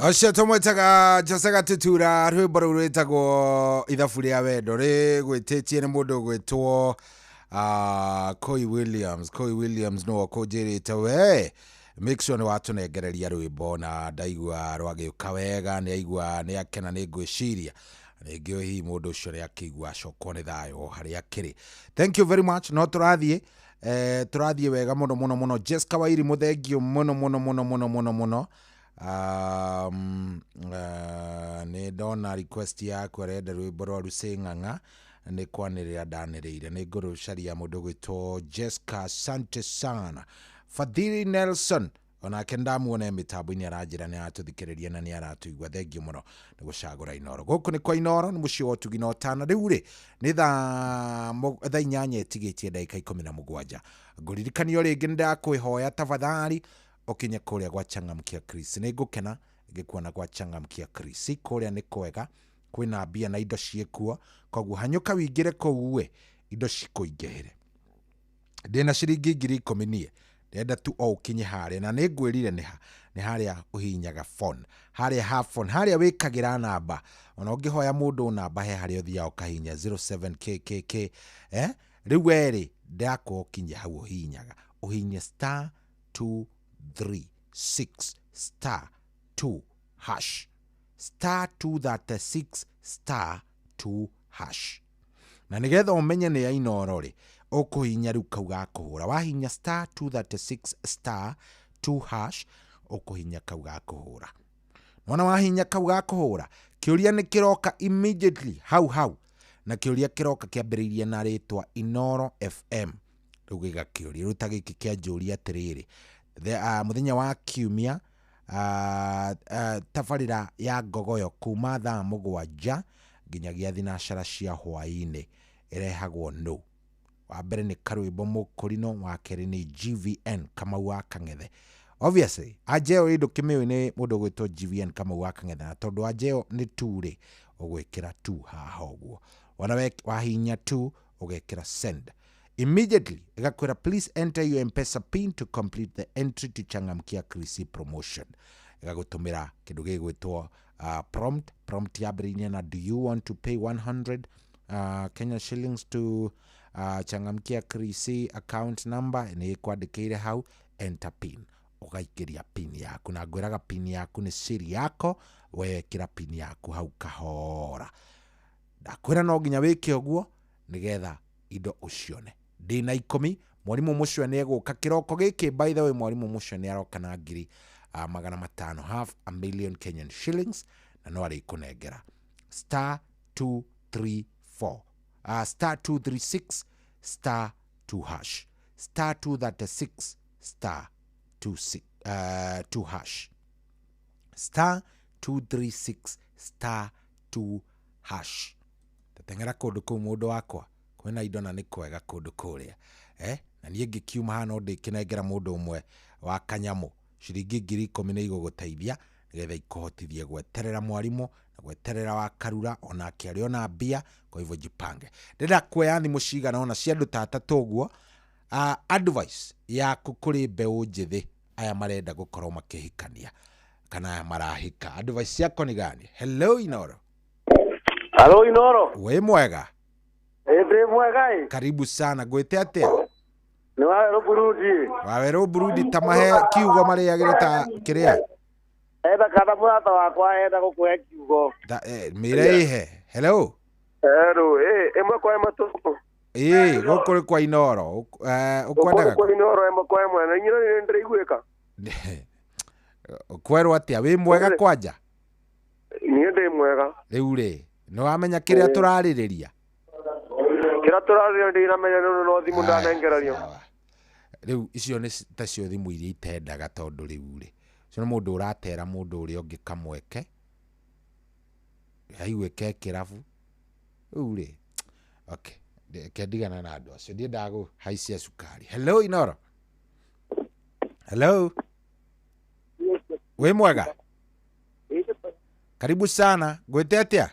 Speaker 8: Ũcio tũmwĩtaga Jose Gatutura, rwĩmbo rũu rwĩtagwo ithabu rĩa wendo, rĩgwĩtĩtie nĩ mũndũ ũgwĩtwo Koi Williams. Koi Williams nĩwe ũkũnjĩrĩte we make sure nĩ watũnengereria rwĩmbo, na ndaigua rwagĩũka wega, nĩ aigua nĩ akena, nĩ ngwĩciria rĩngĩ hihi mũndũ ũcio nĩ akĩigua acokwo nĩ thayũ harĩa akĩrĩ. Thank you very much. No tũrathiĩ tũrathiĩ wega mũno mũno mũno. Jessica Wairi, mũthengio mũno mũno mũno mũno mũno mũno. Nĩ ndona request yaku, arenda rwĩmbo rwa Lucy Ng'ang'a, nĩ kwanĩrĩra ndanĩrĩire, nĩ ngũrũcaria mũndũ gwĩtwo Jessica. Asante sana. Fadhili Nelson onake ndamuona mĩtambo-inĩ, aranjĩra nĩ aratũthikĩrĩria na nĩ aratũigua. Thengio mũno nĩ gũcagũra Inoro. Gũkũ nĩ kwa Inoro, nĩ mũciĩ wa ũtugi na ũtana. Rĩu rĩ nĩ thaa 8 ĩtigĩtie ndagĩka 17. Ngũririkanio rĩngĩ, nĩ ndakwĩhoya tafadhali ũkinye kũrĩa gwa Changamkia Chris. Nĩ ngũkena ngĩkuona gwa Changamkia Chris. Kũrĩa nĩ kwega, kwĩna mbia na indo ciĩkuo, koguo hanyũka wĩingĩre kũu ĩ indo cikũingĩhĩre. Ndĩna ciringi 10,000 niĩ ndĩrenda tu o ũkinye harĩa, na nĩ ngwĩrire nĩ ha, nĩ harĩa ũhihinyaga phone, harĩa ha phone, harĩa wĩkagĩra namba. Ona ũngĩhoya mũndũ namba, he harĩa ũthiaga ũkahihinya 07kkk. Rĩu werĩ ndakwo ũkinye hau ũhihinyaga, ũhihinye star 236 star 2 hash, star 236 star 2 hash. Na nĩgetha ũmenye nĩ ya Inoro rĩ, ũkũhihinya rĩu kau ga kũhũra. Wahihinya star 236 star 2 hash, ũkũhihinya kau ga kũhũra. Nona wahihinya kau ga kũhũra, kĩũria nĩ kĩroka immediately hau hau, na kĩũria kĩroka kĩambĩrĩirie na rĩtwa Inoro FM. Rĩu gĩgakĩũria, rĩu ta gĩkĩ kĩanjũria atĩrĩrĩ, mũthenya wa kiumia, tabarĩra ya Ngogoyo kuma thaa 7 nginyagia thinacara cia hwaĩ-inĩ ĩrehagwo nũ? Wa mbere nĩ Karwĩmbo Mũkũrinũ, wa kerĩ nĩ GVN Kamau wa Kang'ethe. Obviously Anjeo ĩ ndũkĩmĩũĩ nĩ mũndũ ũgwĩtwo GVN Kamau wa Kang'ethe, na tondũ Anjeo nĩ tu rĩ, ũgwĩkĩra tu haha ũguo. Wona wahihinya tu, ũgekĩra send. Immediately ĩgakwĩra, "Please enter your M-Pesa PIN to complete the entry to Changamkia Krisi promotion." Ĩgagũtũmĩra kĩndũ gĩgwĩtwo prompt. Prompt yambĩrĩirie na, "Do you want to pay 100 Kenya shillings to Changamkia Krisi account number?" Nĩ ĩkwandĩkĩire hau, "Enter PIN." Ũgaikĩria PIN yaku, na ngwĩraga PIN yaku nĩ siri yako, wekĩra PIN yaku hau kahora. Ndakwĩra no nginya wĩke ũguo nĩgetha indo ũcione. Ndĩna 10. Mwarimũ mũcio nĩ egũka kĩroko gĩkĩ. By the way, mwarimũ mũcio nĩ aroka na 500,000, half a million Kenyan shillings, na no arĩkũnengera. Star 234 star 236 star 2 hash, star 236 star 26 2 hash, star 236 star 2 hash. Tateng'era kũndũ kũu mũndũ wakwa, kwĩna indo na nĩ kwega kũndũ kũrĩa. Na niĩ ngĩkiuma haha no ndĩkĩnengera mũndũ ũmwe wa kanyamũ ciringi 10,000, nĩ igũgũteithia nĩgetha ikũhotithie gweterera mwarimũ na gweterera wa Karura onake arĩ ona mbia. Kwa hivyo jipange. Ndĩrenda kuoya thimũ cigana ona cia andũ ta atatũ ũguo. Advice yaku kũrĩ mbeũ njĩthĩ aya marenda gũkorwo makĩhikania kana aya marahika, advice yako ni gani? Hello Inoro.
Speaker 11: Halo Inoro.
Speaker 8: Wĩ mwega?
Speaker 11: Ndĩ mwega ĩ.
Speaker 8: Karibu sana. Ngwĩte atĩa?
Speaker 11: Nĩ Wawerũ Burundi.
Speaker 8: Wawerũ Burundi, ta mahe kiugo marĩagĩre ta kĩrĩa.
Speaker 11: Enda kana mũrata wakwa enda gũkũhe kiugo.
Speaker 8: Mĩre ihe. Hello.
Speaker 11: Hello, ĩmwe kwa ĩmwe tũkũ.
Speaker 8: Ĩĩ, gũkũ nĩ kwa Inoro. Ũkwendaga?
Speaker 11: Gũkũ Inoro ĩmwe kwa ĩmwe, na inyuĩ nĩ ndĩraiguĩka.
Speaker 8: Kwerwo atĩa? Wĩ mwega kwanja?
Speaker 11: Niĩ ndĩ mwega.
Speaker 8: Rĩu rĩ, nĩ wamenya kĩrĩa tũrarĩrĩria?
Speaker 11: Kĩrĩa tũrarĩrĩria ndinamenya nĩ no thimũ ndanengererio.
Speaker 8: Rĩu icio nĩ tacio thimũ iria itendaga, tondũ rĩu rĩ, ũcio nĩ mũndũ ũratera mũndũ ũrĩa ũngĩ kamweke aiguĩke kĩrabu. Rĩu rĩ, okay, reke ndigana na andũ acio, ndiendaga kũhaicia cukari. Hello Inoro. Hello. Wĩ mwega? Karibu sana. Ngwĩte atĩa?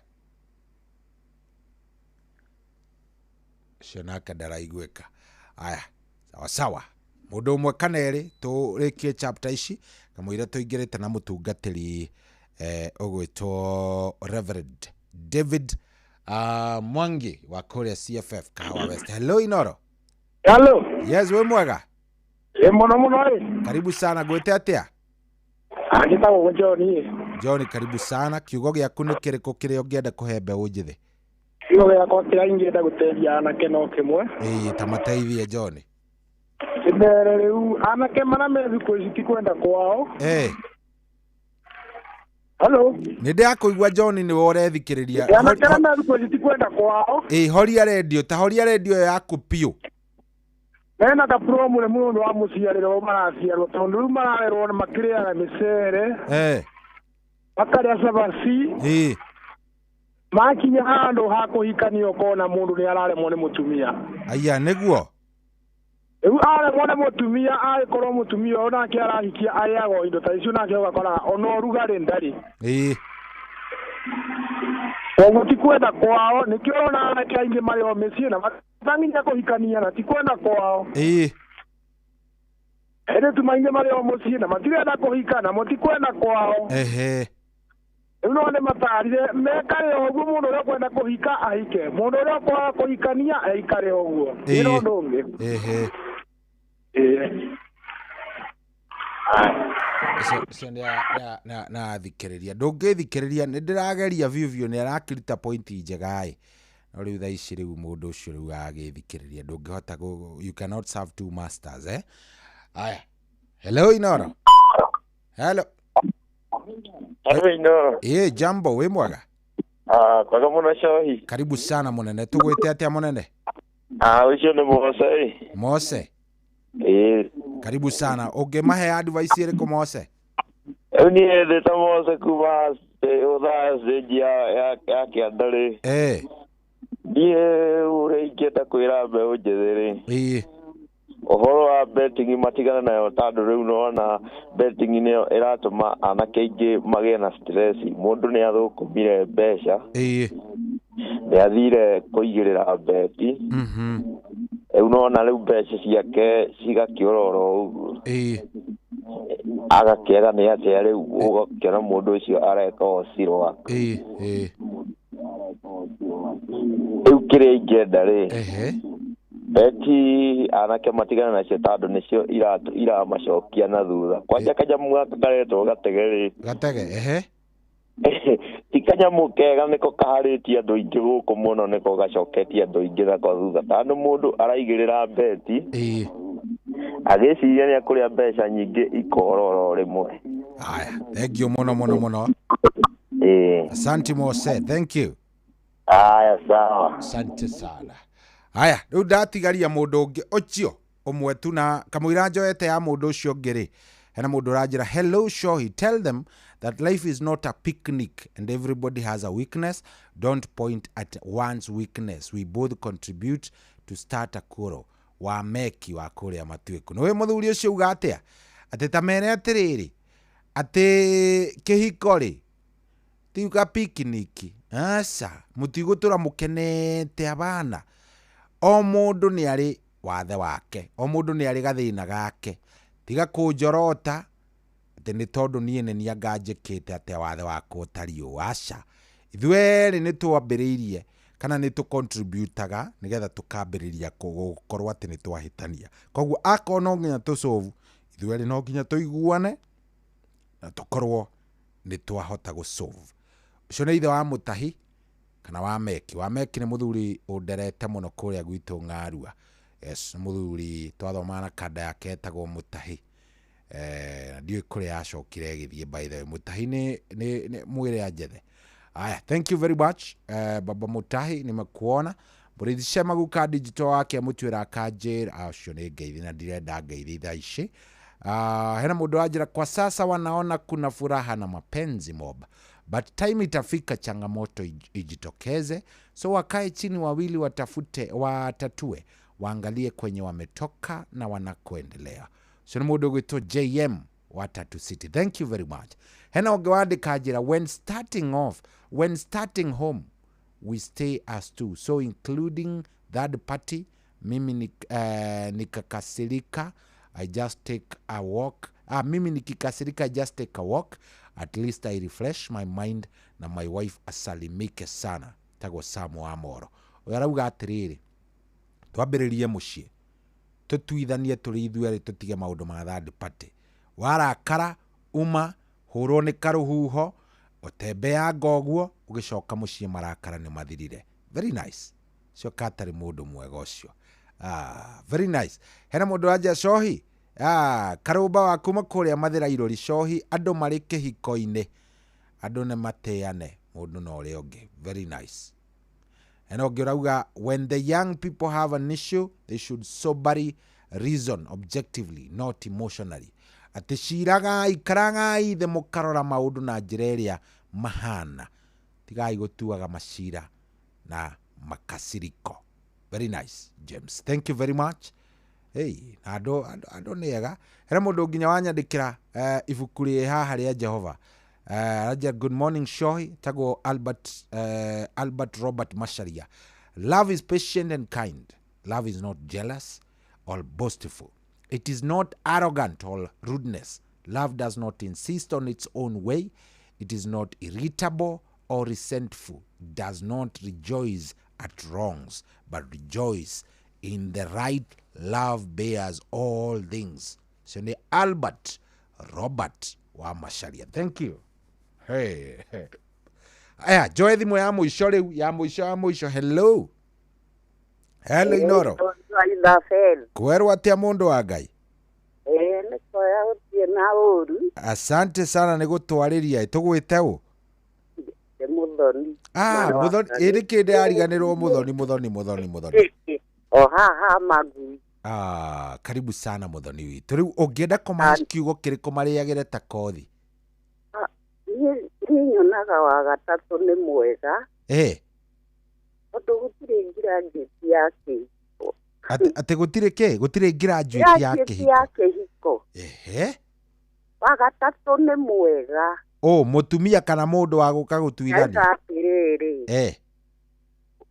Speaker 8: Ũcio nake ndaraiguĩka. Aya, sawa sawa. Mũndũ ũmwe kana erĩ tũrĩkie chapter ici kamũira tũingĩrĩte na mũtungatĩri. Ũgwĩtwo Reverend David Mwangi wa kũrĩa CFF Kahawa West. Hello Inoro.
Speaker 9: Hello.
Speaker 8: Yes, wĩ mwega?
Speaker 9: Ĩ mũno mũno ĩ.
Speaker 8: Karibu sana, gwĩte atĩa?
Speaker 9: Njĩtagwo John ĩ.
Speaker 8: John, karibu sana. Kiugo gĩaku nĩ kĩrĩkũ kĩrĩa ũngĩenda kũhe mbeũ njĩthĩ?
Speaker 9: Kiugo gĩakwa kĩrĩa ingĩenda gũteithia anake no kĩmwe.
Speaker 8: Ĩĩ, ta mateithie John.
Speaker 9: Mbere rĩu anake marĩa me thikũ ici ti kwenda kwao. Hello.
Speaker 8: Nĩ ndĩrakũigua John, nĩwe ũrethikĩrĩria.
Speaker 9: Anake arĩa me thikũ ici ti kwenda kwao.
Speaker 8: Ĩĩ, horia redio, ta horia redio yaku piũ.
Speaker 9: Mena ka problem mũno wa mũciarĩre maraciarwo tondũ rĩu mararerwo na makĩrĩaga mĩcere. Makarĩa cabaci. Makinya handũ ha kũhikania ũkona mũndũ nĩ araremwo nĩ mũtumia.
Speaker 8: Aya, nĩguo.
Speaker 9: Rĩu aremwo nĩ mũtumia, agĩkorwo mũtumia ũyũ nake arahikia arĩaga indo ta icio, nake ũgakoraga ona ũrugarĩ ndarĩ. Koguo ti kwenda kwao, nĩkĩo ũrona anake aingĩ marĩ o mĩciĩ na matanginya kũhikania na ti kwenda kwao. Airĩtu maingĩ marĩ o mũciĩ na matirenda kũhika na ti kwenda kwao. Rĩu no nĩ matarire mekare o ũguo, mũndũ ũrĩa ũkwenda kũhika ahike, mũndũ ũrĩa ũkwaga kũhikania aikare o ũguo. Nĩ ũndũ ũngĩ.
Speaker 8: Ũcio nĩ athikĩrĩria. Ndũngĩthikĩrĩria, nĩ ndĩrageria biũ biũ, nĩ arakĩruta pointi njega ĩ. No rĩu thaa ici rĩu mũndũ ũcio rĩu agĩthikĩrĩria ndũngĩhota, you cannot serve two masters, eh? Aya. Hello Inoro. Hello.
Speaker 12: Hello Inoro.
Speaker 8: Ĩĩ, jambo, wĩ mwega?
Speaker 12: Kwega mũno Cohi.
Speaker 8: Karibu sana mũnene. Tũgwĩte atĩa mũnene?
Speaker 12: Ũcio nĩ Mose ĩ.
Speaker 8: Mose.
Speaker 12: Ĩĩ.
Speaker 8: Karibu sana. Ũngĩmahe advice ĩrĩkũ Mose?
Speaker 12: Rĩu niĩ ndĩ ta Mose kuma ũthaa stage ya kĩanda rĩ. Niĩ ũrĩa ingĩenda kwĩra mbeũ njĩthĩ rĩ. Ũhoro wa betting matigane nayo tondũ rĩu nĩwona betting nĩyo ĩratũma anake aingĩ magĩe na stress. Mũndũ nĩ athũkũmire mbeca. Nĩ athire kũigĩrĩra beti. Rĩu nĩwona rĩu mbeca ciake cigakĩũra oro ũguo. Agakĩaga nĩ atĩa rĩu ũgakĩona mũndũ ũcio areka o cirwa. Rĩu kĩrĩa ingĩenda rĩ, beti anake matigane nacio tondũ nĩcio iramacokia na thutha. Kwanja kanyamũ gaka karetwo gatege rĩ.
Speaker 8: Gatege, ehe.
Speaker 12: Ti kanyamũ kega, nĩko kaharĩtie andũ aingĩ gũkũ mũno, nĩko gacoketie andũ aingĩ nako thutha. Tondũ mũndũ araigĩrĩra beti agĩciria nĩ akũrĩa mbeca nyingĩ ikora oro rĩmwe.
Speaker 8: Aya, thank you mũno mũno mũno. Asante Mose, thank you.
Speaker 12: Aya, sawa.
Speaker 8: Asante sana. Aya, rĩu ndatigaria mũndũ ũngĩ ũcio ũmwe tu na kamũira njoete ya mũndũ ũcio ũngĩ rĩ, hena mũndũ ũranjĩra, hello Shohi, tell them that life is not a picnic and everybody has a weakness. Don't point at one's weakness. We both contribute to start a quarrel. Wa meki wa kũrĩa matuĩku. Nĩwe mũthuri ũcio uga atĩa? Atĩ ta mere atĩrĩrĩ, atĩ kĩhiko rĩ ti ga picnic. Aca, mũtigũtũra mũkenete abana. O mũndũ nĩ arĩ wathe wake, o mũndũ nĩ arĩ gathĩna gake. Tiga kũnjorota atĩ nĩ tondũ niĩ nĩ niĩ anga njĩkĩte atĩa wathe wakwa ũtariĩ ũũ. Aca, ithuerĩ nĩ twambĩrĩirie kana nĩ tũcontributaga nĩgetha tũkambĩrĩria gũkorwo atĩ nĩ twahĩtania. Koguo akorwo no nginya tũsolve, ithuerĩ no nginya tũiguane na tũkorwo nĩ twahota gũsolve. Ũcio nĩ ithe wa Mũtahi kana wa Meki. Wa Meki nĩ mũthuri ũnderete mũno kũrĩa gwitũ Ng'arua. Yes, nĩ mũthuri twathomaga na kanda yake etagwo Mũtahi. Na ndiũĩ kũrĩa yacokire ĩgĩthiĩ, by the way. Mũtahi nĩ mwĩre anjethe. Aya, thank you very much. Baba Mũtahi, nimekuona. Mũrĩithi Shema guka digital wake amũtuĩra akanjĩra, acio nĩ ngeithi na ndirenda ngeithi thaa ici. Hena mũndũ wanjĩra, kwa sasa wanaona kuna furaha na mapenzi mob, but time itafika changamoto ijitokeze, so wakae chini wawili watafute, watatue, waangalie kwenye wametoka na wanakoendelea. So nĩ mũndũ ũgwĩtwo JM wa Tatu City. Thank you very much. Hena ũngĩ wandĩka njĩra, when starting home we stay as two, so including third party. Mimi nikakasirika I just take a walk. Mimi nikikasirika I just take a walk. At least I refresh my mind na my wife asalimike sana. Tagwo Samu wa Moro. Ũyũ arauga atĩrĩrĩ, twambĩrĩrie mũciĩ, tũtuithanie tũrĩ ithuerĩ, tũtige maũndũ ma third party. Warakara uma hũrwo nĩ karũhuho, ũtembeanga ũguo, ũgĩcoka mũciĩ marakara nĩ mathirire. Very nice. Ũcio katarĩ mũndũ mwega ũcio. Very nice. Hena mũndũ wanja cohi, karũmba wa kuma kũrĩa Mathĩra Irũri cohi, andũ marĩ kĩhiko-inĩ, andũ nĩ mateane mũndũ na ũrĩa ũngĩ. Very nice. Hena ũngĩ ũrauga, when the young people have an issue, they should soberly reason objectively, not emotionally. Atĩ ciragai, ikaragai thĩ mũkarora maũndũ na njĩra ĩrĩa mahana, tigai gũtuaga macira na makasiriko. Very nice, James. Thank you very much. Hey, na andũ nĩ ega. Hena mũndũ nginya wanyandĩkĩra ibuku rĩ haha rĩa Jehova. Raja, good morning Shohi. Tagwo Albert Robert Masharia. Love is patient and kind. Love is not jealous or boastful. It is not arrogant or rudeness. Love does not insist on its own way. It is not irritable or resentful. It does not rejoice at wrongs, but rejoice in the right. Love bears all things. So ni Albert Robert wa Masharia. Thank you. Hey. Aya, joe thimũ ya mũico rĩu, ya mũico ya mũico. Hello. Hello Inoro. Kwerwo atĩa mũndũ wa Ngai?
Speaker 3: Nĩ koya gũthiĩ na ũru.
Speaker 8: Asante sana nĩ gũtwarĩria. Tũgwĩte ũ?
Speaker 3: Nĩ Mũthoni.
Speaker 8: Mũthoni, ĩ nĩ kĩ ndĩrariganĩrwo Mũthoni, Mũthoni, Mũthoni, Mũthoni.
Speaker 3: O haha Magui.
Speaker 8: Karibu sana Mũthoni witũ. Rĩu ũngĩenda kũmahe kiugo kĩrĩkũ marĩagĩre ta kothi?
Speaker 3: Niĩ nyonaga wa gatatũ nĩ mwega. Tondũ gũtirĩ graduate ya kĩhiko.
Speaker 8: Atĩ gũtirĩ kĩ? Gũtirĩ graduate ya kĩhiko.
Speaker 3: Ya kĩhiko.
Speaker 8: Ehe.
Speaker 3: Wa gatatũ nĩ mwega.
Speaker 8: Mũtumia kana mũndũ wa gũka gũtuithania?
Speaker 3: Atĩrĩrĩ.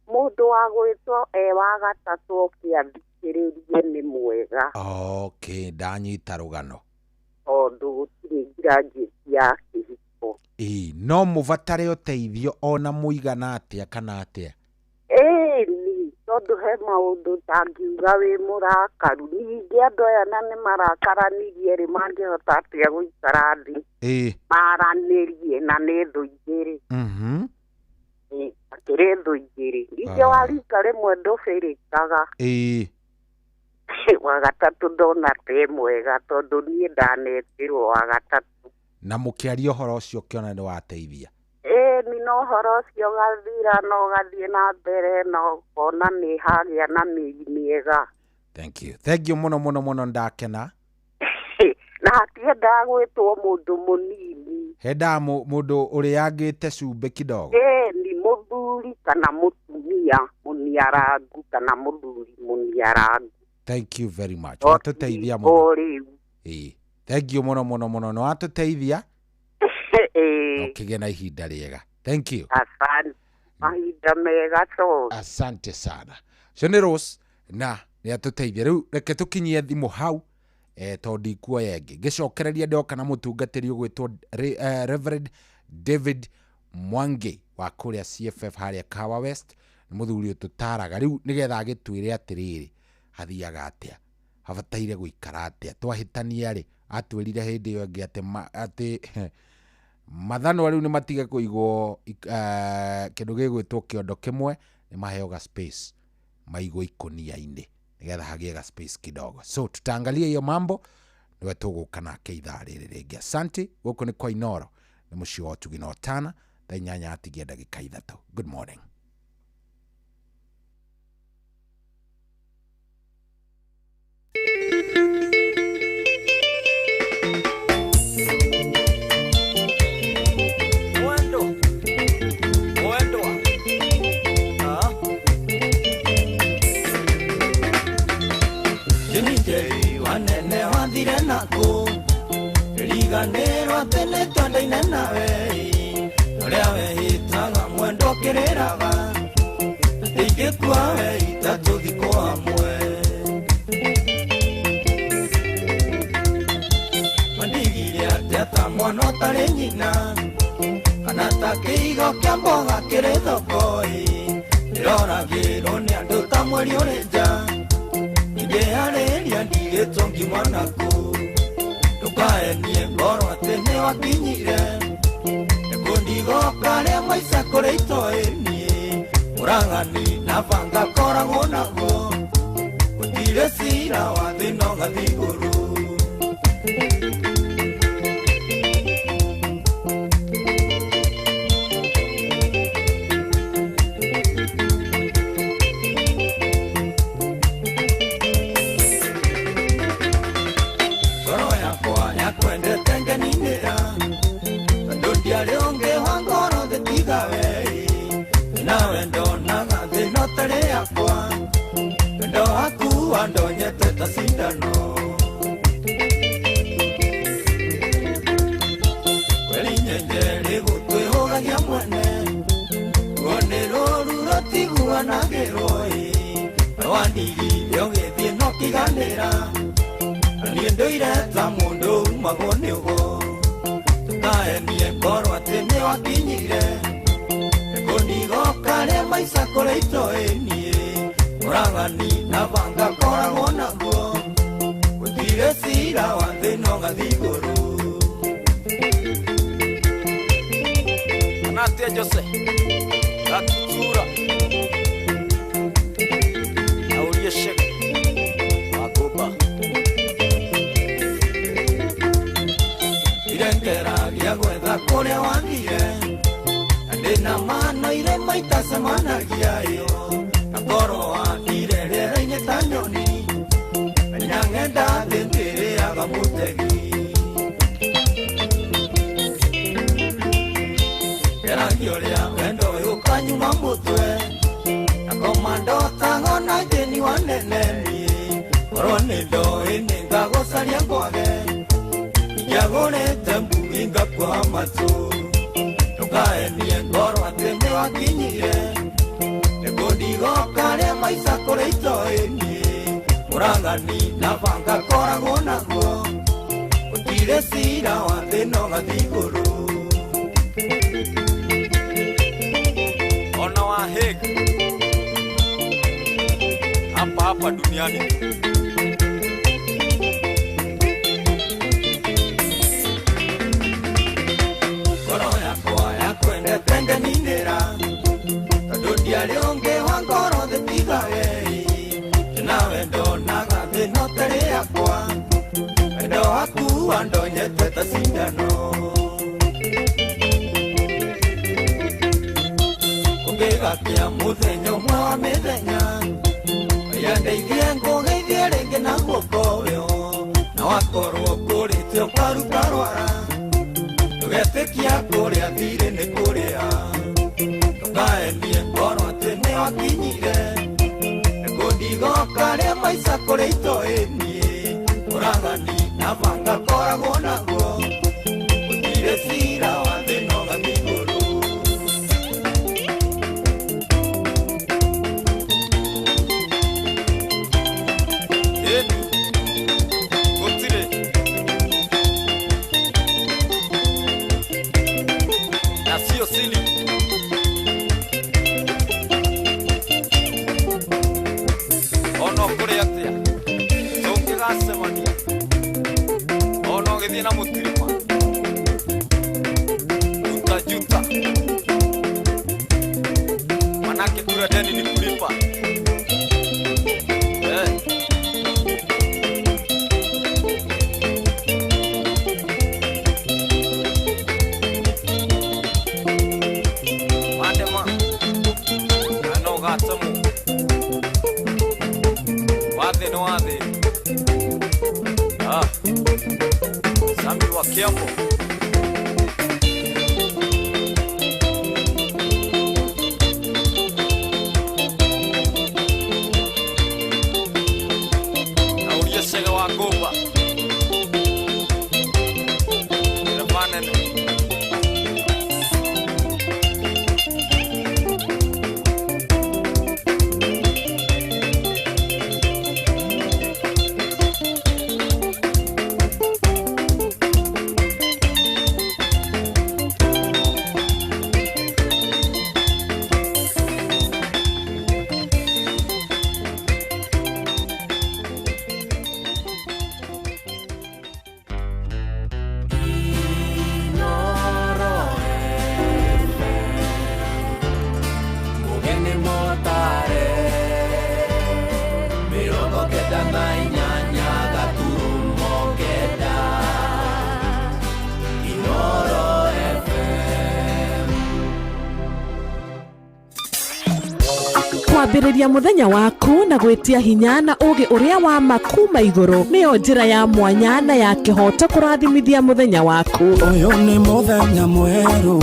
Speaker 3: Mũndũ wa gwĩtwo e wa gatatũ oke athikĩrĩrie nĩ mwega.
Speaker 8: Okay, ndanyita rũgano.
Speaker 3: Tondũ gũtirĩ graduate ya kĩhiko.
Speaker 8: No mũbatare ũteithio ona mũigana atĩa kana atĩa?
Speaker 3: Ĩni, tondũ he maũndũ ũtangiuga wĩ mũrakaru. Ningĩ andũ aya na nĩ marakaranirie rĩ, mangĩhota atĩa gũikara thĩ maranĩrie na nĩ thũ igĩrĩ. Akĩrĩ thũ igĩrĩ. Ningĩ wa rika rĩmwe ndũbĩrĩkaga. Wa gatatũ ndona te mwega tondũ niĩ ndanetĩrwo wa gatatũ.
Speaker 8: Na mũkĩaria ũhoro ũcio ũkĩona nĩ wateithia?
Speaker 3: Ĩni, no ũhoro ũcio ũgathira na ũgathiĩ na mbere na ũkona nĩ hagĩa na mĩri mĩega.
Speaker 8: Thank you. Thank you mũno mũno mũno, ndakena.
Speaker 3: Na hatiendaga gwĩtwo mũndũ mũnini.
Speaker 8: Hendaga mũndũ ũrĩangĩte cumbĩ kidogo.
Speaker 3: Ĩni, mũthuri kana mũtumia mũniarangu kana mũthuri mũniarangu.
Speaker 8: Thank you very much. Watũteithia mũno. Thank you mũno mũno mũno. Nĩ watũteithia. Ũkĩgĩa na ihinda rĩega. Thank you.
Speaker 3: Asante. Mahinda mega to.
Speaker 8: Asante sana. Ũcio nĩ Rose na nĩ atũteithia. Rĩu reke tũkinyie thimũ hau tondũ ndikuoya ĩngĩ. Ngĩcokereria ndoka na mũtungatĩri ũgwĩtwo Reverend David Mwangi wa kũrĩa CFF harĩa Kahawa West. Nĩ mũthuri ũtũtaraga rĩu nĩgetha agĩtwĩre atĩrĩrĩ, hathiaga atĩa, habataire gũikara atĩa, twahĩtania rĩ, atwĩrire hĩndĩ ĩyo ĩngĩ atĩ mathanwa rĩu nĩ matige kũigwo kĩndũ gĩgwĩtwo kĩondo kĩmwe, nĩ maheo space maigwo ikũnia-inĩ nĩgetha hagĩe ga space kidogo. So tutaangalia hiyo mambo, nĩwe tũgũka nake ithaa rĩrĩ rĩngĩ. Asante. Gũkũ nĩ kwa Inoro, nĩ mũciĩ wa ũtugi na ũtana, thaa 8 atigia ndagĩka 3. Good morning.
Speaker 7: Riganĩrwo atĩ nĩ twendaine nawe, ũrĩa wehĩtaga mwendo ũkĩrĩraga, ingĩkua we itatũthikwo hamwe. Wandigire atĩa ta mwana ũtarĩ harĩ nyina kana ta kĩigo kĩa mboga kĩrĩ thoko-ĩ ndĩroragĩrwo nĩ andũ ta mweri ũrĩ nja ingĩarĩria ndigĩtwo ngiuma naku ndũkaenie ngoro atĩ nĩwakinyire nĩkũndigoka rĩa maica kũrĩ itoĩ niĩ mũragani na banga koragwo naguo gũtirĩ cira wa thĩ no gathi igũrũ. Ngoro yakwa yakwendete ngeninĩra tondũ ndiarĩ ũngĩ wa ngoro thĩ tiga we nawe ndonaga thĩ no tarĩ yakwa wendo waku wandonyete ta cindano kweli nyenjeri gũtwĩhũgagia mwene ruo nĩ rũru rũtiguanagĩrwo ĩ wandigire ũgĩthiĩ no kĩganĩra niĩ ndũire ta mũndũ umagwo nĩ ũgo ndũkaenie ngoro atĩ nĩwakinyire nĩkũndigoka rĩa maica kũrĩ itoĩ niĩ mũragani na banga koragwo naguo gũtirĩ cira wa thĩ no gathi igũrũ.
Speaker 15: Anatia Jose Gatutura Aurie Sheke Wagoba
Speaker 7: Irengeragia gwetha kũrĩa wathire na ndĩna mano irĩ maitacemanagia ĩyo na korwo wathire rĩera-inĩ ta nyoni menya ng'enda thĩ ndĩrĩaga mũtegi geragia ũrĩa wendo ũyũ ũkanyuma mũtwe na komandotago na thĩni wa nene niĩ korwo nĩ ndoĩ nĩngagũcaria ngwage ingĩagũrĩte mbugi ngakua matũ ndũkaenie ngoro atĩ nĩwakinyire nĩkũndigoka rĩa maica kũrĩ itoĩ niĩ mũragani na banga koragwo naguo gũtirĩ cira wa thĩ no gathi igũrũ.
Speaker 15: Ona wa Hague hapa hapa duniani.
Speaker 7: Ngoro yakwa yakwendete ngeninĩra tondũ ndiarĩ ũngĩ wa ngoro thĩ tiga we nawe ndonaga thĩ no tarĩ yakwa wendo waku wandonyete ta cindano ũngĩgakia mũthenya ũmwe wa mĩthenya yandeithie ngũgeithie rĩngĩ na guoko ũyũ na wakorwo ũkũrĩte ũkaruta rwara ndũgetĩkia kũrĩa thirĩ nĩ kũrĩa ndũkaenie ngoro atĩ nĩwakinyire nĩkũndigoka rĩa maica kũrĩ itoĩ niĩ mũragani na banga koragwo naguo gũtirĩ cira wa thĩ no gathi igũrũ.
Speaker 15: Gũtirĩ na sio sili ono kũrĩ atĩa tũngĩgacemania ono ũgĩthiĩ na mũtirima utajuta manake kura deni ni kulipa. Mandema ano gatamu wathi no wathi ah Sambi wa Kiambo. Aurie Shege wa Ngũmba Ndereba nene.
Speaker 14: Kwambĩrĩria mũthenya waku na gwĩtia hinya na ũũgĩ ũrĩa wa ma kuma igũrũ nĩyo njĩra ya mwanya na ya kĩhooto kũrathimithia mũthenya waku.
Speaker 16: Ũyũ nĩ mũthenya mwerũ,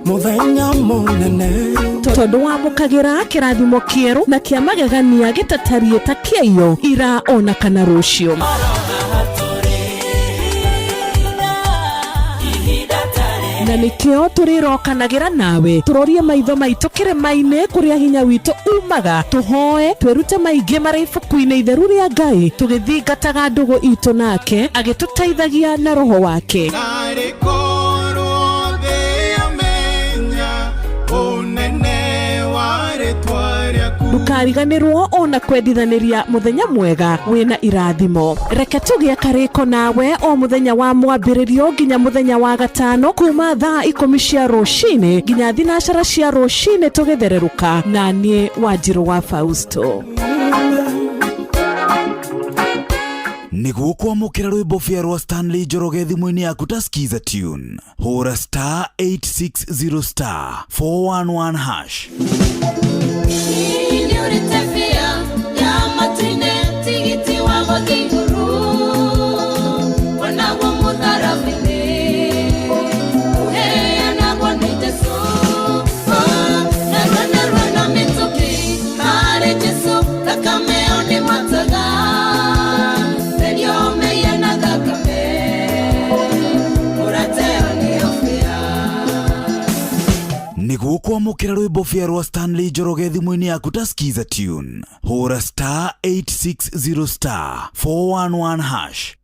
Speaker 16: mũthenya mũnene.
Speaker 14: Tondũ wamũkagĩra kĩrathimo kĩerũ na kĩa magegania gĩtatariĩ ta kĩaiyo ira ona kana rũciũ. Na nĩkĩo tũrĩrokanagĩra nawe tũrorie maitho maitũ kĩrĩma-inĩ kũrĩa hinya witũ umaga, tũhoe twĩrute maingĩ marĩ ibuku-inĩ itheru rĩa Ngai, tũgĩthingataga ndũgũ itũ nake agĩtũteithagia na roho wake. Ndũkariganĩrwo ona kwendithanĩria mũthenya mwega wĩna irathimo. Reke tũgĩe karĩko nawe o mũthenya wa mwambĩrĩrio nginya mũthenya wa gatano kuma thaa 10 cia rũcinĩ nginya 9 cia rũcinĩ tũgĩthererũka na niĩ Wanjirũ wa Fausto.
Speaker 10: Nĩguo kwamũkĩra rwĩmbo bĩa rwa Stanley Njoroge thimũ-inĩ yaku ta Skiza Tune, hũra star 860 star 411 hash. Nĩguo kwamũkĩra rwĩmbo bĩa rwa Stanley Njoroge thimũ-inĩ yaku ta Skiza Tune, hũra star 860 star 411 hash.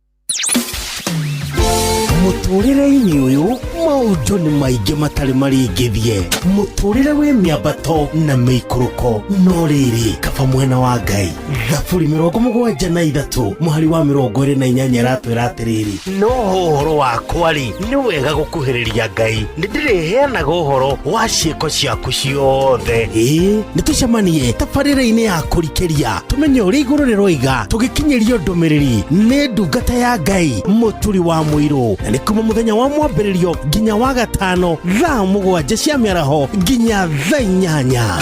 Speaker 23: Mũtũrĩre-inĩ ũyũ maũndũ nĩ maingĩ matarĩ marĩngĩthie. Mũtũrĩre wĩ mĩambato na mĩikũrũko, no rĩrĩ kaba mwena wa Ngai. Thaburi 73 mũhari wa 28 ĩratwĩra atĩrĩrĩ, no ũhoro wakwa rĩ nĩ wega gũkuhĩrĩria Ngai, nĩndĩrĩheanaga ũhoro wa ciĩko ciaku ciothe. Ĩĩ nĩtũcemanie tabarĩra-inĩ ya kũrikĩria tũmenye ũrĩa igũrũ rĩroiga, tũgĩkinyĩrio ndũmĩrĩri nĩ ndungata ya Ngai Mũturi wa Mũirũ, na nĩ kuma mũthenya wa mwambĩrĩrio nginya wa gatano thaa 7 cia mĩaraho nginya thaa 8.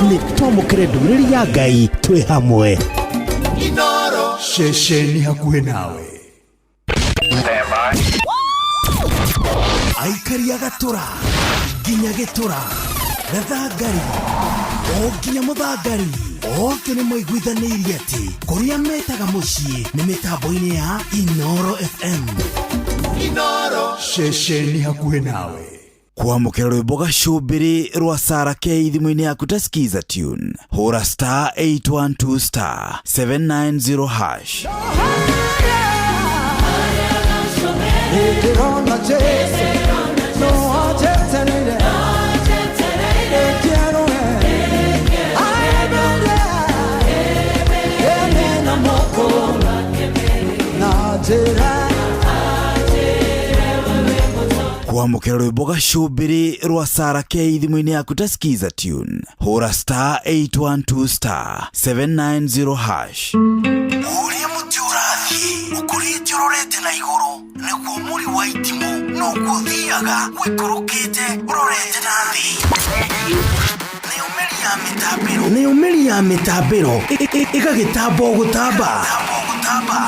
Speaker 23: Nĩ twamũkĩre ndũmĩrĩri ya Ngai twĩ hamwe.
Speaker 10: Ceceni hakuhĩ nawe. Aikari a Gatũra nginya Gĩtũra, Gathangari o nginya Mũthangari, othe nĩ maiguithanĩirie atĩ kũrĩa metaga mũciĩ nĩ mĩtambo-inĩ ya Inooro FM. Inooro, ceceni hakuhĩ nawe. Kwamũkĩra rwĩmbo gacũmbĩrĩ rwa Sarah K thimũ-inĩ yaku ta Skiza Tune, hũra star 812 star 790 hash. Kwamũkĩra rwĩmbo gacũmbĩrĩ rwa Sarah K thimũ-inĩ yaku ta Skiza Tune, hũra star 812 star 790 hash.
Speaker 23: Ũrĩa mũtĩ ũrathiĩ ũkũrĩte ũrorete na igũrũ, nĩguo mũri wa itimũ noguo ũthiaga ũikũrũkĩte ũrorete na thĩ. Nĩyo mĩri ya mĩtambĩro ĩgagĩtamba o gũtamba,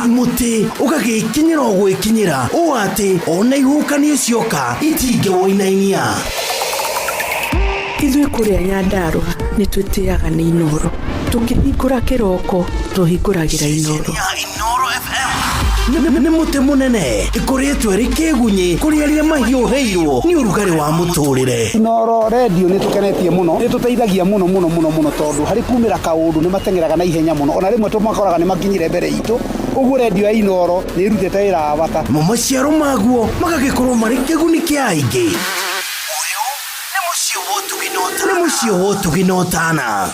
Speaker 23: mũtĩ ũgagĩkinyĩra o gwĩkinyĩra, ũũ atĩ ona ihuhũkanio cioka itingĩwũinainia.
Speaker 24: Ithuĩ kũrĩa Nyandarũa nĩ twĩtĩaga nĩ Inooro. Tũkĩhingũra kĩroko tũhingũragĩra Inooro.
Speaker 23: Nĩ mũtĩ mũnene ĩkũrĩtwo ĩrĩ kĩgunyĩ kũrĩ arĩa mahiũhĩirwo nĩ ũrugarĩ wa mũtũrĩre.
Speaker 25: Inooro redio nĩ tũkenetie mũno, nĩ tũteithagia mũno mũno mũno mũno, tondũ harĩ kumĩra kaũndũ nĩ mateng'eraga na ihenya mũno, ona rĩmwe tũmakoraga nĩ makinyire mbere itũ. Ũguo redio ya Inooro nĩ ĩrutĩte wĩra wa bata.
Speaker 23: Mo maciaro maguo magagĩkorwo marĩ kĩguni kĩa aingĩ. Ũyũ nĩ mũciĩ wa ũtugi na ũtana.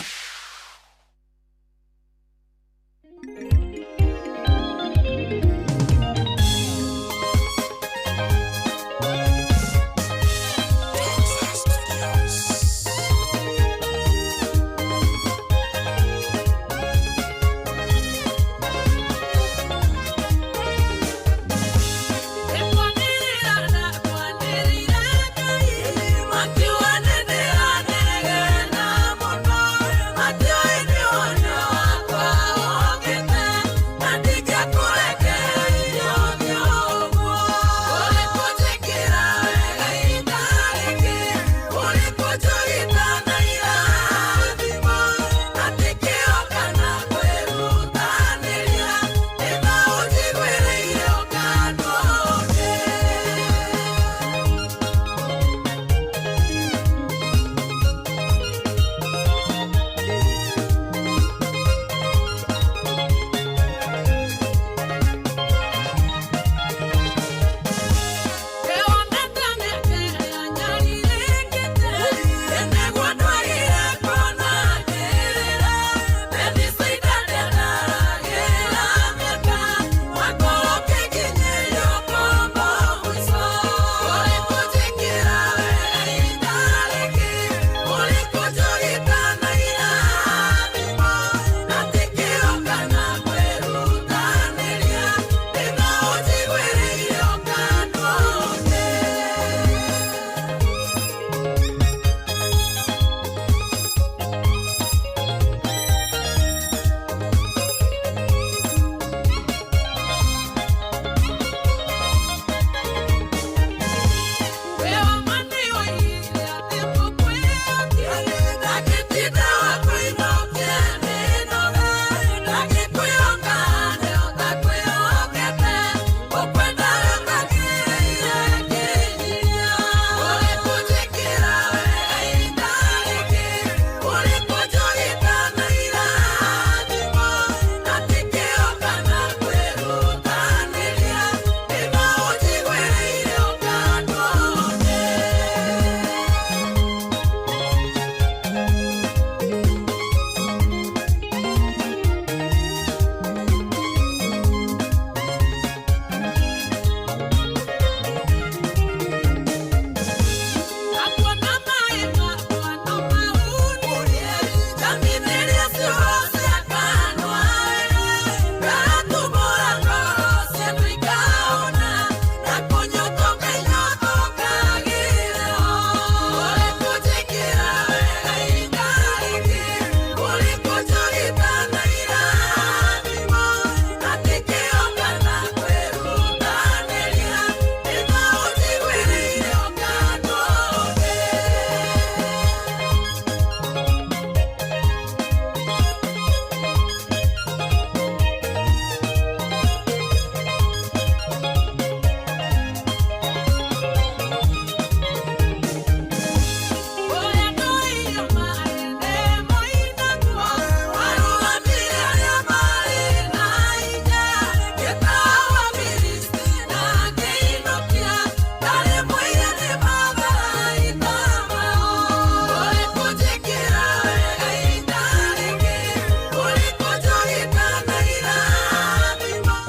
Speaker 26: Kwanirira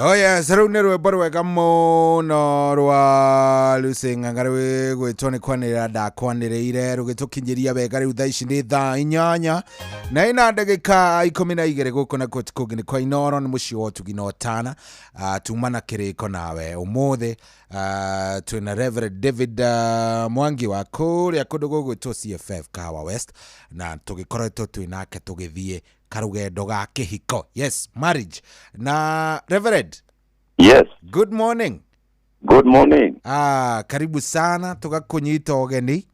Speaker 8: Oh yes, rĩu nĩ rwĩmbo rwega mũno rwa Lucy Ng'ang'a rwĩgwĩtwo nĩ kwanĩrĩra ndakwanĩrĩire rũgĩtũkinyĩria wega rĩu thaa ici nĩ thaa 8 na ina ndagĩka 12 gũkũ na kũti kũngĩ nĩ kwa Inooro nĩ mũciĩ wa ũtugi na ũtana. Tuma na kĩrĩko nawe ũmũthĩ twĩna Reverend David Mwangi wa kũrĩa kũndũ gũgwĩtwo CFF Kahawa West na tũgĩkoretwo twĩ nake tũgĩthiĩ karugendo ga kĩhiko. Yes, marriage. Na Reverend.
Speaker 12: Yes.
Speaker 8: Good morning.
Speaker 12: Good morning.
Speaker 8: Karibu sana tugakunyita ũgeni.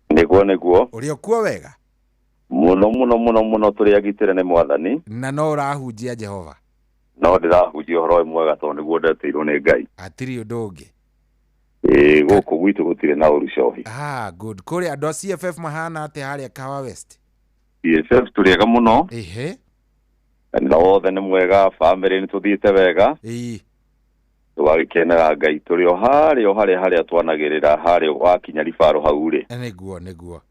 Speaker 12: Nĩguo nĩguo.
Speaker 8: Ũrĩ okuo wega?
Speaker 12: Mũno mũno mũno mũno tũrĩ agitĩre nĩ Mwathani.
Speaker 8: Na no ũrahunjia Jehova.
Speaker 12: No ndĩrahunjia ũhoro mwega tondũ nĩguo ndetĩirwo nĩ Ngai.
Speaker 8: Hatirĩ ũndũ ũngĩ.
Speaker 12: Ĩĩ gũkũ gwitũ gũtirĩ na ũru cohi.
Speaker 8: Good. Kũrĩa andũ a CFF mahana atĩa harĩa Kahawa West?
Speaker 12: CFF tũrĩ ega mũno.
Speaker 8: Ehe.
Speaker 12: Kanitha wothe nĩ mwega, family nĩ tũthiĩte wega.
Speaker 8: Ĩĩ.
Speaker 12: Tũgagĩkenera Ngai tũrĩ o harĩa o harĩa harĩa twanagĩrĩra harĩa wakinya ribaro hau rĩ.
Speaker 8: Nĩguo nĩguo.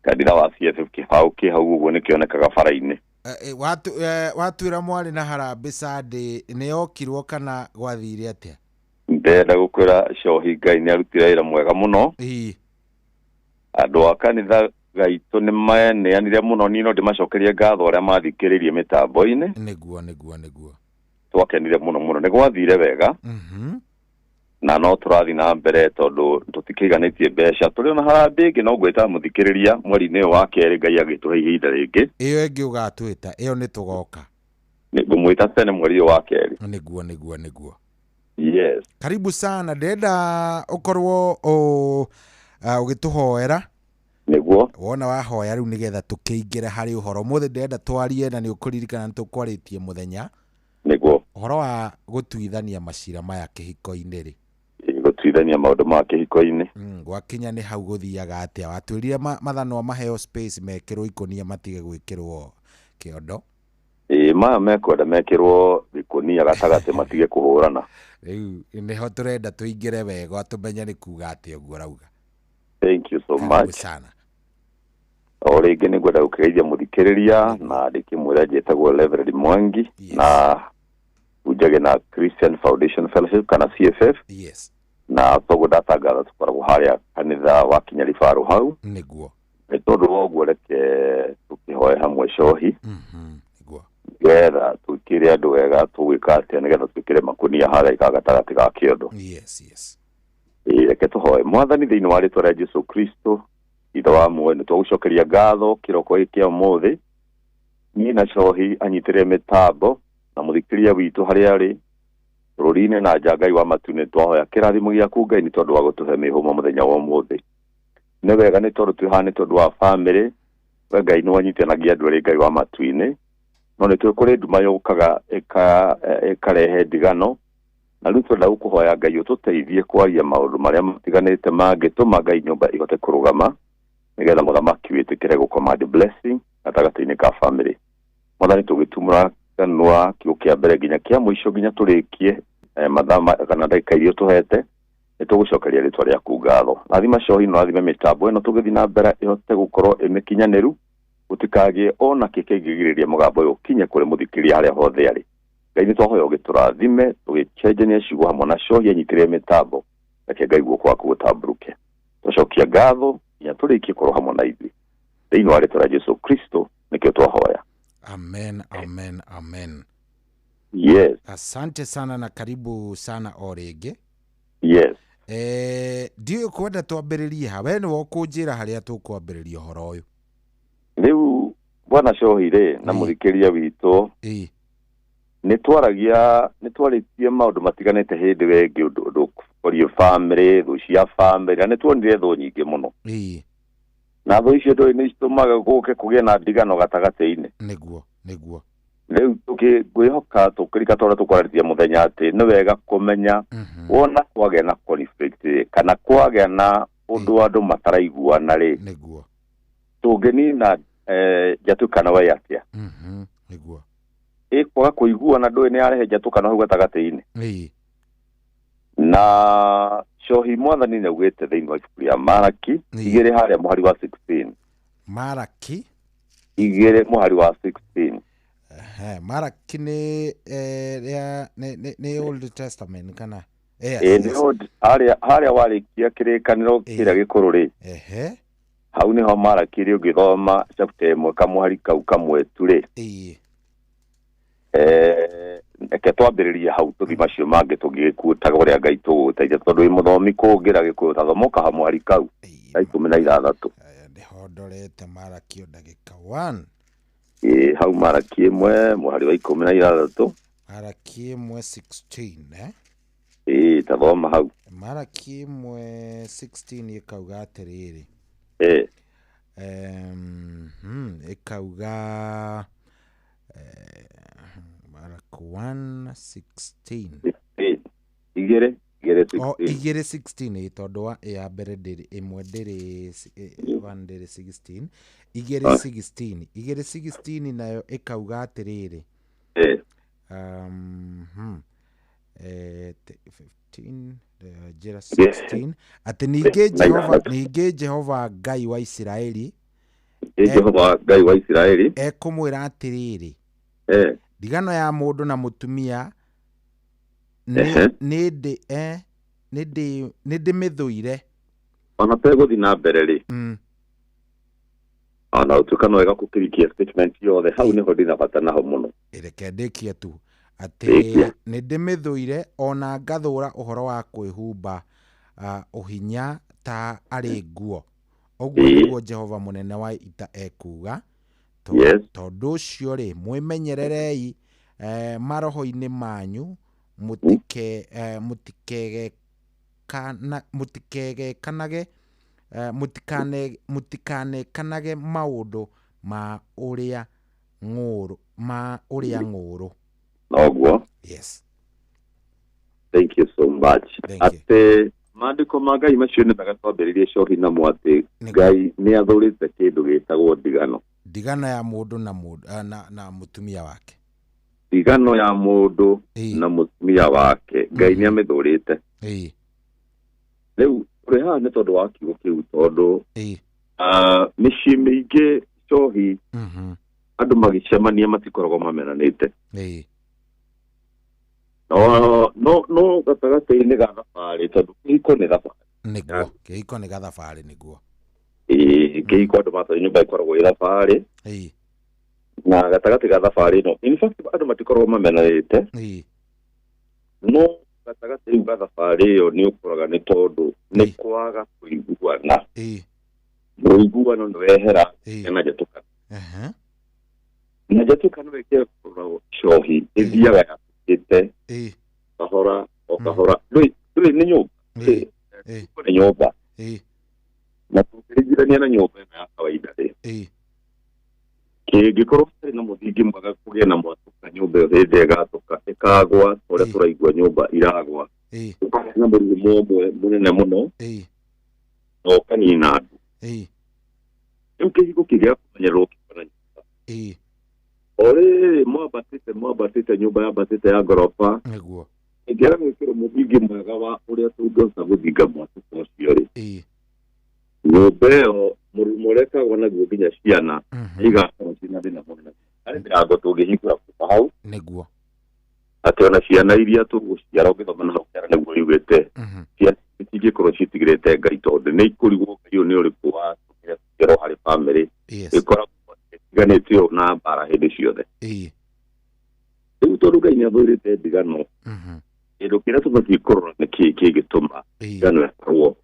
Speaker 12: Kanitha wa CFF kĩbaũ kĩ hau ũguo nĩkĩonekaga bara-inĩ.
Speaker 8: Watuĩra mwarĩ na harambĩ Sunday nĩ yokirwo kana gwathire atĩa?
Speaker 12: Ndĩrenda gũkwĩra cohi Ngai nĩ arutire wĩra mwega mũno.
Speaker 8: Ĩĩ.
Speaker 12: Andũ a kanitha gaitũ nĩ maneanire mũno, niĩ no ndĩmacokerie ngatho arĩa mathikĩrĩirie mĩtambo-inĩ.
Speaker 8: Nĩguo nĩguo nĩguo.
Speaker 12: Twakenire mũno mũno, nĩ gwathire wega. Na no tũrathiĩ na mbere tondũ tũtikĩiganĩtie mbeca. Tũrĩ ona harambĩ ĩngĩ no ngwĩta mũthikĩrĩria mweri-inĩ ũyũ wa kerĩ Ngai agĩtũhe ihinda rĩngĩ.
Speaker 8: Ĩyo ĩngĩ ũgatwĩta, ĩyo nĩ tũgoka.
Speaker 12: Ngũmwĩta tene mweri ũyũ wa kerĩ.
Speaker 8: Nĩguo nĩguo nĩguo.
Speaker 12: Yes.
Speaker 8: Karibu sana, ndĩrenda ũkorwo ũgĩtũhoera.
Speaker 12: Nĩguo.
Speaker 8: Wona wahoya rĩu nĩgetha tũkĩingĩre harĩ ũhoro. Ũmũthĩ ndĩrenda twarie na nĩ ũkũririkana nĩ tũkwarĩtie mũthenya.
Speaker 12: Nĩguo.
Speaker 8: Ũhoro wa gũtuithania macira maya kĩhiko-inĩ rĩ.
Speaker 12: Gũtuithania maũndũ ma kĩhiko-inĩ.
Speaker 8: Gwakinya nĩ hau gũthiaga atĩa? Watwĩrire mathanwa maheo space mekĩrwo ikũnia matige gwĩkĩrwo kĩondo.
Speaker 12: Ĩĩ, maya mekwenda mekĩrwo ikũnia gatagatĩ matige kũhũrana.
Speaker 8: Rĩu nĩho tũrenda tũingĩre wega tũmenye nĩ kuga atĩa ũguo ũrauga.
Speaker 12: Thank you so
Speaker 8: Karibu
Speaker 12: much.
Speaker 8: sana.
Speaker 12: O rĩngĩ nĩ ngwenda gũkĩgeithia mũthikĩrĩria na ndĩkĩmwĩra njĩtagwo Reverend Mwangi na hunjage na Christian Foundation Fellowship kana CFF.
Speaker 8: Yes.
Speaker 12: Na toguo ndatangatha tũkoragwo harĩa kanitha wa Kinyaribarũ hau.
Speaker 8: Nĩguo.
Speaker 12: Nĩ tondũ wa ũguo reke tũkĩhoe hamwe cohi. Nĩgetha twĩkĩre andũ wega tũgwĩka atĩa nĩgetha twĩkĩre makũnia harĩa gatagatĩ ga kĩondo.
Speaker 8: Yes, yes.
Speaker 12: Ĩĩ, reke tũhoe. Mwathani, thĩinĩ wa rĩtwa rĩa Jesu Kristo Ithe wa muoyo, nĩ twagũcokeria ngatho kĩroko gĩkĩ kĩa ũmũthĩ. Niĩ na cohi anyitĩrĩre mĩtambo na mũthikĩrĩria witũ harĩa arĩ bũrũri-inĩ na nja, Ngai wa matu, nĩ twahoya kĩrathimo gĩaku Ngai nĩ tondũ wa gũtũhe mĩhũmũ mũthenya wa ũmũthĩ. Nĩ wega nĩ tondũ twĩ haha nĩ tondũ wa bamĩrĩ, we Ngai nĩ wanyitanagia andũ erĩ Ngai wa matu-inĩ, no nĩ tũĩ kũrĩ nduma yũkaga ĩkarehe ndigano, na rĩu twenda gũkũhoya Ngai ũtũteithie kwaria maũndũ marĩa matiganĩte mangĩtũma Ngai nyũmba ihote kũrũgama nĩgetha mũthamaki wĩtĩkĩre gũcommand blessing gatagatĩ-inĩ ka bamĩrĩ. Mwathani, tũgĩtumũra kanua kiugo kĩa mbere nginya kĩa mũico nginya tũrĩkie mathaa kana ndagĩka iria ũtũhete, nĩ tũgũcokeria rĩtwa rĩaku ngatho. Rathima cohi na ũrathime mĩtambo ĩno tũgĩthiĩ na mbere ĩhote gũkorwo ĩmĩkinyanĩru, gũtikagĩe ona kĩ kĩngĩgirĩrĩria mũgambo ũyũ ũkinye kũrĩ mũthikĩrĩria harĩa hothe arĩ. Ngai nĩ twahoya ũgĩtũrathime tũgĩcenjania ciugo hamwe na cohi anyitĩrĩre mĩtambo, reke Ngai guoko gwaku gũtambũrũke. Twacokia ngatho nginya tũrĩkie korwo hamwe na ithuĩ. Thĩinĩ wa rĩtwa rĩa Jesu Kristo nĩkĩo twahoya.
Speaker 8: Amen, amen, amen.
Speaker 12: Yes.
Speaker 8: Asante sana na karibu sana o rĩngĩ.
Speaker 12: Yes.
Speaker 8: Ndiũĩ kwenda twambĩrĩrie ha, we nĩwe ũkũnjĩra harĩa tũkwambĩrĩria ũhoro ũyũ.
Speaker 12: Rĩu bwana cohi rĩ na mũthikĩrĩria witũ, nĩ twarĩtie maũndũ matiganĩte hĩndĩ ĩyo ĩngĩ ũndũ ũkoniĩ bamĩrĩ, thũ cia bamĩrĩ, na nĩ tuonire thũ nyingĩ mũno. Na thũ icio ndũĩ nĩ citũmaga gũke kũgĩe na ndigano gatagatĩ-inĩ.
Speaker 8: Nĩguo, nĩguo.
Speaker 12: Rĩu ngwĩhoka tũkĩrika tondũ tũkwarĩtie mũthenya atĩ nĩ wega kũmenya wona kwagĩa na conflict kana kwagĩa na ũndũ andũ mataraiguana rĩ,
Speaker 8: nĩguo
Speaker 12: tũngĩnina njatũkano we atĩa.
Speaker 8: Nĩguo.
Speaker 12: Ĩ kwaga kũiguana ndũĩ nĩ yarehe njatũkano hau gatagatĩ-inĩ. Na cohi mwathani nĩ augĩte thĩinĩ wa ibuku rĩa Maraki 2 harĩa mũhari wa 16.
Speaker 8: Maraki
Speaker 12: 2 mũhari wa 16.
Speaker 8: Maraki nĩ nĩ Old Testament kana?
Speaker 12: Harĩa warĩkia kĩrĩkanĩro kĩrĩa gĩkũrũ rĩ, hau nĩho Maraki rĩ ũngĩthoma chapter 1 kamũhari kau kamwe tu rĩ, reke twambĩrĩrie hau tũthi macio mangĩ tũngĩgĩkuĩtaga ũrĩa Ngai tũgũgũteithia tondũ wĩ mũthomi kũngĩra gĩkũyũ tathoma ũkaha mũhari kau na 16.
Speaker 8: Nĩho ndorete Maraki o ndagĩka 1.
Speaker 12: Ĩĩ, hau Maraki 1 mũhari wa 16.
Speaker 8: Maraki 1:16
Speaker 12: Ĩĩ, tathoma hau.
Speaker 8: Maraki 1:16 ĩkauga atĩrĩrĩ. Ĩkauga Maraki 1:16.
Speaker 12: Igĩrĩ
Speaker 8: O 2:16 tondũ wa ya mbere ndĩrĩ ĩmwe ndĩrĩ 1 ndĩrĩ 16 2:16 2:16 nayo ĩkauga atĩrĩrĩ. 15 njĩra 16 atĩ ningĩ Jehova Ngai wa Isiraeli
Speaker 12: Jehova Ngai wa Isiraeli
Speaker 8: ekũmwĩra atĩrĩrĩ, ndigano ya mũndũ na mũtumia nĩ ndĩmĩthũire.
Speaker 12: Ona tegũthiĩ na mbere rĩ, ona ũtuĩka no wega gũkĩrikia statement yothe hau nĩho ndĩna bata naho mũno.
Speaker 8: Reke ndĩkie tu atĩ nĩ ndĩmĩthũire ona ngathũra ũhoro wa kwĩhumba ũhinya ta arĩ nguo. Ũguo nĩguo Jehova mũnene wa ita ekuuga. Tondũ ũcio rĩ, mwĩmenyererei maroho-inĩ manyu, mũtikegekanage Mũtikanekanage maũndũ ma ũrĩa ng'ũũrũ ma ũrĩa ng'ũũrũ.
Speaker 1: Noguo.
Speaker 8: Yes.
Speaker 1: Thank you so much. Atĩ maandĩko ma Ngai macio nĩ mega twambĩrĩrie cohi namo atĩ Ngai nĩ athũrĩte kĩndũ gĩtagwo ndigano.
Speaker 8: Ndigano ya mũndũ na mũndũ na mũtumia wake.
Speaker 1: Ndigano ya mũndũ na mũtumia wake Ngai nĩ amĩthũrĩte. Rĩu tũrĩ haha nĩ tondũ wa kiugo kĩu tondũ mĩciĩ mĩingĩ cohi andũ magĩcemania matikoragwo mamenanĩte. No gatagatĩ-inĩ ga thabarĩ tondũ kĩhiko nĩ thabarĩ.
Speaker 8: Nĩguo kĩhiko nĩ gathabarĩ nĩguo.
Speaker 1: Ĩĩ kĩhiko andũ mathiĩ nyũmba ĩkoragwo ĩ thabarĩ. Na gatagatĩ ga thabarĩ ĩno in fact andũ matikoragwo mamenanĩte. No gatagatĩ rĩu ga thabarĩ ĩyo nĩ ũkoraga nĩ tondũ nĩ kwaga kũiguana. Mũiguano nĩ wehera na njatũkano. Na njatũkano ĩkĩrora cohi ĩthiaga yatũkĩte kahora o kahora. Ndũĩ nĩ nyũmba. Nĩ nyũmba. Na tũngĩringithania na nyũmba ĩno ya kawaida rĩ, kĩngĩkorwo gĩtarĩ na mũthingi mwega kũgĩe na mwatũka nyũmba ĩyo hĩndĩ ĩgatũka ĩkagwa ũrĩa tũraigua nyũmba iragwa. Ũkagĩa na mũrimũ ũmwe mũnene mũno na ũkanina andũ. Rĩu kĩhiko kĩgĩa kũmenyererwo kĩona nyũmba. O rĩrĩ mwambatĩte nyũmba yambatĩte ya ngoroba.
Speaker 8: Nĩguo.
Speaker 1: Ĩngĩaga gwĩkĩrwo mũthingi mwega wa ũrĩa tũngĩhota gũthinga mwatũka ũcio rĩ, nyũmba ĩyo mũrumo ũrĩa ĩkagwa naguo nginya ciana igakorwo ciĩna thĩna mũnene. Harĩ mĩrango tũngĩhingũra kuma hau.
Speaker 8: Nĩguo.
Speaker 1: Atĩ ona ciana iria tũgũciara ũngĩthoma na hau kĩara nĩguo yugĩte ciana itingĩkorwo ciĩtigĩrĩte Ngai tondũ nĩ ikũrigwo Ngai ũyũ nĩ ũrĩkũ watũmire tũciarwo harĩ bamĩrĩ ĩkoragwo ĩtiganĩte ũũ na mbara hĩndĩ ciothe. Rĩu tondũ Ngai nĩ athũrĩte ndigano, kĩndũ kĩrĩa tũbatiĩ kũrora nĩ kĩĩ kĩngĩtũma ndigano ĩkorwo.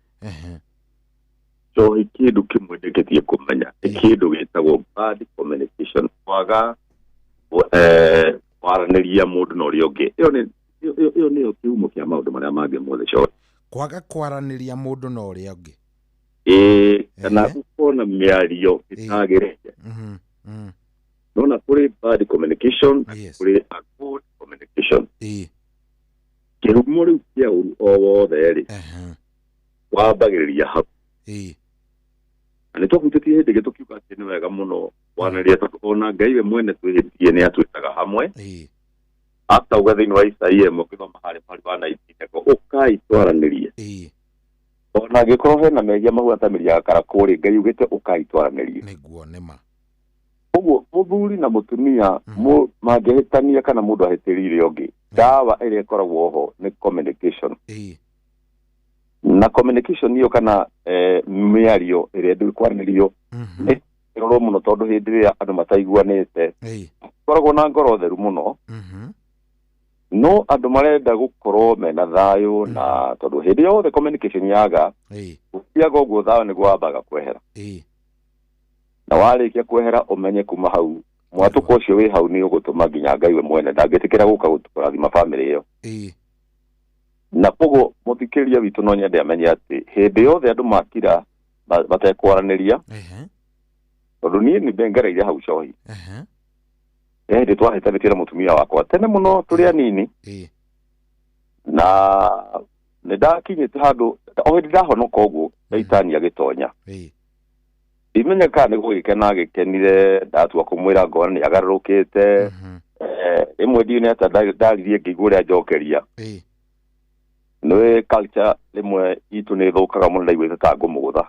Speaker 1: Cohi kĩndũ kĩmwe ndĩkĩtie kũmenya nĩ kĩndũ gĩtagwo bad communication, kwaga kwaranĩria mũndũ na ũrĩa ũngĩ. Ĩyo nĩyo kĩhumo kĩa maũndũ marĩa mangĩ mothe cohi.
Speaker 8: Kwaga kwaranĩria mũndũ na ũrĩa ũngĩ.
Speaker 1: Ĩĩ, kana gũkorwo na mĩario ĩtagĩrĩire. Nona kũrĩ bad communication, kũrĩ a good communication. Kĩhumo rĩu kĩa ũru o wothe rĩ, wambagĩrĩria hau. Na nĩ twahutĩtie hĩndĩ ĩngĩ tũkiuga atĩ nĩ wega mũno kwanĩria tondũ ona Ngai we mwene twĩhĩtie nĩ atwĩtaga hamwe. Akauga thĩinĩ wa Isaia ĩmwe ũkĩthoma harĩ mweri wa 19 ũkai twaranĩrie. Ona angĩkorwo hena mehia mahuana ta mĩri ya gakarako rĩ, Ngai ugĩte ũkai twaranĩrie.
Speaker 8: Nĩguo nĩma.
Speaker 1: Ũguo mũthuri na mũtumia mangĩhĩtania kana mũndũ ahĩtĩrire ũngĩ, ndawa ĩrĩa ĩkoragwo ho nĩ communication. Na communication iyo kana mĩario ĩrĩa ndĩkwaranĩrio nĩ ĩrorwo mũno tondũ hĩndĩ ĩrĩa andũ mataiguanĩte koragwo na ngoro theru mũno. No andũ marenda gũkorwo mena thayũ na tondũ hĩndĩ yothe communication yaga gũtiaga ũguo thayũ nĩguo wambaga kwehera. Na warĩkia kwehera ũmenye kuma hau mwatũko ũcio wĩ hau nĩ ũgũtũma nginya Ngai we mwene ndangĩtĩkĩra gũka gũtũrathima bamĩrĩ ĩyo. Na koguo mũthikĩrĩria witũ no nyende amenye atĩ hĩndĩ yothe andũ makira matekwaranĩria, tondũ niĩ nĩ ndengereire hau cohi. Hĩndĩ twahĩtanĩtie na mũtumia wakwa tene mũno tũrĩ anini, na nĩ ndakinyĩte handũ o hĩndĩ ndahonoka ũguo Shaitani agĩtonya. Ndimenya kana nĩ gũgĩkena agĩkenire, ndatua kũmwĩra ngona nĩ agarũrũkĩte. Rĩmwe ndiũĩ nĩ atĩa ndaririe ngĩigua ũrĩa njokeria. Nĩ culture rĩmwe itũ nĩ ĩthũkaga mũno ndaiguĩte ta ngũmũgũtha.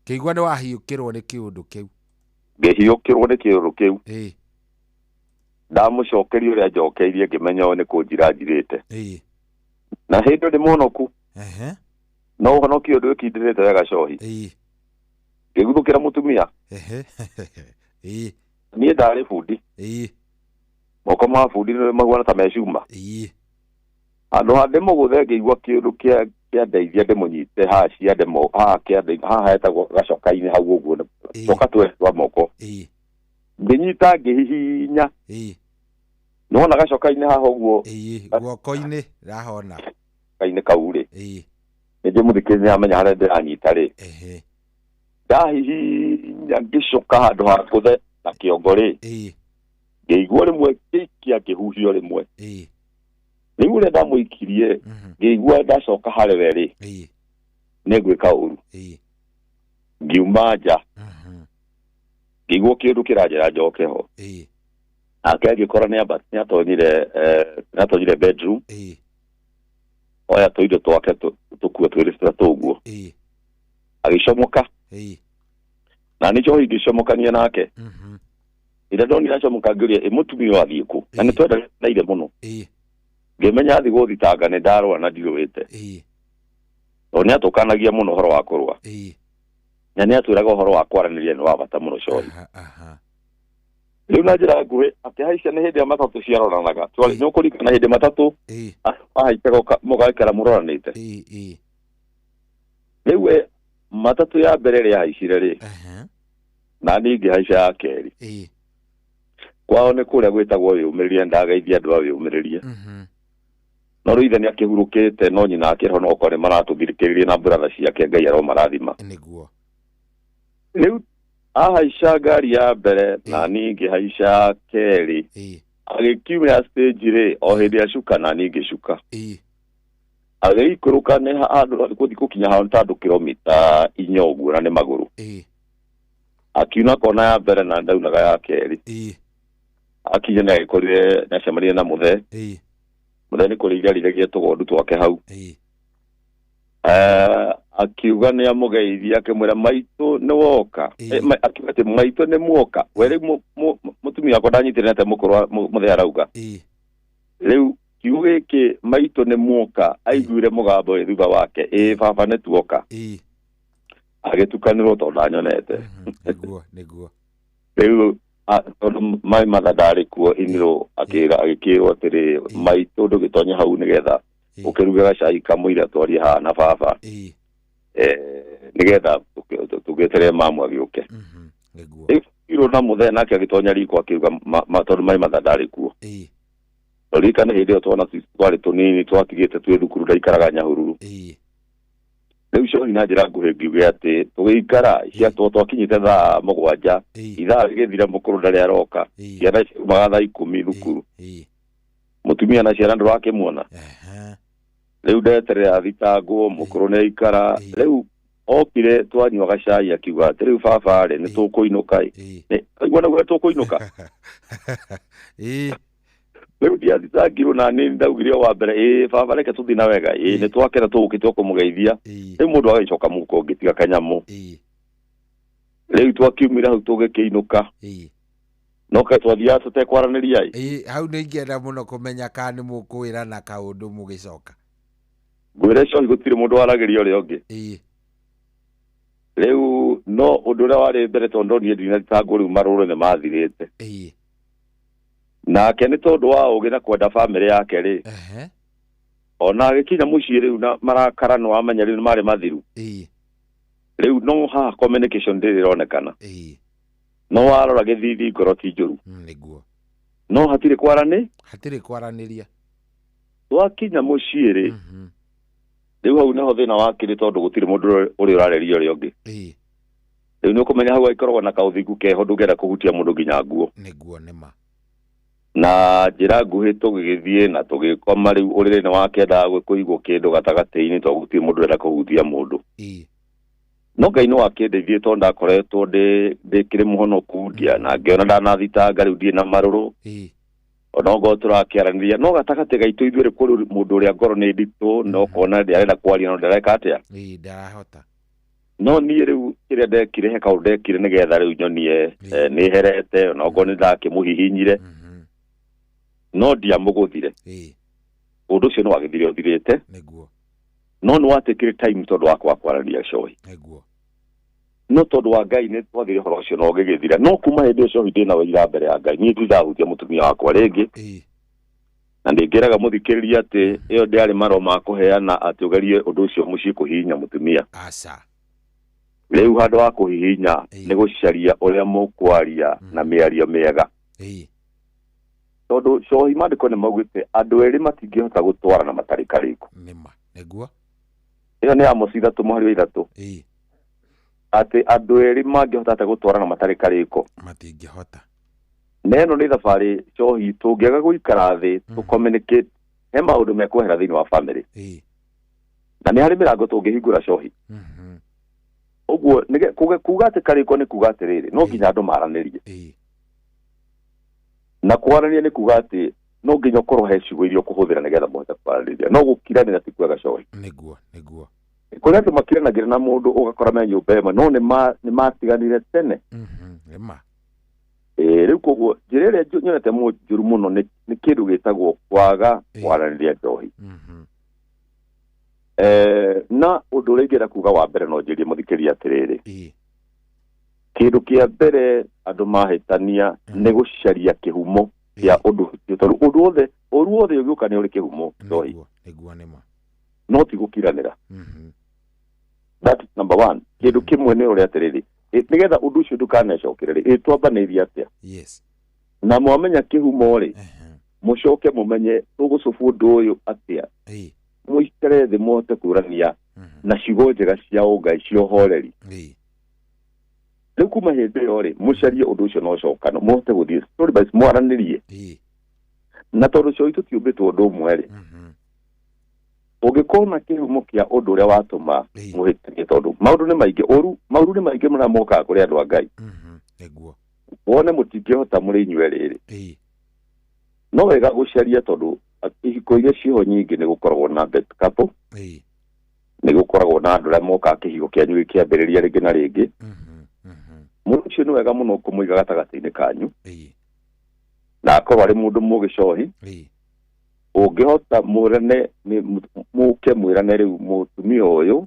Speaker 8: Kĩigua nĩ wahiũkĩrwo nĩ kĩũndũ kĩu.
Speaker 1: Ngĩhiũkĩrwo nĩ kĩũndũ kĩu. Ndamũcokeria ũrĩa njokeirie ngĩmenya ũyũ nĩ kũnjira njirĩte. Na hĩndĩ ĩyo ndĩ mũhonoku. No ũhonoki ũyũ ndwĩkindĩrĩte wega cohi. Ngĩguthũkĩra mũtumia. Niĩ ndarĩ bundi. Moko ma bundi nĩ mahuana ta me cuma. Handũ ha ndĩmũgũthe ngĩigua kĩũndũ kĩandeithia ndĩmũnyite haha ciande haha kĩande haha hetagwo gacoka-inĩ hau ũguo coka twa moko. Ngĩnyita ngĩhihinya. Nĩwona gacoka-inĩ haha ũguo.
Speaker 8: Guoko-inĩ ndahona.
Speaker 1: Gacoka-inĩ kau rĩ. Nĩ mũthikĩrĩria nĩ amenya harĩa ndĩranyita rĩ. Ndahihinya ngĩcoka handũ ha kũthe na kĩongo rĩ, ngĩigua rĩmwe ngĩikia ngĩhuhio rĩmwe. Rĩu ũrĩa ndamũikirie ngĩigua ndacoka harĩ we rĩ, nĩ ngwĩka ũru. Ngiuma nja, ngĩigua kĩndũ kĩranjĩra njoke ho. Nake agĩkora nĩatonyire bedroom, oya tũindo twake tũkue twĩrĩ tũtatũ ũguo, agĩcomoka. Na nĩ njohi ngĩcomokania nake. Ĩrĩa ndonire acomoka ngĩũria ĩ mũtumia ũyũ athiĩ kũ, na nĩ twendanaire mũno. Ngĩmenya athiĩ gũthitanga nĩ ndarũa na ndirũĩte, tondũ nĩ atũkanagia mũno ũhoro wa kũrũa, na nĩ atwĩraga ũhoro wa kwaranĩria nĩ wa bata mũno cohi. Rĩu na njĩra nguhĩ akĩhaica nĩ hĩndĩ ya matatũ ciaroranaga. Nĩ ũkũririkana hĩndĩ matatũ ahaicaga mũgaikara mũroranĩte. Rĩu we matatũ ya mbere ĩrĩa ahaicire rĩ, na niĩ ngĩhaica ya kerĩ. Kwao nĩ kũrĩa gwĩtagwo wĩyũmĩrĩrie, ndageithia andũ a wĩyũmĩrĩrie. No rĩu ithe nĩ akĩhurũkĩte, no nyina akĩrĩ no okorwo nĩ maratũthikĩrĩria na brother ciake, Ngai aromarathima.
Speaker 8: Nĩguo.
Speaker 1: Rĩu ahaica ngari ya mbere na niĩ ngĩhaica ya kerĩ. Agĩkiumĩra stage rĩ, o hĩndĩ acuka na niĩ ngĩcuka. Agĩikũrũka nĩ handũ gũthiĩ gũkinya hau nĩ ta andũ kilomita 4 ũguo na nĩ magũrũ. Akiuna kona ya mbere na ndaunaga ya kerĩ. Akinya nĩ agĩkorire nĩ acemanirie na mũthee. Mũthee nĩ kũrĩithia arĩithagia tũgondu twake hau. Akiuga nĩ amũgeithia akĩmwĩra maitũ nĩ woka. Akiuga atĩ maitũ nĩ muoka. We rĩu mũtumia wakwa ndanyitĩrĩra atĩ mũkũrũ mũthee arauga. Rĩu kiugo gĩkĩ maitũ nĩ muoka aiguire mũgambo wĩ thutha wake, ĩ baba nĩ tuoka. Agĩtukanĩrwo tondũ ndanyonete.
Speaker 8: Nĩguo nĩguo.
Speaker 1: Rĩu tondũ my mother ndarĩ kuo inirwo agĩkĩrwo atĩrĩ maitũ ndũgĩtonye hau nĩgetha ũkĩruge gacai kamũira twarie haha na baba, nĩgetha tũgĩeterere mamu agĩũke. Rĩu irwo na mũthee nake agĩtonya riko akiuga tondũ my mother ndarĩ kuo. Ririkana hĩndĩ ĩyo twana twarĩ tũnini twatigĩte twĩ thukuru ndaikaraga Nyahururu. Rĩu cohi na njĩra nguhĩ ngiuge atĩ tũgĩikara ciatwo twakinyĩte thaa 7, ithaa rĩgĩthira mũkũrũ ndarĩ aroka, ciana ciumaga thaa 10 thukuru. Mũtumia na ciana ndũrakĩmuona. Rĩu ndeterera thitangwo mũkũrũ nĩ aikara. Rĩu okire twanyua gacai akiuga atĩ rĩu baba rĩ nĩ tũkũinũka ĩ. Aigua naguo tũkũinũka. Rĩu ndiathitangirwo na nĩ ndaugire wa mbere ĩ baba reke tũthiĩ na wega, ĩ nĩ twakena tũgũkĩte kũmũgeithia. Rĩu mũndũ agĩcoka mũhuko ngĩtiga kanyamũ. Rĩu twakiumĩra hau tũgĩkĩinũka. No kaĩ twathiaga tũtekwaranĩria
Speaker 8: ĩ. Hau nĩ ingĩenda mũno kũmenya kana nĩ mũkwĩrana kaũndũ mũgĩcoka.
Speaker 1: Ngwĩre cohi gũtirĩ mũndũ waragĩria ũrĩa ũngĩ. Rĩu no ũndũ ũrĩa warĩ mbere tondũ ndonire ndinathitangwo rĩu marũrũ nĩ mathirĩte. Nake nĩ tondũ wa ũgĩ na kwenda bamĩrĩ yake rĩ, ona agĩkinya mũciĩ rĩu na marakara nĩ wamenya rĩu nĩ marĩ mathiru. Rĩu no haha communication ndĩrĩ ĩronekana. No warora gĩthithi ngoro ti njũru.
Speaker 8: Nĩguo.
Speaker 1: No hatirĩ
Speaker 8: hatirĩ kwaranĩria.
Speaker 1: Twakinya mũciĩ rĩ, rĩu hau nĩho thĩna wakĩrĩ tondũ gũtirĩ mũndũ ũrĩa ũrarĩria ũrĩa ũngĩ. Rĩu nĩ ũkũmenya hau aikoragwo na kaũthingu keho ndũngĩenda kũhutia mũndũ nginya nguo.
Speaker 8: Nĩguo nĩma.
Speaker 1: Na njĩra nguhĩ tũgĩgĩthiĩ na tũgĩkoma rĩu ũrĩrĩ-inĩ wake endaga kũigwo kĩndũ gatagatĩ-inĩ tondũ gũtirĩ mũndũ ũrenda kũhutia mũndũ. No Ngai no akĩndeithie tondũ ndakoretwo ndĩkĩrĩ mũhonoku ndia na ngĩona ndanathitanga rĩu ndirĩ na marũrũ. Ona ongorwo tũrakĩaranĩria no gatagatĩ gaitũ ithuĩ rĩ kũrĩ mũndũ ũrĩa ngoro nĩ nditũ na ũkona ndĩarenda kwaria no ndareka atĩa.
Speaker 8: Ndarahota.
Speaker 1: No niĩ rĩu kĩrĩa ndekire he kaũndũ ndekire nĩgetha rĩu nyonie nĩ herete ona ongorwo nĩ ndakĩmũhihinyire. No ndiamũgũthire. Ũndũ ũcio nĩ wagĩthire ũthirĩte.
Speaker 8: Nĩguo.
Speaker 1: No nĩ watĩkire time tondũ wakwa kwaranĩria cohi.
Speaker 8: Nĩguo.
Speaker 1: No tondũ wa Ngai nĩ twathire ũhoro ũcio na ũgĩgĩthira. No kuma hĩndĩ ĩyo cohi ndĩna wĩira mbere ya Ngai niĩ ndirahutia mũtumia wakwa rĩngĩ. Na ndĩngĩraga mũthikĩrĩria atĩ ĩyo ndĩarĩ marũa ma kũheana atĩ ũgerie ũndũ ũcio mũciĩ kũhihinya mũtumia.
Speaker 8: Aca.
Speaker 1: Rĩu handũ ha kũhihinya nĩ gũcaria ũrĩa mũkwaria na mĩario mĩega. Tondũ cohi maandĩko nĩ maugĩte andũ erĩ matingĩhota gũtwarana matarĩ karĩko.
Speaker 8: Nĩma. Nĩguo.
Speaker 1: Ĩyo nĩ Amosi 3 mũhari wa 3. Atĩ andũ erĩ mangĩhota atĩa gũtwarana matarĩ karĩko?
Speaker 8: Matingĩhota.
Speaker 1: Neno nĩ thabarĩ cohi tũngĩaga gũikara thĩ tũ communicate he maũndũ mekwehera thĩinĩ wa family. Na nĩ harĩ mĩrango tũngĩhingũra cohi. Ũguo kuga atĩ karĩko nĩ kuga atĩrĩrĩ, no nginya andũ maranĩrie. Na kwaranĩria nĩ kuga atĩ no nginya ũkorwo he ciugo iria ũkũhũthĩra nĩgetha mũhote kwaranĩria. No gũkiranĩra ti kwega cohi.
Speaker 8: Nĩguo, nĩguo.
Speaker 1: Kũrĩ andũ makiranagĩra na mũndũ ũgakora me nyũmba ĩmwe no nĩ matiganire tene.
Speaker 8: Nĩma.
Speaker 1: Rĩu koguo njĩra ĩrĩa nyonete njũru mũno nĩ kĩndũ gĩtagwo kwaga kwaranĩria njohi. Na ũndũ ũrĩa ingĩenda kuga wa mbere no njĩrie mũthikĩria atĩrĩrĩ. Kĩndũ kĩa mbere andũ mahĩtania nĩ gũcaria kĩhumo kĩa ũndũ ũcio, tondũ ũndũ wothe ũru wothe ũgĩũka nĩ ũrĩ kĩhumo njohi.
Speaker 8: Nĩguo nĩma.
Speaker 1: No ti gũkiranĩra. That is number one. Kĩndũ kĩmwe nĩ ũrĩa atĩrĩrĩ, nĩgetha ũndũ ũcio ndũkanecokere rĩ, twambanĩirie atĩa?
Speaker 8: Yes.
Speaker 1: Na mwamenya kĩhumo rĩ, mũcoke mũmenye tũgũcũbu ũndũ ũyũ atĩa. Mũikare thĩ mũhote kũrania na ciugo njega cia ũngai cia ũhoreri. Rĩu kuma hĩndĩ ĩyo rĩ, mũcarie ũndũ ũcio na ũcokano, mũhote gũthiĩ story by mwaranĩrie. Na tondũ cohi tũtiũmbĩtwo ũndũ ũmwe rĩ, ũngĩkorwo na kĩhumo kĩa ũndũ ũrĩa watũma mũhĩtanie, tondũ maũndũ nĩ maingĩ, ũru maũru nĩ maingĩ marĩa mokaga kũrĩ andũ a Ngai.
Speaker 8: Nĩguo.
Speaker 1: Wone mũtingĩhota mũrĩ inyuĩ rĩrĩ. No wega gũcaria tondũ ihiko iria ciho nyingĩ nĩ gũkoragwo na best couple. Nĩ gũkoragwo na andũ arĩa mokaga kĩhiko kĩanyu gĩkĩambĩrĩria rĩngĩ na rĩngĩ. Mũndũ ũcio nĩ wega mũno kũmũiga gatagatĩ-inĩ kanyu. Na akorwo arĩ mũndũ mũgĩ cohi. Ũngĩhota mũrane mũke mwĩrane rĩu mũtumia ũyũ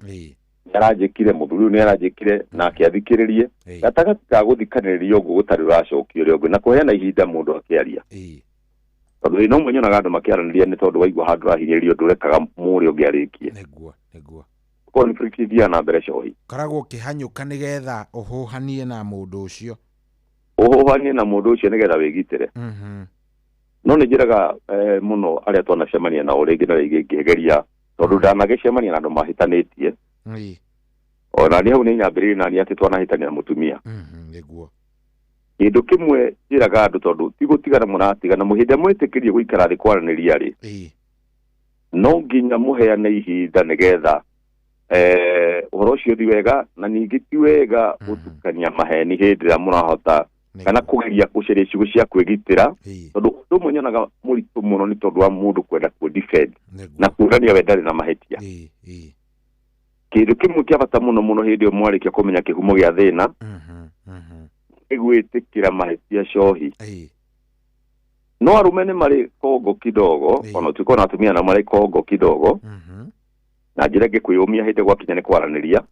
Speaker 1: nĩaranjĩkire, mũthuri ũyũ nĩaranjĩkire, nake athikĩrĩrie. Gatagatĩ ka gũthikanĩrĩria ũguo gũtarĩ ũracokia ũrĩa ũngĩ na kũheana ihinda mũndũ akĩaria. Tondũ thĩna ũmwe nyonaga andũ makĩaranĩria nĩ tondũ waigua handũ ũrahinyĩrĩrio ndũrekaga mũrĩa ũngĩ arĩkie.
Speaker 8: Nĩguo, nĩguo.
Speaker 1: Conflict ithiaga na mbere cohi.
Speaker 8: Koragwo ũkĩhanyũka nĩgetha ũhũhanie na mũndũ ũcio.
Speaker 1: Ũhũhanie na mũndũ ũcio nĩgetha wĩgitĩre. No nĩ njĩraga mũno arĩa twanacemania nao rĩngĩ na rĩngĩ ngĩgeria, tondũ ndanagĩcemania na andũ mahĩtanĩtie. Ona niĩ hau nĩ nyambĩrĩirie naniĩ atĩ twanahĩtania na mũtumia.
Speaker 8: Nĩguo.
Speaker 1: Kĩndũ kĩmwe njĩraga andũ tondũ ti gũtigana mũratigana, hĩndĩ ĩrĩa mwĩtĩkĩrie gũikara thĩ kwaranĩria rĩ, no nginya mũheane ihinda nĩgetha ũhoro ũcio ũthiĩ wega, na ningĩ ti wega gũtukania maheni hĩndĩ ĩrĩa mũrahota kana kũgeria gũcaria ciugo cia kwĩgitĩra, tondũ ũndũ ũmwe nyonaga mũritũ mũno nĩ tondũ wa mũndũ kwenda kũ-defend na kuonania we ndarĩ na mahĩtia. Kĩndũ kĩmwe kĩa bata mũno mũno hĩndĩ ĩyo mwarĩkia kũmenya kĩhumo gĩa thĩna nĩ gwĩtĩkĩra mahĩtia cohi. No arũme nĩ marĩ kongo kidogo, ona ũtuĩka ona atumia nao marĩ kongo kidogo, na njĩra ĩngĩ kwĩyũmia hĩndĩ gwakinya nĩ kwaranĩria.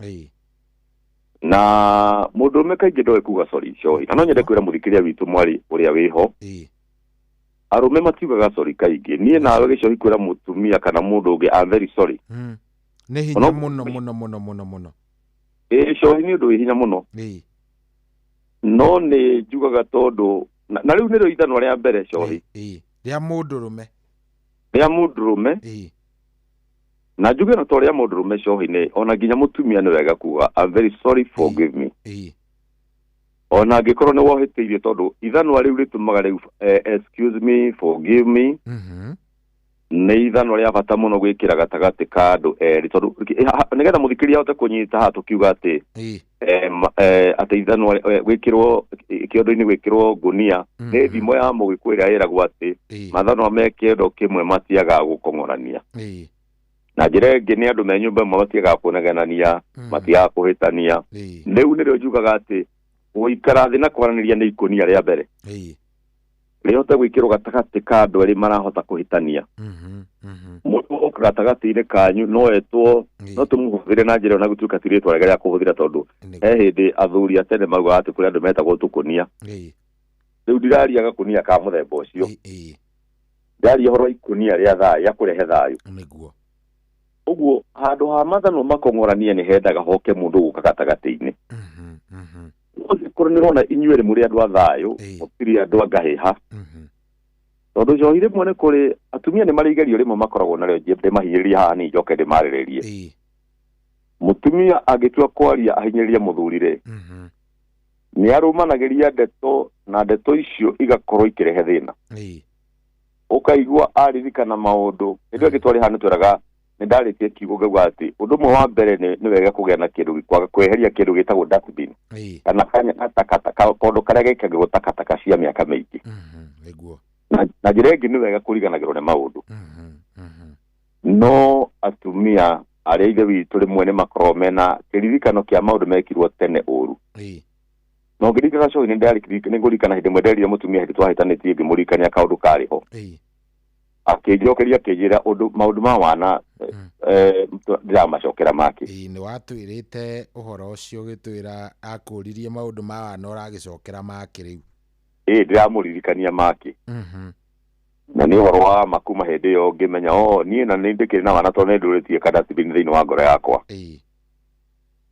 Speaker 1: Na mũndũrũme kaingĩ ndoĩ kuga sorry cohi. Na no nyende kwĩra mũthikĩria witũ mwarĩ ũrĩa wĩho, arũme matiugaga sorry kaingĩ. Niĩ nawe gĩcohi kwĩra mũtumia kana mũndũ ũngĩ I'm very sorry.
Speaker 8: Nĩ hinya mũno mũno mũno mũno mũno.
Speaker 1: Cohi nĩ ũndũ wĩ hinya mũno. No nĩ njugaga tondũ na rĩu nĩrĩo ithanwa rĩa mbere cohi.
Speaker 8: Rĩa mũndũrũme.
Speaker 1: Rĩa mũndũrũme. Na njuge na to rĩa mũndũrũme cohi nĩ ona nginya mũtumia nĩ wega kuga I'm very sorry, forgive me. Ona angĩkorwo nĩ wohĩtĩirie, tondũ ithanwa rĩu rĩtũmaga rĩu excuse me, forgive me. Nĩ ithanwa rĩa bata mũno gwĩkĩra gatagatĩ ka andũ erĩ, tondũ nĩgetha mũthikĩria ahote kũnyita haha tũkiuga atĩ atĩ ithanwa gwĩkĩrwo kĩondo-inĩ gwĩkĩrwo ngũnia nĩ thimo ya mũgĩkũyũ ĩrĩa ĩragwo atĩ mathanwa me kĩondo kĩmwe matiagaga gũkong'orania. Na njĩra ĩngĩ nĩ andũ me nyũmba ĩmwe matiagaga kũnegenania, matiagaga kũhĩtania. Rĩu nĩrĩo njugaga atĩ gũikara thĩ na kwaranĩria nĩ ikũnia rĩa mbere. Rĩhote gwĩkĩrwo gatagatĩ ka andũ erĩ marahota kũhĩtania. Mũndũ oka gatagatĩ-inĩ kanyu no etwo, no tũmũhũthĩre na njĩra ĩyo na gũtuĩka ti rĩtwa rĩega rĩa kũhũthĩra, tondũ he hĩndĩ athuri a tene maugaga atĩ kũrĩ andũ metagwo tũkũnia. Rĩu ndiraria gakũnia ka mũthemba ũcio. Ndaria ũhoro wa ikũnia rĩa thayũ, rĩa kũrehe thayũ.
Speaker 8: Nĩguo.
Speaker 1: Ũguo handũ ha mathanwa makong'oranie nĩ hendaga hoke mũndũ gũka gatagatĩ-inĩ. Ũngĩkorwo nĩ ũrona inyuĩ erĩ mũrĩ andũ a thayũ, mũtirĩ andũ a ngahĩha. Tondũ njohi rĩmwe nĩ kũrĩ atumia nĩ marĩ igerio rĩmwe makoragwo narĩo, ndĩmahinyĩrĩrie haha niĩ njoke ndĩmarĩrĩrie. Mũtumia angĩtua kwaria ahinyĩrĩrie mũthuri rĩ, nĩ arũmanagĩria ndeto na ndeto icio igakorwo ikĩrehe thĩna. Ũkaigua aririkana maũndũ. Hĩndĩ ĩyo twarĩ haha nĩtwĩraga nĩ ndarĩtie kiugo ngauga atĩ ũndũ ũmwe wa mbere nĩ wega kũgĩa na kĩndũ kweheria kĩndũ gĩtagwo dustbin kana kondo karĩa gekagĩrwo takataka cia mĩaka mĩingĩ. Na njĩra ĩngĩ nĩ wega kũriganagĩrwo nĩ maũndũ. No atumia arĩa ithe witũ rĩmwe nĩ makoragwo mena kĩririkano kĩa maũndũ mekirwo tene ũru. No ngĩririkana cohi nĩ ngũririkana hĩndĩ ĩmwe nderire mũtumia hĩndĩ twahĩtanĩtie ngĩmũririkania kaũndũ karĩ ho. Akĩnjokeria akĩnjĩra ũndũ maũndũ ma wana ndĩramacokera make.
Speaker 8: Nĩ watwĩrĩte ũhoro ũcio ũgĩtwĩra akũririe maũndũ ma wana ũragĩcokera make rĩu.
Speaker 1: Ndĩramũririkania make. Na nĩ ũhoro wa ma kuma hĩndĩ ĩyo ngĩmenya niĩ na nĩ ndĩkĩrĩ na wana tondũ nĩ ndũrĩtie kadastibini thĩinĩ wa ngoro yakwa.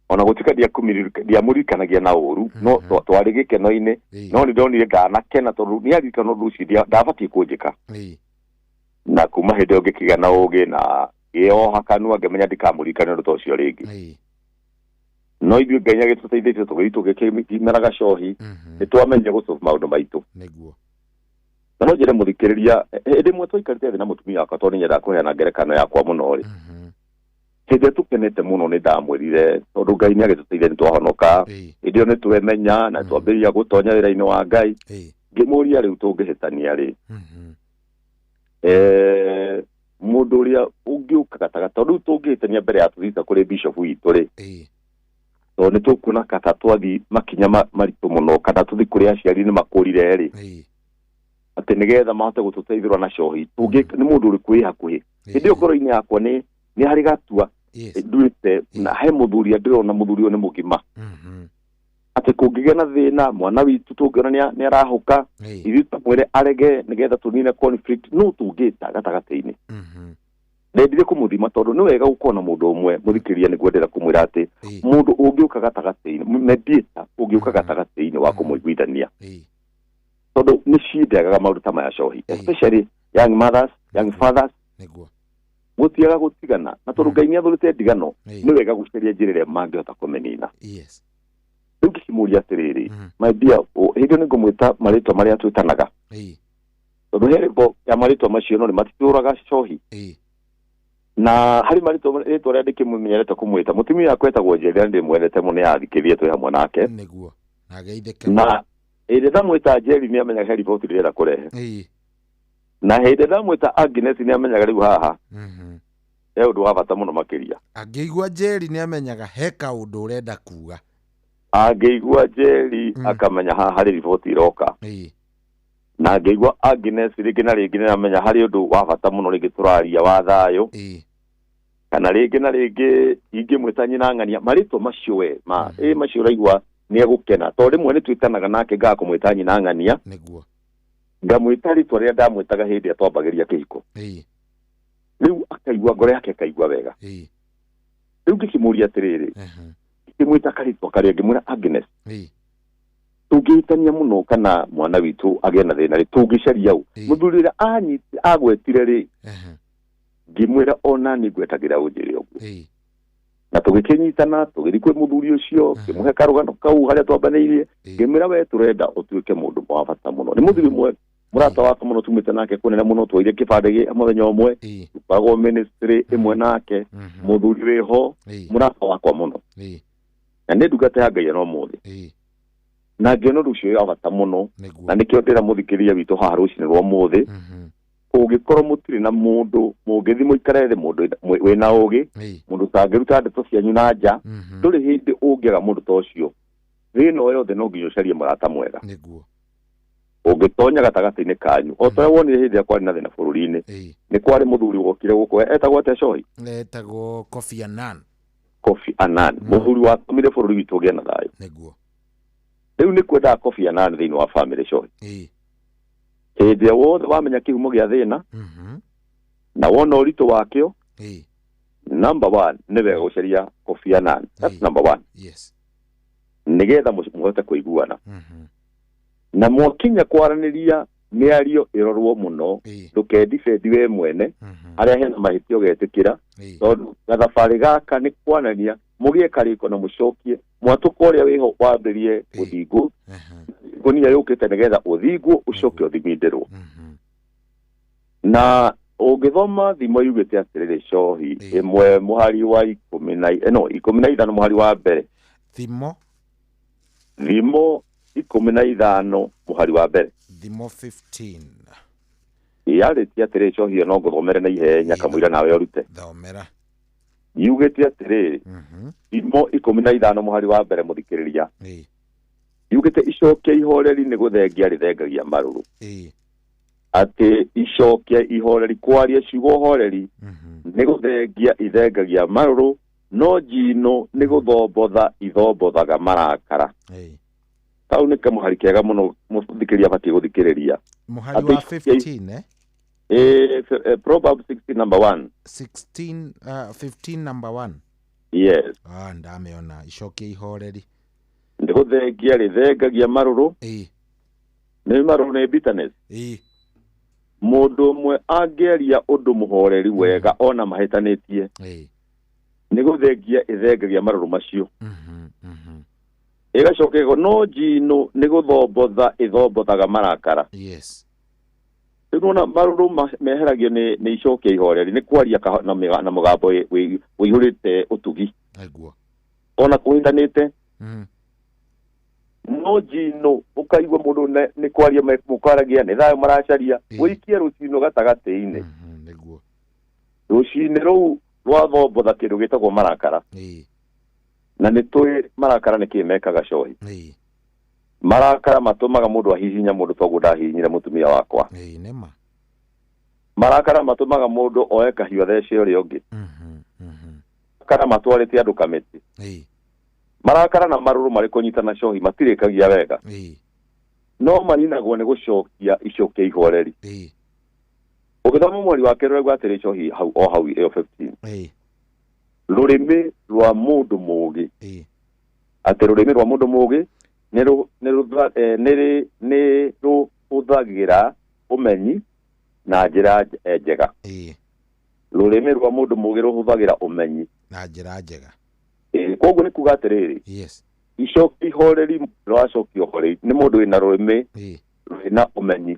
Speaker 1: Ona gũtuĩka ndiamũririkanagia na ũru, no twarĩ gĩkeno-inĩ, no nĩ ndonire ndanakena tondũ nĩ aririkana ũndũ ũcio ndabatiĩ kũnjĩka. Na kuma hĩndĩ ĩyo ngĩkĩgĩa na ũgĩ na ngĩoha kanua ngĩmenya ndikamũririkania ũndũ ta ũcio rĩngĩ. No ithuĩ Ngai nĩagĩtũteithĩtie tũgĩthiĩ tũgĩkĩmeraga cohi, nĩ twamenyire gũsolve maũndũ maitũ. Na no njĩre mũthikĩrĩria, hĩndĩ ĩmwe twaikarĩte thĩ na mũtumia wakwa tondũ nĩnyendaga kũheana ngerekano yakwa mũno rĩ. Hĩndĩ ĩrĩa tũkenete mũno nĩ ndamwĩrire tondũ Ngai nĩ agĩtũteithia nĩ twahonoka, hĩndĩ ĩyo nĩ twemenya na twambĩrĩria gũtonya wĩra-inĩ wa Ngai. Ngĩmũria rĩu tũngĩhĩtania rĩ, mũndũ ũrĩa ũngĩũka gatagatĩ, tondũ rĩu tũngĩhĩtania mbere ya tũthiĩte kũrĩ bishop witũ rĩ, tondũ nĩ tũkuona kata twathiĩ makinya maritũ mũno kana tũthiĩ kũrĩ aciari nĩ makũrire rĩ, atĩ nĩgetha mahote gũtũteithĩrwo na cohi, nĩ mũndũ ũrĩkũ wĩ hakuhĩ. Hĩndĩ ĩyo ngoro-inĩ yakwa nĩ harĩ gatua nduĩte na he mũthuri ndĩrona mũthuri ũyũ nĩ mũgima. Atĩ kũngĩgĩa na thĩna mwana witũ tũngĩona nĩ arahũka, ithuĩ tũmwĩre arege nĩgetha tũnine conflict, no tũngĩta gatagatĩ-inĩ. Ndendire kũmũthima tondũ nĩ wega gũkorwo na mũndũ ũmwe mũthikĩrĩria nĩguo ndĩrenda kũmwĩra atĩ mũndũ ũngĩũka gatagatĩ-inĩ, mediator ũngĩũka gatagatĩ-inĩ wa kũmũiguithania. Tondũ nĩ ciendegaga maũndũ ta maya cohi, especially young mothers, young fathers. Gũtiaga gũtigana na tondũ Ngai nĩ athũrĩte ndigano, nĩ wega gũcaria njĩra ĩrĩa mangĩhota kũmĩnina. Rĩu ngĩkĩmũria atĩrĩrĩ, my dear, hĩndĩ ĩyo nĩngũmwĩta marĩtwa marĩa twĩtanaga. Tondũ he rĩmbo ya marĩtwa macio no nĩ matitũraga cohi. Na harĩ marĩtwa rĩtwa rĩrĩa ndĩkĩmũmenyerete kũmwĩta, mũtumia wakwa etagwo Njeri na ndĩmwendete mũno nĩathikĩrĩrie twĩ hamwe nake. Na hĩndĩ ndamwĩta Njeri nĩamenyaga he riboti ndĩrenda kũrehe. Na hĩndĩ ndamwĩta Agnes nĩamenyaga rĩu haha he ũndũ wa bata mũno makĩria.
Speaker 8: Angĩigua Njeri nĩamenyaga he kaũndũ ũrenda kuga.
Speaker 1: Angĩigua Njeri akamenya haha harĩ riboti iroka. Na angĩigua Agnes rĩngĩ na rĩngĩ nĩamenya harĩ ũndũ wa bata mũno rĩngĩ tũraria wa thayũ. Kana rĩngĩ na rĩngĩ ingĩmwĩta nyina ng'ania, marĩtwa macio we ma macio ũraigua nĩ egũkena tondũ rĩmwe nĩ twĩtanaga nake ngaga kũmwĩta nyina ng'ania, ngamwĩta rĩtwa rĩrĩa ndamwĩtaga hĩndĩ ĩrĩa twambagĩrĩria kĩhiko. Rĩu akaigua ngoro yake ĩkaigua wega. Rĩu ngĩkĩmũria atĩrĩrĩ, ngĩmwĩta karĩtwa karĩa ngĩmwĩra Agnes, tũngĩhĩtania mũno kana mwana witũ agĩe na thĩna rĩ, tũngĩcaria ũ? Mũthuri ũrĩa agwetire rĩ, ngĩmwĩra ona nĩ ngwetagĩra ũnjĩre ũguo. Na tũgĩkĩnyitana tũgĩthiĩ kwĩ mũthuri ũcio, ngĩmũhe karũgano kau harĩa twambanĩirie, ngĩmwĩra we tũrenda ũtuĩke mũndũ wa bata mũno. Nĩ mũthuri ũmwe mũrata wakwa mũno tumĩte nake kũnene mũno, twaire kĩbandĩ mũthenya ũmwe, tũkoragwo ministry ĩmwe nake, mũthuri wĩho, mũrata wakwa mũno. Na nĩ ndungata ya Ngai ona ũmũthĩ. Na ngĩona ũndũ ũcio wĩ wa bata mũno, na nĩkĩo ndĩra mũthikĩrĩria witũ haha rũcinĩ rwa ũmũthĩ, ũngĩkorwo mũtirĩ na mũndũ mũngĩthiĩ mũikare thĩ, mũndũ wĩna ũgĩ, mũndũ ũtangĩruta ndeto cianyu na nja, ndũrĩ hĩndĩ ũngĩaga mũndũ ta ũcio. Thĩna o yothe no nginya ũcarie mũrata mwega. Ũngĩtonya gatagatĩ-inĩ kanyu, o ta ũrĩa wonire hĩndĩ ĩrĩa kwarĩ na thĩna bũrũri-inĩ, nĩ kwarĩ mũthuri wokire gũkũ etagwo atĩa cohi?
Speaker 8: Etagwo Kofi Annan.
Speaker 1: Kofi Annan, mũthuri watũmire bũrũri witũ ũgĩe na thayũ. Rĩu nĩ kwendaga Kofi Annan thĩinĩ wa family cohi. Hĩndĩ ĩrĩa wothe wamenya kĩhumo gĩa thĩna na wona ũritũ wakĩo, number one nĩ wega gũcaria Kofi Annan. That's number one. Nĩgetha mũhote kũiguana. Na mwakinya kwaranĩria mĩario ĩrorwo mũno, ndũkendibendi we mwene, harĩa hena mahĩtia ũgetĩkĩra, tondũ gathabarĩ gaka nĩ kwanania Mũgĩe karĩko na mũcokie mwatũka ũrĩa wĩho wambĩrie gũthingwo ngũnia yũkĩte nĩgetha ũthingwo ũcoke ũthimindĩrwo. Na ũngĩthoma thimo yugĩte atĩrĩrĩ cohi 1 mũhari wa 15 mũhari wa mbere.
Speaker 8: Thimo
Speaker 1: 15 mũhari wa mbere.
Speaker 8: Thimo 15
Speaker 1: yarĩtie atĩrĩrĩ cohi no ngũthomere na ihenya kamũira nawe ũrute.
Speaker 8: Thomera.
Speaker 1: Yugĩte atĩrĩrĩ thimo 15 mũhari wa mbere mũthikĩrĩria. Yugĩte icokia ihoreri nĩ gũthengia rĩthengagia marũrũ. Atĩ icokia ihoreri kwaria ciugo horeri nĩ gũthengia ithengagia marũrũ no njino nĩ gũthombotha ithombothaga marakara. Kau nĩ kamũhari kega mũno mũthikĩrĩria abatiĩ gũthikĩrĩria.
Speaker 8: Mũhari wa 15
Speaker 1: Proverbs 16 number 1.
Speaker 8: 16 15 number 1.
Speaker 1: Yes.
Speaker 8: Ndameona icokia ihoreri
Speaker 1: nĩ gũthengia rĩthengagia marũrũ. Nĩ marũrũ nĩ bitterness. Mũndũ ũmwe angĩaria ũndũ mũhoreri wega ona mahĩtanĩtie nĩ gũthengia ĩthengagia marũrũ macio. Ĩgacoka ĩgo no njino nĩ gũthombotha ĩthombothaga marakara.
Speaker 8: Yes.
Speaker 1: Rĩu nĩwona marũrũ meheragio nĩ icokia ihoreri nĩ kwaria na mũgambo ũihũrĩte ũtugi.
Speaker 8: Nĩguo.
Speaker 1: Ona kũhĩtanĩte. No njino ũkaigua mũndũ nĩ kwaria mũkwaragia nĩ thayũ maracaria ũikie rũcino gatagatĩ-inĩ.
Speaker 8: Nĩguo.
Speaker 1: Rũcinĩ rũu rwathombotha kĩndũ gĩtagwo marakara. Na nĩ tũĩ marakara nĩ kĩ mekaga cohi. Marakara matũmaga mũndũ ahihinya mũndũ toguo ndahihinyire mũtumia wakwa.
Speaker 8: Nĩma.
Speaker 1: Marakara matũmaga mũndũ oe kahiũ athece ũrĩa ũngĩ. Marakara matwarĩte andũ kamĩtĩ. Marakara na marũrũ marĩ kũnyitana cohi matirĩkagia wega. No maninagwo nĩ gũcokia icokia ihoreri. Ũgĩthoma mweri wa kerĩ ũraigua atĩrĩ cohi hau o hau ĩyo 15. Rũrĩmĩ rwa mũndũ mũũgĩ. Atĩ rũrĩmĩ rwa mũndũ mũũgĩ nĩ rũhũthagĩra ũmenyi na njĩra njega. Rũrĩmĩ rwa mũndũ mũũgĩ rũhũthagĩra ũmenyi
Speaker 8: na njĩra njega.
Speaker 1: Koguo nĩ kuga atĩrĩrĩ.
Speaker 8: Yes.
Speaker 1: Icokia ihoreri rwacokio horeri nĩ mũndũ wĩna rũrĩmĩ rwĩna ũmenyi.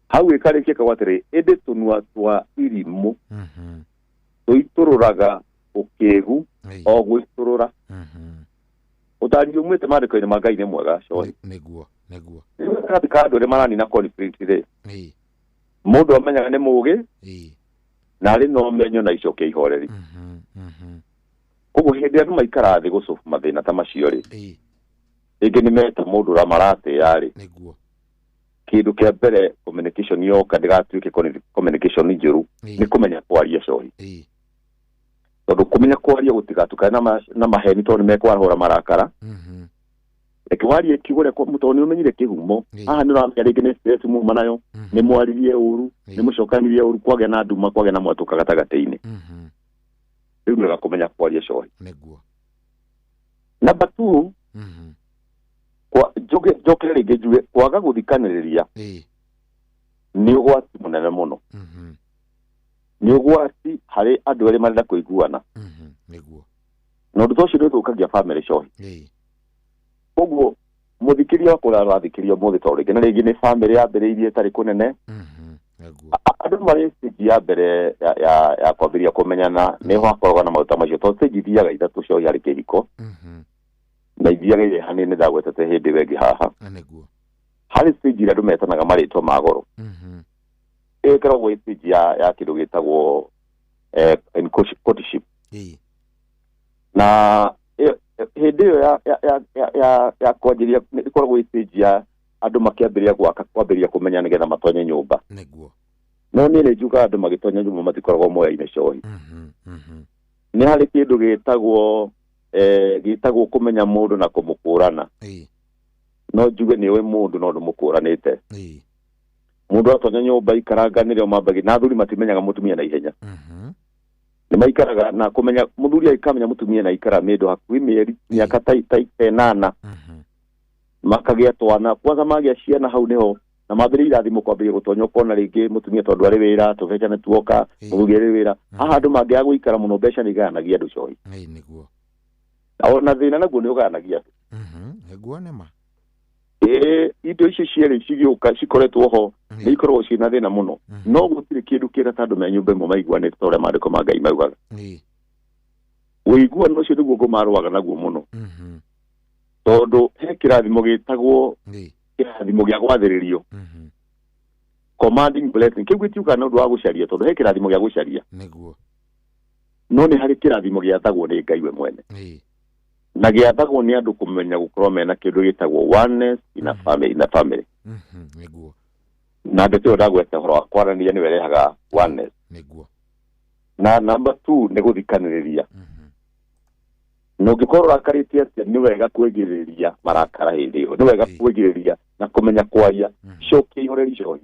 Speaker 1: Hau ĩkarĩkia kauga atĩrĩrĩ ĩndĩ tũnua twa irimũ tũitũrũraga ũkĩgu o gwĩtũrũra. Ũtari umĩte maandĩko-inĩ ma Ngai nĩ mwega cohi.
Speaker 8: Nĩguo. Nĩguo.
Speaker 1: Gatagatĩ ka andũ arĩa maranina conflict rĩ, mũndũ amenyaga nĩ mũũgĩ na arĩ na ũmenyo na icokia ihoreri. Koguo hĩndĩ andũ maikara thĩ gũcũbu mathĩna ta macio rĩ, rĩngĩ nĩ meta mũndũ ũrĩa maratĩĩa rĩ,
Speaker 8: nĩguo.
Speaker 1: Kĩndũ kĩa mbere communication yoka ndĩgatuĩke communication njũru nĩ kũmenya kwaria cohi. Tondũ kũmenya kwaria gũtigatukane na maheni tondũ nĩ mekwarahũra marakara. Reke warie kiugo ũrĩa tondũ nĩ ũmenyire kĩhumo. Haha nĩ ũramenya rĩngĩ nĩ stress muma nayo, nĩ mwaririe ũru, nĩ mũcokanirie ũru, kwagĩa na nduma, kwagĩa na mwatũka gatagatĩ-inĩ. Rĩu nĩ wega kũmenya kwaria cohi.
Speaker 8: Nĩguo.
Speaker 1: Number 2, njoke rĩngĩ njuge kwaga gũthikanĩrĩria nĩ ũgwati mũnene mũno. Nĩ ũgwati harĩ andũ arĩa marenda kũiguana.
Speaker 8: Nĩguo.
Speaker 1: Na ũndũ ta ũcio nĩ ũthũkagia bamĩrĩ cohi. Koguo mũthikĩria wakwa ũrĩa ũrathikĩria ũmũthĩ tondũ rĩngĩ na rĩngĩ nĩ bamĩrĩ yambĩrĩirie ĩtarĩ kũnene. Andũ marĩ stage ya mbere ya kwambĩrĩria kũmenyana nĩho hakoragwo na maũndũ ta macio tondũ stage ithiaga ithatũ cohi harĩ kĩhiko. Na ithiaga irehanĩire nĩ ndagwetete hĩndĩ ĩyo ĩngĩ haha.
Speaker 8: Nĩguo.
Speaker 1: Harĩ stage ĩrĩa andũ metanaga marĩtwa ma goro. Ĩyo ĩkoragwo ĩ stage ya kĩndũ gĩtagwo courtship. Na hĩndĩ ĩyo ya kwanjĩrĩria ĩkoragwo ĩ stage ya andũ makĩambĩrĩria gwaka kwambĩrĩria kũmenya nĩgetha matonye nyũmba.
Speaker 8: Nĩguo.
Speaker 1: No niĩ nĩ njugaga andũ magĩtonya nyũmba matikoragwo moyaine cohi. Nĩ harĩ kĩndũ gĩtagwo kũmenya mũndũ na kũmũkũrana. No njuge nĩ ũĩ mũndũ no ndũmũkũranĩte. Mũndũ atonya nyũmba ikaranganĩre o mambagia na athuri matimenyaga mũtumia na ihenya. Nĩ maikaraga na kũmenya mũthuri aikamenya mũtumia na ikara mĩndũ hakuhĩ mĩeri mĩaka ta 8 makagĩa twana kwanza magĩa ciana hau nĩho na Na mambĩrĩria irathimo kwambĩrĩria gũtonya, ũkona rĩngĩ mũtumia tondũ arĩ wĩra, tũbeca nĩ tuoka, mũthuri arĩ wĩra. Haha andũ mangĩaga gũikara mũno, mbeca nĩ igayanagia andũ cohi.
Speaker 8: Ĩĩ nĩguo.
Speaker 1: Ona thĩna naguo nĩ ũgayanagia andũ.
Speaker 8: Nĩguo nĩ ma.
Speaker 1: Ĩĩ, indo icio cierĩ cigĩũka cikoretwo ho nĩ ikoragwo ciĩna thĩna mũno, no gũtirĩ kĩndũ kĩega ta andũ me nyũmba ĩmwe maiguanĩte ta ũrĩa maandĩko ma Ngai maugaga. Ũiguano ũcio nĩguo ngũmarũaga naguo mũno, tondũ he kĩrathimo gĩtagwo kĩrathimo gĩa gwathĩrĩrio, commanding blessing. Kĩu gĩtiukaga nĩ ũndũ wa gũcaria, tondũ he kĩrathimo gĩa gũcaria.
Speaker 8: Nĩguo.
Speaker 1: No nĩ harĩ kĩrathimo gĩathagwo nĩ Ngai we mwene, na gĩathagwo nĩ andũ kũmenya gũkorwo mena kĩndũ gĩtagwo oneness in a family, in a family.
Speaker 8: Nĩguo.
Speaker 1: Na ndeto ĩyo ndagweta ũhoro wa kwaranĩria nĩwe ĩrehaga oneness.
Speaker 8: Nĩguo.
Speaker 1: Na number 2 nĩ gũthikanĩrĩria. Na ũngĩkorwo ũrakarĩte atĩa, nĩ wega kwĩgirĩrĩria marakara hĩndĩ ĩyo, nĩ wega kwĩgirĩrĩria na kũmenya kwaria, cokia ihoreri cohi.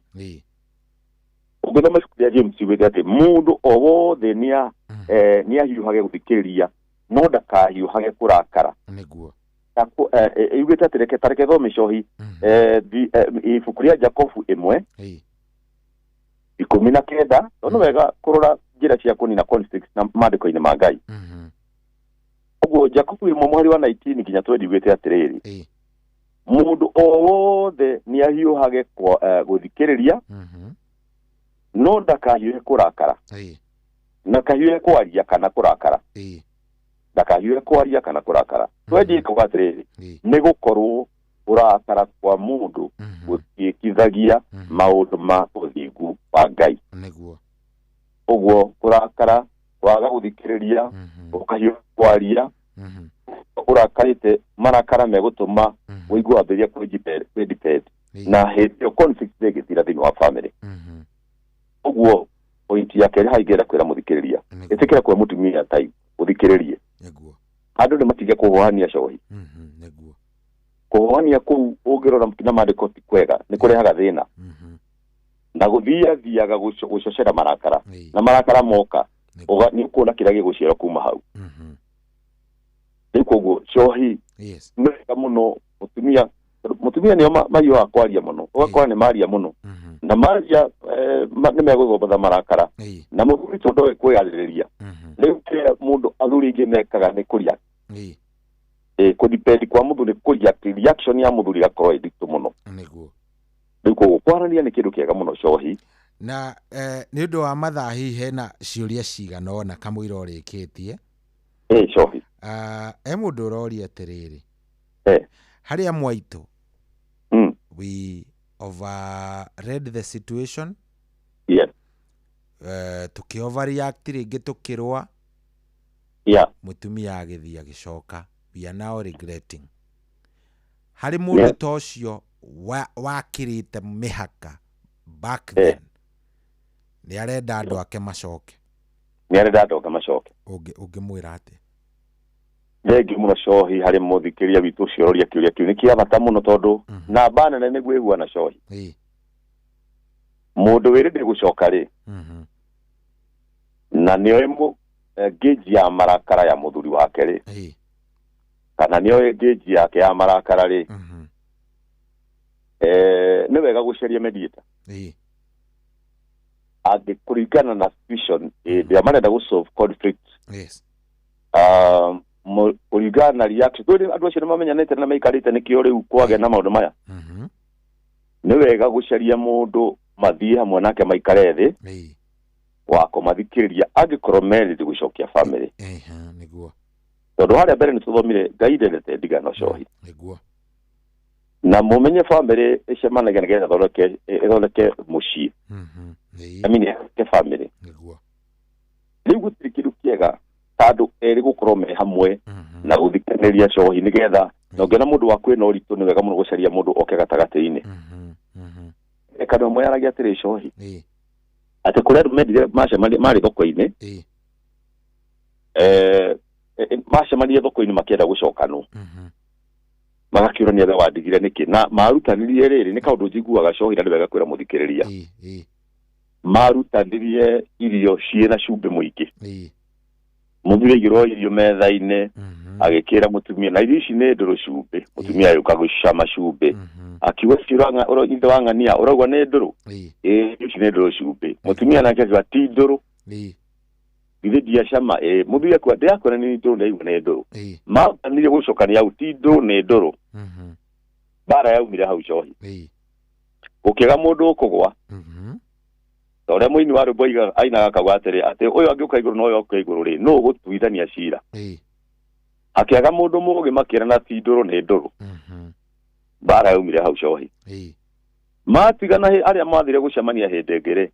Speaker 1: Ũngĩthoma ibuku rĩa James yugĩte atĩ mũndũ o wothe nĩ ahiũhage gũthikĩrĩria, no ndakahiũhage kũrakara.
Speaker 8: Nĩguo.
Speaker 1: Yugĩte atĩ reke tareke thome cohi, ibuku rĩa Jakobu 1 19, no nĩ wega kũrora njĩra cia kũnina conflict na maandĩko-inĩ ma Ngai. Ũguo Jakobu 1 mũhari wa 19 nginya 20 yugĩte atĩrĩrĩ, mũndũ o wothe nĩ ahiũhage gũthikĩrĩria, no ndakahiũhe kũrakara, ndakahiũhe kwaria kana kũrakara, ndakahiũhe kwaria kana kũrakara. Twendiĩ kuga atĩrĩrĩ, nĩ gũkorwo kũrakara kwa mũndũ gũtiĩkithagia maũndũ ma ũthingu wa Ngai.
Speaker 8: Nĩguo.
Speaker 1: Ũguo kũrakara, kwaga gũthikĩrĩria, ũkahiũha kwaria, ũrakarĩte, marakara megũtũma ũigue wambĩrĩria kwĩdepend, na hĩndĩ ĩyo conflict ĩgĩthira thĩinĩ wa family. Ũguo point ya kerĩ haha ingĩenda kwĩra mũthikĩrĩria, ĩtĩkĩra kũhe mũtumia time ũthikĩrĩrie.
Speaker 8: Nĩguo.
Speaker 1: Andũ nĩ matige kũhohania cohi.
Speaker 8: Nĩguo.
Speaker 1: Kũhohania kũu ũngĩrora na maandĩko ti kwega, nĩ kũrehaga thĩna. Na gũthiathiaga gũcocera marakara, na marakara moka nĩ ũkuona kĩrĩa gĩgũciara kuma hau. Rĩu koguo cohi nĩ wega mũno mũtumia nĩo mahiũhaga kwaria mũno, ũgakora nĩ maria mũno, na maria nĩ megũthombatha marakara, na mũthuri tondũ oĩ kwĩyarĩrĩria. Rĩu kĩrĩa mũndũ athuri aingĩ mekaga nĩ kũria, kũdipendi kwa mũthuri, kũria reaction ya mũthuri ĩgakorwo ĩ nditũ mũno.
Speaker 8: Nĩguo.
Speaker 1: Rĩu koguo kwaranĩria nĩ kĩndũ kĩega mũno cohi.
Speaker 8: Na nĩ ũndũ wa mathaa hihi hena ciũria cigana ũna kamũira ũrĩkĩtie.
Speaker 1: Cohi.
Speaker 8: He mũndũ ũroria atĩrĩrĩ, harĩa mwaitũ, we overread the situation.
Speaker 1: Yes.
Speaker 8: Tũkĩ overreact rĩngĩ tũkĩrũa.
Speaker 1: Yeah.
Speaker 8: Mũtumia agĩthiĩ agĩcoka. We are now regretting. Harĩ mũndũ ta ũcio wakĩrĩte mĩhaka back then, nĩ arenda andũ ake macoke.
Speaker 1: Nĩ arenda andũ ake macoke.
Speaker 8: Ũngĩmwĩra atĩa?
Speaker 1: Thengiũ mũno cohi harĩ mũthikĩrĩria witũ ũcio ũroria kĩũria kĩu, nĩ kĩa bata mũno tondũ namba nene nĩguo ĩguana cohi. Mũndũ wĩrĩndĩ gũcoka rĩ, na nĩoĩ ngĩnji ya marakara ya mũthuri wake rĩ, kana nĩoĩ ngĩnji yake ya marakara rĩ, nĩ wega gũcaria mediator. Angĩkũringana na situation ĩrĩa marenda gũ solve conflict.
Speaker 8: Yes.
Speaker 1: Kũringana na reaction, tondũ andũ acio nĩ mamenyanĩte na maikarĩte nĩkĩo rĩu kwagĩa na maũndũ maya. Nĩ wega gũcaria mũndũ mathiĩ hamwe nake maikare thĩ wa kũmathikĩrĩria angĩkorwo merĩte gũcokia family.
Speaker 8: Nĩguo.
Speaker 1: Tondũ harĩa mbere nĩ tũthomire Ngai ndendete ndigano cohi.
Speaker 8: Nĩguo.
Speaker 1: Na mũmenye family ĩcemanagia nĩgetha ĩthondeke mũciĩ. I mean ĩthondeke family.
Speaker 8: Nĩguo.
Speaker 1: Rĩu gũtirĩ kĩndũ kĩega ta andũ erĩ gũkorwo me hamwe na gũthikanĩria cohi nĩgetha na ũngĩona mũndũ waku ĩna ũritũ nĩ wega mũno gũcaria mũndũ oke gatagatĩ-inĩ. Kanua amwe yaragia atĩrĩ cohi, atĩ kũrĩa andũ mendire macemania marĩ thoko-inĩ, macemania thoko-inĩ makĩenda gũcokanwo, magakĩũrania we wandigire nĩkĩ, na marutanirie rĩrĩ nĩ kaũndũ njiguaga cohi na nĩ wega kwĩra mũthikĩrĩria, marutanirie irio ciĩna cumbĩ mũingĩ. Mũthuri aigĩrwo irio metha-inĩ, agĩkĩra mũtumia na irio ici nĩ ndũrũ cumbĩ. Mũtumia agĩũka gũcama cumbĩ, akiuga ici ithe wa ng'ania ũrauga nĩ ndũrũ? Ĩĩ, irio ici nĩ ndũrũ cumbĩ. Mũtumia nake akiuga ti ndũrũ, githĩ ndiacama? Ĩĩ. Mũthuri akiuga ndĩrakwĩra nĩ ndũrũ, ndaigua nĩ ndũrũ. Maambanire gũcokania hau, ti ndũrũ nĩ ndũrũ. Mbara yaumire hau cohi, gũkĩaga mũndũ ũkũgwa. Ta ũrĩa mũini wa rwĩmbo ainaga akauga atĩrĩ, atĩ ũyũ angĩũka igũrũ na ũyũ oke igũrũ rĩ, nũ ũgũtuithania cira? Hakĩaga mũndũ mũũgĩ, makĩrana ti ndũrũ nĩ ndũrũ. Mbara yaumire hau cohi. Matigana arĩa mathire gũcemania hĩndĩ ĩngĩ rĩ,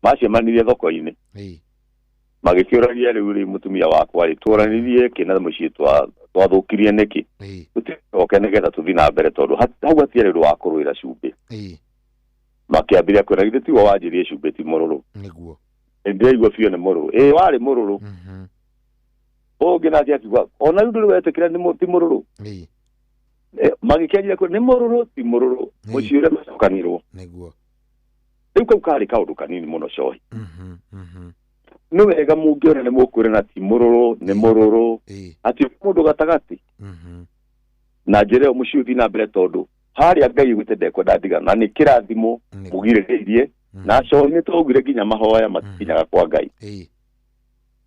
Speaker 1: macemanirie thoko-inĩ, magĩkĩũragia rĩu rĩ, mũtumia wakwa rĩ, tũranirie kĩ na mũciĩ twathũkirie nĩkĩ? Tũticoke nĩgetha tũthiĩ na mbere, tondũ hau hatiarĩ ũndũ wa kũrũĩra cumbĩ. Makĩambĩrĩria kwĩra githĩ tiwe wanjĩrie cumbĩ ti mũrũrũ?
Speaker 8: Nĩguo.
Speaker 1: Ndĩraigua biũ nĩ mũrũrũ. Ĩĩ, warĩ mũrũrũ. Ũngĩ nake akiuga ona rĩu ndũrĩ wetĩkĩra ti mũrũrũ. Magĩkĩanjĩria kwĩra nĩ mũrũrũ ti mũrũrũ, mũciĩ ũrĩa macokanirwo.
Speaker 8: Nĩguo.
Speaker 1: Rĩu kau karĩ kaũndũ kanini mũno cohi. Nĩ wega mũngĩona nĩ mũkwĩrana ti mũrũrũ nĩ mũrũrũ, atĩ mũndũ gatagatĩ na njĩra ĩyo mũciĩ ũthiĩ na mbere, tondũ harĩa Ngai augĩte ndekwenda ndigano na nĩ kĩrathimo mũgirĩrĩirie. Na cohi nĩ twaugire nginya mahoya matikinyaga kwa Ngai,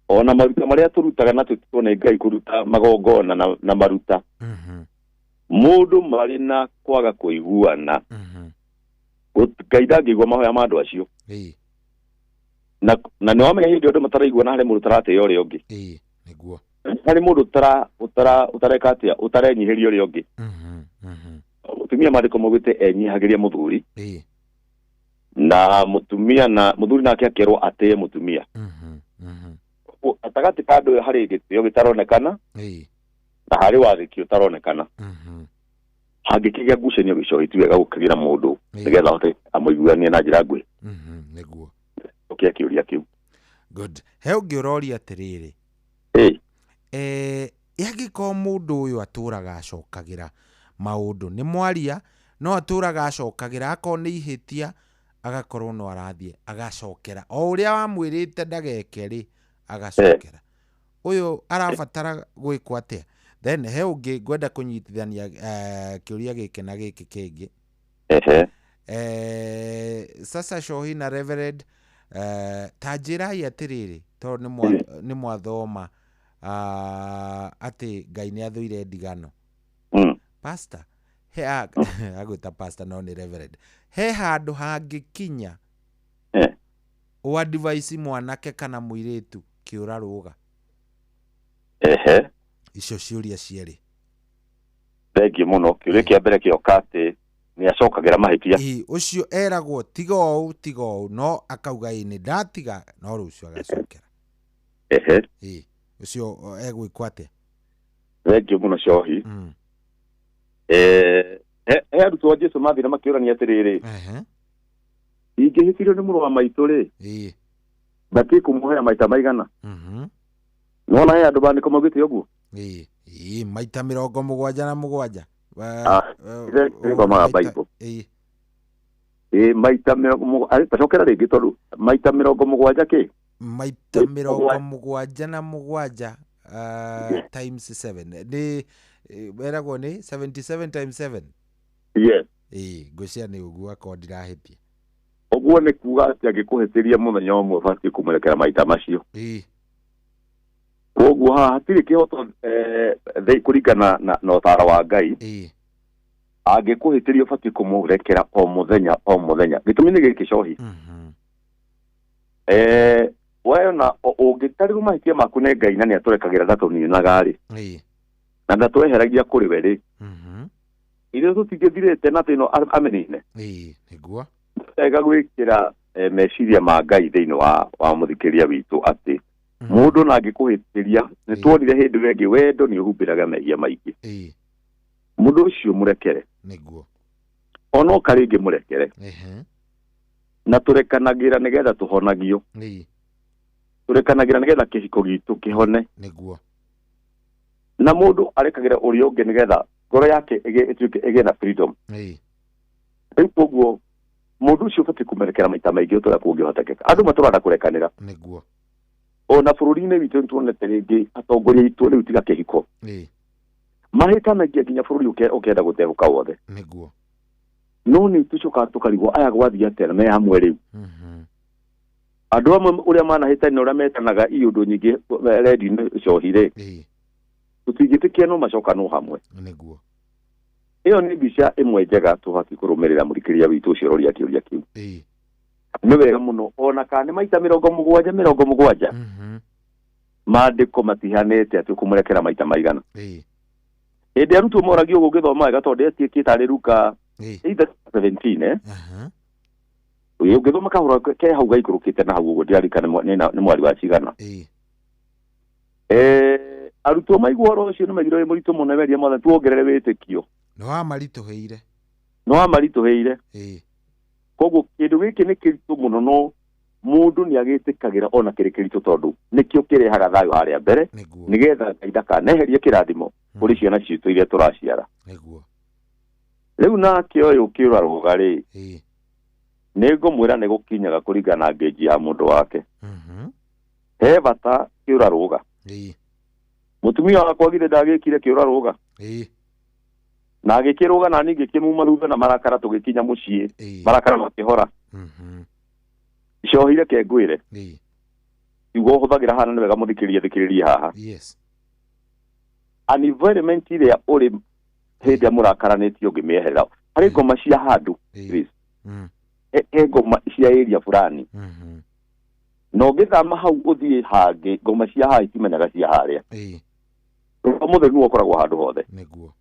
Speaker 1: ona maruta marĩa tũrutaga na tũtwo nĩ Ngai kũruta magongona na maruta. Mũndũ marĩ na kwaga kũiguana, Ngai ndangĩigua mahoya ma andũ acio. Na nĩ wamenya hĩndĩ andũ mataraiguana harĩ mũndũ ũtaratĩĩa ũrĩa ũngĩ.
Speaker 8: Nĩguo.
Speaker 1: Harĩ mũndũ ũtareka atĩa, ũtarenyihĩria ũrĩa ũngĩ. Mũtumia maandĩko maugĩte enyihagĩria mũthuri, na mũtumia na mũthuri nake akerwo atĩe mũtumia. Gatagatĩ ka andũ harĩ gĩtĩo gĩtaronekana na harĩ wathĩki ũtaronekana. Hangĩkĩgĩa ngucanio gĩcohi, ti wega gũkĩgĩra mũndũ nĩgetha ahote amũiguanie na njĩra nguhĩ.
Speaker 8: Nĩguo.
Speaker 1: Ũkĩa kĩũria kĩu.
Speaker 8: Good. He ũngĩ ũroria atĩrĩrĩ, angĩkorwo mũndũ ũyũ atũraga acokagĩra maũndũ, nĩ mwaria no atũraga acokagĩra, akorwo nĩ ihĩtia agakorwo no arathiĩ agacokera o ũrĩa wamwĩrĩte ndageke rĩ, agacokera. Ũyũ arabatara gwĩkwo atĩa? Then he ũngĩ ngwenda kũnyitithania kĩũria gĩkĩ na gĩkĩ kĩngĩ. Sasa Shohi na Reverend, ta njĩrai atĩrĩrĩ, tondũ nĩ mwathoma atĩ Ngai nĩ athũire ndigano. Pastor, he agwĩta pastor no nĩ Reverend, he handũ hangĩkinya ũ advise mwanake kana mũirĩtu kĩũra rũga? Icio ciũria cierĩ.
Speaker 1: Thengiũ mũno. Kĩũria kĩa mbere kĩoka atĩ nĩ acokagĩra mahĩtia.
Speaker 8: Ĩ, ũcio eragwo tiga ũũ tiga ũũ, no akauga ĩ nĩ ndatiga, no rũciũ agacokera. Ĩ, ũcio egwĩkwo atĩa?
Speaker 1: Thengiũ mũno cohi. He arutwo a Jesu mathire makĩũrania atĩrĩrĩ, ingĩhĩtirio nĩ mũrũ wa maitũ rĩ, batiĩ kũmuohera maita maigana? Nona he andũ bandĩko maugĩte ũguo?
Speaker 8: Ĩ, maita 77.
Speaker 1: Gĩthomaga Bible. Ĩ, maita 70, tacokera rĩngĩ tondũ maita 70 kĩ?
Speaker 8: Maita 77 times 7 nĩ weragwo nĩ 77 times 7.
Speaker 1: Yes.
Speaker 8: Ĩ, ngwĩciria nĩ ũguo akorwo ndirahĩtia.
Speaker 1: Ũguo nĩ kuga atĩ angĩkũhĩtĩria mũthenya ũmwe ũbatiĩ kũmũrekera maita macio. Koguo haha hatirĩ kĩhoto kũringana na ũtaaro wa Ngai. Angĩkũhĩtĩria ũbatiĩ kũmũrekera o mũthenya o mũthenya. Gĩtũmi nĩ gĩkĩ cohi. We ona ũngĩtarĩrwo mahĩtia maku nĩ Ngai na nĩ atũrekagĩra ndatũninaga rĩ, na ndatweheragia kũrĩ we rĩ, ithuĩ tũtingĩthirĩte na thĩna amenine.
Speaker 8: Nĩguo.
Speaker 1: Wega gwĩkĩra meciria ma Ngai thĩinĩ wa mũthikĩria witũ atĩ mũndũ na angĩkũhĩtĩria, nĩ tuonire hĩndĩ ĩyo ĩngĩ wendo nĩ ũhumbĩraga mehia maingĩ. Mũndũ ũcio mũrekere.
Speaker 8: Nĩguo.
Speaker 1: Ona oka rĩngĩ mũrekere. Na tũrekanagĩra nĩgetha tũhonagio. Tũrekanagĩra nĩgetha kĩhiko gitũ kĩhone.
Speaker 8: Nĩguo.
Speaker 1: Na mũndũ arekagĩra ũrĩa ũngĩ nĩgetha ngoro yake ĩtuĩke ĩgĩe na freedom. Rĩu koguo mũndũ ũcio ũbatiĩ kũmũrekera maita maingĩ ũrĩa kũngĩhotekeka. Andũ matũranda kũrekanĩra.
Speaker 8: Nĩguo.
Speaker 1: Ona bũrũri-inĩ witũ nĩtuonete rĩngĩ atongoria aitũ rĩu tiga kĩhiko. Mahĩtanagia nginya bũrũri ũkenda gũtehũka wothe.
Speaker 8: Nĩguo.
Speaker 1: No nĩ tũcokaga tũkarigwo aya gwathiĩ atĩa me hamwe rĩu. Andũ amwe ũrĩa manahĩtania ũrĩa metanaga iũndũ nyingĩ redio-inĩ cohi rĩ, tũtingĩtĩkia no macokanwo hamwe.
Speaker 8: Nĩguo.
Speaker 1: Ĩyo nĩ mbica ĩmwe njega tũbatiĩ kũrũmĩrĩra mũthikĩrĩria witũ ũcio ũroria kĩũria kĩu. Nĩ wega mũno ona kana nĩ maita 70 70. Maandĩko matihanĩte atĩ ũkũmũrekera maita maigana. Hĩndĩ arutwo moragio ũguo ũngĩthoma wega tondũ etiĩkĩte arĩ Luka either 17 ũngĩthoma kahũra ke hau gaikũrũkĩte na hau ũguo ndiririkana nĩ mwari wa cigana. Arutwo maigua ũhoro ũcio nĩ maigire wĩ mũritũ mũno meria mothe tuongerere wĩtĩkio.
Speaker 8: Nĩ wamaritũhĩire.
Speaker 1: Nĩ wamaritũhĩire. Koguo kĩndũ gĩkĩ nĩ kĩritũ mũno no mũndũ nĩ agĩtĩkagĩra ona kĩrĩ kĩritũ tondũ nĩkĩo kĩrehaga thayũ harĩa mbere nĩgetha Ngai ndakaneherie kĩrathimo kũrĩ ciana citũ iria tũraciara.
Speaker 8: Nĩguo.
Speaker 1: Rĩu nake ũyũ kĩũra rũga rĩ, nĩ ngũmwĩra nĩ gũkinyaga kũringana na ngĩnji ya mũndũ wake. He bata kĩũra rũga. Mũtumia wakwa githĩ ndagĩkire kĩũra rũga. Na agĩkĩrũga na niĩ ngĩkĩmuma thutha na marakara tũgĩkinya mũciĩ. Marakara makĩhora. Cohire ke ngwĩre. Kiugo ũhũthagĩra haha nĩ wega mũthikĩrĩrie thikĩrĩrie haha. An environment ĩrĩa ũrĩ hĩndĩ ĩrĩa mũrakaranĩtie ũngĩmĩeherera harĩ ngoma cia handũ he ngoma cia area fulani. Na ũngĩthama hau ũthiĩ hangĩ ngoma cia haha itimenyaga cia harĩa. Roho mũtheru nĩwe ũkoragwo handũ hothe.
Speaker 8: Nĩguo.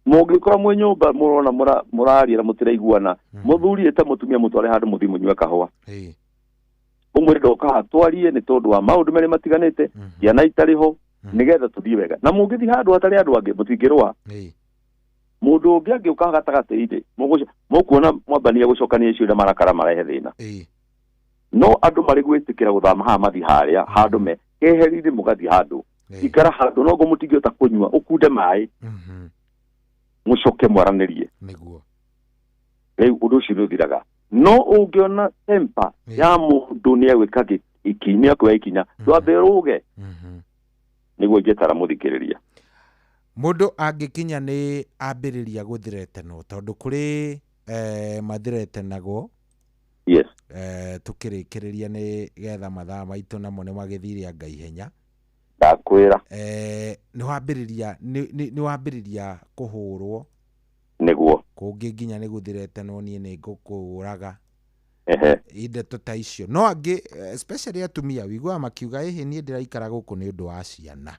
Speaker 1: Mũngĩkora mwĩ nyũmba mũrona mũraria na mũtiraiguana, mũthuri ĩte mũtumia mũtware handũ mũthiĩ mũnyue kahũa. Ũmwĩre ndoka haha twarie nĩ tondũ wa maũndũ merĩ matiganĩte, ciana itarĩ ho, nĩgetha tũthiĩ wega. Na mũngĩthiĩ handũ hatarĩ andũ angĩ mũtingĩrũa. Mũndũ ũngĩ angĩũka gatagatĩ-inĩ mũkuona mwambania gũcokania icio na marakara marehe thĩna. No andũ marĩ gwĩtĩkĩra gũthama haha mathiĩ harĩa handũ me keheri-inĩ mũgathiĩ handũ. Ikara handũ no mũtingĩhota kũnyua ũkunde maĩ. Mũcoke mwaranĩrie.
Speaker 8: Nĩguo.
Speaker 1: Rĩu ũndũ ũcio nĩ ũthiraga. No ũngĩona temper ya mũndũ nĩ egwĩka ikinya kuoya ikinya ndwambe ũrũge. Nĩguo ingĩtara mũthikĩrĩria.
Speaker 8: Mũndũ angĩkinya nĩ ambĩrĩria gũthiretenwo tondũ kũrĩ mathiretenagwo.
Speaker 1: Yes.
Speaker 8: Tũkĩrĩkĩrĩria nĩ getha mathaa maitũ namo nĩ magĩthire anga ihenya.
Speaker 1: Ndakwĩra.
Speaker 8: Nĩ wambĩrĩria kũhũrwo.
Speaker 1: Nĩguo.
Speaker 8: Kũngĩ nginya nĩ gũthiretenwo niĩ nĩ ngũkũraga. Indeto ta icio. No angĩ especially atumia wiguaga makiuga ĩhĩ niĩ ndĩraikara gũkũ nĩ ũndũ wa ciana.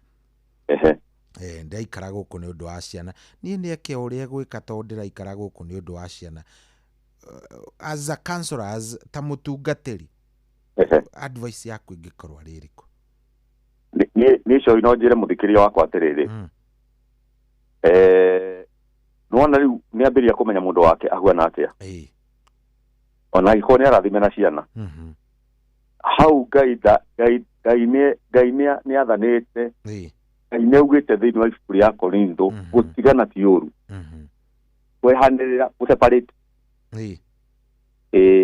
Speaker 8: Ndĩraikara gũkũ nĩ ũndũ wa ciana. Niĩ nĩeke ũrĩa gwĩka tondũ ndĩraikara gũkũ nĩ ũndũ wa ciana. As a counselor, as ta mũtungatĩri, advice yaku ĩngĩkorwo arĩ ĩrĩkũ?
Speaker 1: Nĩ cohi no njĩre mũthikĩrĩria wakwa atĩrĩrĩ. Nĩwona rĩu nĩambĩrĩria kũmenya mũndũ wake ahuana atĩa. Ona angĩkorwo nĩ arathime na ciana. Hau Ngai nĩ athanĩte. Ngai nĩ augĩte thĩinĩ wa ibuku rĩa Korintho gũtigana ti ũru. Kwehanĩrĩra gũ-separate.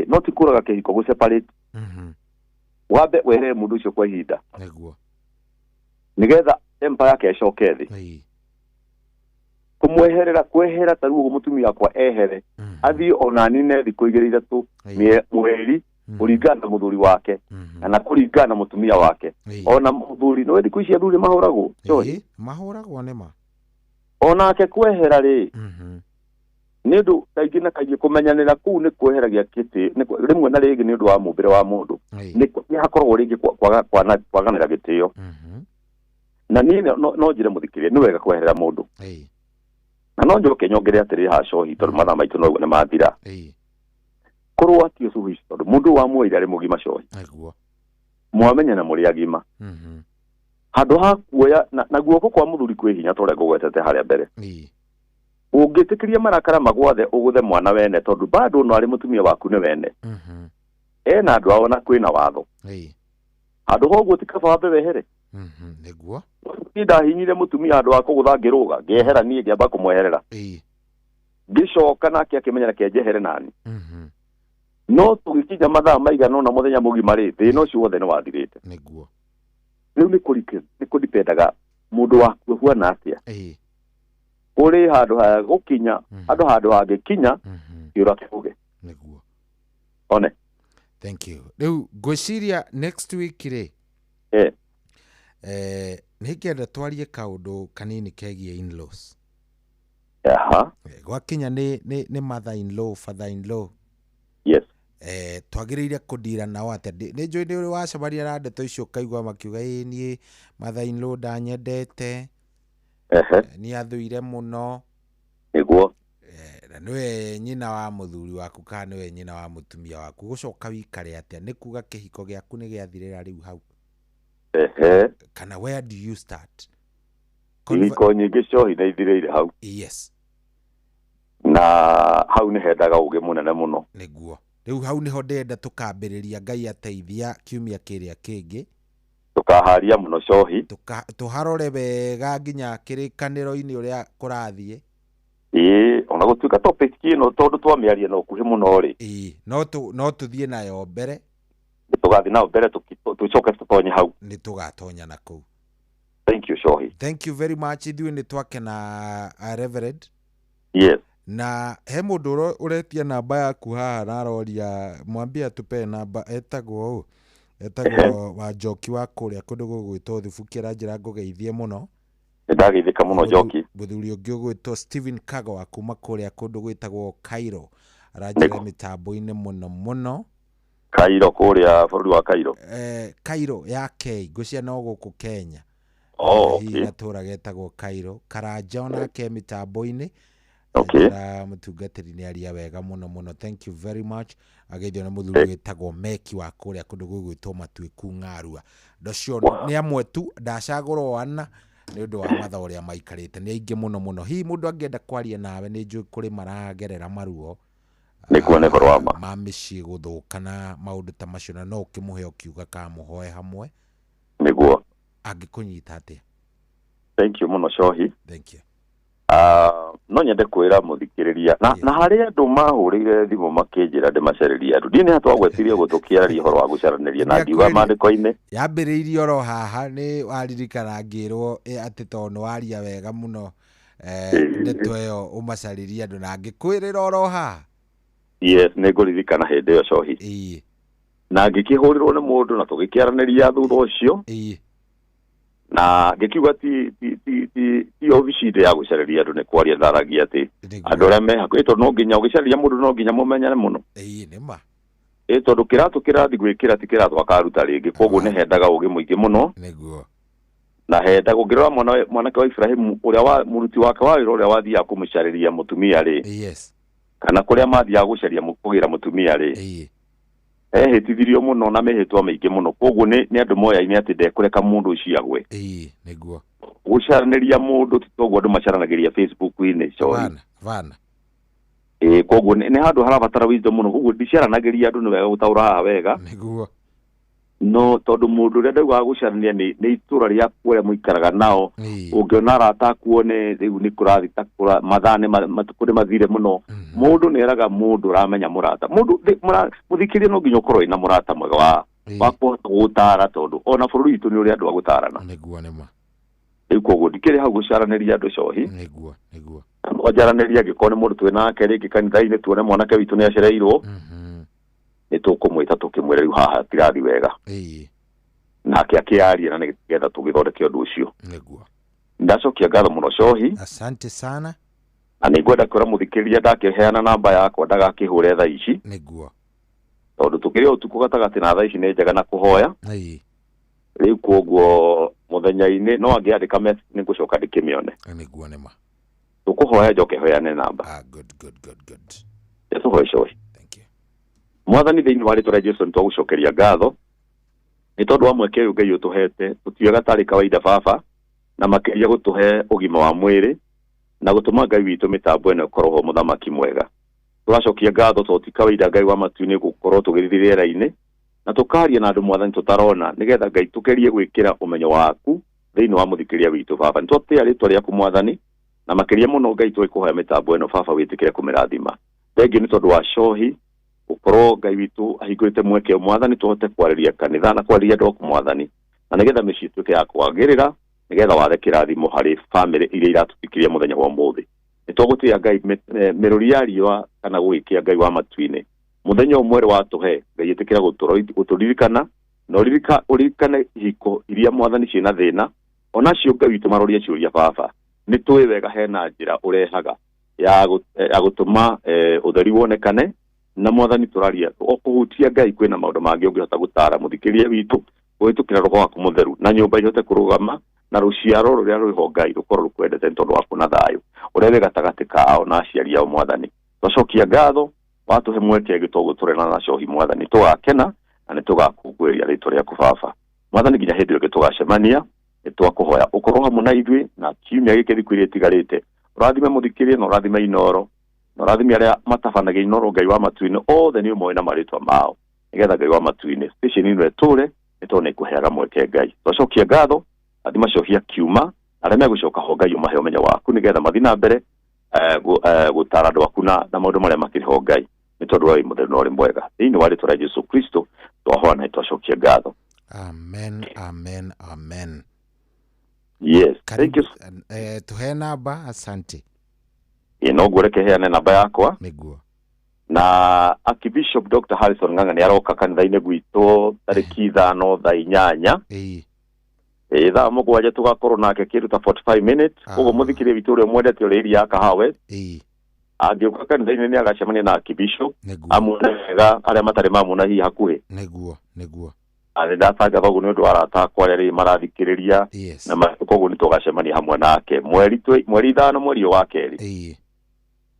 Speaker 1: No ti kũraga kĩhiko gũ-separate. Wambe weherere mũndũ ũcio kwa ihinda.
Speaker 8: Nĩguo.
Speaker 1: Nĩgetha temper yake ĩcoke thĩ. Kũmweherera kwehera ta rĩu ũguo mũtumia wakwa ehere athiĩ ona nine thikũ 2 3 mweri kũringana na mũthuri wake kana kũringana na mũtumia wake. Ona mũthuri no thikũ ici athuri mahũragwo.
Speaker 8: Mahũragwo nĩ ma.
Speaker 1: Onake kwehera rĩ nĩ ũndũ kaingĩ na kaingĩ kũmenyanĩra kũu nĩ kweheragia gĩtĩo rĩmwe na rĩngĩ nĩ ũndũ wa mũmbĩre wa mũndũ nĩ hakoragwo rĩngĩ kwaganĩra gĩtĩo. Na niĩ no njĩre mũthikĩrĩria nĩ wega kweherera mũndũ. Na no njoke nyongerere atĩrĩ haha cohi tondũ mathaa maitũ no nĩ mathira. Kũrũa ti ũcuhici tondũ mũndũ wa muoire arĩ mũgima cohi. Mwamenyana mũrĩ agima. Handũ ha kuoya na guoko kwa mũthuri kwĩ hinya ta ũrĩa ngũgwetete harĩa mbere. Ũngĩtĩkĩria marakara magwathe ũgũthe mwana wene tondũ bado no arĩ mũtumia waku nĩ wene. Ena andũ ao na kwĩna watho. Handũ ha ũguo ti kaba wambe wehere.
Speaker 8: Nĩguo.
Speaker 1: Niĩ ndahinyire mũtumia handũ ha kũgũtha ngĩrũga ngĩehera niĩ ngĩamba kũmweherera. Ngĩcoka nake akĩmenya reke njehere nani. No tũgĩkinya mathaa maigana ũna mũthenya mũgima rĩ thĩna ũcio wothe nĩ wathirĩte.
Speaker 8: Nĩguo.
Speaker 1: Rĩu nĩ kũrike nĩ kũdipendaga mũndũ waku ahuana atĩa. Kũrĩ handũ ha gũkinya, handũ handũ hangĩkinya kĩũra kĩũge.
Speaker 8: Nĩguo.
Speaker 1: One.
Speaker 8: Thank you. Rĩu ngwĩciria next week rĩ, nĩ ngĩenda twarie kaũndũ kanini kegiĩ in-laws.
Speaker 1: Aha.
Speaker 8: Gwakinya nĩ mother in law, father in law.
Speaker 1: Yes.
Speaker 8: Twagĩrĩire kũndira nao atĩa? Nĩ njũĩ nĩ ũrĩ wacemania na ndeto icio ũkaigua makiuga ĩ niĩ mother in law ndanyendete. Nĩ athũire mũno.
Speaker 1: Nĩguo.
Speaker 8: Na nĩwe nyina wa mũthuri waku kana nĩwe nyina wa mũtumia waku, gũcoka wikare atĩa? Nĩ kuga kĩhiko gĩaku nĩ gĩathirĩra rĩu hau? Kana where do you start?
Speaker 1: Ihiko nyingĩ cohi nĩ ithirĩire hau.
Speaker 8: Yes.
Speaker 1: Na hau nĩ hendaga ũgĩ mũnene mũno.
Speaker 8: Nĩguo. Rĩu hau nĩho ndĩrenda tũkambĩrĩria, Ngai ateithia kiumia kĩrĩa kĩngĩ.
Speaker 1: Tũkaharia mũno cohi.
Speaker 8: Tũharore wega nginya kĩrĩkanĩro-inĩ ũrĩa kũrathiĩ.
Speaker 1: Ĩĩ, ona gũtuĩka topic ĩno tondũ twamĩaria na ũkuhĩ mũno rĩ.
Speaker 8: Ĩĩ, no tũthiĩ nayo mbere.
Speaker 1: Tũgathiĩ nayo mbere tũcoke tũtonye hau.
Speaker 8: Nĩ tũgatonya na kũu.
Speaker 1: Thank you Cohi.
Speaker 8: Thank you very much. Ithuĩ nĩ twakena, Reverend.
Speaker 1: Yes.
Speaker 8: Na he mũndũ ũretia namba yaku haha na aroria mwambie atupe namba, etagwo ũ? Etagwo Wanjoki wa kũrĩa kũndũ gũgwĩtwo Thubuki, aranjĩra ngũgeithie mũno.
Speaker 1: Nĩndageithĩka mũno Njoki.
Speaker 8: Mũthuri ũngĩ ũgwĩtwo Stephen Kago wa kuma kũrĩa kũndũ gwĩtagwo Cairo, aranjĩra mĩtambo-inĩ mũno mũno.
Speaker 1: Cairo kũrĩa bũrũri wa Cairo?
Speaker 8: Cairo ya K, ngwĩciria no gũkũ Kenya.
Speaker 1: Oh, okay.
Speaker 8: Hihi gatũra getagwo Cairo. Karanja onake mĩtambo-inĩ.
Speaker 1: Okay.
Speaker 8: Mũtungatĩri nĩ aria wega mũno mũno. Thank you very much. Ageithio na mũthuri wĩtagwo Meki wa kũrĩa kũndũ gũgwĩtwo Matuĩku Ng'arua. Andũ acio nĩ amwe tu, ndacagũra o ana nĩ ũndũ wa mathaa ũrĩa maikarĩte. Nĩ aingĩ mũno mũno. Hihi mũndũ angĩenda kwaria nawe, nĩ njũĩ kũrĩ maragerera maruo.
Speaker 1: Nĩguo, nĩ ũhoro wa ma.
Speaker 8: Ma mĩciĩ gũthũka na maũndũ ta macio, na no ũkĩmũhe ũkiuga kamũhoe hamwe.
Speaker 1: Nĩguo.
Speaker 8: Angĩkũnyita atĩa?
Speaker 1: Thank you mũno Cohi.
Speaker 8: Thank you.
Speaker 1: No nyende kwĩra mũthikĩrĩria na harĩ andũ mahũrĩire thimũ makĩnjĩra ndĩmacarĩrie andũ. Ndiĩ nĩ hatwagwetirie gũtũkĩararia ũhoro wa gũcaranĩria na ngiuga maandĩko-inĩ.
Speaker 8: Yambĩrĩirie oro haha nĩ waririkana ngĩrwo atĩ tondũ nĩ waria wega mũno ndeto ĩyo ũmacarĩrie andũ, na ngĩkwĩrĩra oro haha.
Speaker 1: Yes, nĩ ngũririkana hĩndĩ ĩyo Cohi. Na ngĩkĩhũrĩrwo nĩ mũndũ na tũgĩkĩaranĩria thutha ũcio. Na ngĩkiuga ti obici ya gũcarĩria andũ, nĩ kwaria ndaragia atĩ andũ arĩa me hakuhĩ, tondũ no nginya ũgĩcarĩria mũndũ no nginya mũmenyane mũno.
Speaker 8: Ĩĩ, nĩ ma.
Speaker 1: Ĩĩ, tondũ kĩratũ kĩrathiĩ gwĩkĩra ti kĩratũ akaruta rĩngĩ, koguo nĩ hendaga ũgĩ mũingĩ mũno.
Speaker 8: Nĩguo.
Speaker 1: Na hendaga ũngĩrora mwanake wa Ibrahimu ũrĩa wa mũruti wake wa wĩra ũrĩa wathiaga kũmũcarĩria mũtumia rĩ.
Speaker 8: Yes.
Speaker 1: Kana kũrĩa mathiaga gũcaria kũgĩra mũtumia rĩ. Ehĩtithirio mũno na mĩhĩtwa mĩingĩ mũno, koguo nĩ andũ moyaine atĩ ndekũreka mũndũ ũcio agwe.
Speaker 8: Ĩĩ, nĩguo.
Speaker 1: Gũcaranĩria mũndũ ti toguo andũ macaranagĩria Facebook-inĩ, sorry.
Speaker 8: Bana.
Speaker 1: Ĩĩ, koguo nĩ handũ harabatara wisdom mũno, koguo ndicaranagĩria andũ, nĩ wega gũtaũra haha wega.
Speaker 8: Nĩguo.
Speaker 1: No tondũ mũndũ ũrĩa ndaugaga gũcarania nĩ itũra rĩaku ũrĩa mũikaraga nao, ũngĩona arata akuo nĩ rĩu nĩ kũrathiĩ ta mathaa nĩ matukũ nĩ mathire mũno. Mũndũ nĩ eraga mũndũ ũramenya mũrata. Mũndũ mũthikĩria no nginya ũkorwo wĩna mũrata mwega wa kũhota gũtara, tondũ ona bũrũri witũ nĩ ũrĩ andũ a gũtarana.
Speaker 8: Nĩguo, nĩ ma.
Speaker 1: Rĩu koguo ndikĩrĩ hau gũcaranĩria andũ Cohi.
Speaker 8: Nĩguo, nĩguo.
Speaker 1: No njaranĩria angĩkorwo nĩ mũndũ twĩ nake rĩngĩ kanitha-inĩ, tuone mwanake witũ nĩ acereirwo. Nĩ tũkũmwĩta tũkĩmwĩra rĩu haha tirathi wega. Nake akĩaria na nĩgetha tũgĩthondeke ũndũ ũcio.
Speaker 8: Nĩguo.
Speaker 1: Ndacokia ngatho mũno Cohi.
Speaker 8: Asante sana.
Speaker 1: Na nĩngwenda kwĩra mũthikĩrĩria ndakĩheana namba yakwa ndagakĩhũre thaa ici.
Speaker 8: Nĩguo.
Speaker 1: Tondũ tũkĩrĩ ũtukũ gatagatĩ na thaa ici nĩ njega na kũhoya. Rĩu koguo mũthenya-inĩ no angĩandĩka message nĩ ngũcoka ndĩkĩmĩone.
Speaker 8: Nĩguo, nĩ ma.
Speaker 1: Tũkũhoya njoke hoyane namba.
Speaker 8: Good, good, good, good.
Speaker 1: Tũhoe Cohi. Mwathani, thĩinĩ wa rĩtwa rĩa Jesũ nĩ twagũcokeria ngatho nĩ tondũ wa mweke ũyũ Ngai ũtũhete. Tũtiũĩ gatarĩ kawaida baba, na makĩria gũtũhe ũgima wa mwĩrĩ na gũtũma Ngai witũ mĩtambo ĩno ĩkorwo ho mũthamaki mwega. Tũracokia ngatho tondũ ti kawaida Ngai wa matu-inĩ gũkorwo tũgĩthiĩ rĩera-inĩ na tũkaria na andũ mwathani tũtarona, nĩgetha Ngai tũgerie gwĩkĩra ũmenyo waku thĩinĩ wa mũthikĩria witũ baba. Nĩ twatĩa rĩtwa rĩaku mwathani, na makĩria mũno Ngai tũgĩkũhoya mĩtambo ĩno baba wĩtĩkĩre kũmĩrathima. Thengiũ nĩ tondũ wa Cohi gũkorwo Ngai witũ ahingũrĩte mweke mwathani tũhote kwarĩria kanitha na kwarĩria andũ aku mwathani. Na nĩgetha mĩciĩ ĩtuĩke ya kwagĩrĩra, nĩgetha wathe kĩrathimo harĩ bamĩrĩ iria iratũthikĩrĩria mũthenya wa ũmũthĩ. Nĩ twagũtĩĩa Ngai mĩrũri ya riũa kana gũgĩkĩa Ngai wa matu-inĩ. Mũthenya ũyũ mwerũ watũhe, Ngai ĩtĩkĩra gũtũririkana, na ũririkane ihiko iria mwathani ciĩna thĩna, onacio Ngai witũ marorie ciũria baba. Nĩ tũĩ wega hena njĩra ũrehaga ya gũtũma ũtheri wonekane, na mwathani tũraria o kũhutia Ngai kwĩna maũndũ mangĩ ũngĩhota gũtara mũthikĩria witũ kũhĩtũkĩra roho waku mũtheru, na nyũmba ihote kũrũgama, na rũciaro rũrĩa rwĩho Ngai rũkorwo rũkwendete nĩ tondũ waku na thayũ ũrĩa wĩ gatagatĩ kao na aciari ao mwathani. Twacokia ngatho watũhe mweke ĩngĩ tũgũtũrena na cohi mwathani, tũgakena na nĩ tũgakũngũĩria rĩtwa rĩaku baba. Mwathani nginya hĩndĩ ĩyo ĩngĩ tũgacemania, nĩ twakũhoya ũkorwo hamwe na ithuĩ na kiumia gĩkĩ thikũ iria itigarĩte, ũrathime mũthikĩrie na ũrathime Inooro, na ũrathime arĩa matabanagia Inooro Ngai wa matu-inĩ, othe nĩ ũmoĩ na marĩtwa mao, nĩgetha Ngai wa matu-inĩ station ĩno ĩtũre nĩ tondũ nĩ ĩkũheaga mweke Ngai. Twacokia ngatho, athima cohia kiuma, arĩa megũcoka ho Ngai ũmahe ũmenyo waku nĩgetha mathiĩ na mbere gũtara andũ aku na maũndũ marĩa makĩrĩ ho Ngai, nĩ tondũ we wĩ mũtheru na ũrĩ mwega. Thĩinĩ wa rĩtwa rĩa Jesu Kristo twahoya na twacokia ngatho.
Speaker 8: Amen, amen, amen.
Speaker 1: Yes, thank you.
Speaker 8: Tuhe namba, asante.
Speaker 1: No ngũreke heane namba yakwa.
Speaker 8: Nĩguo.
Speaker 1: Na Archbishop Dr. Harrison Ng'ang'a nĩ aroka kanitha-inĩ gwitũ tarĩki 5 thaa 8. Thaa 7 tũgakorwo nake kĩndũ ta 45 minutes. Koguo mũthikĩrĩria witũ ũrĩa mwendete ũrĩa iria ya kahawa angĩũka kanitha-inĩ nĩ agacemania na Archbishop amuone wega arĩa matarĩ mamuona hihi hakuhĩ.
Speaker 8: Nĩguo, nĩguo.
Speaker 1: Nĩ ndatangatha ũguo nĩ ũndũ wa arata akwa arĩa rĩu marathikĩrĩria, na koguo nĩ tũgacemania hamwe nake mweri 5 mweri wa kerĩ.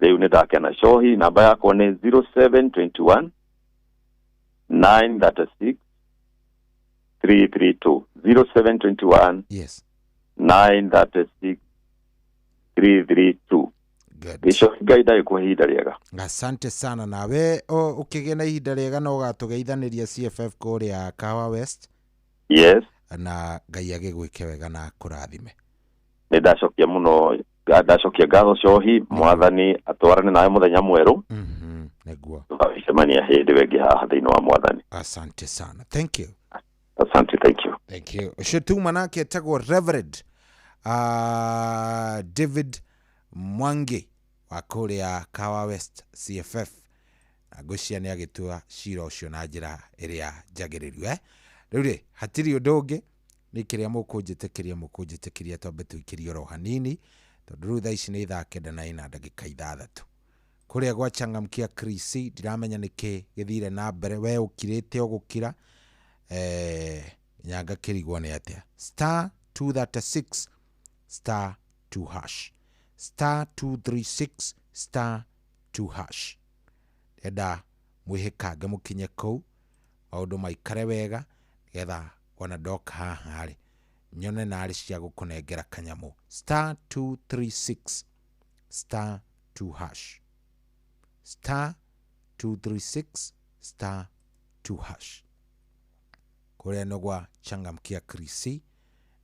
Speaker 1: Rĩu nĩ ndakena cohi. Namba yakwa nĩ 0721 936 332. 0721
Speaker 8: yes
Speaker 1: 936 332. Bishop Ngai ndagĩkũhe ihinda rĩega.
Speaker 8: Asante sana. Nawe ũkĩgĩa na ihinda rĩega na ũgatũgeithanĩria CFF kũrĩa Kahawa West.
Speaker 1: Yes.
Speaker 8: Na Ngai agĩgwĩke wega na kũrathime.
Speaker 1: Nĩ ndacokia mũno, ndacokia ngatho cohi, mwathani atwarane nawe mũthenya mwerũ.
Speaker 8: Nĩguo.
Speaker 1: Tũgacemania hĩndĩ ĩngĩ haha thĩinĩ wa mwathani.
Speaker 8: Asante sana. Thank you.
Speaker 1: Asante, thank you.
Speaker 8: Thank you. Ũcio tuma nake etagwo Reverend David Mwangi wa kũrĩa Kahawa West CFF, na ngwĩciria nĩ agĩtua cira ũcio na njĩra ĩrĩa njagĩrĩru. Rĩu rĩ, hatirĩ ũndũ ũngĩ, nĩ kĩrĩa mũkũnjĩtĩkĩria twambe tũikĩrie oro hanini, tondũ rĩu thaa ici nĩ thaa 9:06. Kũrĩa gwa Changamkia Krisi ndiramenya nĩkĩ gĩthire na mbere, we ũkirĩte ũgũkira nyanga kĩrigwo nĩ atĩa. Star 236 star 2 hash, star 236 star 2 hash. Ndĩrenda mwĩhĩkange mũkinye kũu, maũndũ maikare wega, nĩgetha ona ndoka haha rĩ nyone narĩ cia gũkũnengera kanyamũ. Star 236 star 2 hash, star 236 star 2 hash. Kũrĩa nĩ gwa Changamkia Krisi,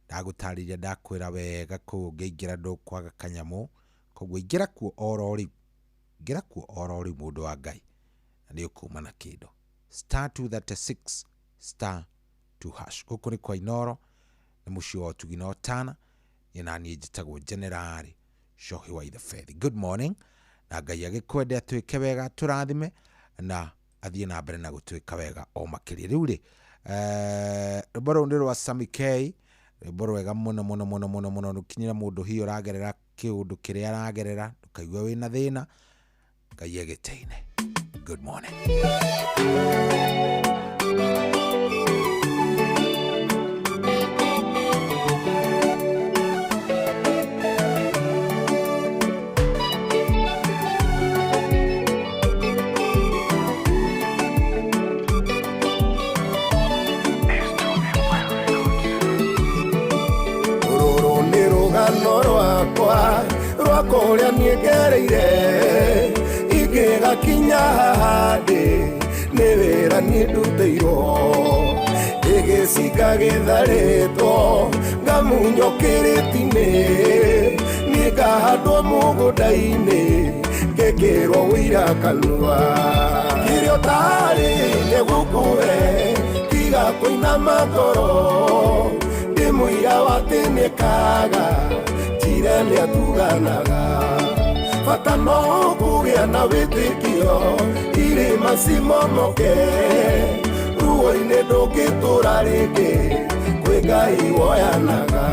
Speaker 8: ndagũtarĩria ndakwĩra wega kũu ũngĩingĩra ndũkwaga kanyamũ, koguo ingĩra kuo oro rĩu, ingĩra kuo oro rĩu mũndũ wa Ngai, na nĩ ũkuma na kĩndũ. Star 236 star 2 hash. Gũkũ nĩ kwa Inooro, nĩ mũciĩ wa ũtugi na ũtana. Niĩ na niĩ njĩtagwo Generali Cohi wa Itheberi. Good morning, na Ngai agĩkwende atwĩke wega, tũrathime na athiĩ na mbere na gũtwĩka wega o makĩria. Rĩu rĩ, rwĩmbo rũu nĩ rwa Sammy K, rwĩmbo rwega mũno mũno mũno mũno mũno. Rũkinyĩre mũndũ hihi ũragerera kĩũndũ kĩrĩa aragerera, ndũkaigue wĩna thĩna. Ngai agĩteine. Good morning.
Speaker 6: Rwa kũrĩa niĩ ngereire ingĩgakinya haha ndĩ nĩ wĩra niĩ ndutĩirwo ĩgĩcinga gĩtharĩtwo ngamunywo kĩrĩti-inĩ niĩ ngahandwo mũgũnda-inĩ ngĩkĩrwo ũira kanua kĩrĩa ũtarĩ nĩgũkũhe tiga kũinama ngoro Ndĩ mũira wa atĩ nĩekaga njire nĩatuganaga bata no kũgĩa na wĩtĩkio irĩma cimomoke ruo-inĩ ndũngĩtũra rĩngĩ kwĩ Ngai woyanaga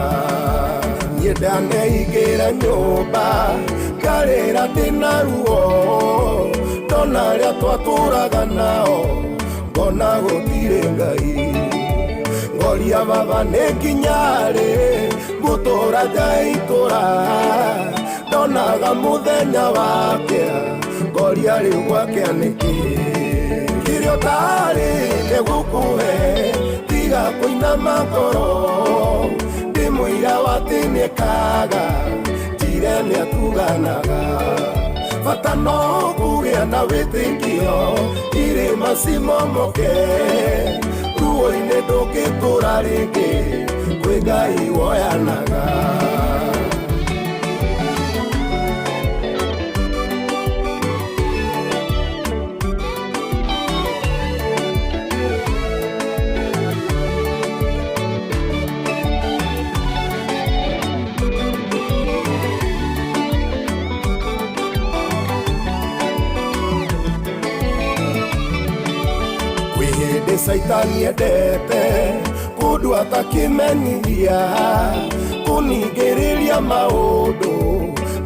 Speaker 6: niĩ ndaneingĩra nyũmba ngarĩra ndĩna ruo ndona arĩa twatũraga nao ngona gũtirĩ Ngai ngoria baba nĩ nginya rĩ ngũtũra njaitũra ndonaga mũthenya wakĩa ngoria rĩu gwakĩa nĩkĩ kĩrĩa ũtarĩ nĩgũkũhe tiga kũinama ngoro ndĩ mũira wa atĩ nĩekaga njire nĩatuganaga bata no kũgĩa na wĩtĩkio irĩma cimomoke ruo-inĩ ndũngĩtũra rĩngĩ kwĩ Ngai woyanaga. Saitani endete kũndũ atakĩmenyithia kũningĩrĩria maũndũ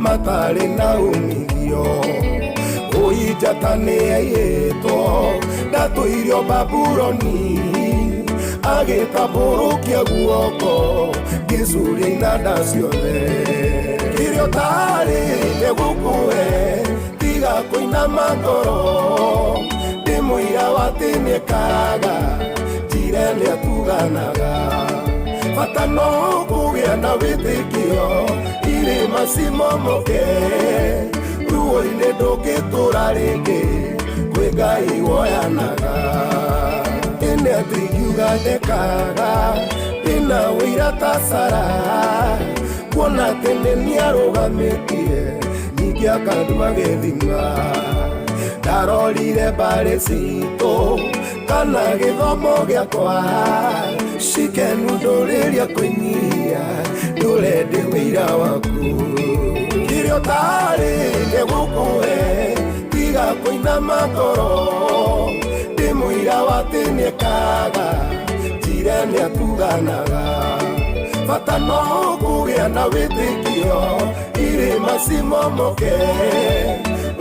Speaker 6: matarĩ na umithio ũi njata nĩyaiyĩtwo ndatũirio Babuloni agĩtambũrũkia guoko ngĩcuria inanda ciothe kĩrĩa ũtarĩ nĩgũkũhe tiga kũinama ngoro ndĩ mũira wa atĩ nĩekaga njire nĩatuganaga bata no kũgĩa na wĩtĩkio irĩma cimomoke ruo-inĩ ndũngĩtũra rĩngĩ kwĩ Ngai woyanaga ĩnĩ atĩ ingiuga ndekaga ndĩna ũira ta Sara kuona atĩ nĩ nĩarũgamĩtie ningĩ akandua gĩthima ndarorire mbarĩ citũ kana gĩthomo gĩakwa cikenu ndũrĩria kwĩnyihia ndũre ndĩ wĩira waku kĩrĩa ũtarĩ nĩgũkũhe tiga kũinama ngoro ndĩ mũira wa atĩ nĩekaga njire nĩatuganaga bata no kũgĩa na wĩtĩkio irĩma cimomoke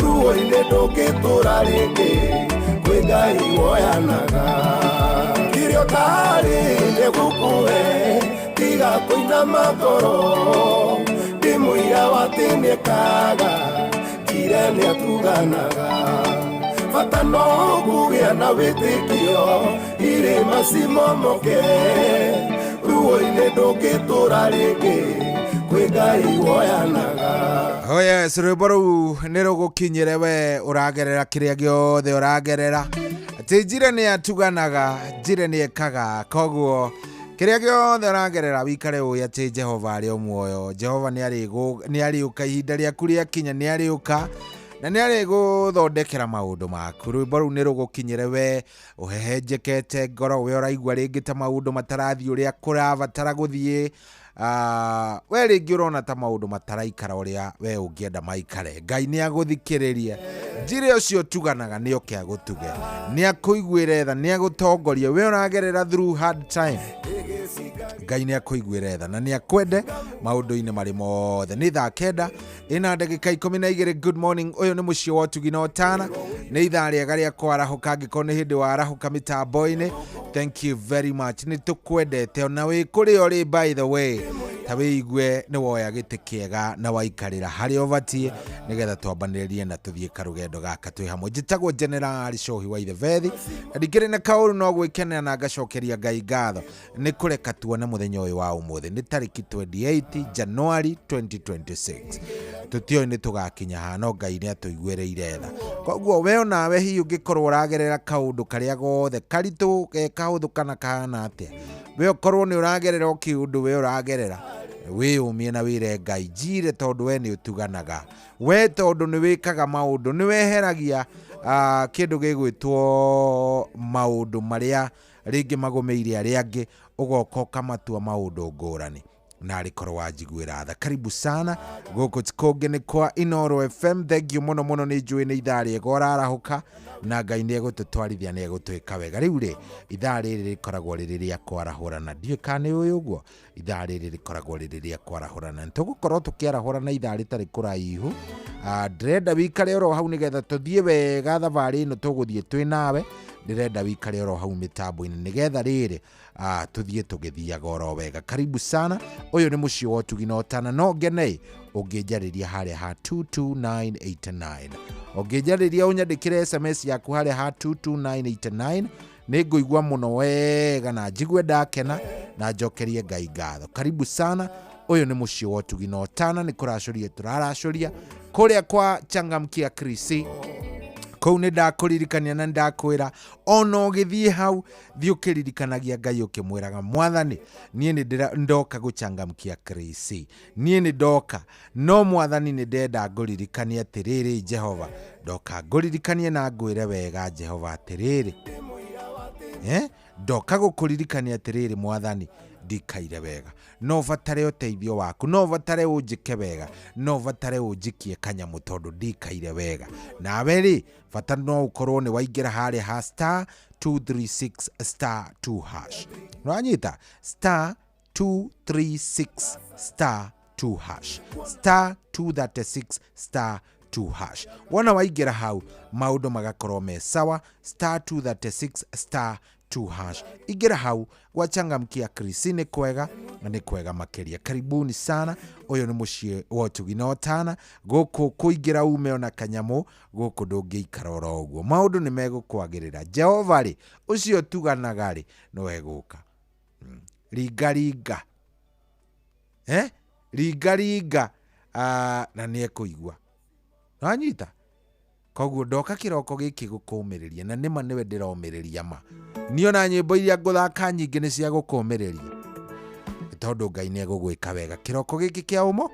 Speaker 6: ruo-inĩ ndũngĩtũra rĩngĩ kwĩ Ngai woyanaga kĩrĩa ũtarĩ nĩgũkũhe tiga kũinama ngoro ndĩ mũira wa atĩ nĩekaga njire nĩatuganaga bata no kũgĩa na wĩtĩkio irĩma cimomoke ruo-inĩ ndũngĩtũra rĩngĩ kwĩ Ngai woyanaga.
Speaker 8: Oh yes, rwĩmbo rũu nĩ rũgũkinyĩre we ũragerera kĩrĩa gĩothe ũragerera atĩ njire nĩ atuganaga njire nĩ ekaga koguo kĩrĩa gĩothe ũragerera wikare ũĩ atĩ Jehova arĩ o muoyo. Jehova nĩ arĩũka ihinda rĩaku rĩakinya nĩ arĩũka na nĩ arĩgũthondekera maũndũ maku. Rwĩmbo rũu nĩ rũgũkinyĩre we ũhehenjekete ngoro we ũraigua rĩngĩ ta maũndũ matarathiĩ ũrĩa kũrabatara gũthiĩ we rĩngĩ ũrona ta maũndũ mataraikara ũrĩa we ũngĩenda maikare. Ngai nĩ agũthikĩrĩria njire ũcio ũtuganaga nĩ oke agũtuge nĩ akũiguĩre tha nĩ agũtongorie we ũragerera through hard time. Ngai nĩ akũiguĩre tha na nĩ akwende maũndũ-inĩ marĩ mothe. Nĩ thaa 9 ĩna ndagĩka 12. Good morning, ũyũ nĩ mũciĩ wa ũtugi na ũtana. Nĩ ithaa rĩega rĩa kwarahũka angĩkorwo nĩ hĩndĩ warahũka mĩtambo-inĩ. Thank you very much, nĩ tũkwendete ona wĩ kũrĩa ũrĩ. By the way, ta wĩigue nĩ woya gĩtĩ kĩega na waikarĩra harĩa ũbatiĩ nĩgetha twambanĩrĩrie na tũthiĩ karũgendo gaka twĩ hamwe. Njĩtagwo General Cohi wa Ithebethi na ndikĩrĩ na kaũru no gwĩkenera na ngacokeria Ngai ngatho nĩ kũreka tuone mũthenya ũyũ wa ũmũthĩ. Nĩ tarĩki 28 January 2026. Tũtiũĩ nĩ tũgakinya haha no Ngai nĩ atũiguĩrĩire tha. Koguo we onawe hihi ũngĩkorwo ũragerera kaũndũ karĩa gothe karitũ ge kahũthũ kana kahana atĩa, we ũkorwo nĩ ũragerera o kĩũndũ we ũragerera, wĩyũmie na wĩre Ngai njire tondũ we nĩ ũtuganaga, we tondũ nĩ wĩkaga maũndũ, nĩ weheragia kĩndũ gĩgwĩtwo maũndũ marĩa rĩngĩ magũmĩire arĩa angĩ Ũgoka ũkamatua maũndũ ngũrani na arĩkorwo wanjiguĩra tha. Karibu sana gũkũ ti kũngĩ nĩ kwa Inooro FM. Thank you mũno mũno, nĩ njũĩ nĩ ithaa rĩega ũrarahũka na Ngai nĩ egũtũtwarithia, nĩ egũtwĩka wega. Rĩu rĩ, ithaa rĩrĩ rĩkoragwo rĩrĩ rĩa kwarahũrana, ndiũĩ kana nĩ ũĩ ũguo. Ithaa rĩrĩ rĩkoragwo rĩrĩ rĩa kwarahũrana, nĩ tũgũkorwo tũkĩarahũrana ithaa rĩtarĩ kũraihu. Ndĩrenda wikare oro hau nĩgetha tũthiĩ wega thabarĩ ĩno tũgũthiĩ twĩ nawe. Ndĩrenda wikare oro hau mĩtambo-inĩ nĩgetha rĩrĩ tũthiĩ tũgĩthiaga oro wega. Karibu sana, ũyũ nĩ mũciĩ wa ũtugi na ũtana. No ngene ũngĩnjarĩria harĩa ha 22989, ũngĩnjarĩria ũnyandĩkĩre SMS yaku harĩa ha 22989, nĩ ngũigua mũno wega na njigue ndakena na njokerie Ngai ngatho. Karibu sana, ũyũ nĩ mũciĩ wa ũtugi na ũtana. Nĩ kũracũria tũraracũria kũrĩa kwa Changamkia Krisi kũu. Nĩ ndakũririkania na ndakwĩra ona ũgĩthiĩ hau, thiĩ ũkĩririkanagia Ngai ũkĩmwĩraga, Mwathani, niĩ nĩ ndoka gũchangamkia Krisi, niĩ nĩ ndoka, no Mwathani nĩ ndenda ngũririkanie atĩrĩrĩ, Jehova, ndoka ngũririkanie na ngwĩre wega Jehova atĩrĩrĩ, ndoka gũkũririkania atĩrĩrĩ, Mwathani, ndikaire wega, no batare ũteithio waku, no batare ũnjĩke wega, no batare ũnjikie kanyamũ tondũ ndikaire wega. Nawe rĩ, bata no ũkorwo nĩ waingĩra harĩa ha star 236 star 2 hash. Nĩwanyita? Star 236 star 2 hash, star 236 star 2 hash. Wona waingĩra hau, maũndũ magakorwo me sawa. Star 236 star 2 hash, ingĩra hau gwachangamkia Krisi. Nĩ kwega na nĩ kwega makĩria. Karibuni sana, ũyũ nĩ mũciĩ wa ũtugi na ũtana. Gũkũ kũingĩra ume ona kanyamũ, gũkũ ndũngĩikara oro ũguo, maũndũ nĩ megũkwagĩrĩra. Jehova rĩ, ũcio ũtuganaga rĩ, no egũka. Ringa ringa, ringa ringa, na nĩ ekũigua. Nĩwanyita? Koguo ndoka kĩroko gĩkĩ gũkũmĩrĩria, na nĩma nĩwe ndĩromĩrĩria ma. Niĩ ona nyĩmbo iria ngũthaka nyingĩ nĩ cia gũkũmĩrĩria, tondũ Ngai nĩ egũgwĩka wega kĩroko gĩkĩ kĩa ũmũ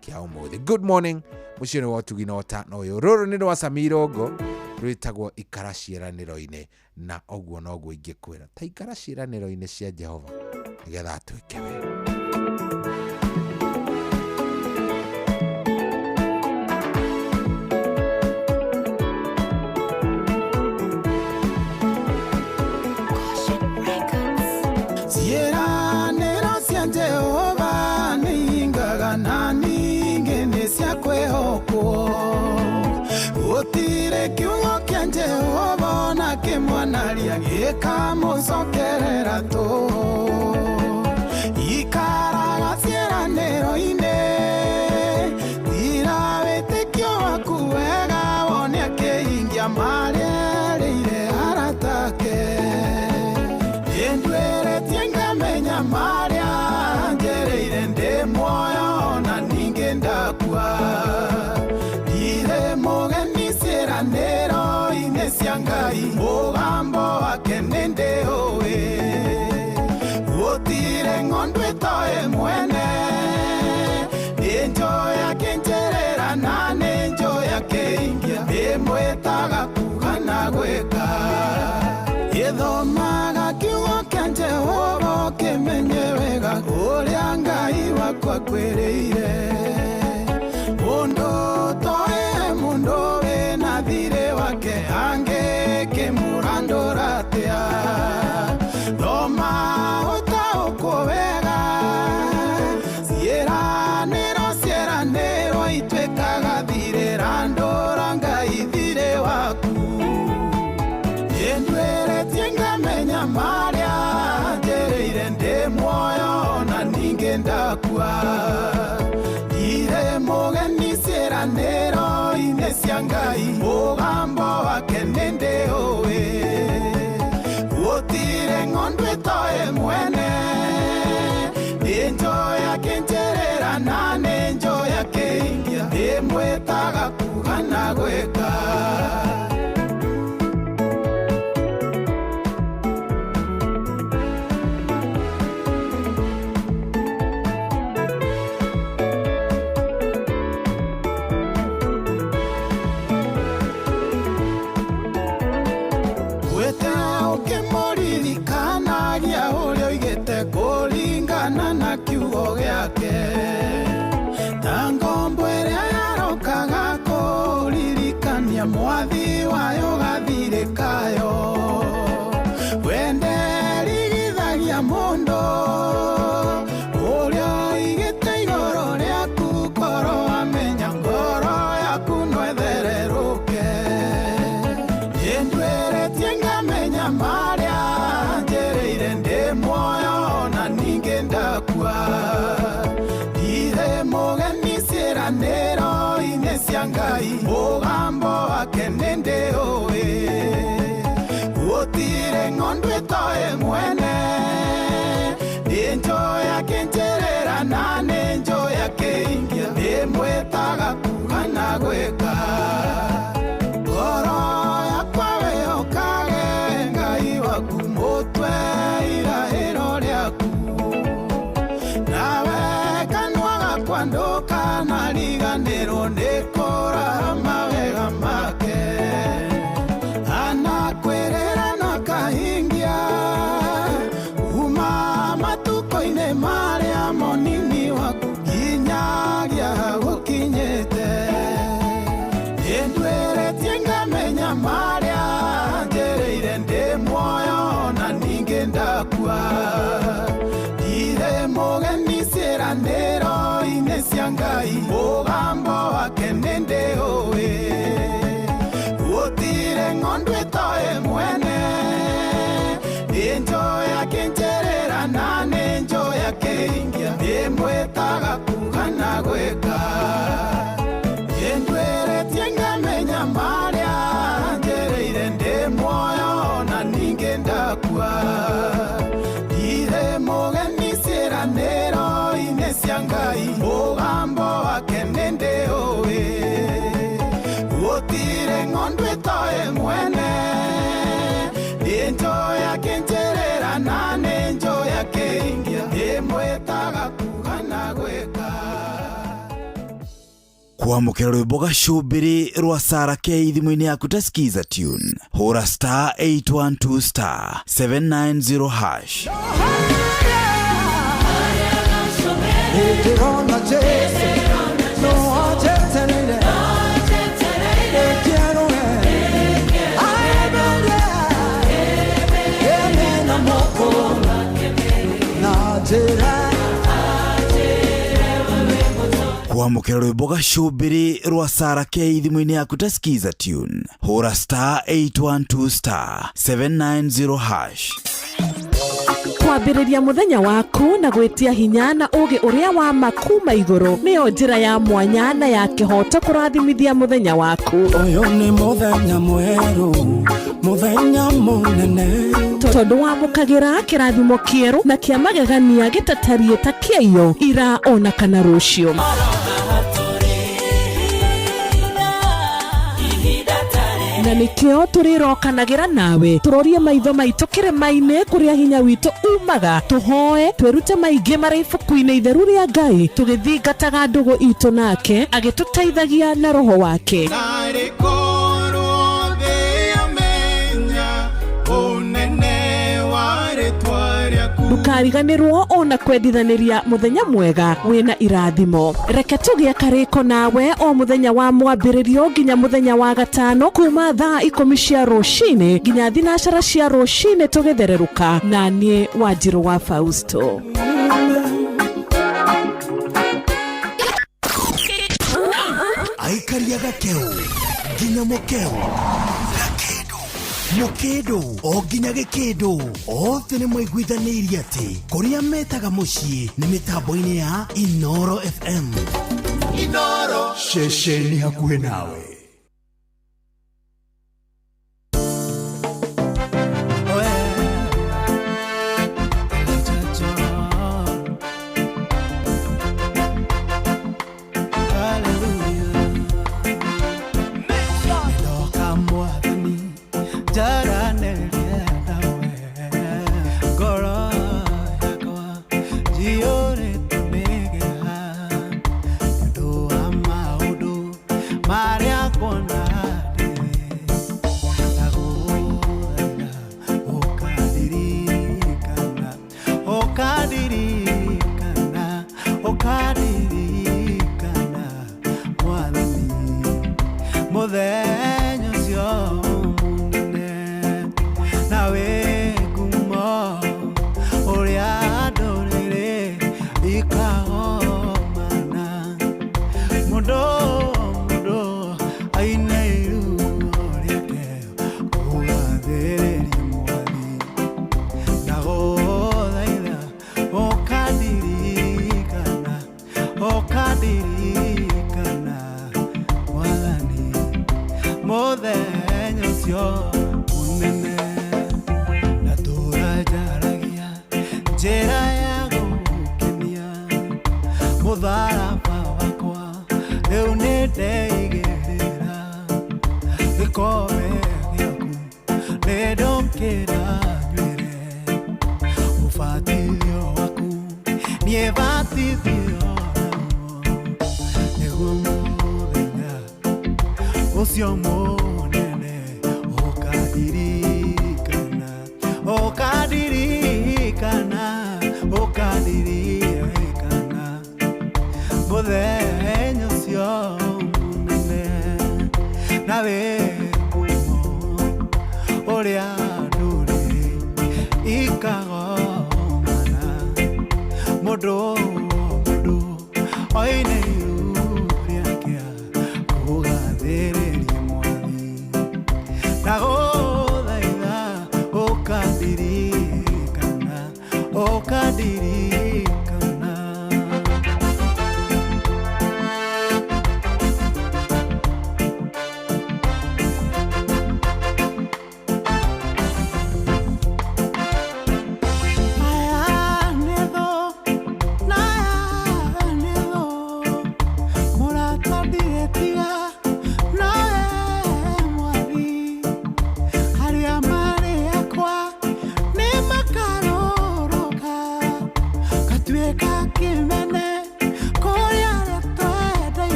Speaker 8: kĩa ũmũthĩ. Good morning, mũciĩ nĩ wa ũtugi na ũtana. Ũyũ rũrũ nĩ rwa Samirongo, rwĩtagwo Ikara Ciĩranĩro-inĩ, na ũguo noguo ingĩkwĩra, ta ikara ciĩranĩro-inĩ cia Jehova nĩgetha atwĩke wega.
Speaker 16: Ciĩranĩro cia Jehova nĩ hingaga na ningĩ nĩ cia kwĩhokwo. Gũtirĩ kiugo kĩa Jehova ona kĩmwanaria gĩkamũcokerera tũhũ. Ikaraga ciĩranĩro-inĩ, tira wĩtĩkio waku wega wone akĩhingia marĩa erĩire arata ake. Nĩndwĩrĩtie ngamenya marĩa njereire ndĩ muoyo na ningĩ ndakua. Ndirĩ mũgeni ciĩranĩro-inĩ cia Ngai, mũgambo wake nĩndĩũĩ. Gũtirĩ ng'ondu ĩtoĩ mwene, nĩnjũĩ akĩnjerera na nĩnjũĩ akĩingia, ndĩmwĩtaga kuga na gwĩka. Gĩthomaga kiugo kĩa Jehova ũkĩmenye wega ũrĩa Ngai wakwa akwĩrĩire. Mũndũ ũtoĩ mũndũ wĩna thirĩ wake angĩkĩmũrandũra atĩa? Thoma ũtaũkwo wega, ciĩranĩro ciĩranĩro ituĩkaga thirĩ, randũra Ngai thirĩ waku. Nĩndwĩrĩtie ngamenya marĩa njereire ndĩ muoyo na ningĩ ndakua. Ndirĩ mũgeni ciĩranĩro-inĩ cia Ngai, mũgambo wake nĩndĩũĩ. Gũtirĩ ng'ondu ĩtoĩ mwene, nĩnjũĩ akĩnjerera na nĩnjũĩ akĩingia, ndĩmwĩtaga kuga na gwĩka. ng'ondu ĩtoĩ mwene. Nĩ njũĩ akĩnjĩrĩra na nĩ njũĩ akĩingia, ndĩmwĩtaga kuga na gwĩka. Ĩndwĩrĩtie ngamenya marĩa njĩrĩire, ndĩ muoyo na ningĩ ndakua. Ndirĩ mũgeni ciĩranĩro-inĩ cia Ngai, mũgambo wake nĩ ndĩũĩ. Gũtirĩ ng'ondu ĩtoĩ mwene, nĩ njũĩ akĩnjĩrĩra na nĩ njũĩ akĩingia, ndĩmwĩtaga kuga na gwĩka.
Speaker 10: Kwamũkĩra rwĩmbo gacũmbĩrĩ rwa Sarah K thimũ-inĩ yaku ta Skiza tune, hũra star 812 star 790 hash.
Speaker 6: Ndĩrona Jesu no anjetereire, ndĩkĩerũe aeberie ene moko na njĩra.
Speaker 10: Kwamũkĩra rwĩmbo gacũmbĩrĩ rwa Sarah K thimũ-inĩ yaku ta Skiza tune, hũra star 812 star 790 hash.
Speaker 14: Kwambĩrĩria mũthenya waku na gwĩtia hinya na ũũgĩ ũrĩa wa ma kuma igũrũ nĩyo njĩra ya mwanya na ya kĩhooto kũrathimithia mũthenya waku.
Speaker 6: Ũyũ nĩ mũthenya mwerũ, mũthenya mũnene,
Speaker 14: tondũ wamũkagĩra kĩrathimo kĩerũ na kĩa magegania gĩtatariĩ ta kĩaiyo ira ona kana rũciũ. Na nĩkĩo tũrĩrokanagĩra nawe tũrorie maitho maitũ kĩrĩma-inĩ kũrĩa hinya witũ umaga, tũhoe twĩrute maingĩ marĩ ibuku-inĩ itheru rĩa Ngai, tũgĩthingataga ndũgũ itũ nake agĩtũteithagia na roho wake.
Speaker 16: Narĩ korwo thĩ yamenya ũnene wa rĩtwa rĩaku.
Speaker 14: Ndũkariganĩrwo ona kwendithanĩria mũthenya mwega wĩna irathimo. Reke tũgĩe karĩko nawe o mũthenya wa mwambĩrĩrio nginya mũthenya wa gatano kuma thaa 10 cia rũcinĩ nginya 12 cia rũcinĩ tũgĩthererũka na niĩ Wanjirũ wa Fausto.
Speaker 10: Aikaria gakeu nginya mũkeu, mũkĩndũ o nginya gĩkĩndũ, othe nĩ maiguithanĩirie atĩ kũrĩa metaga mũciĩ nĩ mĩtambo-inĩ ya Inooro FM.
Speaker 16: Inooro,
Speaker 6: ceceni hakuhĩ nawe.
Speaker 16: Mũthenya ũcio mũnene na wĩ ngumo ũrĩa ndũrĩrĩ ikagomana, mũndũ mũndũ aine iruo rĩake kũgathĩrĩria Mwathi. Ndagũthaitha ũkandirikana, ũkandirikana Mwathani mũthenya ũcio mũnene. Na tũranjaragia njĩra ya gũkenia, mũtharaba wakwa rĩu nĩ ndeigĩrĩra, gĩkombe gĩaku nĩ ndũkĩra nywĩre, ũbatithio waku niĩ batithio naguo, nĩguo mũthenya ũcio mũnene ũkandirikana, ũkandirikana, ũkandirikana mũthenya ũcio mũnene na wĩ ngumo ũrĩa ndũrĩrĩ ikagomana, mũndũ mũndũ oine iru rĩake kũgathĩrĩria Mwathi. Ndagũ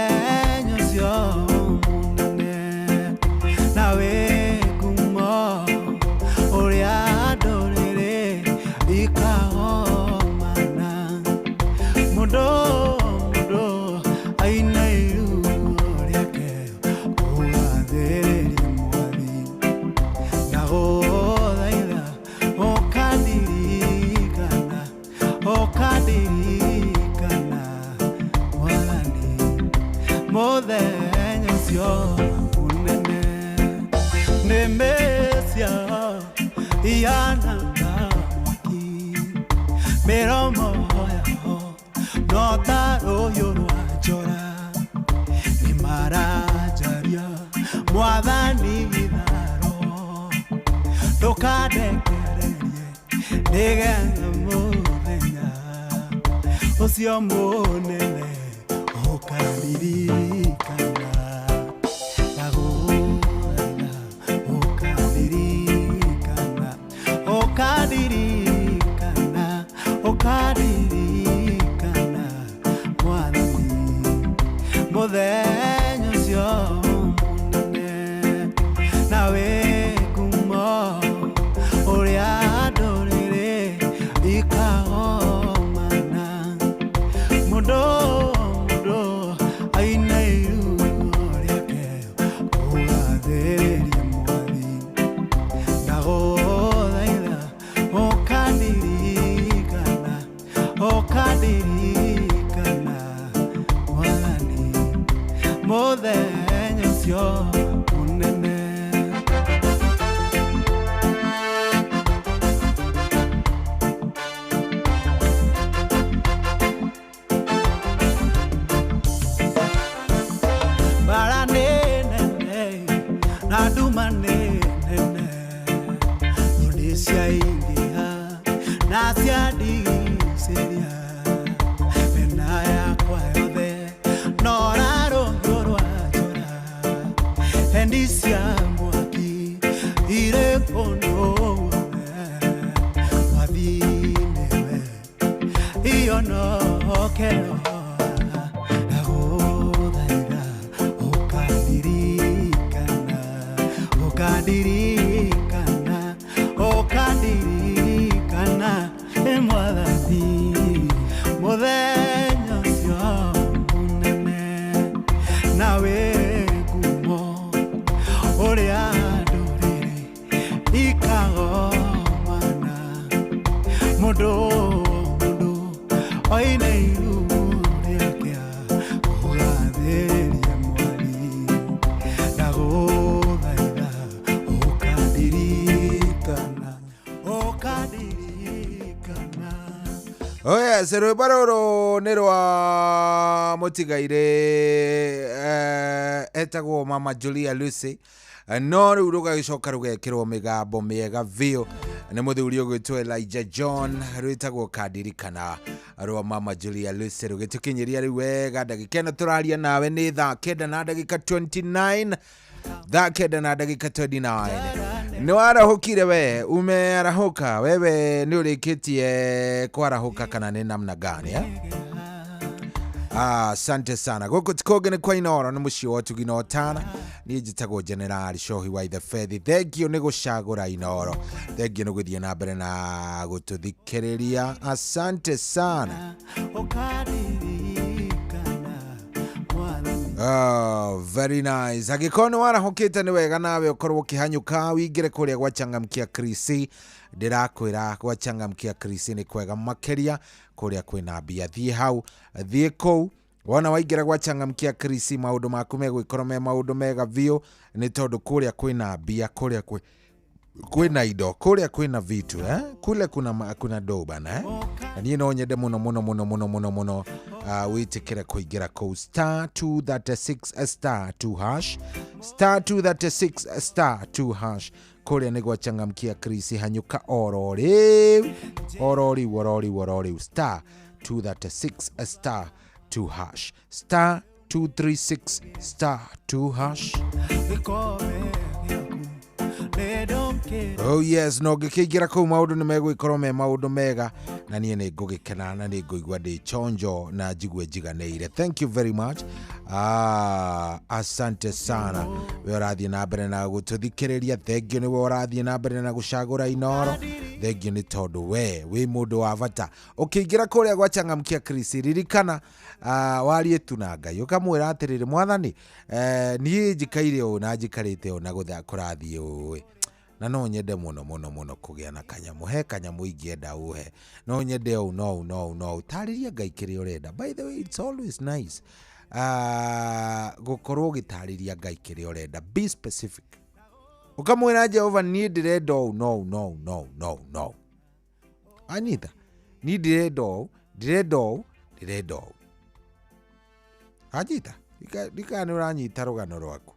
Speaker 16: Mũthenya ũcio mũnene na wĩ ngumo ũrĩa ndũrĩrĩ ikagomana. Mũndũ mũndũ aina iruo rĩake kũgathĩrĩria Mwathi. Ndagũthaitha ũkandirikana, ũkandirikana Mwathani mũthenya ũcio mũnene. Nĩmĩ ciao ihana ta mwaki, mĩromo yao no ta rũhiũ rwa njora. Nĩmaranjaria Mwathani gĩtharo, ndũkandekererie nĩgetha mũthenya ũcio mũnene ũkandirikana. Ndagũthaitha ũkandirikana, ũkandirikana, ũkandirikana Mwathani mũthenya ũcio mũnene na wĩ ngumo ũrĩa ndũrĩrĩ ikagomana. Mũndũ mũndũ aina iruo rĩake kũgathĩrĩria Mwathi. Ndagũthaitha ũkandirikana, ũkandirikana Mwathani mũthenya ũcio mũnene. Mbara nĩ nene na nduma nĩ nene, thũ nĩ ciaingĩha na ciandigicĩria. Mĩena yakwa yothe no rũhiũ rwa njora, hendi cia mwaki irĩ kũndũ guothe. Mwathi nĩwe ihonokero, ndagũthaitha ũkandirikana, ũkandirikana, ũkandirikana Mwathani mũthenya ũcio mũnene na wĩ ngumo ũrĩa ndũrĩrĩ ikagomana. Mũndũ mũndũ oine iruo rĩake kũgathĩrĩria Mwathi. Ndagũthaitha ũkandirikana, ũkandirikana.
Speaker 8: Oh yes, rwĩmbo rũrũ nĩ rwa mũtigairĩ etagwo Mama Julia Lucy, no rĩu rũgagĩcoka rũgekĩrwo mĩgambo mĩega biũ nĩ mũthuri ũgwĩtwo Elijah John, rwĩtagwo Kandirikana rwa Mama Julia Lucy, rũgĩtũkinyĩria rĩu wega ndagĩka ĩno tũraria nawe nĩ thaa kenda na ndagĩka 29, thaa kenda na ndagĩka 29. Nĩ warahũkire we, umearahũka wewe, nĩ ũrĩkĩtie kwarahũka kana nĩ namna gani eh? Asante sana. Gũkũ ti kũngĩ nĩ kwa Inooro, nĩ mũciĩ wa ũtugi na ũtana. Niĩ njĩtagwo General Shohi wa Ithe Fethi. Thengiũ nĩ gũcagũra Inooro, thengiũ nĩ gũthiĩ na mbere na gũtũthikĩrĩria. Asante sana.
Speaker 16: Ũkandirikana Mwathani.
Speaker 8: Oh, very nice. Angĩkorwo nĩ warahũkĩte nĩ wega nawe ũkorwo ũkĩhanyũka wingĩre kũrĩa gwa Changamkia Krisi. Ndĩrakwĩra gwa Changamkia Krisi nĩ kwega makĩria, kũrĩa kwĩna mbia. Thiĩ hau, thiĩ kũu. Wona waingĩra gwa Changamkia Krisi maũndũ maku megũgĩkorwo me maũndũ mega biũ, nĩ tondũ kũrĩa kwĩna mbia, kũrĩa kwĩna indo, kũrĩa kwĩna vitu eh? Kule kuna do bana eh? Na niĩ no nyende mũno mũno mũno mũno mũno mũno wĩtĩkĩre kũingĩra kũu star 236 star 2 hash, star 236 star 2 hash. Kũrĩa nĩ gwa Changamkia Krisi, hanyũka oro rĩu, oro rĩu, oro rĩu, oro rĩu, star 236 star 2 hash, star 236 star 2 hash.
Speaker 16: Gĩkombe gĩaku nĩ
Speaker 8: Oh yes, no ngĩkĩingĩra kũu maũndũ nĩ megũgĩkorwo me maũndũ mega na niĩ nĩ ngũgĩkena na nĩ ngũigua ndĩ chonjo na njigue njiganĩire. Thank you very much. Asante sana we ũrathiĩ na mbere na gũtũthikĩrĩria. Thank you nĩwe ũrathiĩ na mbere na gũcagũra Inooro. Thank you nĩ tondũ we wĩ mũndũ wa bata. Ũkĩingĩra kũrĩa gwa Changamkia Chris, ririkana warie tu na Ngai ũkamwĩra atĩrĩrĩ, mwathani niĩ njikaire ũũ na njikarĩte ũũ na kũrathiĩ ũũ, na no nyende mũno mũno mũno kũgĩa na kanyamũ, he kanyamũ ingĩenda ũhe, no nyende ũũ no ũũ no ũũ no ũũ. Tarĩria Ngai kĩrĩa ũrenda. By the way, it's always nice gũkorwo ũgĩtarĩria Ngai kĩrĩa ũrenda. Be specific. Ũkamwĩra Jehova niĩ ndĩrenda ũũ no ũũ no ũũ no ũũ no ũũ no ũũ. Anyita, niĩ ndĩrenda ũũ, ndĩrenda ũũ, ndĩrenda ũũ. Anyita, ndikana nĩ ũranyita rũgano rwaku.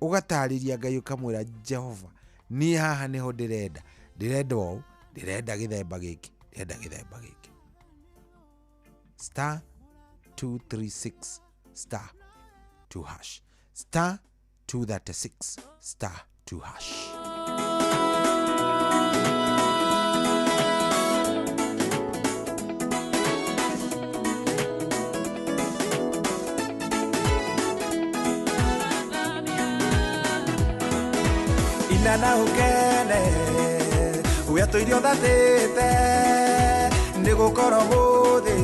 Speaker 8: Ũgatarĩria Ngai ũkamwĩra Jehova niĩ haha nĩho ndĩrenda, ndĩrenda ũũ, ndĩrenda gĩthemba gĩkĩ, ndĩrenda gĩthemba gĩkĩ. Star 236 star 2 hash, star 236 star 2 hash.
Speaker 6: Inana ukene wetũirio thatĩte nĩ gũkorwo mũthĩ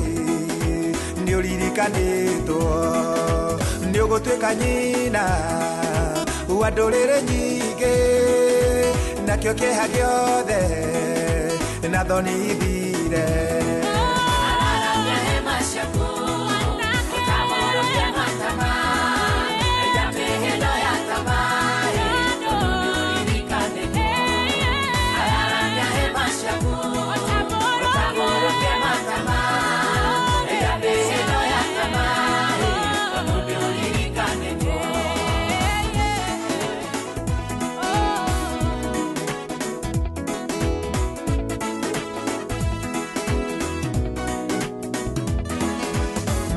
Speaker 6: nĩ ũririkanĩtwo nĩ ũgũtuĩka nyina wa ndũrĩrĩ nyingĩ nakĩo kĩeha gĩothe na thoni ithire.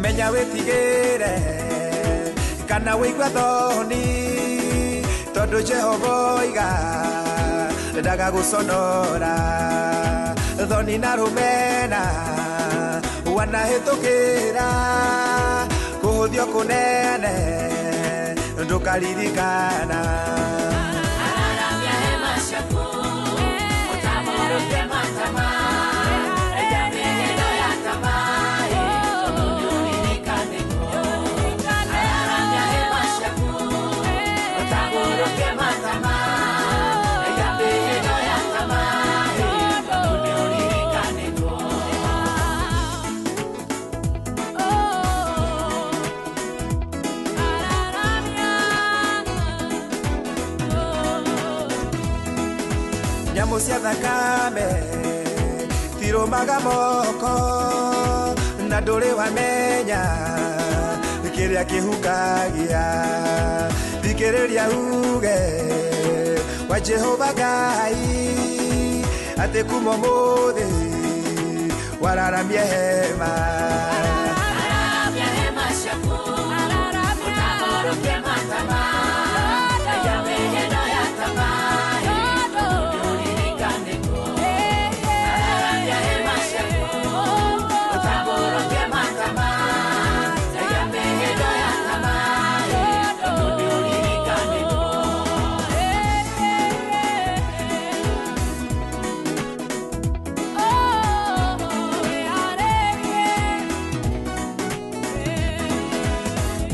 Speaker 6: Menya wĩtigĩre kana wĩigue thoni tondũ Jehova oiga ndagagũconora thoni na rũmena wanahĩtũkĩra kũhũthio kũnene ndũkaririkana. Nyamũ cia thakame tirũmaga moko na ndũrĩ wamenya kĩrĩa kĩhukagia. Thikĩrĩria uge wa Jehova Ngai atĩ kuma ũmũthĩ wararamie hema.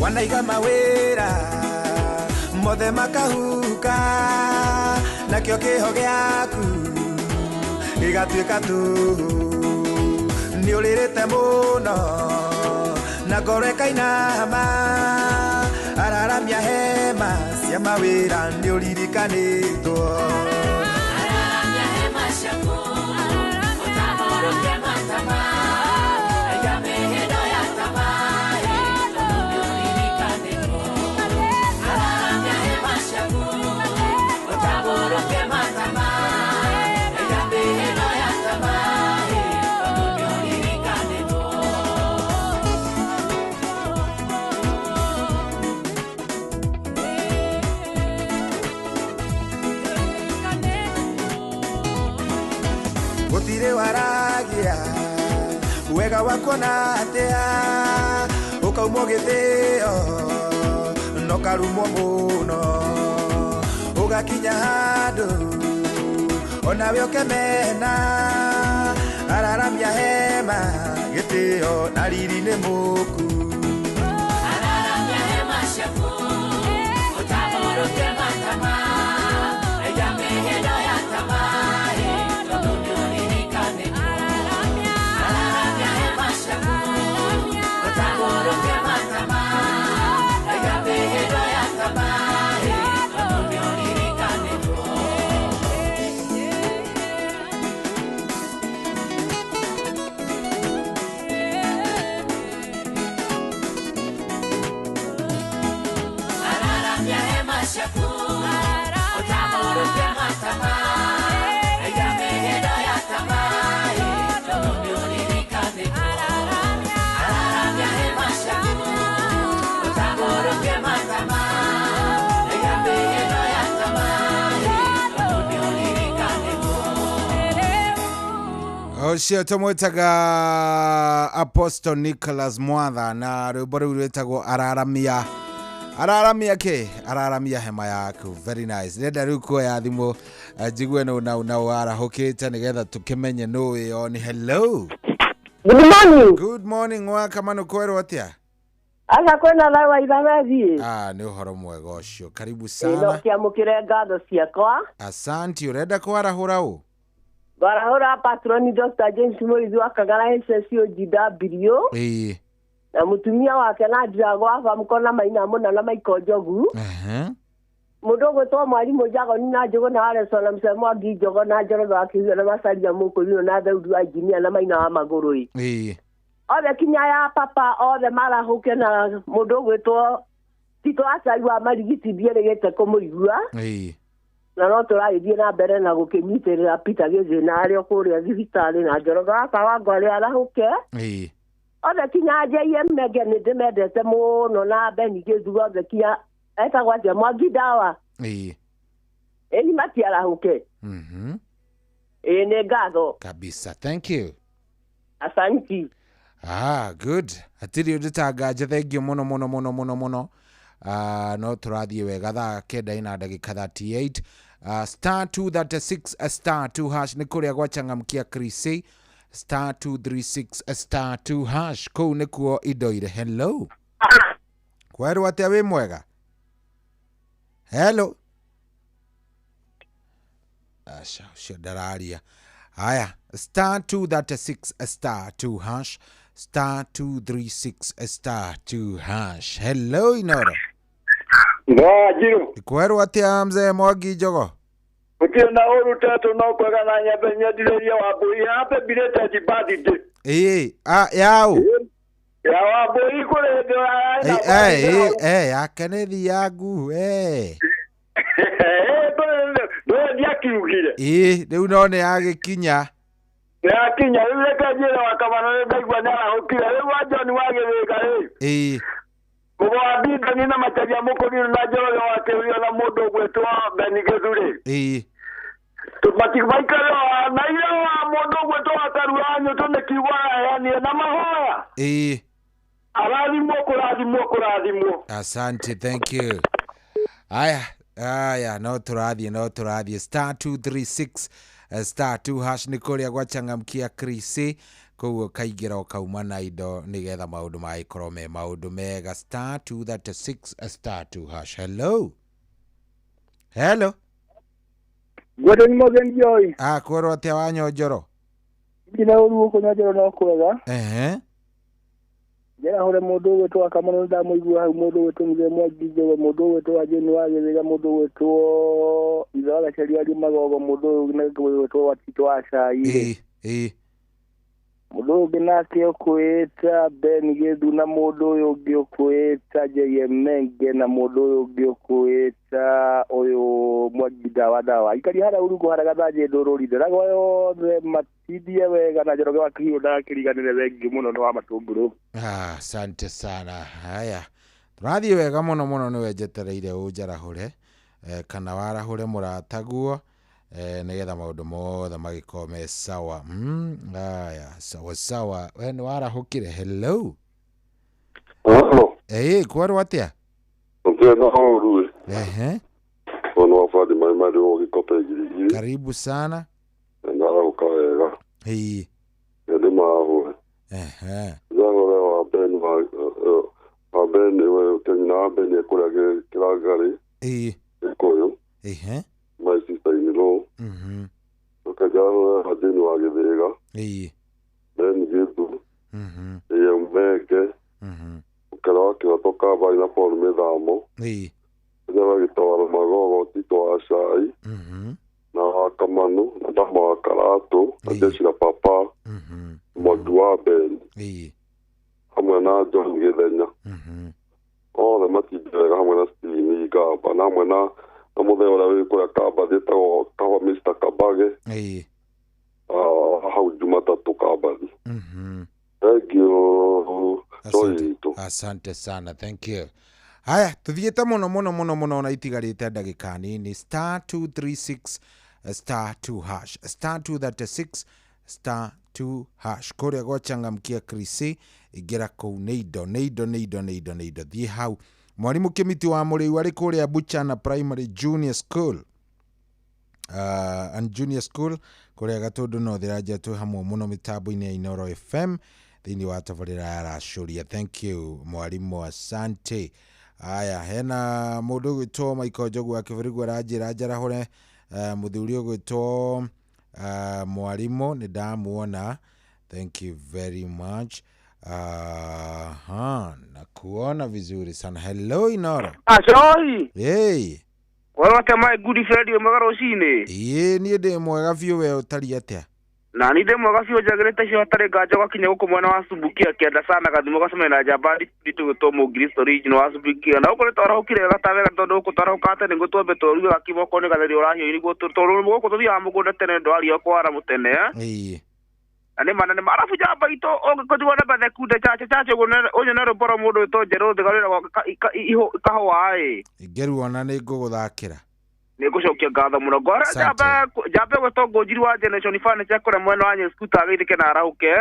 Speaker 6: Wanaiga mawĩra mothe makahuka nakĩo kĩho gĩaku gĩgatuĩka tũhũ. Nĩ ũrĩrĩte mũno na ngoro ĩkainama araramia hema cia mawĩra nĩ ũririkanĩtwo.
Speaker 16: Gũtirĩ waragia wega wakuona atĩa ũkaumwo gĩthĩo no karumwo mũno ũgakinya handũ onawe ũkemena araramia hema gĩtĩo na riri nĩ mũku
Speaker 13: araramia hema ciaku ũtambũrũke matama raiga mĩhĩndo ya tamaa tondũ nĩũririkanĩtwo araramia hema ciaku ũtambũrũke matama raiga mĩhĩndo ya tamaa tondũ nĩũririkanĩtwo. Araramia hema ciaku ũtambũrũke matama raiga mĩhĩndo ya tamaa tondũ nĩũririkanĩtwo. Araramia hema ciaku ũtambũrũke matama raiga mĩhĩndo ya tamaa tondũ nĩũririkanĩtwo.
Speaker 8: Ũcio tũmwĩtaga Apostle Nicholas Mwatha na rwĩmbo rũu rwĩtagwo araramia araramia kĩ araramia hema yaku. Very nice. Ndĩrenda rĩu kuoya thimũ njigue nũ na na warahũkĩte nĩgetha tũkĩmenye nũ ĩyo ni. Hello.
Speaker 17: Good morning.
Speaker 8: Good morning wa Kamano kwerwo atĩa?
Speaker 17: Aca kwĩna thayũ wa ithamethi.
Speaker 8: Ah, nĩ ũhoro mwega ũcio. Karibu
Speaker 17: Ĩ, no
Speaker 8: sana.
Speaker 17: kĩamũkĩre ngatho ciakwa.
Speaker 8: Asante. Ũrenda kwarahũra ũ?
Speaker 17: Ngwarahũra patroni Dr. James Mũrĩithi wa Kagara HSOGW
Speaker 8: Ĩĩ.
Speaker 17: na mũtumia wake na Ndiragũ wa Bamko na Maina Mũna na Michael Njogu.
Speaker 8: Ehe.
Speaker 17: Mũndũ ũgwĩtwo Mwarimũ Njagoni na Njũgũ na Areso na Mũcee Mwangi Njogo na Njoroge wa Kĩhuyo na Macaria Mũkũrinũ na Daudi wa Injinia na Maina wa Magũrũ ĩ.
Speaker 8: Ĩĩ.
Speaker 17: Othe kinya ya papa othe marahũke na mũndũ ũgwĩtwo Tito Acai wa Marigiti ndierĩgĩte kũmũigua.
Speaker 8: Ĩĩ.
Speaker 17: Na no tũragĩthiĩ na mbere na gũkĩnyitĩrĩra Peter Gĩthĩna arĩ o kũrĩa thibitarĩ na Njoroge wa Kawango arĩ arahũke.
Speaker 8: Ĩĩ.
Speaker 17: Othe kinya JM Menge nĩ ndĩmendete mũno na Beni Gĩthugo othe kinya etagwo atĩa Mwangi Ndawa.
Speaker 8: Ĩĩ.
Speaker 17: Ĩni matiarahũke.
Speaker 8: Mhm.
Speaker 17: Ĩĩ nĩ ngatho.
Speaker 8: Kabisa. Thank you.
Speaker 17: Asanti.
Speaker 8: Ah, good. Hatirĩ ũndũ tanganja thengio mũno mũno mũno mũno mũno. No tũrathiĩ wega thaa kenda ina ndagĩka 38. Star 236 star 2 hash nĩ kũrĩa gwachangamkia Krisi. Star 236 star 2 hash kũu nĩkuo indo irĩ. Hello. Kwerwo atĩa wĩ mwega? Hello. Aca ũcio ndararia. Haya, star 236 star 2 hash star 236 star 2 hash. Hello Inoro.
Speaker 18: Ngajiro.
Speaker 8: Kwerwo atĩa mzee Mwangi Njogo?
Speaker 18: Gũtirĩ na ũru tetũ no kwega na nyambe nyendirĩrie Wambũi. Happy belated birthday.
Speaker 8: Ĩĩ, ah yao.
Speaker 18: Ya Wambũi kũrĩ hĩndĩ ĩyo
Speaker 8: Eh, yake nĩ thiangu eh.
Speaker 18: Ndũĩ ndiakiugire.
Speaker 8: Ĩĩ, rĩu no nĩ yagĩkinya.
Speaker 18: Nĩyakinya rĩu reke njĩre wa Kamano nĩ ndaigua nĩarahũkire. Rĩu wa John wa Gĩthĩka rĩ.
Speaker 8: Ĩĩ.
Speaker 18: Mũgo wa Bindani na Macharia Mũkũrinũ na Njoroge wa Kĩhuyo na mũndũ ũgwĩtwo Beni Gĩthurĩ.
Speaker 8: Ĩĩ.
Speaker 18: Matikare na ira wa mũndũ ũgwĩtwo wa Karua Nyũtũ nĩ kiugo araheanire na mahoya.
Speaker 8: Ĩĩ.
Speaker 18: Arathimwo kũrathimwo kũrathimwo.
Speaker 8: Asante, thank you. Aya, aya, no tũrathiĩ star 236 star 2 hash nĩ kũrĩa gwachangamkia Krisi koguo kaingĩra ũkauma na indo nĩgetha maũndũ magĩkorwo me maũndũ mega. Star 236 star 2 hash. Hello. Hello.
Speaker 9: Gordon Morgan Joy.
Speaker 8: Ah, kwerwo atĩa wa Nyonjoro?
Speaker 9: Ndina ũru gũkũ Nyonjoro no kwega.
Speaker 8: Ehe.
Speaker 9: Njĩra hũre mũndũ ũgwĩtwo wa Kamano ndamũigua hau, mũndũ ũgwĩtwo Mzee Mwangi Njogo, mũndũ ũgwĩtwo wa Jane wa Gĩthĩga, mũndũ ũgwĩtwo Ithe wa Gaceri wa Magogo, mũndũ ũgwĩtwo wa Tito wa Cai.
Speaker 8: Ĩĩ, ĩĩ.
Speaker 9: Mũndũ ũngĩ nake ũkwĩta Ben Gĩthu na mũndũ ũyũ ũngĩ ũkwĩta JM Menge na mũndũ ũyũ ũngĩ ũkwĩta ũyũ Mwangi Ndawa Ndawa. Aikari harĩa urungu harĩa gathanjĩ ndũrũri ndĩragwa yothe matithie wega na Njoroge wa Kĩhiũ ndagakĩriganĩre thengiũ mũno nĩ wa matũngũrũ.
Speaker 8: Ah, asante sana. Haya, tũrathiĩ wega mũno mũno nĩwe njetereire ũnjarahũre kana warahũre mũrataguo Nĩgetha maũndũ mothe magĩkorwo me sawa. Aya, sawa sawa, we nĩ warahũkire. Hello.
Speaker 4: Halo.
Speaker 8: Kwarwo atĩa?
Speaker 4: Ndio ũru.
Speaker 8: Ehe.
Speaker 4: Ono wa Fadi mai mai o gĩkope 2000.
Speaker 8: Karibu sana.
Speaker 4: Ndarahũka wega.
Speaker 8: Ĩĩ.
Speaker 4: Nĩ mahũre.
Speaker 8: Ehe.
Speaker 4: Njahũre wa Ben wa Ben we Kenya wa Ben kũrĩa kĩrangarĩ.
Speaker 8: Ĩĩ.
Speaker 4: Gĩkũyũ.
Speaker 8: Ehe.
Speaker 4: My sister in law. Ũkajahũre wa Jane wa Gĩthĩga.
Speaker 8: Ĩĩ.
Speaker 4: Ben Gĩthu. Ĩĩ Meke. Ũkera wa Kĩhoto Kabai na Paul Mĩthamo.
Speaker 8: Ĩĩ.
Speaker 4: Njara gĩtwaro Magogo Tito wa Cai. Na wa Kamanu na Dama wa Karatũ na Jeshi la Papa. Mwangi wa Ben.
Speaker 8: Ĩĩ.
Speaker 4: Hamwe na John Gĩthenya. Othe matinde wega hamwe na Steven Ngamba na hamwe na mũthee ũrĩa wĩ kũrĩa Kambathi etagwo Kahwa Mr. Kabage.
Speaker 8: Ĩĩ.
Speaker 4: Hau Jumatatũ Kambathi. Thank you.
Speaker 8: Asante. Asante sana. Thank you. Haya, tuthiĩte mũno mũno mũno mũno na itigarĩte ndagĩka nini. Star 236 star 2 hash. Star 236 star 2 hash. Kũrĩa gwachangamkia Krisi ingĩra kũu nĩ indo nĩ indo nĩ indo nĩ indo nĩ indo. Thiĩ hau. Mwarimũ Kĩmiti wa Mũrĩu arĩ kũrĩa Buchana Primary Junior School. And Junior School kũrĩa Gatũndũ North ĩranjia twĩ hamwe mũno mĩtambo-inĩ ya Inooro FM thĩinĩ wa tabarĩra ya Racũria. Thank you mwarimũ, asante. Aya, hena mũndũ ũgwĩtwo Michael Njogu wa Kĩbĩrĩgu aranjĩra njarahũre mũthuri ũgwĩtwo mwarimũ, nĩ ndamuona. Thank you very much. Aha, nakuona vizuri sana. Hello Inooro.
Speaker 19: Acoi.
Speaker 8: Hey.
Speaker 19: Wewe ate my good friend mwega rũcinĩ.
Speaker 8: Ĩĩ niĩ ndĩ mwega biũ, we ũtariĩ atĩa?
Speaker 19: Na niĩ ndĩ mwega biũ njagĩrĩte cio hatarĩ nganja gwakinya gũkũ mwena wa Subukia kĩanda sana gathimo gacemania na njamba nditũ gwĩtwo Mũngiristo original wa Subukia. Na gũkũ nĩtwarahũkire wega ta wega tondũ gũkũ twarahũkaga tene nĩguo twambe tũruge gakima okorwo nĩ gatheri ũrahiũ nĩguo tondũ gũkũ tũthiaga mũgũnda tene ndwaria kwara mũtene.
Speaker 8: Ĩĩ.
Speaker 19: Na nĩ ma na nĩ ma arabu njamba itũ ũngĩkorirwo na bathekunde chache chache ũguo ũnyone rwĩmbo rwa mũndũ wĩtwo Njerũ Thĩ rwĩragwo kahũa ĩ.
Speaker 8: Ingĩruona nĩ ngũgũthakĩra.
Speaker 19: Nĩ ngũcokia ngatho mũno. Ngora njambe gwĩtwo Ngũnjiri wa Generation Furniture kũrĩa mwena wa Nyeskuta ageithĩke na arahũke.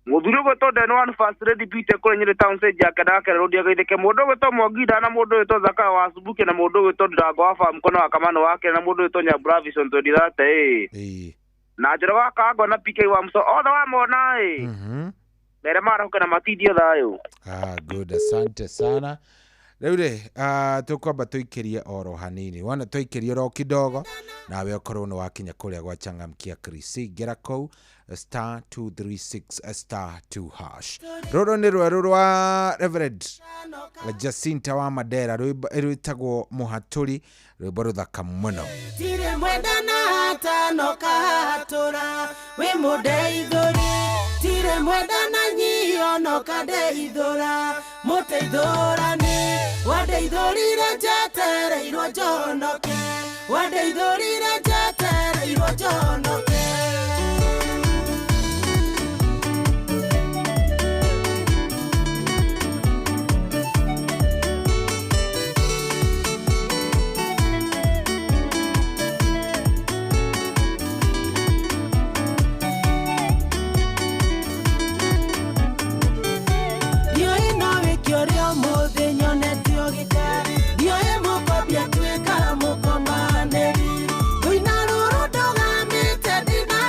Speaker 19: Mũthuri ũgwĩtwo Den One First Lady Beauty kũrĩa Nyĩrĩ Town Stage yake ndagakere rũndi ageithĩke. Mũndũ ũgwĩtwo Mwanginda na mũndũ ũgwĩtwo Zakayo wa Subukia na mũndũ ũgwĩtwo Ndirango wa Farm Kono wa Kamano wake na mũndũ ũgwĩtwo Nyambura Vision 2030 ĩ. Na Njoroge wa Kangwa na PK wa Muso othe wamona ĩ. Mere marahũke na matindio thayũ.
Speaker 8: Good, asante sana. Rĩu rĩ, tũkwamba tũikĩrie oro hanini. Wona tũikĩrie oro kidogo nawe ũkorwo nĩ wakinya kũrĩa gwa changamkia Krisi. Ngĩra kũu star 236 star 2 hash. Rũrũ nĩ rwerũ rwa Reverend Jacinta wa Mandera, rwĩtagwo Mũhatũri, rwĩmbo rũthaka mũno.
Speaker 13: Tirĩ mwenda na hatano kahatũra wĩ mũndeithũri, tirĩ mwenda na nyio no kandeithũra, mũteithũrani wandeithũrire njetereirwo njonoke, wandeithũrire njetereirwo njonoke. Mũkomanĩri. Rũina rũrũ ndũgamĩte ndina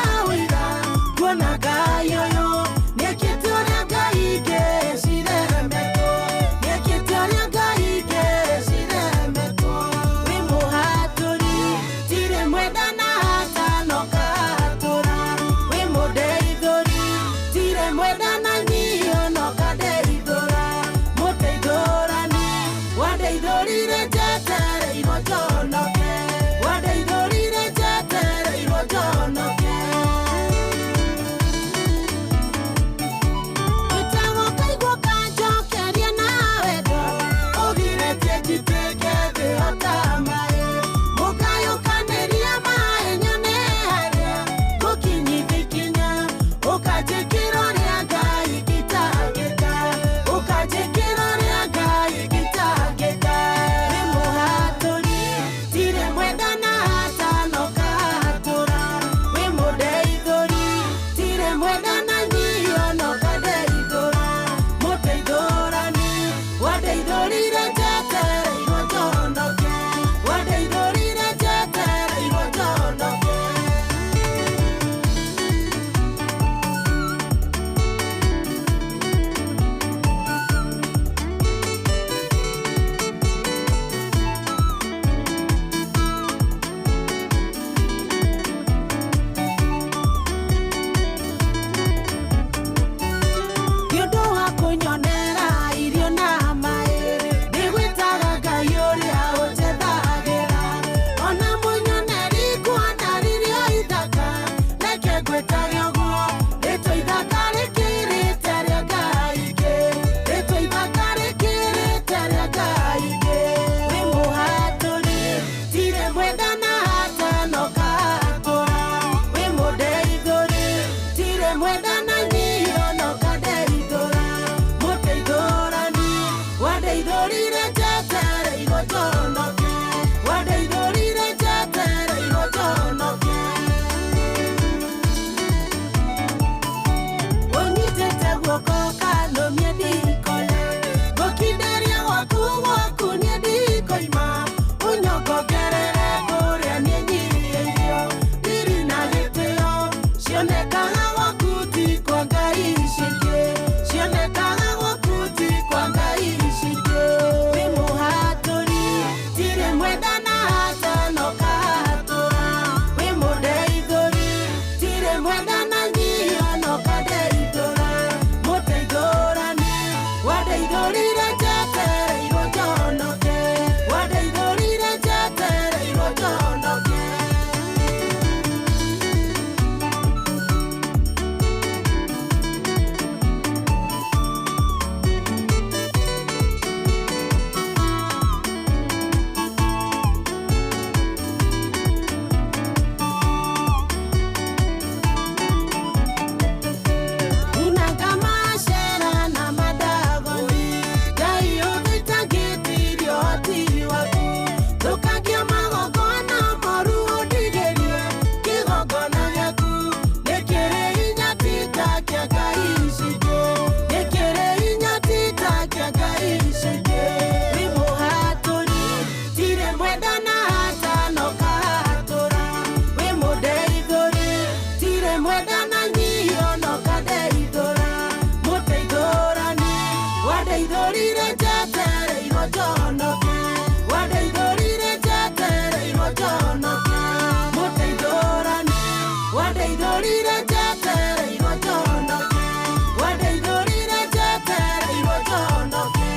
Speaker 13: Wandeithũrire njetereirwo njonoke, wandeithũrire njetereirwo njonoke. Ũnyitĩte guoko kanũmie ndikore, ngũkinderia gwaku gwaku niĩ ndikoima, ũnyongongerere kũrĩa niĩ nyihĩirio, ndiri na gĩtĩo cionekaga gwaku ti kwa Ngai cingĩ, cionekaga gwaku ti kwa Ngai cingĩ. Wĩ mũhatũri tirĩ mwendana hatano kahatũra, wĩ mũndeithũri tirĩ mwendana nyihio no kandeithũra, mũteithũrani wandeithũrire njetereirwo njonoke, wandeithũrire njetereirwo njonoke. Unanga macera na madagoni, Ngai ũthitangĩtirie ũhoti waku, thũkangia magongona moru ũndigĩrie, kĩgongona gĩaku nĩ kĩrĩ hinya ti ta kĩa Ngai cingĩ, nĩ kĩrĩ hinya ti ta kĩa Ngai cingĩ. Wĩ mũhatũri tirĩ mwendana hatano kahatũra, wĩ mũndeithũri tirĩ mwendana nyihio no kandeithũra, mũteithũrani wandeithũrire njetereirwo njonoke, wandeithũrire njetereirwo njonoke, mũteithũrani wandeithũrire njetereirwo njonoke, wandeithũrire njetereirwo njonoke.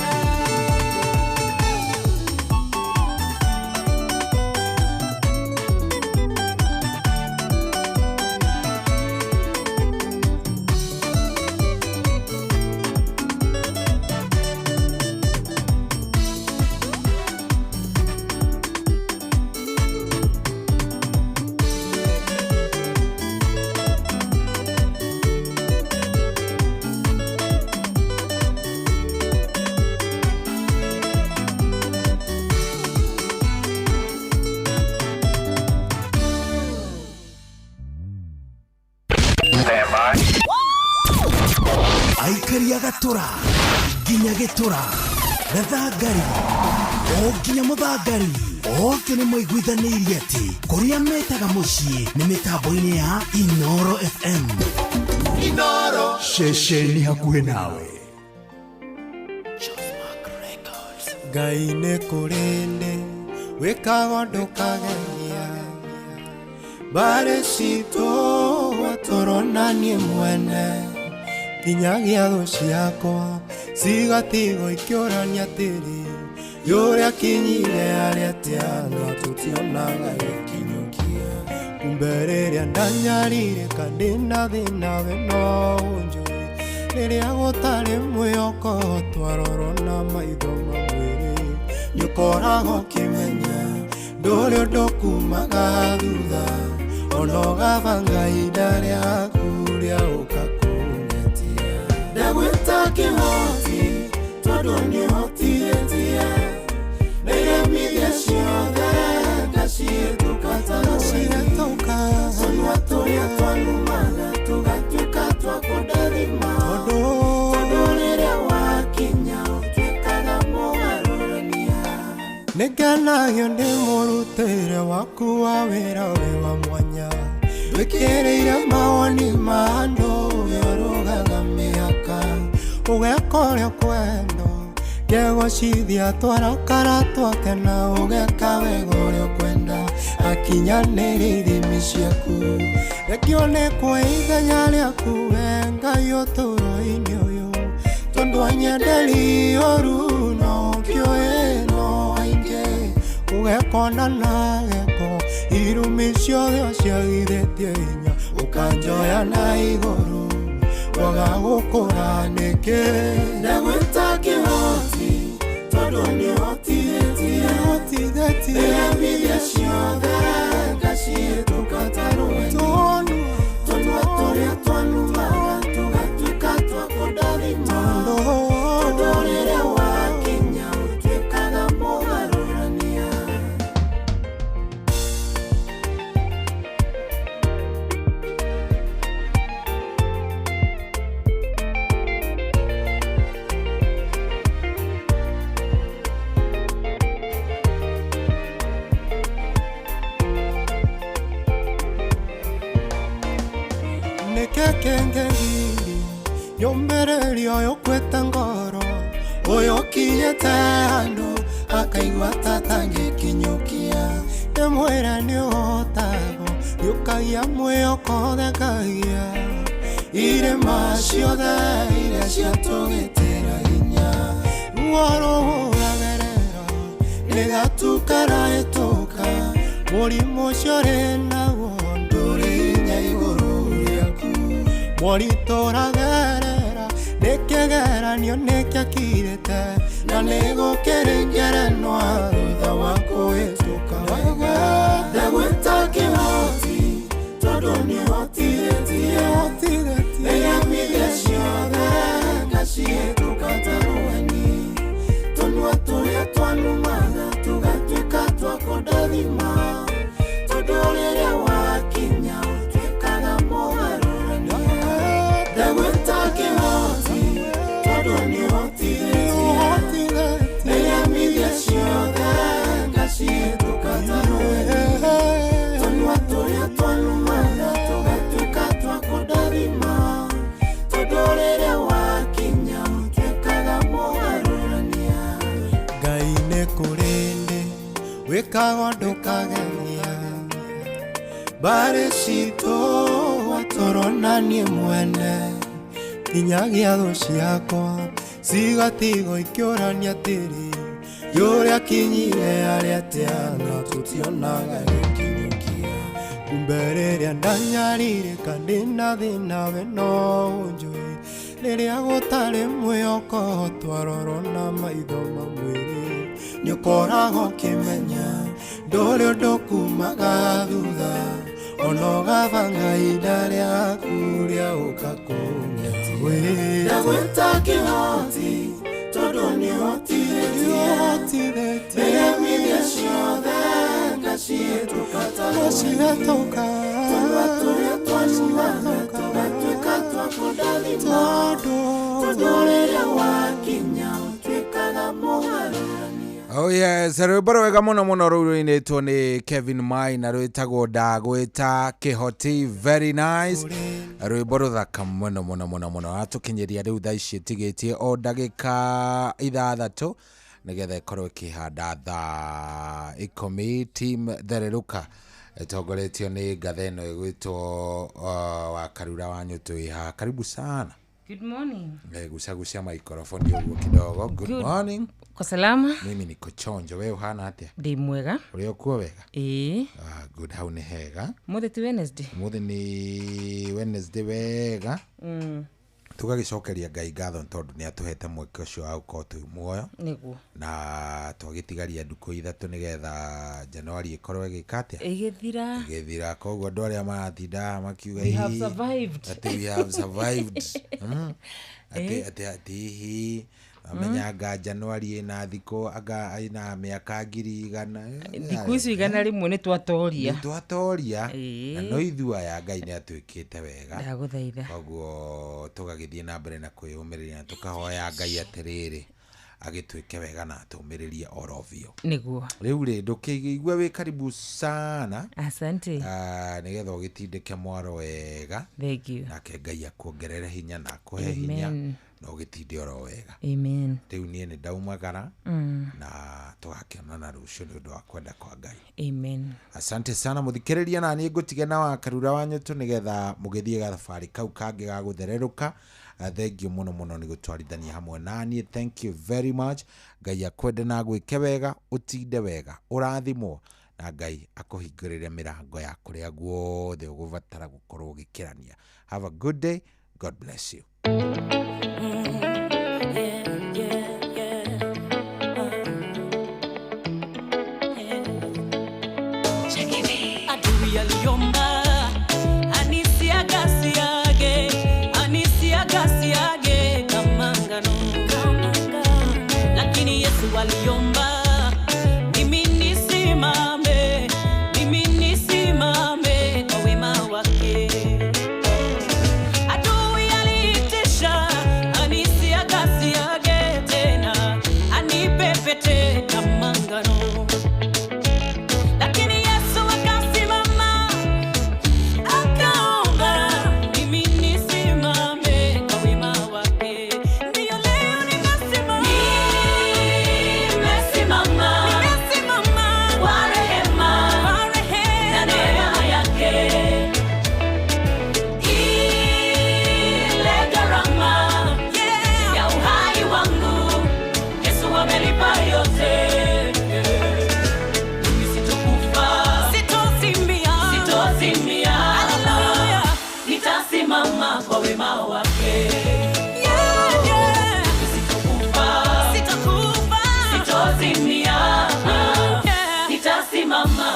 Speaker 10: Aikari a gatũra nginya gĩtũra gathangari o nginya mũthangari othe nĩ maiguithanĩirie atĩ kũrĩa metaga mũciĩ nĩ mĩtambo-inĩ ya Inoro FM.
Speaker 6: Inoro
Speaker 10: ceceni hakuhĩ nawe.
Speaker 2: Ngai nĩ kũrĩ ndĩ wĩkaga ndũkagenia mbarĩ citũ tũrona niĩ mwene nginyagia thũ ciakwa cigatigwo ikĩũrania atĩrĩ yũrĩa kinyire arĩa atĩa na tũtionaga gĩkinyũkia kumbe rĩrĩa ndanyarirĩka ndĩna thĩna we no ũnjũĩ rĩrĩa gũtarĩ mwĩhoko twarorwo na maitho ma mwĩrĩ nĩũkoragwo ũkĩmenya ndũrĩ ũndũ kumaga thutha ona ũgabanga ihinda rĩaku rĩa ũka kũngetia ndagwĩta kĩhoti tondũ nĩũhotithĩtie nĩiremithia ciothe ngacihĩtũka ta rũĩ tũnua tũrĩa twanumaga tũgatuĩka twa kũndathima tondũ rĩrĩa wakinya ũtuĩkaga mũgarũrania nĩngenagio nĩ mũrutĩre waku wa wĩra wĩ wa mwanya wĩkĩrĩire mawoni ma andũ ũrũgaga mĩhaka ũgeka ũrĩa ũkwenda ngegocithia twarakara twakena ũgeka wega ũrĩa ũkwenda akinyanĩria ithimi ciaku rekio nĩ kwa ithenya rĩaku we Ngai ũtũũro-inĩ ũyũ tondũ anyenderi ũru no ũkĩũĩ no aingĩ ũgekona na gĩko irumi ciothe ũciagithĩtie hinya ũkanjoya na igũrũ waga gũkũra nĩkĩ ndagwĩta kĩhoti tondũ nĩũhotithĩtie iremithia ciothe ngacihĩtũka ta rũĩ tũnua tũrĩa twanumaga tũgatuĩka twa kũndathima tondũ rĩrĩa wakinya Kĩrĩa kĩngĩgiria nyũmĩrĩrio ũyũ kwĩta ngoro ũyũ ũkinyĩte handũ akaigua ta atangĩkinyũkia ndĩmwĩre nĩũhotagwo nĩũkagia mwĩhoko thekagia irĩma ciothe iria ciatũgitĩra hinya ruo rũhũragĩrĩra rĩgatukarahĩtũka mũrimũ ũcio ũrĩ naguo ndũrĩ hinya igũrũ rĩaku moritũ ũragerera nĩ kĩgeranio nĩkĩakirĩte na nĩgũkĩrĩ ngerenwa thutha wa kũhĩtũka wega ndagwĩta kĩhoti tondũ nĩũhotithĩtie ĩgemithia ciothe ngacihĩtũka ta rũheni tũnua tũrĩa twanumaga tũgatuĩka twa kũndathima tondũ rĩrĩa wakinya ũtuĩkaga mũgarũrania ndagwĩta kĩhoti tondũ nĩũhotithĩtie ĩgemithia ciothe ngacihĩtũka ta rũheni tũnua tũrĩa twanumaga tũgatuĩka twa kũndathima tondũ rĩrĩa wakinya ũtuĩkaga mũgarũrania Ngai nĩ kũrĩ ndĩ wĩkaga ndũkagemia mbarĩ citũ watũrona niĩ mwene nginyagia thũ ciakwa cigatigwo ikĩũrania atĩrĩ yũrĩa kinyire harĩa atĩa na tũtionaga gĩkinyũkia kumbe rĩrĩa ndanyarirĩka ndĩna thĩna we no ũnjũĩ rĩrĩa gũtarĩ mwĩhoko twarorwo na maitho ma mwĩrĩ nĩũkoragwo ũkĩmenya ndũrĩ ũndũ kumaga thutha ona ũgabanga ihinda rĩaku rĩa ũka kũng'etia ndagwĩta kĩhoti tondũ nĩũhotithĩtie ĩgemithia ciothe ngacihĩtũka ta rũheni tũnua tũrĩa twanumaga tũgatuĩka twa kũndathima tondũ rĩrĩa wakinya ũtuĩkaga mũgarũrania.
Speaker 8: Oh yes, rwĩmbo rwega mũno mũno rũu rũinĩtwo nĩ Kevin Mai na rwĩtagwo Ndagwĩta Kĩhoti. Very nice, rwĩmbo rũthaka mũno mũno mũno mũno. Ratũkinyĩria rĩu thaa ici ĩtigĩtie o ndagĩka 6 nĩgetha ĩkorwo ĩkĩhanda thaa 10. Team Thererũka ĩtongoretio nĩ ngatha ĩno ĩgwĩtwo wa Karura wa Nyũtũ ĩ haha. Karibu sana.
Speaker 5: Good morning.
Speaker 8: Gucagucia maikrofoni ũguo kidogo. Good morning.
Speaker 5: Kwa salama?
Speaker 8: Mimi niko chonjo, we uhana atia?
Speaker 5: Ndi mwega.
Speaker 8: Ũrĩ okuo wega?
Speaker 5: Ĩĩ.
Speaker 8: Good, hau nĩ hega.
Speaker 5: Mũthĩ ti Wednesday?
Speaker 8: Mũthĩ nĩ Wednesday wega. Tũgagĩcokeria Ngai ngatho nĩ tondũ nĩ atũhete mweke ũcio wa gũkorwo twĩ muoyo.
Speaker 5: Nĩguo.
Speaker 8: Na twagĩtigaria ndukũ 3 nĩgetha Januari ĩkorwo ĩgĩka atĩa?
Speaker 5: Ĩgĩthira.
Speaker 8: Ĩgĩthira. Koguo andũ arĩa maratinda haha makiuga
Speaker 5: We have survived.
Speaker 8: Atĩ we have survived. Atĩ hihi amenya anga Januari ĩna thikũ anga ĩna mĩaka 100,000.
Speaker 5: Thikũ icio 101 nĩ twatoria.
Speaker 8: Nĩ twatoria. Na no ithuĩ aya Ngai nĩ atwĩkĩte wega.
Speaker 5: Ndagũthaitha.
Speaker 8: Koguo tũgagĩthiĩ na mbere na kwĩyũmĩrĩria na tũkahoya Ngai atĩrĩrĩ agĩtwĩke wega na atũmĩrĩrie oro biũ.
Speaker 5: Nĩguo.
Speaker 8: Rĩu rĩ ndũkĩigue wĩ karibu sana.
Speaker 5: Asante.
Speaker 8: Nĩgetha ũgĩtindĩke mwaro wega.
Speaker 5: Thank you.
Speaker 8: Nake Ngai akuongerere hinya na akũhe hinya na ũgĩtinde oro wega.
Speaker 5: Amen.
Speaker 8: Rĩu niĩ nĩ ndaumagara na tũgakĩonana rũciũ nĩ ũndũ wa kwenda kwa Ngai.
Speaker 5: Amen.
Speaker 8: Asante sana mũthikĩrĩria, na niĩ ngũtige na wa Karura wa Nyũtũ nĩgetha mũgĩthiĩ gathabarĩ kau kangĩ ga gũthererũka. Thank you mũno mũno nĩ gũtwarithania hamwe na niĩ. Thank you very much. Ngai akwende na agwĩke wega, ũtinde wega, ũrathimwo na Ngai akũhingũrĩre mĩrango ya kũrĩa guothe ũgũbatara gũkorwo ũgĩkĩrania. Have a good day. God bless you.
Speaker 11: Adui aliomba anisiagasiage, anisiagasiage kama ngano, lakini Yesu aliomba mimi nisimame, mimi nisimame kwa wema wake. Adui aliitisha anisiagasiage tena, anipepete kama ngano, lakini Yesu akasimama akaomba mimi.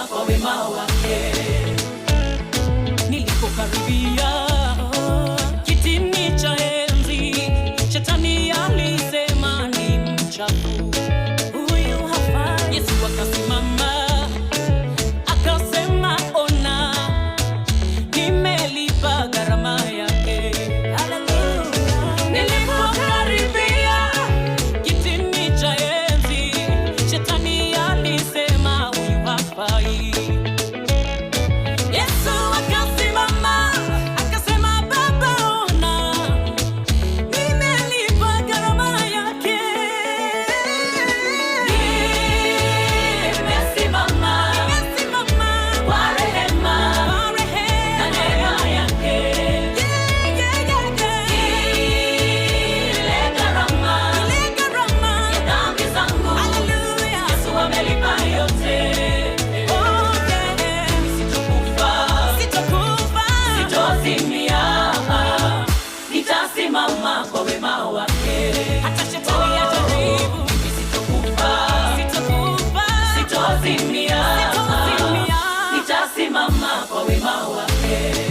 Speaker 11: kwa wema wake. Nilipokaribia kitini cha enzi, shetani alisema ni mchafu, huyu hafai. Yesu akasimama akasema, ona, nimelipa gharama yake. Nilipokaribia kitini cha enzi, shetani alisema huyu hafai. Yesu akasimama akasema, Baba ona, nimelipa gharama yake. Nimesimama kwa rehema na neema yake. Ile gharama ya dhambi zangu, Yesu amelipa yote. Sitokufa, sitozimia, nitasimama kwa wema wake. Hata shetani ajaribu, mimi sitokufa, sitozimia, nitasimama kwa wema wake.